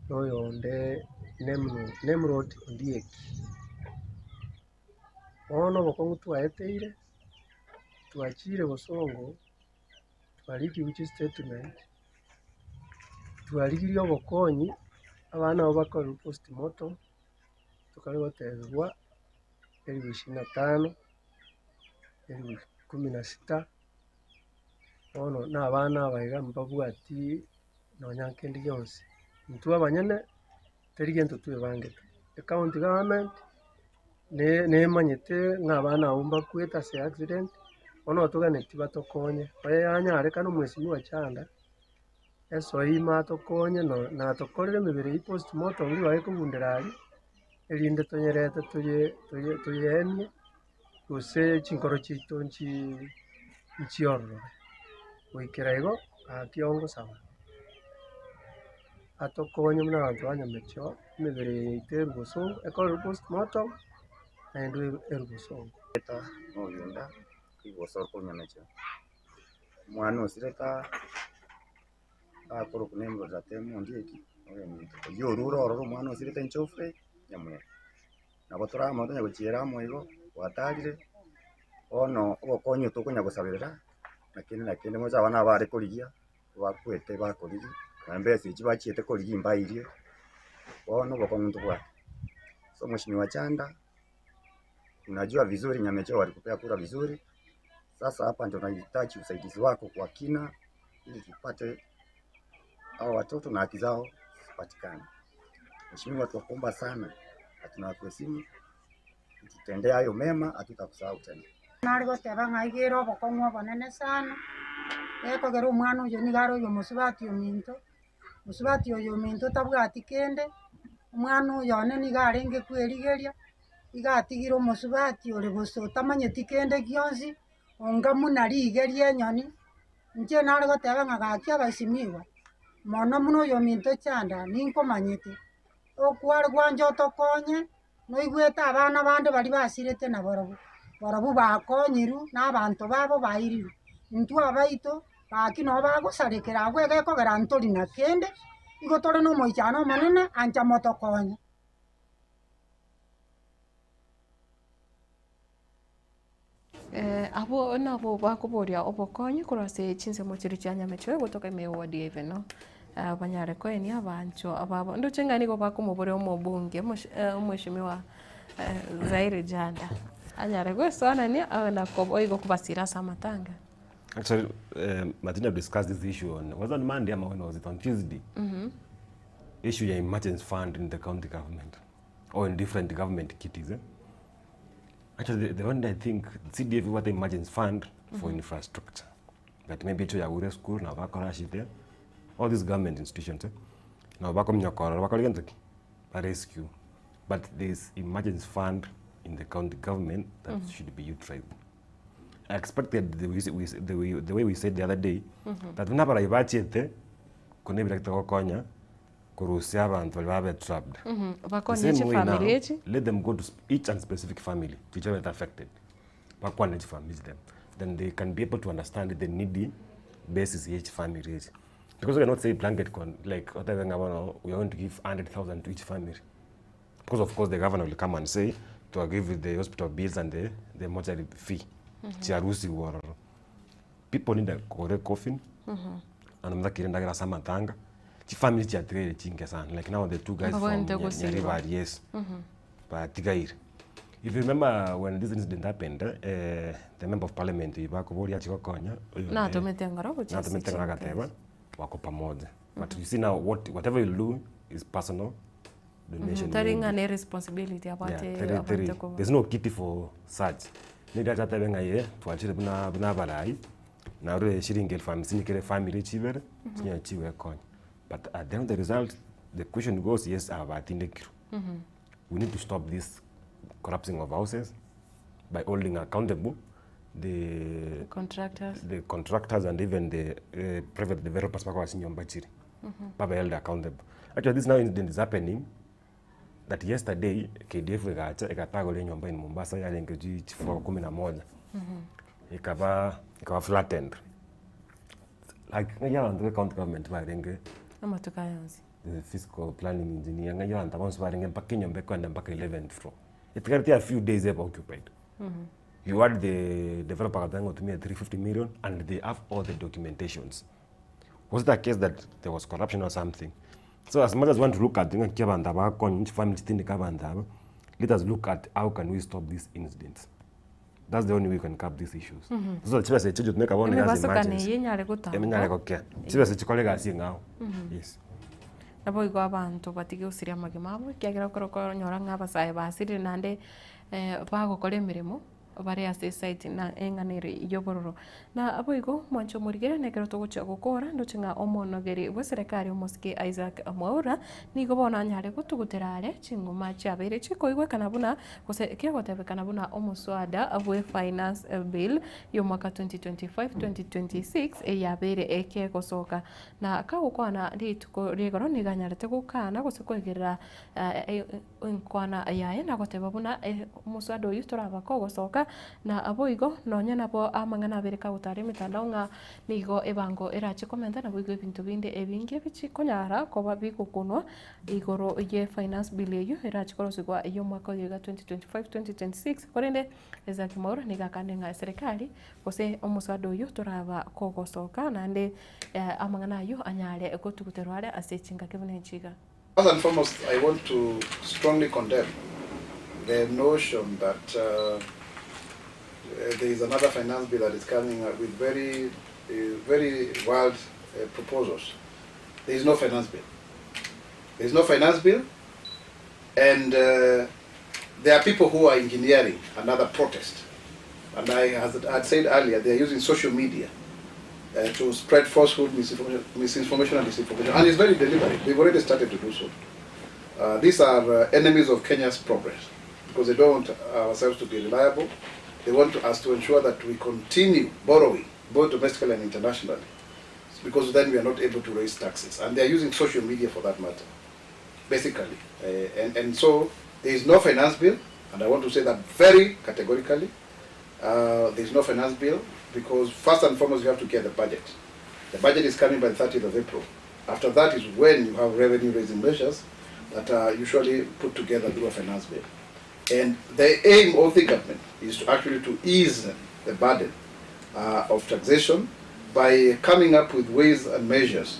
B: na oyonde Nemrod Ondieki. Bono obokong'u twaeteire, twachire bosongo, twarikigwe chistatement, twarigirie obokonyi, abana abwo bakorerwe postmortem, tokare gotebigwa elifu ishirini na tano, elifu kumi na sita. Bono na abana aba iga mbabwati nonya nkende gionsi. Intwe abanyene teri gento twebangete. Ecounty government ne- nemanyete ng'a abana abwo mbakwete ase accident, bono toganeti batokonye. Oye yanyarekana omwesimwa Chanda, esoe ime atokonye no- natokorere emebere eywo postmortem ribaga ekogundera aria, erinde toyerete toye toye toyeemie. gose chinkoro chiaito nchiororobe. Goikera igo, gaki ongosaba, atokonye buna abanto ba nyamecheo, emebere yaito erwe bosongo, ekorerwe postmortem, naende erwe bosongo.
C: Eta nogenda rigoso korwa nyamecheo, omwana osirete aa, akorokwa Nimrod Atemo Ondieki, oyominto, oyio orure ororo omwana osirete Geoffrey Nyamweri. Nabo tore amo tonya gochiera amo igo, gwatarire, bono obokonyi tokonya gosaberera, na kende na kende moche abana aba bare korigia, bakwete bakorigia, na embesa echio bachiete korigia mbairie, bono obokong'u ntobwate. So mheshimiwa Chanda, unajua vizuri Nyamecheo walikupea kura vizuri, sasa hapa ndio tunahitaji usaidizi wako kwa kina, ili tupate hao watoto na haki zao zipatikane. Mheshimiwa, tunakuomba sana na tunakuheshimu, tutendee hayo mema, hatutakusahau tena.
G: Nare goteba ng'a iga ere obokong'u obonene sana, gekogera omwana oyo nigo are oyo omosubati ominto, mosubati oyo ominto tabwati kende, omwana oyo one nigo arenge kwerigeria, iga atigire omosubati ore bosa otamanyeti kende gionsi, onga muna rigeria enyoni, Inche nare goteba ng'a gaki abaisimigwa, mono buna oyominto Chanda, ninkomanyete, okware gwancha otokonye, noigwete abana bande baria basirete nabarobwo, barobwo bakonyirwe na abanto babo bairirwe. Intwe abaito, gaki nabo bagosarekera abwo egekogera ntori na kende, igo tore nomoichano omonene, ancha motokonye.
A: Abwo nabwo bakoboria obokonyi korwa ase chinsemo chiria chia Nyamechwe gotoka ime y'eward ya Ibeno, banyare koenia abanchwa babo. Ndoche ng'a nigo bakomoboria omobunge omweshimiwa Zaire Janda anyare goesoanania na boigo kobasira ase amatanga.
E: Actually, Martina discussed this issue on, was on Monday ama when was it? On Tuesday. Issue ya emergency fund in the county government or in different government kitties. Eh? Actually, the, the one I think CDF what the emergency fund for infrastructure. But maybe to Yagure school, now Bakorashite, all these government institutions, eh? Now Bakomnyakora, Bakorigentoki, rescue. But there's emergency fund in the county government that should be utilized. I expected the, we, we, the, way, the way we said the other day that nabarayi bachete kone birakita gokonya korusia abanto baria babe trapped.
A: Mhm,
E: The
A: bakonye
E: same way now,
A: chifamiri echi.
E: let them go to sp- each and specific family whichever is affected. Bakwane chifamiri chiria, then they can be able to understand the needy basis ya chifamiri echi. Because we cannot say blanket con like otebe ng'a bono we are going to give 100,000 to each family. Because of course the governor will come and say to give the hospital bills and the, the mortuary fee chiarusigwe ororo. People need a kogora ecoffin, and mtakire endagera ase amatanga, chifamiri chiatigaire chinke sana like now the two guys from
A: Mbabwenerete
E: Nya-
A: gosirwa.
E: Nyaribari yes. Batigaire. If you remember when this incident happened, eh, the member of parliament bakoboria achi gokonya oyo ne-
A: Natomete ngoro gochia ase
E: natomete ngoro
A: chinkasi.
E: agateba wako pamoja. But you see now what whatever you do is personal donation.
A: Tari
E: maybe.
A: ng'a ne responsibility
E: Yeah,
A: abwate
E: teri,
A: abwate
E: teri.
A: koba.
E: There's no kitty for such. Nigo achatebe ng'a ye twachire buna buna abarai narure shilingi elfu hamsini kere family chibere chinyare chiwekonye. But at the end of the result the question goes yes aba batindekirwe. We need to stop this collapsing of houses by holding accountable the
A: Contractors.
E: the contractors and even the private developers bakoba chinyomba chire babe held accountable. Actually this now incident is happening that yesterday KDF egacha egatagora enyomba in Mombasa yarenge chi chifloor kumi na moja ekaba ekaba flattened like ng'ai abanto ba county government barenge
A: Amatuko aya onsi.
E: the fiscal planning engineer ng'ai abanto bonsi barenge mpaka enyomba ekoenda mpaka 11th floor etigareti a few days ebe occupied. You had the developer agateba ng'a otumia 350 million and they have all the documentations. Was it a case that there was corruption or something? So as much as we want to look at ng'aki abanto aba bakonya chifamily chitindeke abanto aba, let us look at how can we stop these incidents. That's the only way we can curb these issues. So chibesa echi chigotumeka bono iga ase
A: Emebasokano
E: emergency.
A: eye enyare gotamba.
E: Emenyare gokea. Chibesa chikore egasi eng'ao. Yes.
A: Naboigo abanto batige gosiria amagima abo, ekiagera ekero okonyora ng'a abasae basirire naende bagokora emeremo, bare ase esite na eng'ana ere ya obororo. Na boigo mwanche omorigere na ekero togochia gokora ndoche ng'a omonogeri bwa eserekari omosike Isaac Mwaura nigo bono anyare gotugutera are chinguma chiabeire chikoigwekana buna gose kegotebekana buna omoswada bwe finance bill ya omwaka 2025-2026 eyabeire ekegosoka. Na kagokwana rituko rigoro nigo anyarete gokana gose koigerera enkwana yaye na goteba buna omoswada oyio toraba kogosoka, na boigo nonya nabo amang'ana abere kagotara emetandao ng'a nigo ebango erache komenta naboigo ebinto binde ebinge bichikonyara koba bigokunwa igoro ye finance bill eyio erache korosigwa y'omwaka oyo iga 2025-2026 korende Isaac Mwaura nigo akande ng'a eserekari gose omoswada oyio toraba kogosoka naende amang'ana ayio anyare gotuguterwa are ase chingaki buna echi iga.
F: First and foremost, I want to strongly condemn the notion that there is another finance bill that is coming up with very, very wild proposals. There is no finance bill. There is no finance bill, and there are people who are engineering another protest. And I, as I had said earlier, they are using social media to spread falsehood, misinformation, misinformation and disinformation. And it's very deliberate. They've already started to do so. These are enemies of Kenya's progress because they don't want ourselves to be reliable. They want us to ensure that we continue borrowing, both domestically and internationally, because then we are not able to raise taxes. And they are using social media for that matter, basically. And so there is no finance bill, and I want to say that very categorically. There is no finance bill because first and foremost you have to get the budget. The budget is coming by the 30th of April. After that is when you have revenue raising measures that are usually put together through a finance bill. And the aim of the government is to actually to ease the burden of taxation by coming up with ways and measures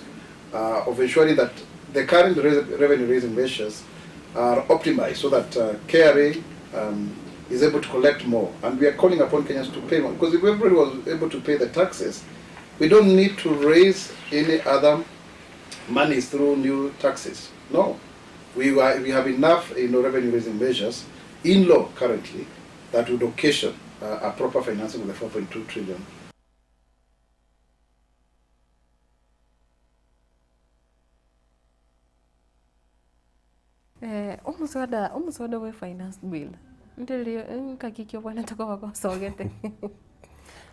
F: of ensuring that the current revenue raising measures are optimized so that KRA is able to collect more. And we are calling upon Kenyans to pay more, because if everybody was able to pay the taxes, we don't need to raise any other monies through new taxes. No. We have enough revenue raising measures in law currently that would occasion a proper financing of the 4.2 trillion.
A: Omoswada omoswada bwe finance bill ndiri nkaki ki obwenerete koba gosogete?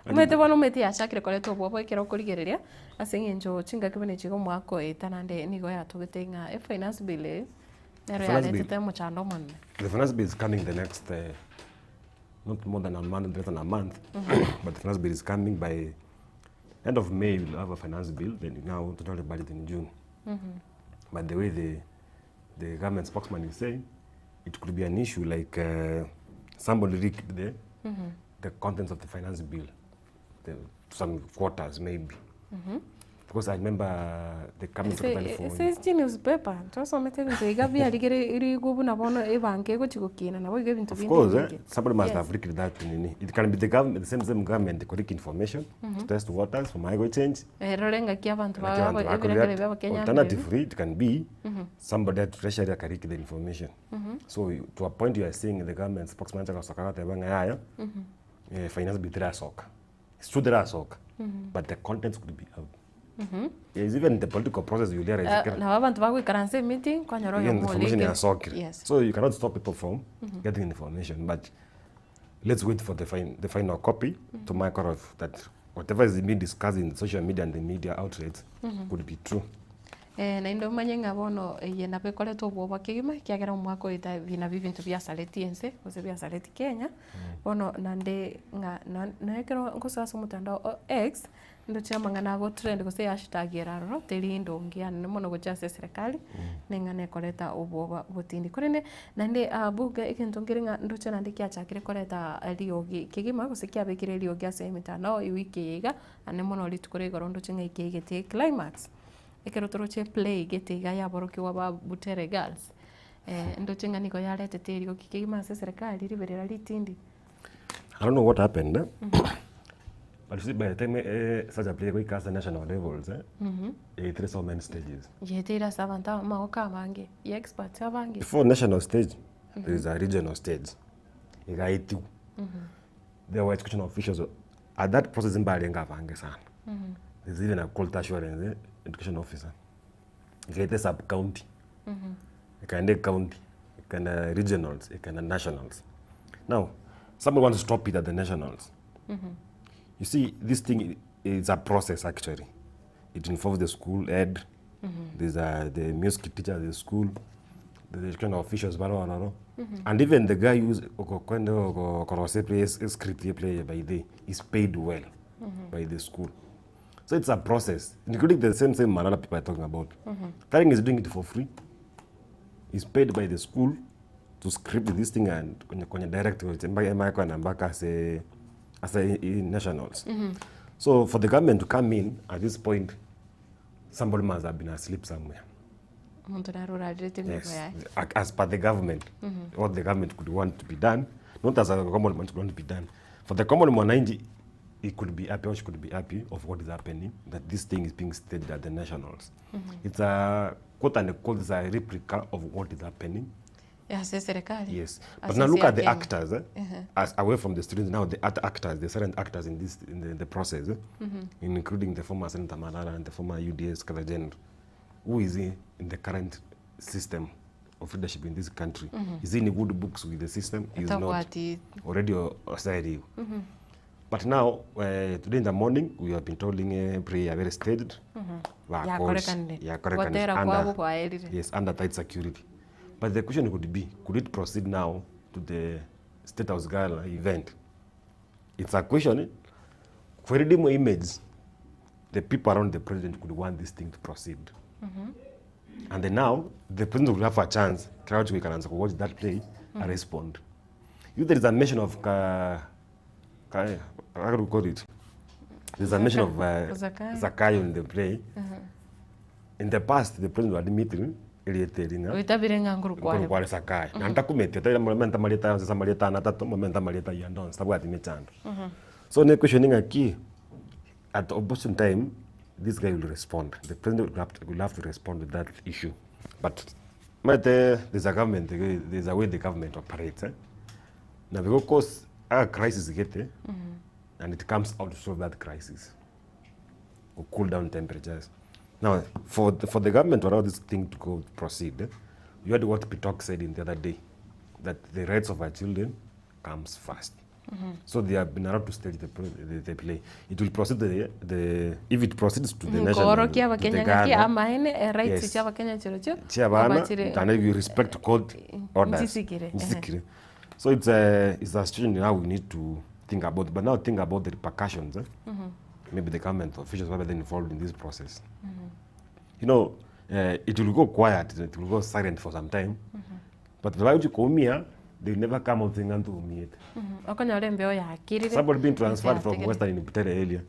A: Omanyete bono omanyete yachakire koreta obwoba ekero okorigereria ase eng'encho chingaki buna echi iga omwaka oeta naende nigo yatogete ng'a efinance bill eye nero
E: Finance bill.
A: yaretete omochando omonene.
E: The finance bill is coming the next not more than a month, less than a month, but the finance bill is coming by end of May we'll have a finance bill, then now totally budget in June. But the way the the government spokesman is saying, it could be an issue like somebody leaked the the contents of the finance bill, the, some quarters maybe. Because I remember the coming to
A: Ase ase chinewspaper twasomete ebinto iga biarigereirigwe buna bono ebank egochi gokina nabo igo ebinto
E: Of
A: binde
E: course,
A: ebinge.
E: somebody must
A: Yes.
E: have leaked that nini. It can be the government, the same same government collect information to test waters for micro change.
A: Erore ng'aki abanto
E: Naki abanto
A: ebirengereri
E: bakoreact.
A: bia abakenya
E: Alternatively, it can be somebody at treasury akaleak the information. So you, to a point you are seeing the government spokesman agosoka agateba ng'a yaya, finance bill terasoka. It's true terasoka, but the contents could be out. Yes, even the political process you realize
A: Nabo abanto bagoikaransa emeeting, kwanyora
E: Again,
A: oyomo
E: information
A: orenge.
E: yasokire.
A: Yes.
E: So you cannot stop people from getting information, but let's wait for the, fin the final copy to mark out of that whatever is being discussed in social media and the media outlets could be true.
A: Naende omanye ng'a bono eye nabo ekoretwa obwoba kegima, ekiagera omwaka oyo ebi nabio ebinto biasareti ense, gose biasareti Kenya, bono naende ng'a nonya ekero ngosoa ase omotandao o X, ndoche amang'ana ago trend gose hashtag ere aroro, teri ndonge yaani mono gochia ase eserekari, na eng'ana ekoreta obwoba botindi. Korende naende buga egento nkere ng'a ndoche naende kiachakire koreta riogi kegima gose kiabekire eriogi ase emitandao ewiki eye iga, naende mono rituko ria igoro ndoche ng'a ekiaigete climax. Ekero toroche play gete iga yaborokigwa ba Butere Girls, ndoche ng'a nigo yaretete eriogi kegima ase eserekari riberera ritindi.
E: I don't know what happened, eh? But you see, by the time such a play goika ase national levels, eh, it so many stages.
A: Yeteire ase abanto amagoko amange, ya experts abange.
E: Before national stage, there is a regional stage. Igaetiwa. There were education officials at that process mbarenge abange sana. There's even a quality assurance education officer. Ikaeta sub county. Ikaenda county, ikaenda regionals, ikaenda nationals. Now, somebody wants to stop it at the nationals. You see, this thing is a process actually. It involves the school head, there's the music teacher at the school, the education officials, bano bano, and even the guy who's okokwenda okorose play script ye play by day is paid well by the school. So it's a process, including the same same Malala people are talking about. Taring is doing it for free. He's paid by the school to script this thing and kwenye, kwenye direct mpaka na mpaka ase ase nationals. So for the government to come in at this point, somebody must have been asleep somewhere.
A: Omonto naro orarerete emeremo
E: Yes,
A: yaye.
E: as per the government, what the government could want to be done, not as a common man could want to be done. For the common mwananchi, he could be happy or she could be happy of what is happening, that this thing is being staged at the nationals. It's a quote and quote, it's a replica of what is happening.
A: Ase eserekari.
E: Yes,
A: Ase
E: but now look
A: ense ya
E: at the
A: Kenya.
E: actors, as away from the students. Now the other actors, the silent actors in this in the process, including the former Senator Malala and the former UDA Secretary General, who is in the current system of leadership in this country. Is he in good books with the system? He is not
A: Tabwati.
E: already osaidiwe. But now, today in the morning, we have been telling prayer very staged.
A: Yakorekanire.
E: Yakorekanire.
A: Gotera
E: Under-
A: kwabo kwaerire.
E: Yes, under tight security. But the question could be, could it proceed now to the State House Gala event? It's a question. For reading image, the people around the president could want this thing to proceed. And then now, the president will have a chance, crowd we can watch that play and respond. If there is a mention of, ka, ka, how do you call it? There's a mention of
A: Zakayo.
E: Zakayo in the play. In the past, the president would admit, eriete
A: Oitabire ng'a nguru kware.
E: kware Zakayo. Na ntakumete, taira momenta marieta, sasa marieta na tatu, momenta marieta ya ndon, sababu ati mechando. So ne question ngaki at the opportune time, this guy will respond. The president will have to respond to that issue. But there's a government, there's a way the government operates. Now, because a crisis get, and it comes out to solve that crisis, or cool down temperatures. Now, for the government to allow this thing to go proceed, you heard what Bitok said in the other day, that the rights of our children comes first. So they have been allowed to stage the play. It will proceed the if it proceeds to the national,
A: Nkoorokia
E: to the
A: abakenya ng'aki
E: Ghana,
A: amaene rights
E: Yes.
A: chia abakenya chirochio
E: chia abana
A: obachire-
E: and you respect court orders.
A: Nchisikire, ehe.
E: Nchisikire. So it's a, it's a situation now we need to think about, but now think about the repercussions. Eh? Maybe the government officials who are then involved in this process. You know, it will go quiet, it will go silent for some time, but the right kuumia, they will never come out saying ntuumiete.
A: Okonyora embeo yakirire.
E: Somebody being transferred from
A: Yatigire.
E: Western in Butere area,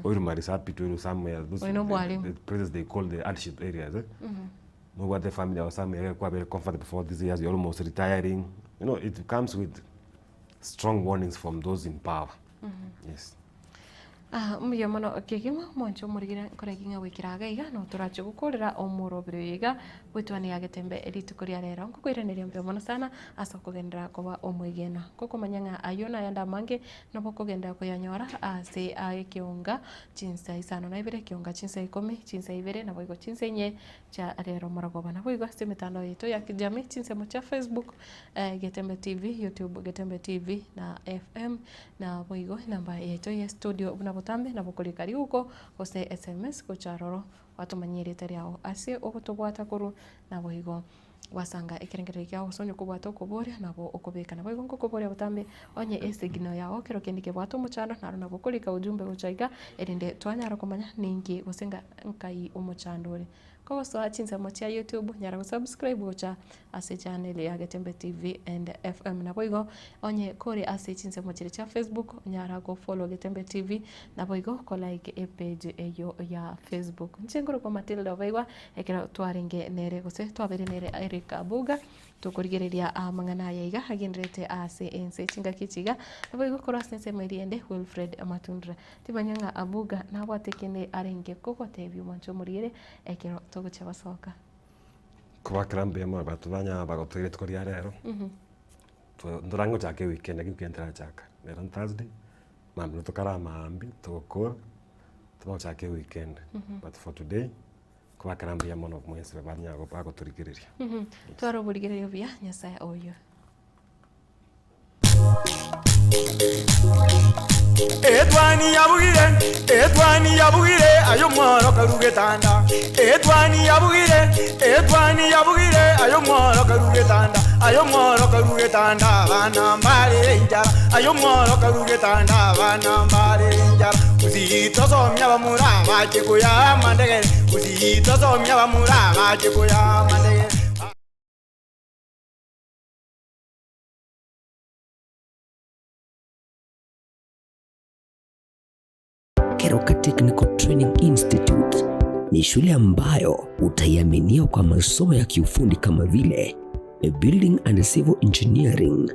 E: or Marisapi to somewhere, those
A: Oino mwalimu.
E: the places they call the hardship areas. Eh? Move the family or somewhere quite very comfortable for these years, you're almost retiring. You know, it comes with strong warnings from those in power. Yes.
A: Ah, mbuya mono kegima mwancho omorigire nkoreki ng'a gwikera iga iga no torache gokorera omorobero oyo iga gwetwania getembe rituko ria rero nkokoiraneria mbuya mono sana ase okogenderera koba omwegenwa nkokomanya ng'a aywo nayande amange nabo okogenderera koyanyora ase ekeonga chinsa isano na ibere ekeonga chinsa ikomi chinsa ibere nabo igo chinsa inye chia rero morogoba nabo igo ase emetandao yaito ya kijamii chinsemo chia Facebook Getembe TV, YouTube Getembe TV na FM nabo igo enamba yaito ya estudio buna botambe nabo okorika riguko gose SMS gocha aroro gwatomanyia erieta riago ase ogotobwata korwa nabo igo gwasanga ekerengererio kiago gose onye kobwate okoboria nabo okobeka. Nabo igo ngokoboria botambe onye esignal yago ekero kende kebwate omochando naro nabo okorika ujumbe gocha iga erinde twanyara komanya ninki gose nga nkai omochando ore. Kogosoa chinsemo chia YouTube nyara gosubscribe gocha ase echannel ya Getembe TV and FM. Naboigo onye kore ase chinsemo chiria chia Facebook nyara gofollow Getembe TV naboigo kolike epage eyio ya Facebook. Inche nkorokwa Matilda Obaigwa ekero twarenge nere gose twabeire nere Eric Abuga tokorigereria amang'ana aya iga agenderete ase ense chingaki echi iga naboigo korwa ase ensemo eria ende Wilfred Matundura. Timanya ng'a Abuga nabwate kende arenge kogotebia omwancho omoriere ekero togochia gosoka.
E: Kobakera mbuya mono bato banya bagotoira rituko ria rero, ntorange gochaka eweekend lakini weekend terachaka, rero ni Thursday, mambia tokare maambia togokora, togochaka eweekend. But for today, kobakera mbuya mono mwensi banya bagotorigereria.
A: Twara oborigereria obuya, Nyasaye oyio.
L: Etwani yabugire, etwani yabugire, ayo mworo karugetanda. Etwani yabugire, etwani yabugire, ayo mworo karugetanda. Ayo mworo karugetanda, bana mbare injara. Ayo mworo karugetanda, bana mbare injara. Usitosomya bamura bache kuya mandegere. Usitosomya bamura bache kuya mandegere.
M: Keroka Technical Training Institute ni shule ambayo utaiaminia kwa masomo ya kiufundi kama vile Building and Civil Engineering,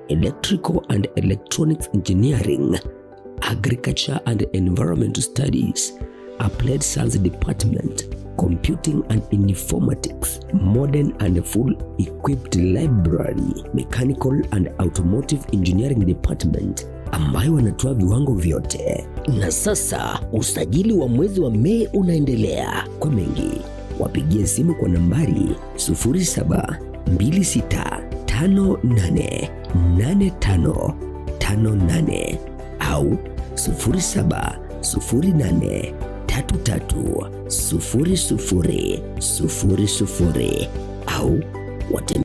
M: Electrical and Electronics Engineering, Agriculture and Environmental Studies, Applied Science Department, Computing and Informatics, Modern and Full Equipped Library, Mechanical and Automotive Engineering Department ambayo wanatoa viwango vyote. Na sasa usajili wa mwezi wa Mei unaendelea. Kwa mengi wapigie simu kwa nambari 0726588558 au 0708330000 au watembelee